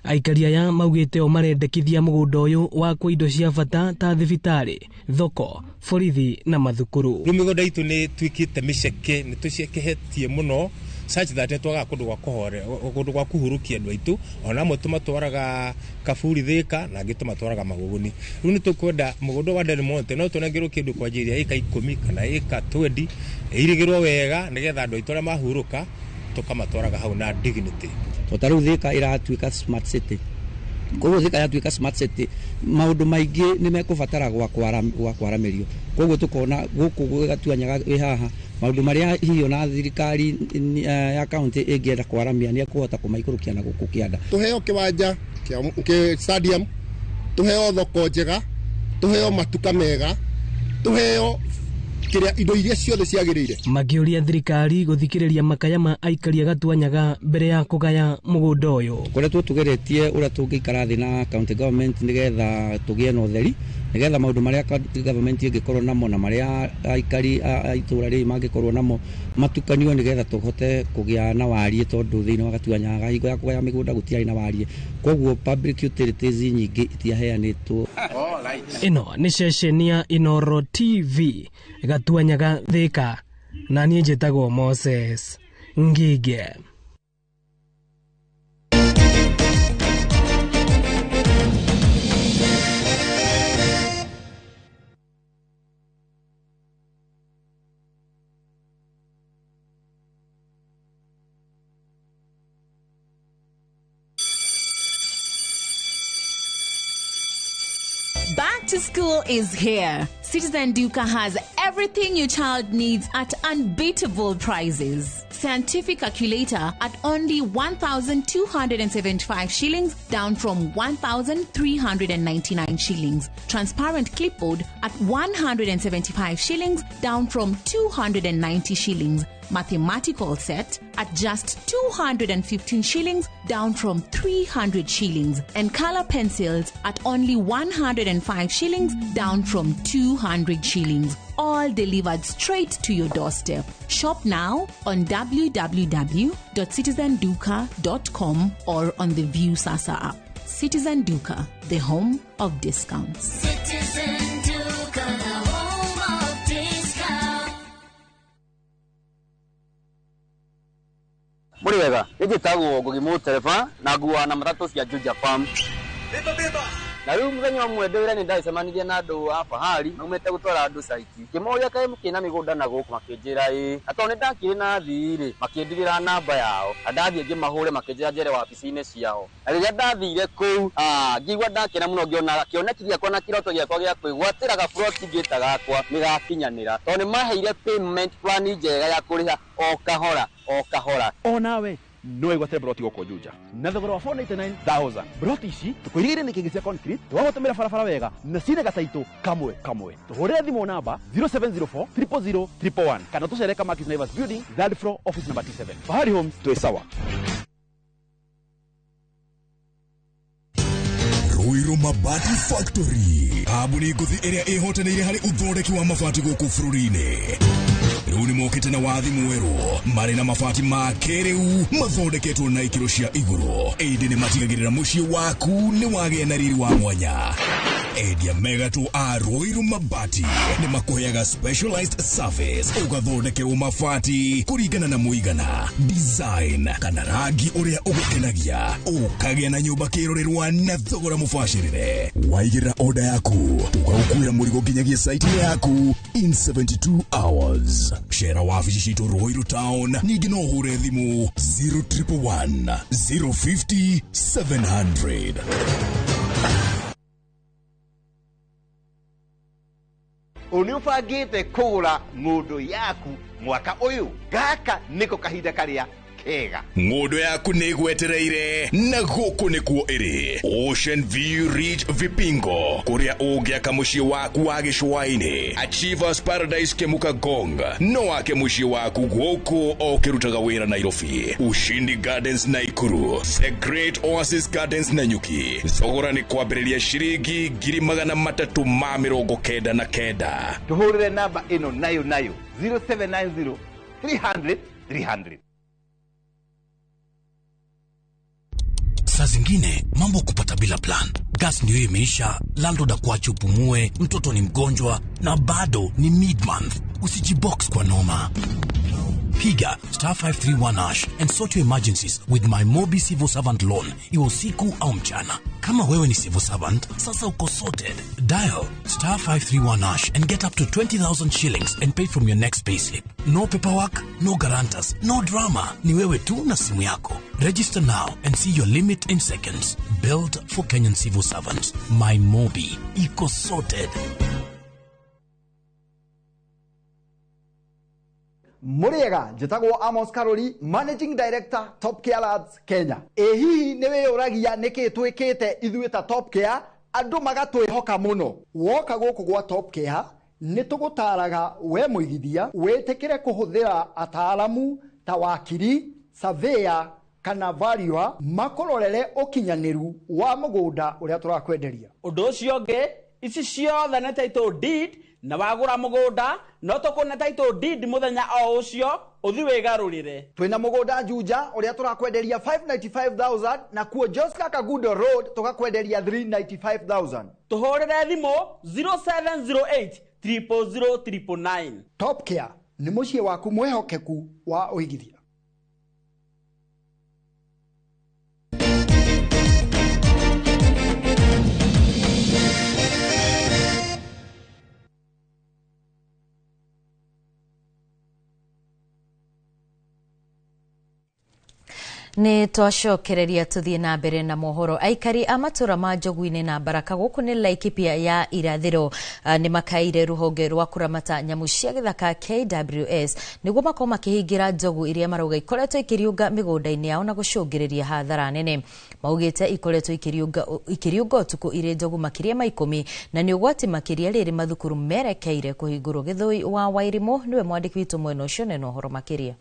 Aikari aya maugĩte o marendekithia mũgũnda ũyũ wakwo indo cia bata ta thibitarĩ, thoko, borithi na mathukuru. Rĩu mĩgũnda itũ nĩ ĩtuĩkĩte mĩceke, nĩ tũcekehetie mũno such that twagaga kũndũ gwa kũhore, kũndũ gwa kũhurũkia andũ aitũ, ona amwe tũmatwaraga Kaburi Thika na angĩ tũmatwaraga Magũgũni. Rĩu nĩ tũkwenda mũgũnda wa Del Monte no tũnengerwo kĩndũ kwanjĩrĩria ĩka 10 kana ĩka 20 ĩirigĩrwo wega nĩgetha andũ aitũ arĩa mahurũka tũkamatwaraga hau na dignity. To ta rĩu Thika ĩratuĩka smart city, koguo Thika yatuĩka smart city maũndũ maingĩ nĩ mekũbatara gwa kwaramĩrio, koguo tũkona gũkũ Gatuanyaga wĩ haha maũndũ marĩa hihi ona thirikari ya kaunti ĩngĩenda kwaramia nĩ ekũhota kũmaikũrũkia na gũkũ kĩanda. Tũheo kĩwanja kĩa stadium, tuheo thoko njega, tuheo matuka mega, tuheo kiria indo iria ciothe ciagĩrĩire. Makĩũria thirikari gũthikĩrĩria makaya ma aikari a Gatuanyaga mbere ya kũgaya mũgũnda ũyũ. Tũkoretwo tũgeretie ũrĩa tũngĩikara thĩ na county government nĩgetha tũgĩe na ũtheri, nĩgetha maũndũ marĩa county government ĩngĩkorwo namo na marĩa aikari a itũũra rĩrĩ mangĩkorwo namo matukanio, nĩgetha tũhote kũgĩa na wariĩ, tondũ thĩinĩ wa Gatuanyaga hingo ya kũgaya mĩgũnda gũtiarĩ na wariĩ, koguo public utilities nyingĩ itiaheanĩtwo. Ĩno nĩ ceceni ya Inoro TV Gatuanyaga Thika, na niĩ njĩtagwo Moses Ngige. Back to school is here. Citizen Duka has everything your child needs at unbeatable prices. Scientific calculator at only 1,275 shillings, down from 1,399 shillings. Transparent clipboard at 175 shillings, down from 290 shillings. Mathematical set at just 215 shillings, down from 300 shillings. And color pencils at only 105 shillings, down from 200 shillings. All delivered straight to your doorstep. Shop now on www.citizenduka.com or on the View Sasa app. Citizen Duka, the home of discounts. Citizen Duka, the home of discounts. Mũrĩ wega, nĩ njĩtagwo Ngugi Mũtereba na nguaga na matatũ cia Juja Farm. Na rĩu mũthenya ũmwe ndĩ wĩra nĩ ndacemanirie na andũ a fahari maumĩte gũtwara andũ caiti, ngĩmoria kaĩ mũkĩna mĩgũnda na gũkũ, makĩnjĩra ĩĩ, na tondũ nĩ ndakĩrĩ na thii rĩ, makĩndigĩra namba yao, na ndathiĩ ngĩmahũre makĩnjĩra njere wabici-inĩ ciao. Na rĩrĩa ndathire kũu, ngĩigua ndakena mũno ngĩona kĩoneki gĩakwa na kĩroto gĩakwa gĩa kwĩgwatĩra gaburoti ngĩta gakwa nĩ gakinyanĩra, tondũ nĩ maheire payment plan njega ya kũrĩha o kahora o kahora. Onawe no wĩgwatĩre broti gũkũ Juja na thogora wa 499,000. Broti ici tũkũirigĩire nĩ kĩngĩ cia concrete, tũgagũtũmĩra barabara wega na cina gataitũ kamwe kamwe. Tũhũrĩre thimũ namba 0704 000 111 kana tũcere Kamakis Naivas Building, third floor, office number T7. Fahari Homes, twĩ sawa. Ruiru Mabati Factory, kambuni ngũthi ĩrĩa ĩhotanĩire harĩ ũthondeki wa mabati gũkũ bũrũri-inĩ. Rĩu nĩmokĩte na wathi mwerũ, marĩ na mabati ma kĩrĩu mathondeketwo na ikĩro cia igũrũ, ĩndĩ nĩmatigagĩrĩra mũciĩ waku nĩ wagĩa na riri wa mwanya. Endia megatũ a Ruiru Mabati nĩmakũheaga specialized service, ũgathondekerwo mabati kũringana na mũigana, design kana rangi ũrĩa ũgũkenagia, ũkagĩa na nyũmba kĩrorerwa na thogora mũbacĩrĩre. Waigĩrĩra order yaku, tũgagũkuĩra mũrigo nginyagia site yaku in 72 hours. Cera wabici citũ Ruiru Town, ningĩ no ũhũre thimũ 0111 050 700. Nĩ ũbangĩte kũgũra ng'ũndũ yaku mwaka ũyũ, gaka nĩko kahinda karĩa kega. Ng'ũndũ yaku nĩ ĩgwetereire na gũkũ nĩkuo ĩrĩ. Ocean View Ridge Vipingo, kũrĩa ũngĩaka mũciĩ waku wa gĩcũa-inĩ. Achievers Paradise Kemuka Gong, no wake mũciĩ waku gũkũ o ũkĩrutaga wĩra Nairobi. Ushindi Gardens Naikuru, The Great Oasis Gardens Nanyuki. Thogora nĩ kwambĩrĩria ciringi 399,000. Tũhũrĩre namba ĩno nayo nayo 0790 300 300. Saa zingine mambo kupata bila plan. Gas ndio imeisha, landlord akuache upumue, mtoto ni mgonjwa na bado ni mid-month. Usijibox kwa noma. Piga star 531 hash and sort your emergencies with my Mobi Civil Servant Loan, iwe usiku au mchana. Kama wewe ni civil servant, sasa uko sorted. Dial star 531 hash and get up to 20,000 shillings and pay from your next payslip. No paperwork, no guarantors, no drama. Ni wewe tu na simu yako. Register now and see your limit in seconds. Built for Kenyan civil servants. My Mobi. Iko sorted. Mũrĩega, njĩtagwo Amos Karori, Managing Director, Top Care Labs Kenya. Ĩ hihi nĩ wĩyũragia nĩkĩ twĩkĩte ithuĩ ta Top Care andũ magatwĩhoka mũno? Woka gũkũ gwa Top Care nĩ tũgũtaraga we mũigithia wĩtĩkĩre kũhũthĩra ataaramu ta wakiri, surveyor kana valuer makũrorere ũkinyanĩru wa mũgũnda ũrĩa tũrakwenderia. Ũndũ ũcio ũngĩ, ici ciothe nĩ title deed, na wagũra mũgũnda no tũkũne title deed mũthenya o ũcio ũthi wĩgarũrĩre. Twĩna mũgũnda Juja ũrĩa tũrakwenderia 595,000 na kuo Joska Kagundo Road tũgakwenderia 395,000. Tũhũrĩre thimũ 0708 000 999. Top Care nĩ mũciĩ waku mwĩhokeku wa ũigithia. Nĩ twacokereria tũthiĩ na mbere na mohoro. Aikari a matũra ma Njogu-inĩ na Baraka gũkũ nĩ Laikipia ya irathĩro nĩ makaire rũhonge rwa kũramata nyamũ cia gĩthaka KWS nĩguo makorwo makĩhingĩra njogu iria marauga ikoretwo ikĩriũnga mĩgũnda-inĩ yao na gũcũngĩrĩria hathara nene. Maugĩte ikoretwo ikĩriũnga ũtukũ irĩ njogu makĩria ma 10 na nĩ ũgwati makĩria rĩrĩ mathukuru merekeire kũhingũrwo. Gĩthũi wa Wairimũ nĩwe mwandĩki witũ mwena ũcio na ũhoro makĩria.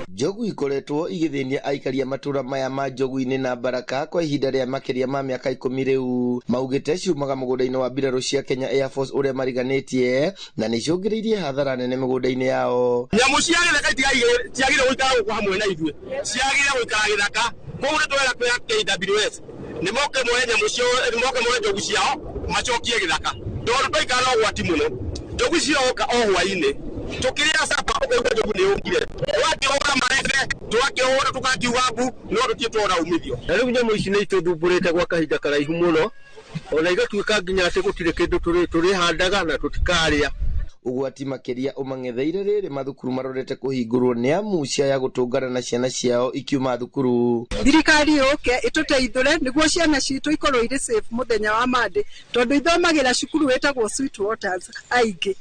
Njogu ikoretwo igĩthĩnia aikari a matũra maya ma Njogu-inĩ na Baraka kwa ihinda rĩa makĩria ma mĩaka 10 rĩu. Maugĩte ciumaga mũgũnda-inĩ wa mbirarũ cia Kenya Air Force ũrĩa mariganĩtie na nĩicũngĩrĩirie hathara nene mĩgũnda-inĩ yao. Nyamũ cia gĩthaka itiagĩrĩire gũikara gũkũ hamwe na ithuĩ, ciagĩrĩire gũikara gĩthaka. Koguo nĩtwera kwĩra KWS nĩmoke moe nyamũ ciao, nĩmoke moe njogu ciao macokie gĩthaka, tondũ twaikara na ũgwati mũno. Njogu ciroka o hwaĩ-inĩ tukiria sapa ukaigua njogu nĩ yũkire, twakĩhũra marebe, twakĩhũra tũkakiuga mbu, no tũtirĩ tuona umithio. Na rĩu nyamũ ici nĩ itũthumbũrĩte gwa kahinda karaihu mũno, ona igatuĩka nginya atĩ gũtirĩ kĩndũ tũrĩhandaga na tũtikarĩa. Ũgwati makĩria ũmang'etheire rĩrĩ mathukuru marorete kũhingũrwo nĩ amu ciaya gũtũngana na ciana ciao ikiuma thukuru. Thirikari yũke ĩtũteithũre nĩguo ciana citũ ikorwo irĩ safe mũthenya wa Monday, tondũ ithomagĩra cukuru wĩtagwo Sweet Waters aingĩ,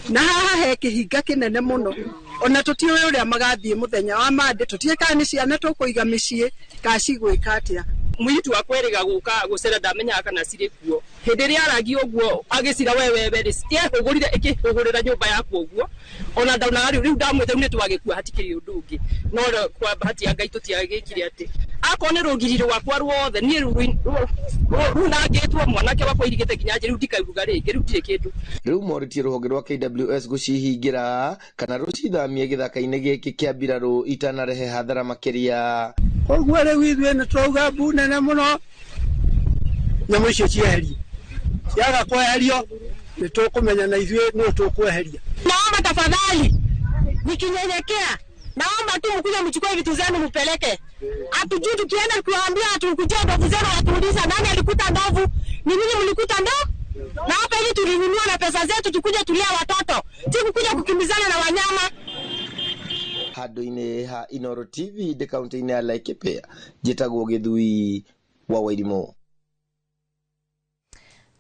na haha he kĩhinga kĩnene mũno, ona tũtiũĩ ũrĩa magathiĩ mũthenya wa Monday, tũtiũĩ kana nĩ ciana tũkũiga mĩciĩ kana cigwĩka atĩa. Mũirĩtu wakwa erĩga gũka gũcera ndamenyaga kana cirĩ kuo. Hĩndĩ ĩrĩa aragia ũguo agĩcira we wewe rĩ, yehũgũrire ĩkĩhũgũrĩra nyũmba yakwa ũguo, ona ndaunaga rĩu ndamwĩta rĩu nĩtwagĩkua hatikĩrĩ ũndũ ũngĩ, no kwa bahati ya Ngai tũtiagĩkire atĩ akorwo nĩ rũgiri rwakwa ruothe niĩ runangĩtwo mwanake wakwa irigĩte nginya nje rĩu ndikairuga rĩngĩ, rĩu ndirĩ kĩndũ. Rĩu morĩtie rũhonge rwa KWS gũcihingĩra kana rũcithamie gĩthaka-inĩ gĩkĩ kĩa mbirarũ itanarehe hathara makĩria. Koguo rĩu ithuĩ nĩ twauga mbu nene mũno, nyamũ icio cieherio, ciaga kweherio nĩ tũkũmenya na ithuĩ nũ tũkweheria. Naomba tafadhali, nikinyenyekea naomba tu mkuje mchukue vitu zenu mpeleke. Hatujui tukienda kuambia tukujia ndovu zenu watuuliza nani alikuta ndovu, ni nini mlikuta ndovu? Na hapa hivi tulinunua na pesa zetu tukuje tulia watoto, si kukuja kukimbizana na wanyama. Handũ-inĩ ha Inoro TV ndĩ kaunti-inĩ ya Laikipia, njĩtagwo Gĩthui wa Wairimũ.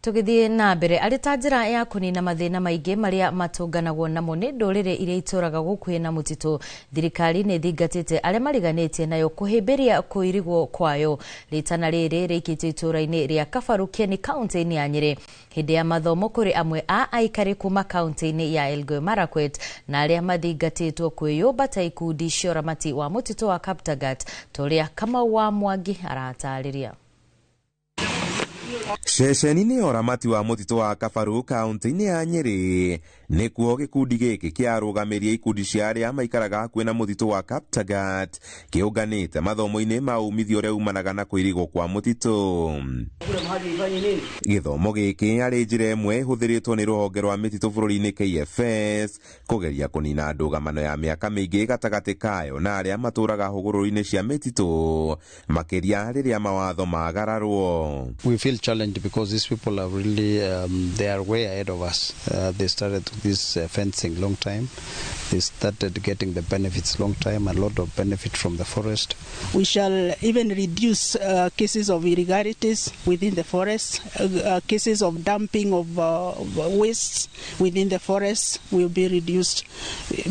Tũgĩthiĩ na mbere, arĩ ta njĩra ya kũnina mathĩna maingĩ marĩa matũnganagwo namo nĩ ndũrĩrĩ iria itũraga gũkuhĩ na mũtitũ, thirikari nĩ ĩthingatĩte arĩa mariganĩtie nayo kũhĩmbĩria kũirigwo kwayo. Rĩtana rĩrĩ rĩikĩtio itũra-inĩ rĩa Kabarukieni kaunti-inĩ ya Nyĩrĩ hĩndĩ ya mathomo kũrĩ amwe a aikari kuma kaunti-inĩ ya Elgeyo Marakwet na arĩa mathingatĩtwo kwĩyũmba ta ikundi cia ũramati wa mũtitũ wa Kaptagat, ta ũrĩa Kamau wa Mwangi aratarĩria. Ceceni-inĩ ya ũramati wa mũtitũ wa Kabaru kaunti-inĩ ya Nyĩrĩ nĩkuo gĩkundi gĩkĩ kĩarũgamĩria ikundi cia arĩa maikaraga hakuhĩ na mũtitũ wa Kaptagat kĩũnganĩte mathomo-inĩ ma umithio ũrĩa umanaga na kũirigwo kwa mũtitũ. Gĩthomo gĩkĩ arĩ njĩra ĩmwe ĩhũthĩrĩtwo nĩ rũhonge rwa mĩtitũ bũrũri-inĩ KFS kũgeria kũnina ndũgamano ya mĩaka mĩingĩ gatagatĩ kayo na arĩa matũraga hũgũrũrũ-inĩ cia mĩtitũ makĩria rĩrĩa mawatho magararwo. We feel challenged because these people are really they are way ahead of us. They started this fencing long time, They started getting the benefits long time, a lot of benefit from the forest. We shall even reduce cases of irregularities within the forest, cases of dumping of wastes within the forest will be reduced,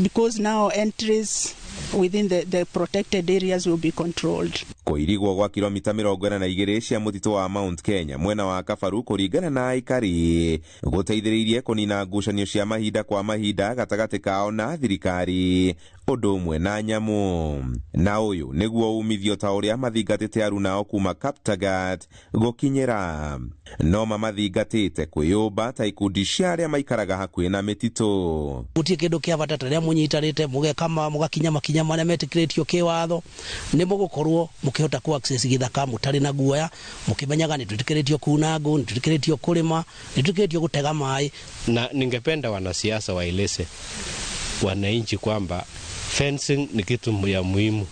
because now entries within the protected areas will be controlled. Kũirigwo gwa kilomita 42 cia mũtitũ wa Mount Kenya mwena wa Kabaru kũringana na aikari gũteithĩrĩirie kũnina ngucanio cia mahinda kwa mahinda gatagatĩ kao na thirikari ũndũ ũmwe na nyamũ. Na ũyũ nĩguo umithio ta ũrĩa mathingatĩte arunao kuma Kaptagat gũkinyĩra no mamathingatĩte kwĩyũmba ta ikundi cia arĩa maikaraga hakuhĩ na mĩtitũ. Gũtirĩ kĩndũ kĩa bata ta rĩrĩa mũnyitanĩte mũgeka mũgakinya makinya marĩa metĩkĩrĩtio kĩwatho, nĩ mũgũkorwo mũkĩhota ku access gĩthaka mũtarĩ na guoya, mũkĩmenyaga nĩ twĩtĩkĩrĩtio kuna ngũ, nĩ twĩtĩkĩrĩtio kũrĩma, nĩ twĩtĩkĩrĩtio gũtega maĩ. Na ningependa wanasiasa waeleze wananchi kwamba fencing ni kitu ya muhimu.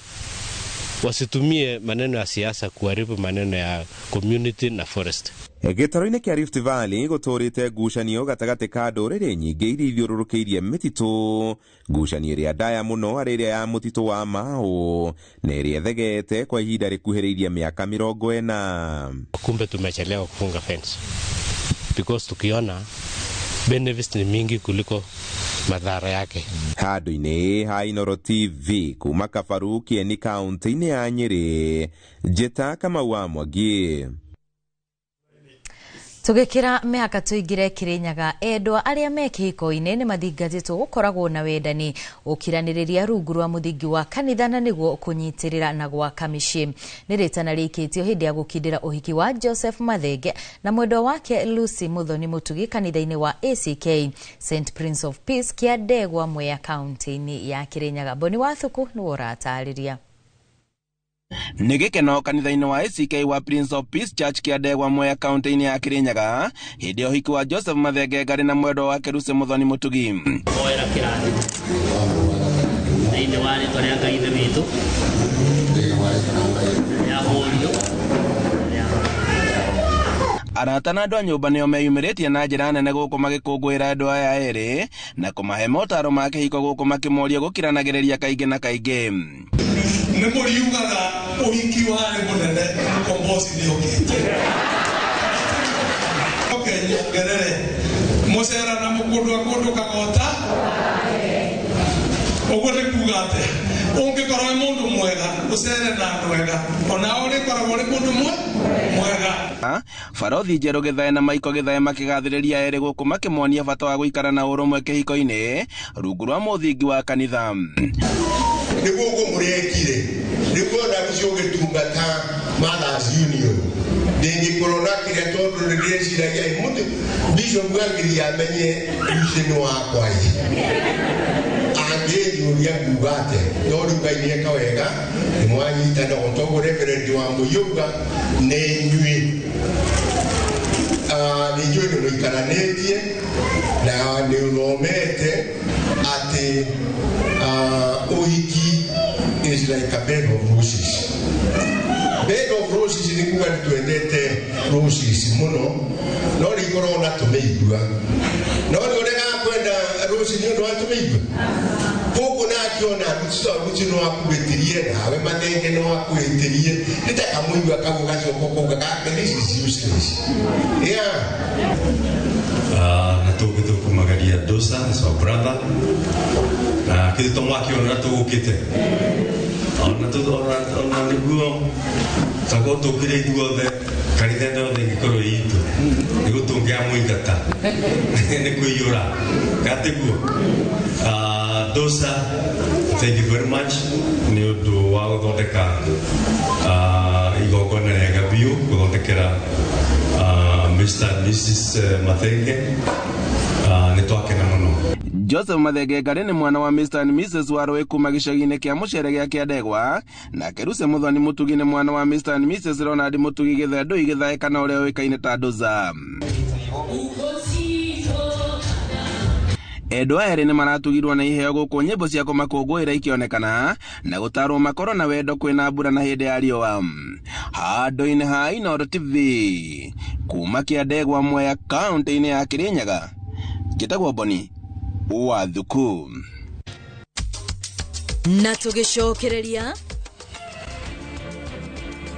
Wasitumie maneno ya siasa kuharibu maneno ya community na forest. Gĩtaro-inĩ kĩa Rift Valley gũtũrĩte ngucanio gatagatĩ ka ndũrĩrĩ nyingĩ iria ithiũrũrũkĩirie mĩtitũ, ngucanio ĩrĩa ndaya mũno arĩ ĩrĩa ya mũtitũ wa Mau na ĩrĩa ĩthegete kwa ihinda rĩkuhĩrĩirie mĩaka 40. Kumbe tumechelewa kufunga fence because tukiona benefits ni mingi kuliko madhara yake. Handũ-inĩ ha Inooro TV kuma Kabaru Kieni kaunti-inĩ ya Nyĩrĩ, Njĩta Kamau wa Mwangi. Tugikira mĩhaka tũingĩre Kĩrĩnyaga, endwa arĩa me kĩhiko-inĩ nĩ mathingatĩtwo gũkoragwo na wendani ũkiranĩrĩria rungu rwa mũthingi wa kanitha na nĩguo kũnyitĩrĩra na gwaka mĩciĩ. Nĩ rĩtana rĩikĩtio hĩndĩ ya gũkindĩra ũhiki wa Joseph Mathenge na mwendwa wake Lucy Muthoni Mũtugi kanitha-inĩ wa ACK St Prince of Peace kĩa Ndegwa Mwea kaunti-inĩ ya Kĩrĩnyaga. Boni Wathuku nĩwe ũratarĩria. Nĩ gĩkeno kanitha-inĩ wa ACK wa Prince of Peace Church kĩa Ndegwa Mwea kaunti-inĩ ya Kĩrĩnyaga hĩndĩ ya ũhiki wa Joseph Mathenge Ngarĩ na mwendwa wake Lucy Muthoni Mũtugi. Oera kĩrathimo thĩinĩ wa rĩtwa rĩa Ngai Ithe witũ rĩa Mũriũ. Arata na andũ a nyũmba nĩo meyumĩrĩtie na njĩra nene gũkũ magĩkũngũĩra andũ aya erĩ na kũmahe motaro ma kĩhiko gũkũ makĩmoria gũkiranagĩrĩria kaingĩ na kaingĩ. Nĩ mũriugaga ũhiki warĩ mũnene mũkomboci nĩokĩte. Oke nyongerere mũcera na mũkũndũ akũndũ kagota ũguo nĩ kuga atĩa ũngĩkorwo wĩ mũndũ mwega ũcere na andũ ega onao ũrĩkoragwo ũrĩ mũndũ mwega. Barothi Njerũ Gĩthae na Maiko Gĩthae makĩgathĩrĩria erĩ gũkũ makĩmonia bata wa gũikara na ũrũmwe kĩhiko-inĩ rungu rwa mũthingi wa kanitha. Nĩguo ũguo mũrekire nĩguo na ũcio ũgĩtungata Mothers Union ndĩngĩkorwo na kĩrĩa tondũ nĩndĩreciragia mũndũ bishop agĩthiĩ amenye Lucy nĩ wakwa ĩ angĩnjũria nguga atĩa no rĩu Ngai nĩeka wega nĩmwanyitana o toguo reverend wa Mũiyũga nĩ inyuĩ nĩ inyuĩ nĩ mũikaranĩtie na nĩ ũthomete atĩ ũhiki is like a bed of roses. Bed of roses nĩ kuga nĩ twendete roses mũno no rĩ ikoragwo na tũmĩigua no nĩ ũregaga kwenda roses nĩ ũndũ wa tũmĩigua koguo nakiona Lucy no akuhĩtĩrie nawe Mathenge no akuhĩtĩrie nĩ ta kamũigua kau gacoka ũkauga gake this is useless. Yeah. Na tũgĩtũkumagaria Dosa is our brother na kĩndũ to mwaki ona tũgũkĩte ona nĩguo takorwo tũkire ithuothe kanitha ĩno yothe ĩngĩkorwo ĩ itũ nĩguo tũngĩamũingata nĩ kũiyũra gatĩguo. Dosa, thank you very much nĩ ũndũ wa gũthondeka igongona rĩega biũ gũthondekera Mr. and Mrs. Mathenge nĩ twakena mũno. Joseph Mathenge Ngarĩ nĩ mwana wa Mr. and Mrs. Warũĩ kuma gĩcagi-inĩ kĩa Mũcere gĩa Kĩandegwa, nake Lucy Muthoni Mũtugi nĩ mwana wa Mr. and Mrs. Ronald Mũtugi Gĩthendũi Gĩthae kana ũrĩa ũĩkaine ta Doza. Endwa erĩ nĩ maratugirwo na iheo gũkũ nyĩmbo cia kũmakũngũĩra ikĩonekana na gũtarwo makorwo na wendo kwĩna mbura na hĩndĩ ya riũa. Handũ-inĩ ha Inooro TV kuma Kĩandegwa Mwea kaũntĩ-inĩ ya Kĩrĩnyaga, njĩtagwo Boni Wathuku. Na tũgĩcokereria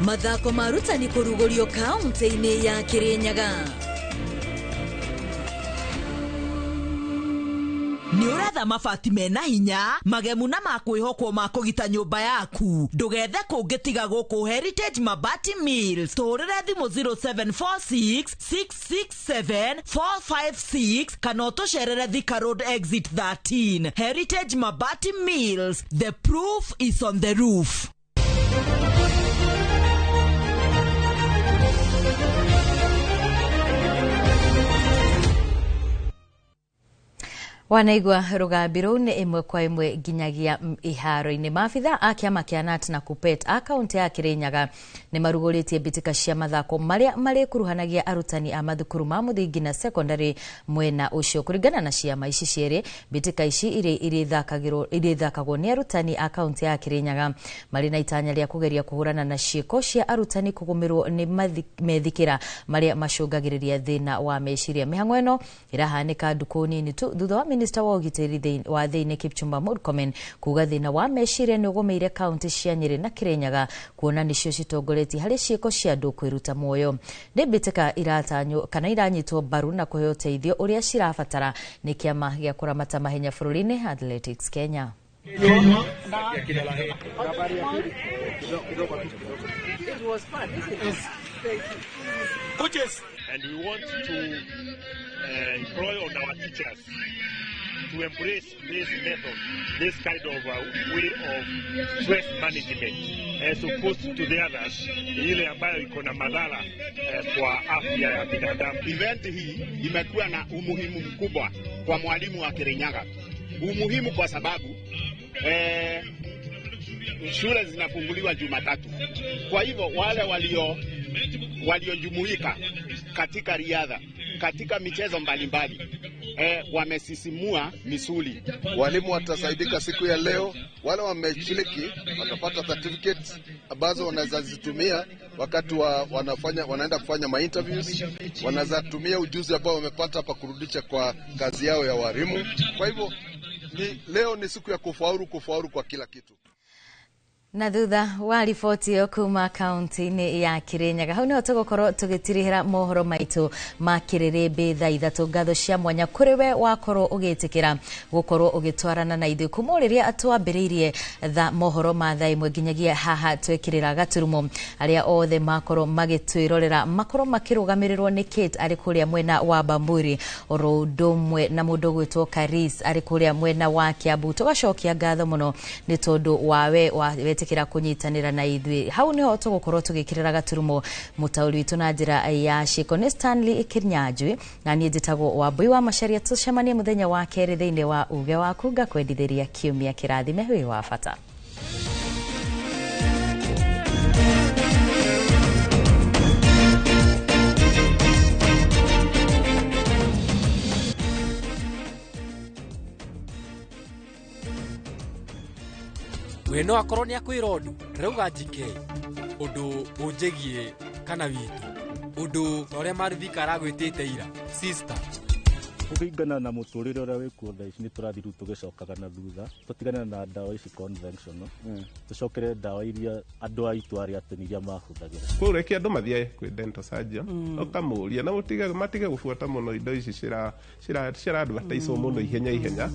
mathako ma arutani kũrugũrio kaunti-inĩ ya Kirinyaga. Nĩ ũretha mabati mena hinya magemu na ma kwĩhokwo ma kũgita nyũmba yaku, ndũgethe kũngĩ tiga gũkũ Heritage Mabati Mills. Tũhũrĩre thimũ 0746 667 456 kana ũtũcerere Thika Road exit 13. Heritage Mabati Mills, the proof is on the roof. Wanaigua rũgambi rũu nĩ ĩmwe kwa ĩmwe nginyagia iharo-inĩ. Maabitha a kĩama kĩa KNUT na KUPPET a kaunti ya Kirinyaga nĩ marugũrĩtie mbĩtĩka cia mathako marĩa marĩkuruhanagia arutani a mathukuru ma mũthingi na secondary mwena ũcio. Kũringana na ciama ici cierĩ, mbĩtĩka ici iria irĩthakagwo nĩ arutani a kaunti ya Kirinyaga marĩ na itanya rĩa kũgeria kũhũrana na ciĩko cia arutani kũgũmĩrwo nĩ methikĩra marĩa macũngagĩrĩria thĩna wa meciria. Mĩhang'o ĩno ĩrahanĩka ndukũ nini tu thutha wa Minista wa ũgitĩri wa thĩinĩ Kipchumba Murkomen kuga thĩna wa meciria nĩ ũgũmĩire kaunti cia Nyĩrĩ na Kirinyaga kuona nĩcio citongoretie harĩ ciĩko cia andũ kwĩruta muoyo. Nĩ mbĩtĩka iratanywo kana iranyitwo mbaru na kũheo ũteithio ũrĩa cirabatara nĩ kĩama gĩa kũramata mahenya bũrũri-inĩ Athletics Kenya. And we want to employ on our teachers to embrace this method, this kind of way of stress management as opposed to the others, ile ambayo iko na madhara kwa afya ya binadamu. Event hii imekuwa na umuhimu mkubwa kwa mwalimu wa Kirinyaga. Umuhimu kwa sababu shule zinafunguliwa Jumatatu. Kwa hivyo wale waliojumuika katika riadha, katika michezo mbalimbali, wamesisimua misuli. Walimu watasaidika siku ya leo, wale wameshiriki watapata certificates ambazo wanaweza zitumia wakati wanaenda kufanya ma interviews, wanaweza tumia ujuzi ambao wamepata hapa kurudisha kwa kazi yao ya walimu. Kwa hivyo leo ni siku ya kufaulu kwa kila kitu. Na thutha wa riboti ĩyo kuma kaunti-inĩ ya Kirinyaga, hau nĩho tũgũkorwo tũgĩtirihĩra mohoro maitũ ma kĩrĩrĩmbĩ thaa ithatũ. Ngatho cia mwanya kũrĩ we wakorwo ũgĩtĩkĩra gũkorwo ũgĩtwarana na ithuĩ kuma rĩrĩa twambĩrĩirie tha mohoro ma thaa ĩmwe nginyagia haha twekĩrĩra gaturumo. Arĩa othe makorwo magĩtwĩrorera makorwo makĩrũgamĩrĩrwo nĩ Kate arĩ kũrĩa mwena wa Bamburi, oro ũndũ ũmwe na mũndũ ũgwĩtwo Karis arĩ kũrĩa mwena wa Kiambu. Tũgacokia ngatho mũno nĩ tondũ wawe wa kira kunyitanira na ithuĩ. Hau niho tũgũkorwo tũgĩkĩrĩra gaturumo. Mũtaũri witũ na njĩra ya ciĩko nĩ Stanley Kinyanjui, na niĩ njĩtagwo Wambui wa Macharia. Tũcemanie mũthenya wa kerĩ thĩinĩ wa Uge Waku. Ngakwendithĩria kiumia kĩrathime wĩ wa bata. We no akorwo nĩ akwĩra ũndũ ndĩrauga njike ũndũ ũnjĩgie kana witũ ũndũ ta ũrĩa Marithika aragwĩtĩte ira sister. Kũringana na mũtũrĩre ũrĩa wĩkuo thaa ici nĩ tũrathiĩ rĩu tũgĩcokaga na thutha, tũtigane na ndawa ici conventional, tũcokere ndawa iria andũ aitũ arĩa atene iria mahũthagĩra. Kũu reke andũ mathiĩ kwĩ dental surgeon ũkamũria na matige gũbuata mũno indo ici cira advertise mũno ihenya ihenya.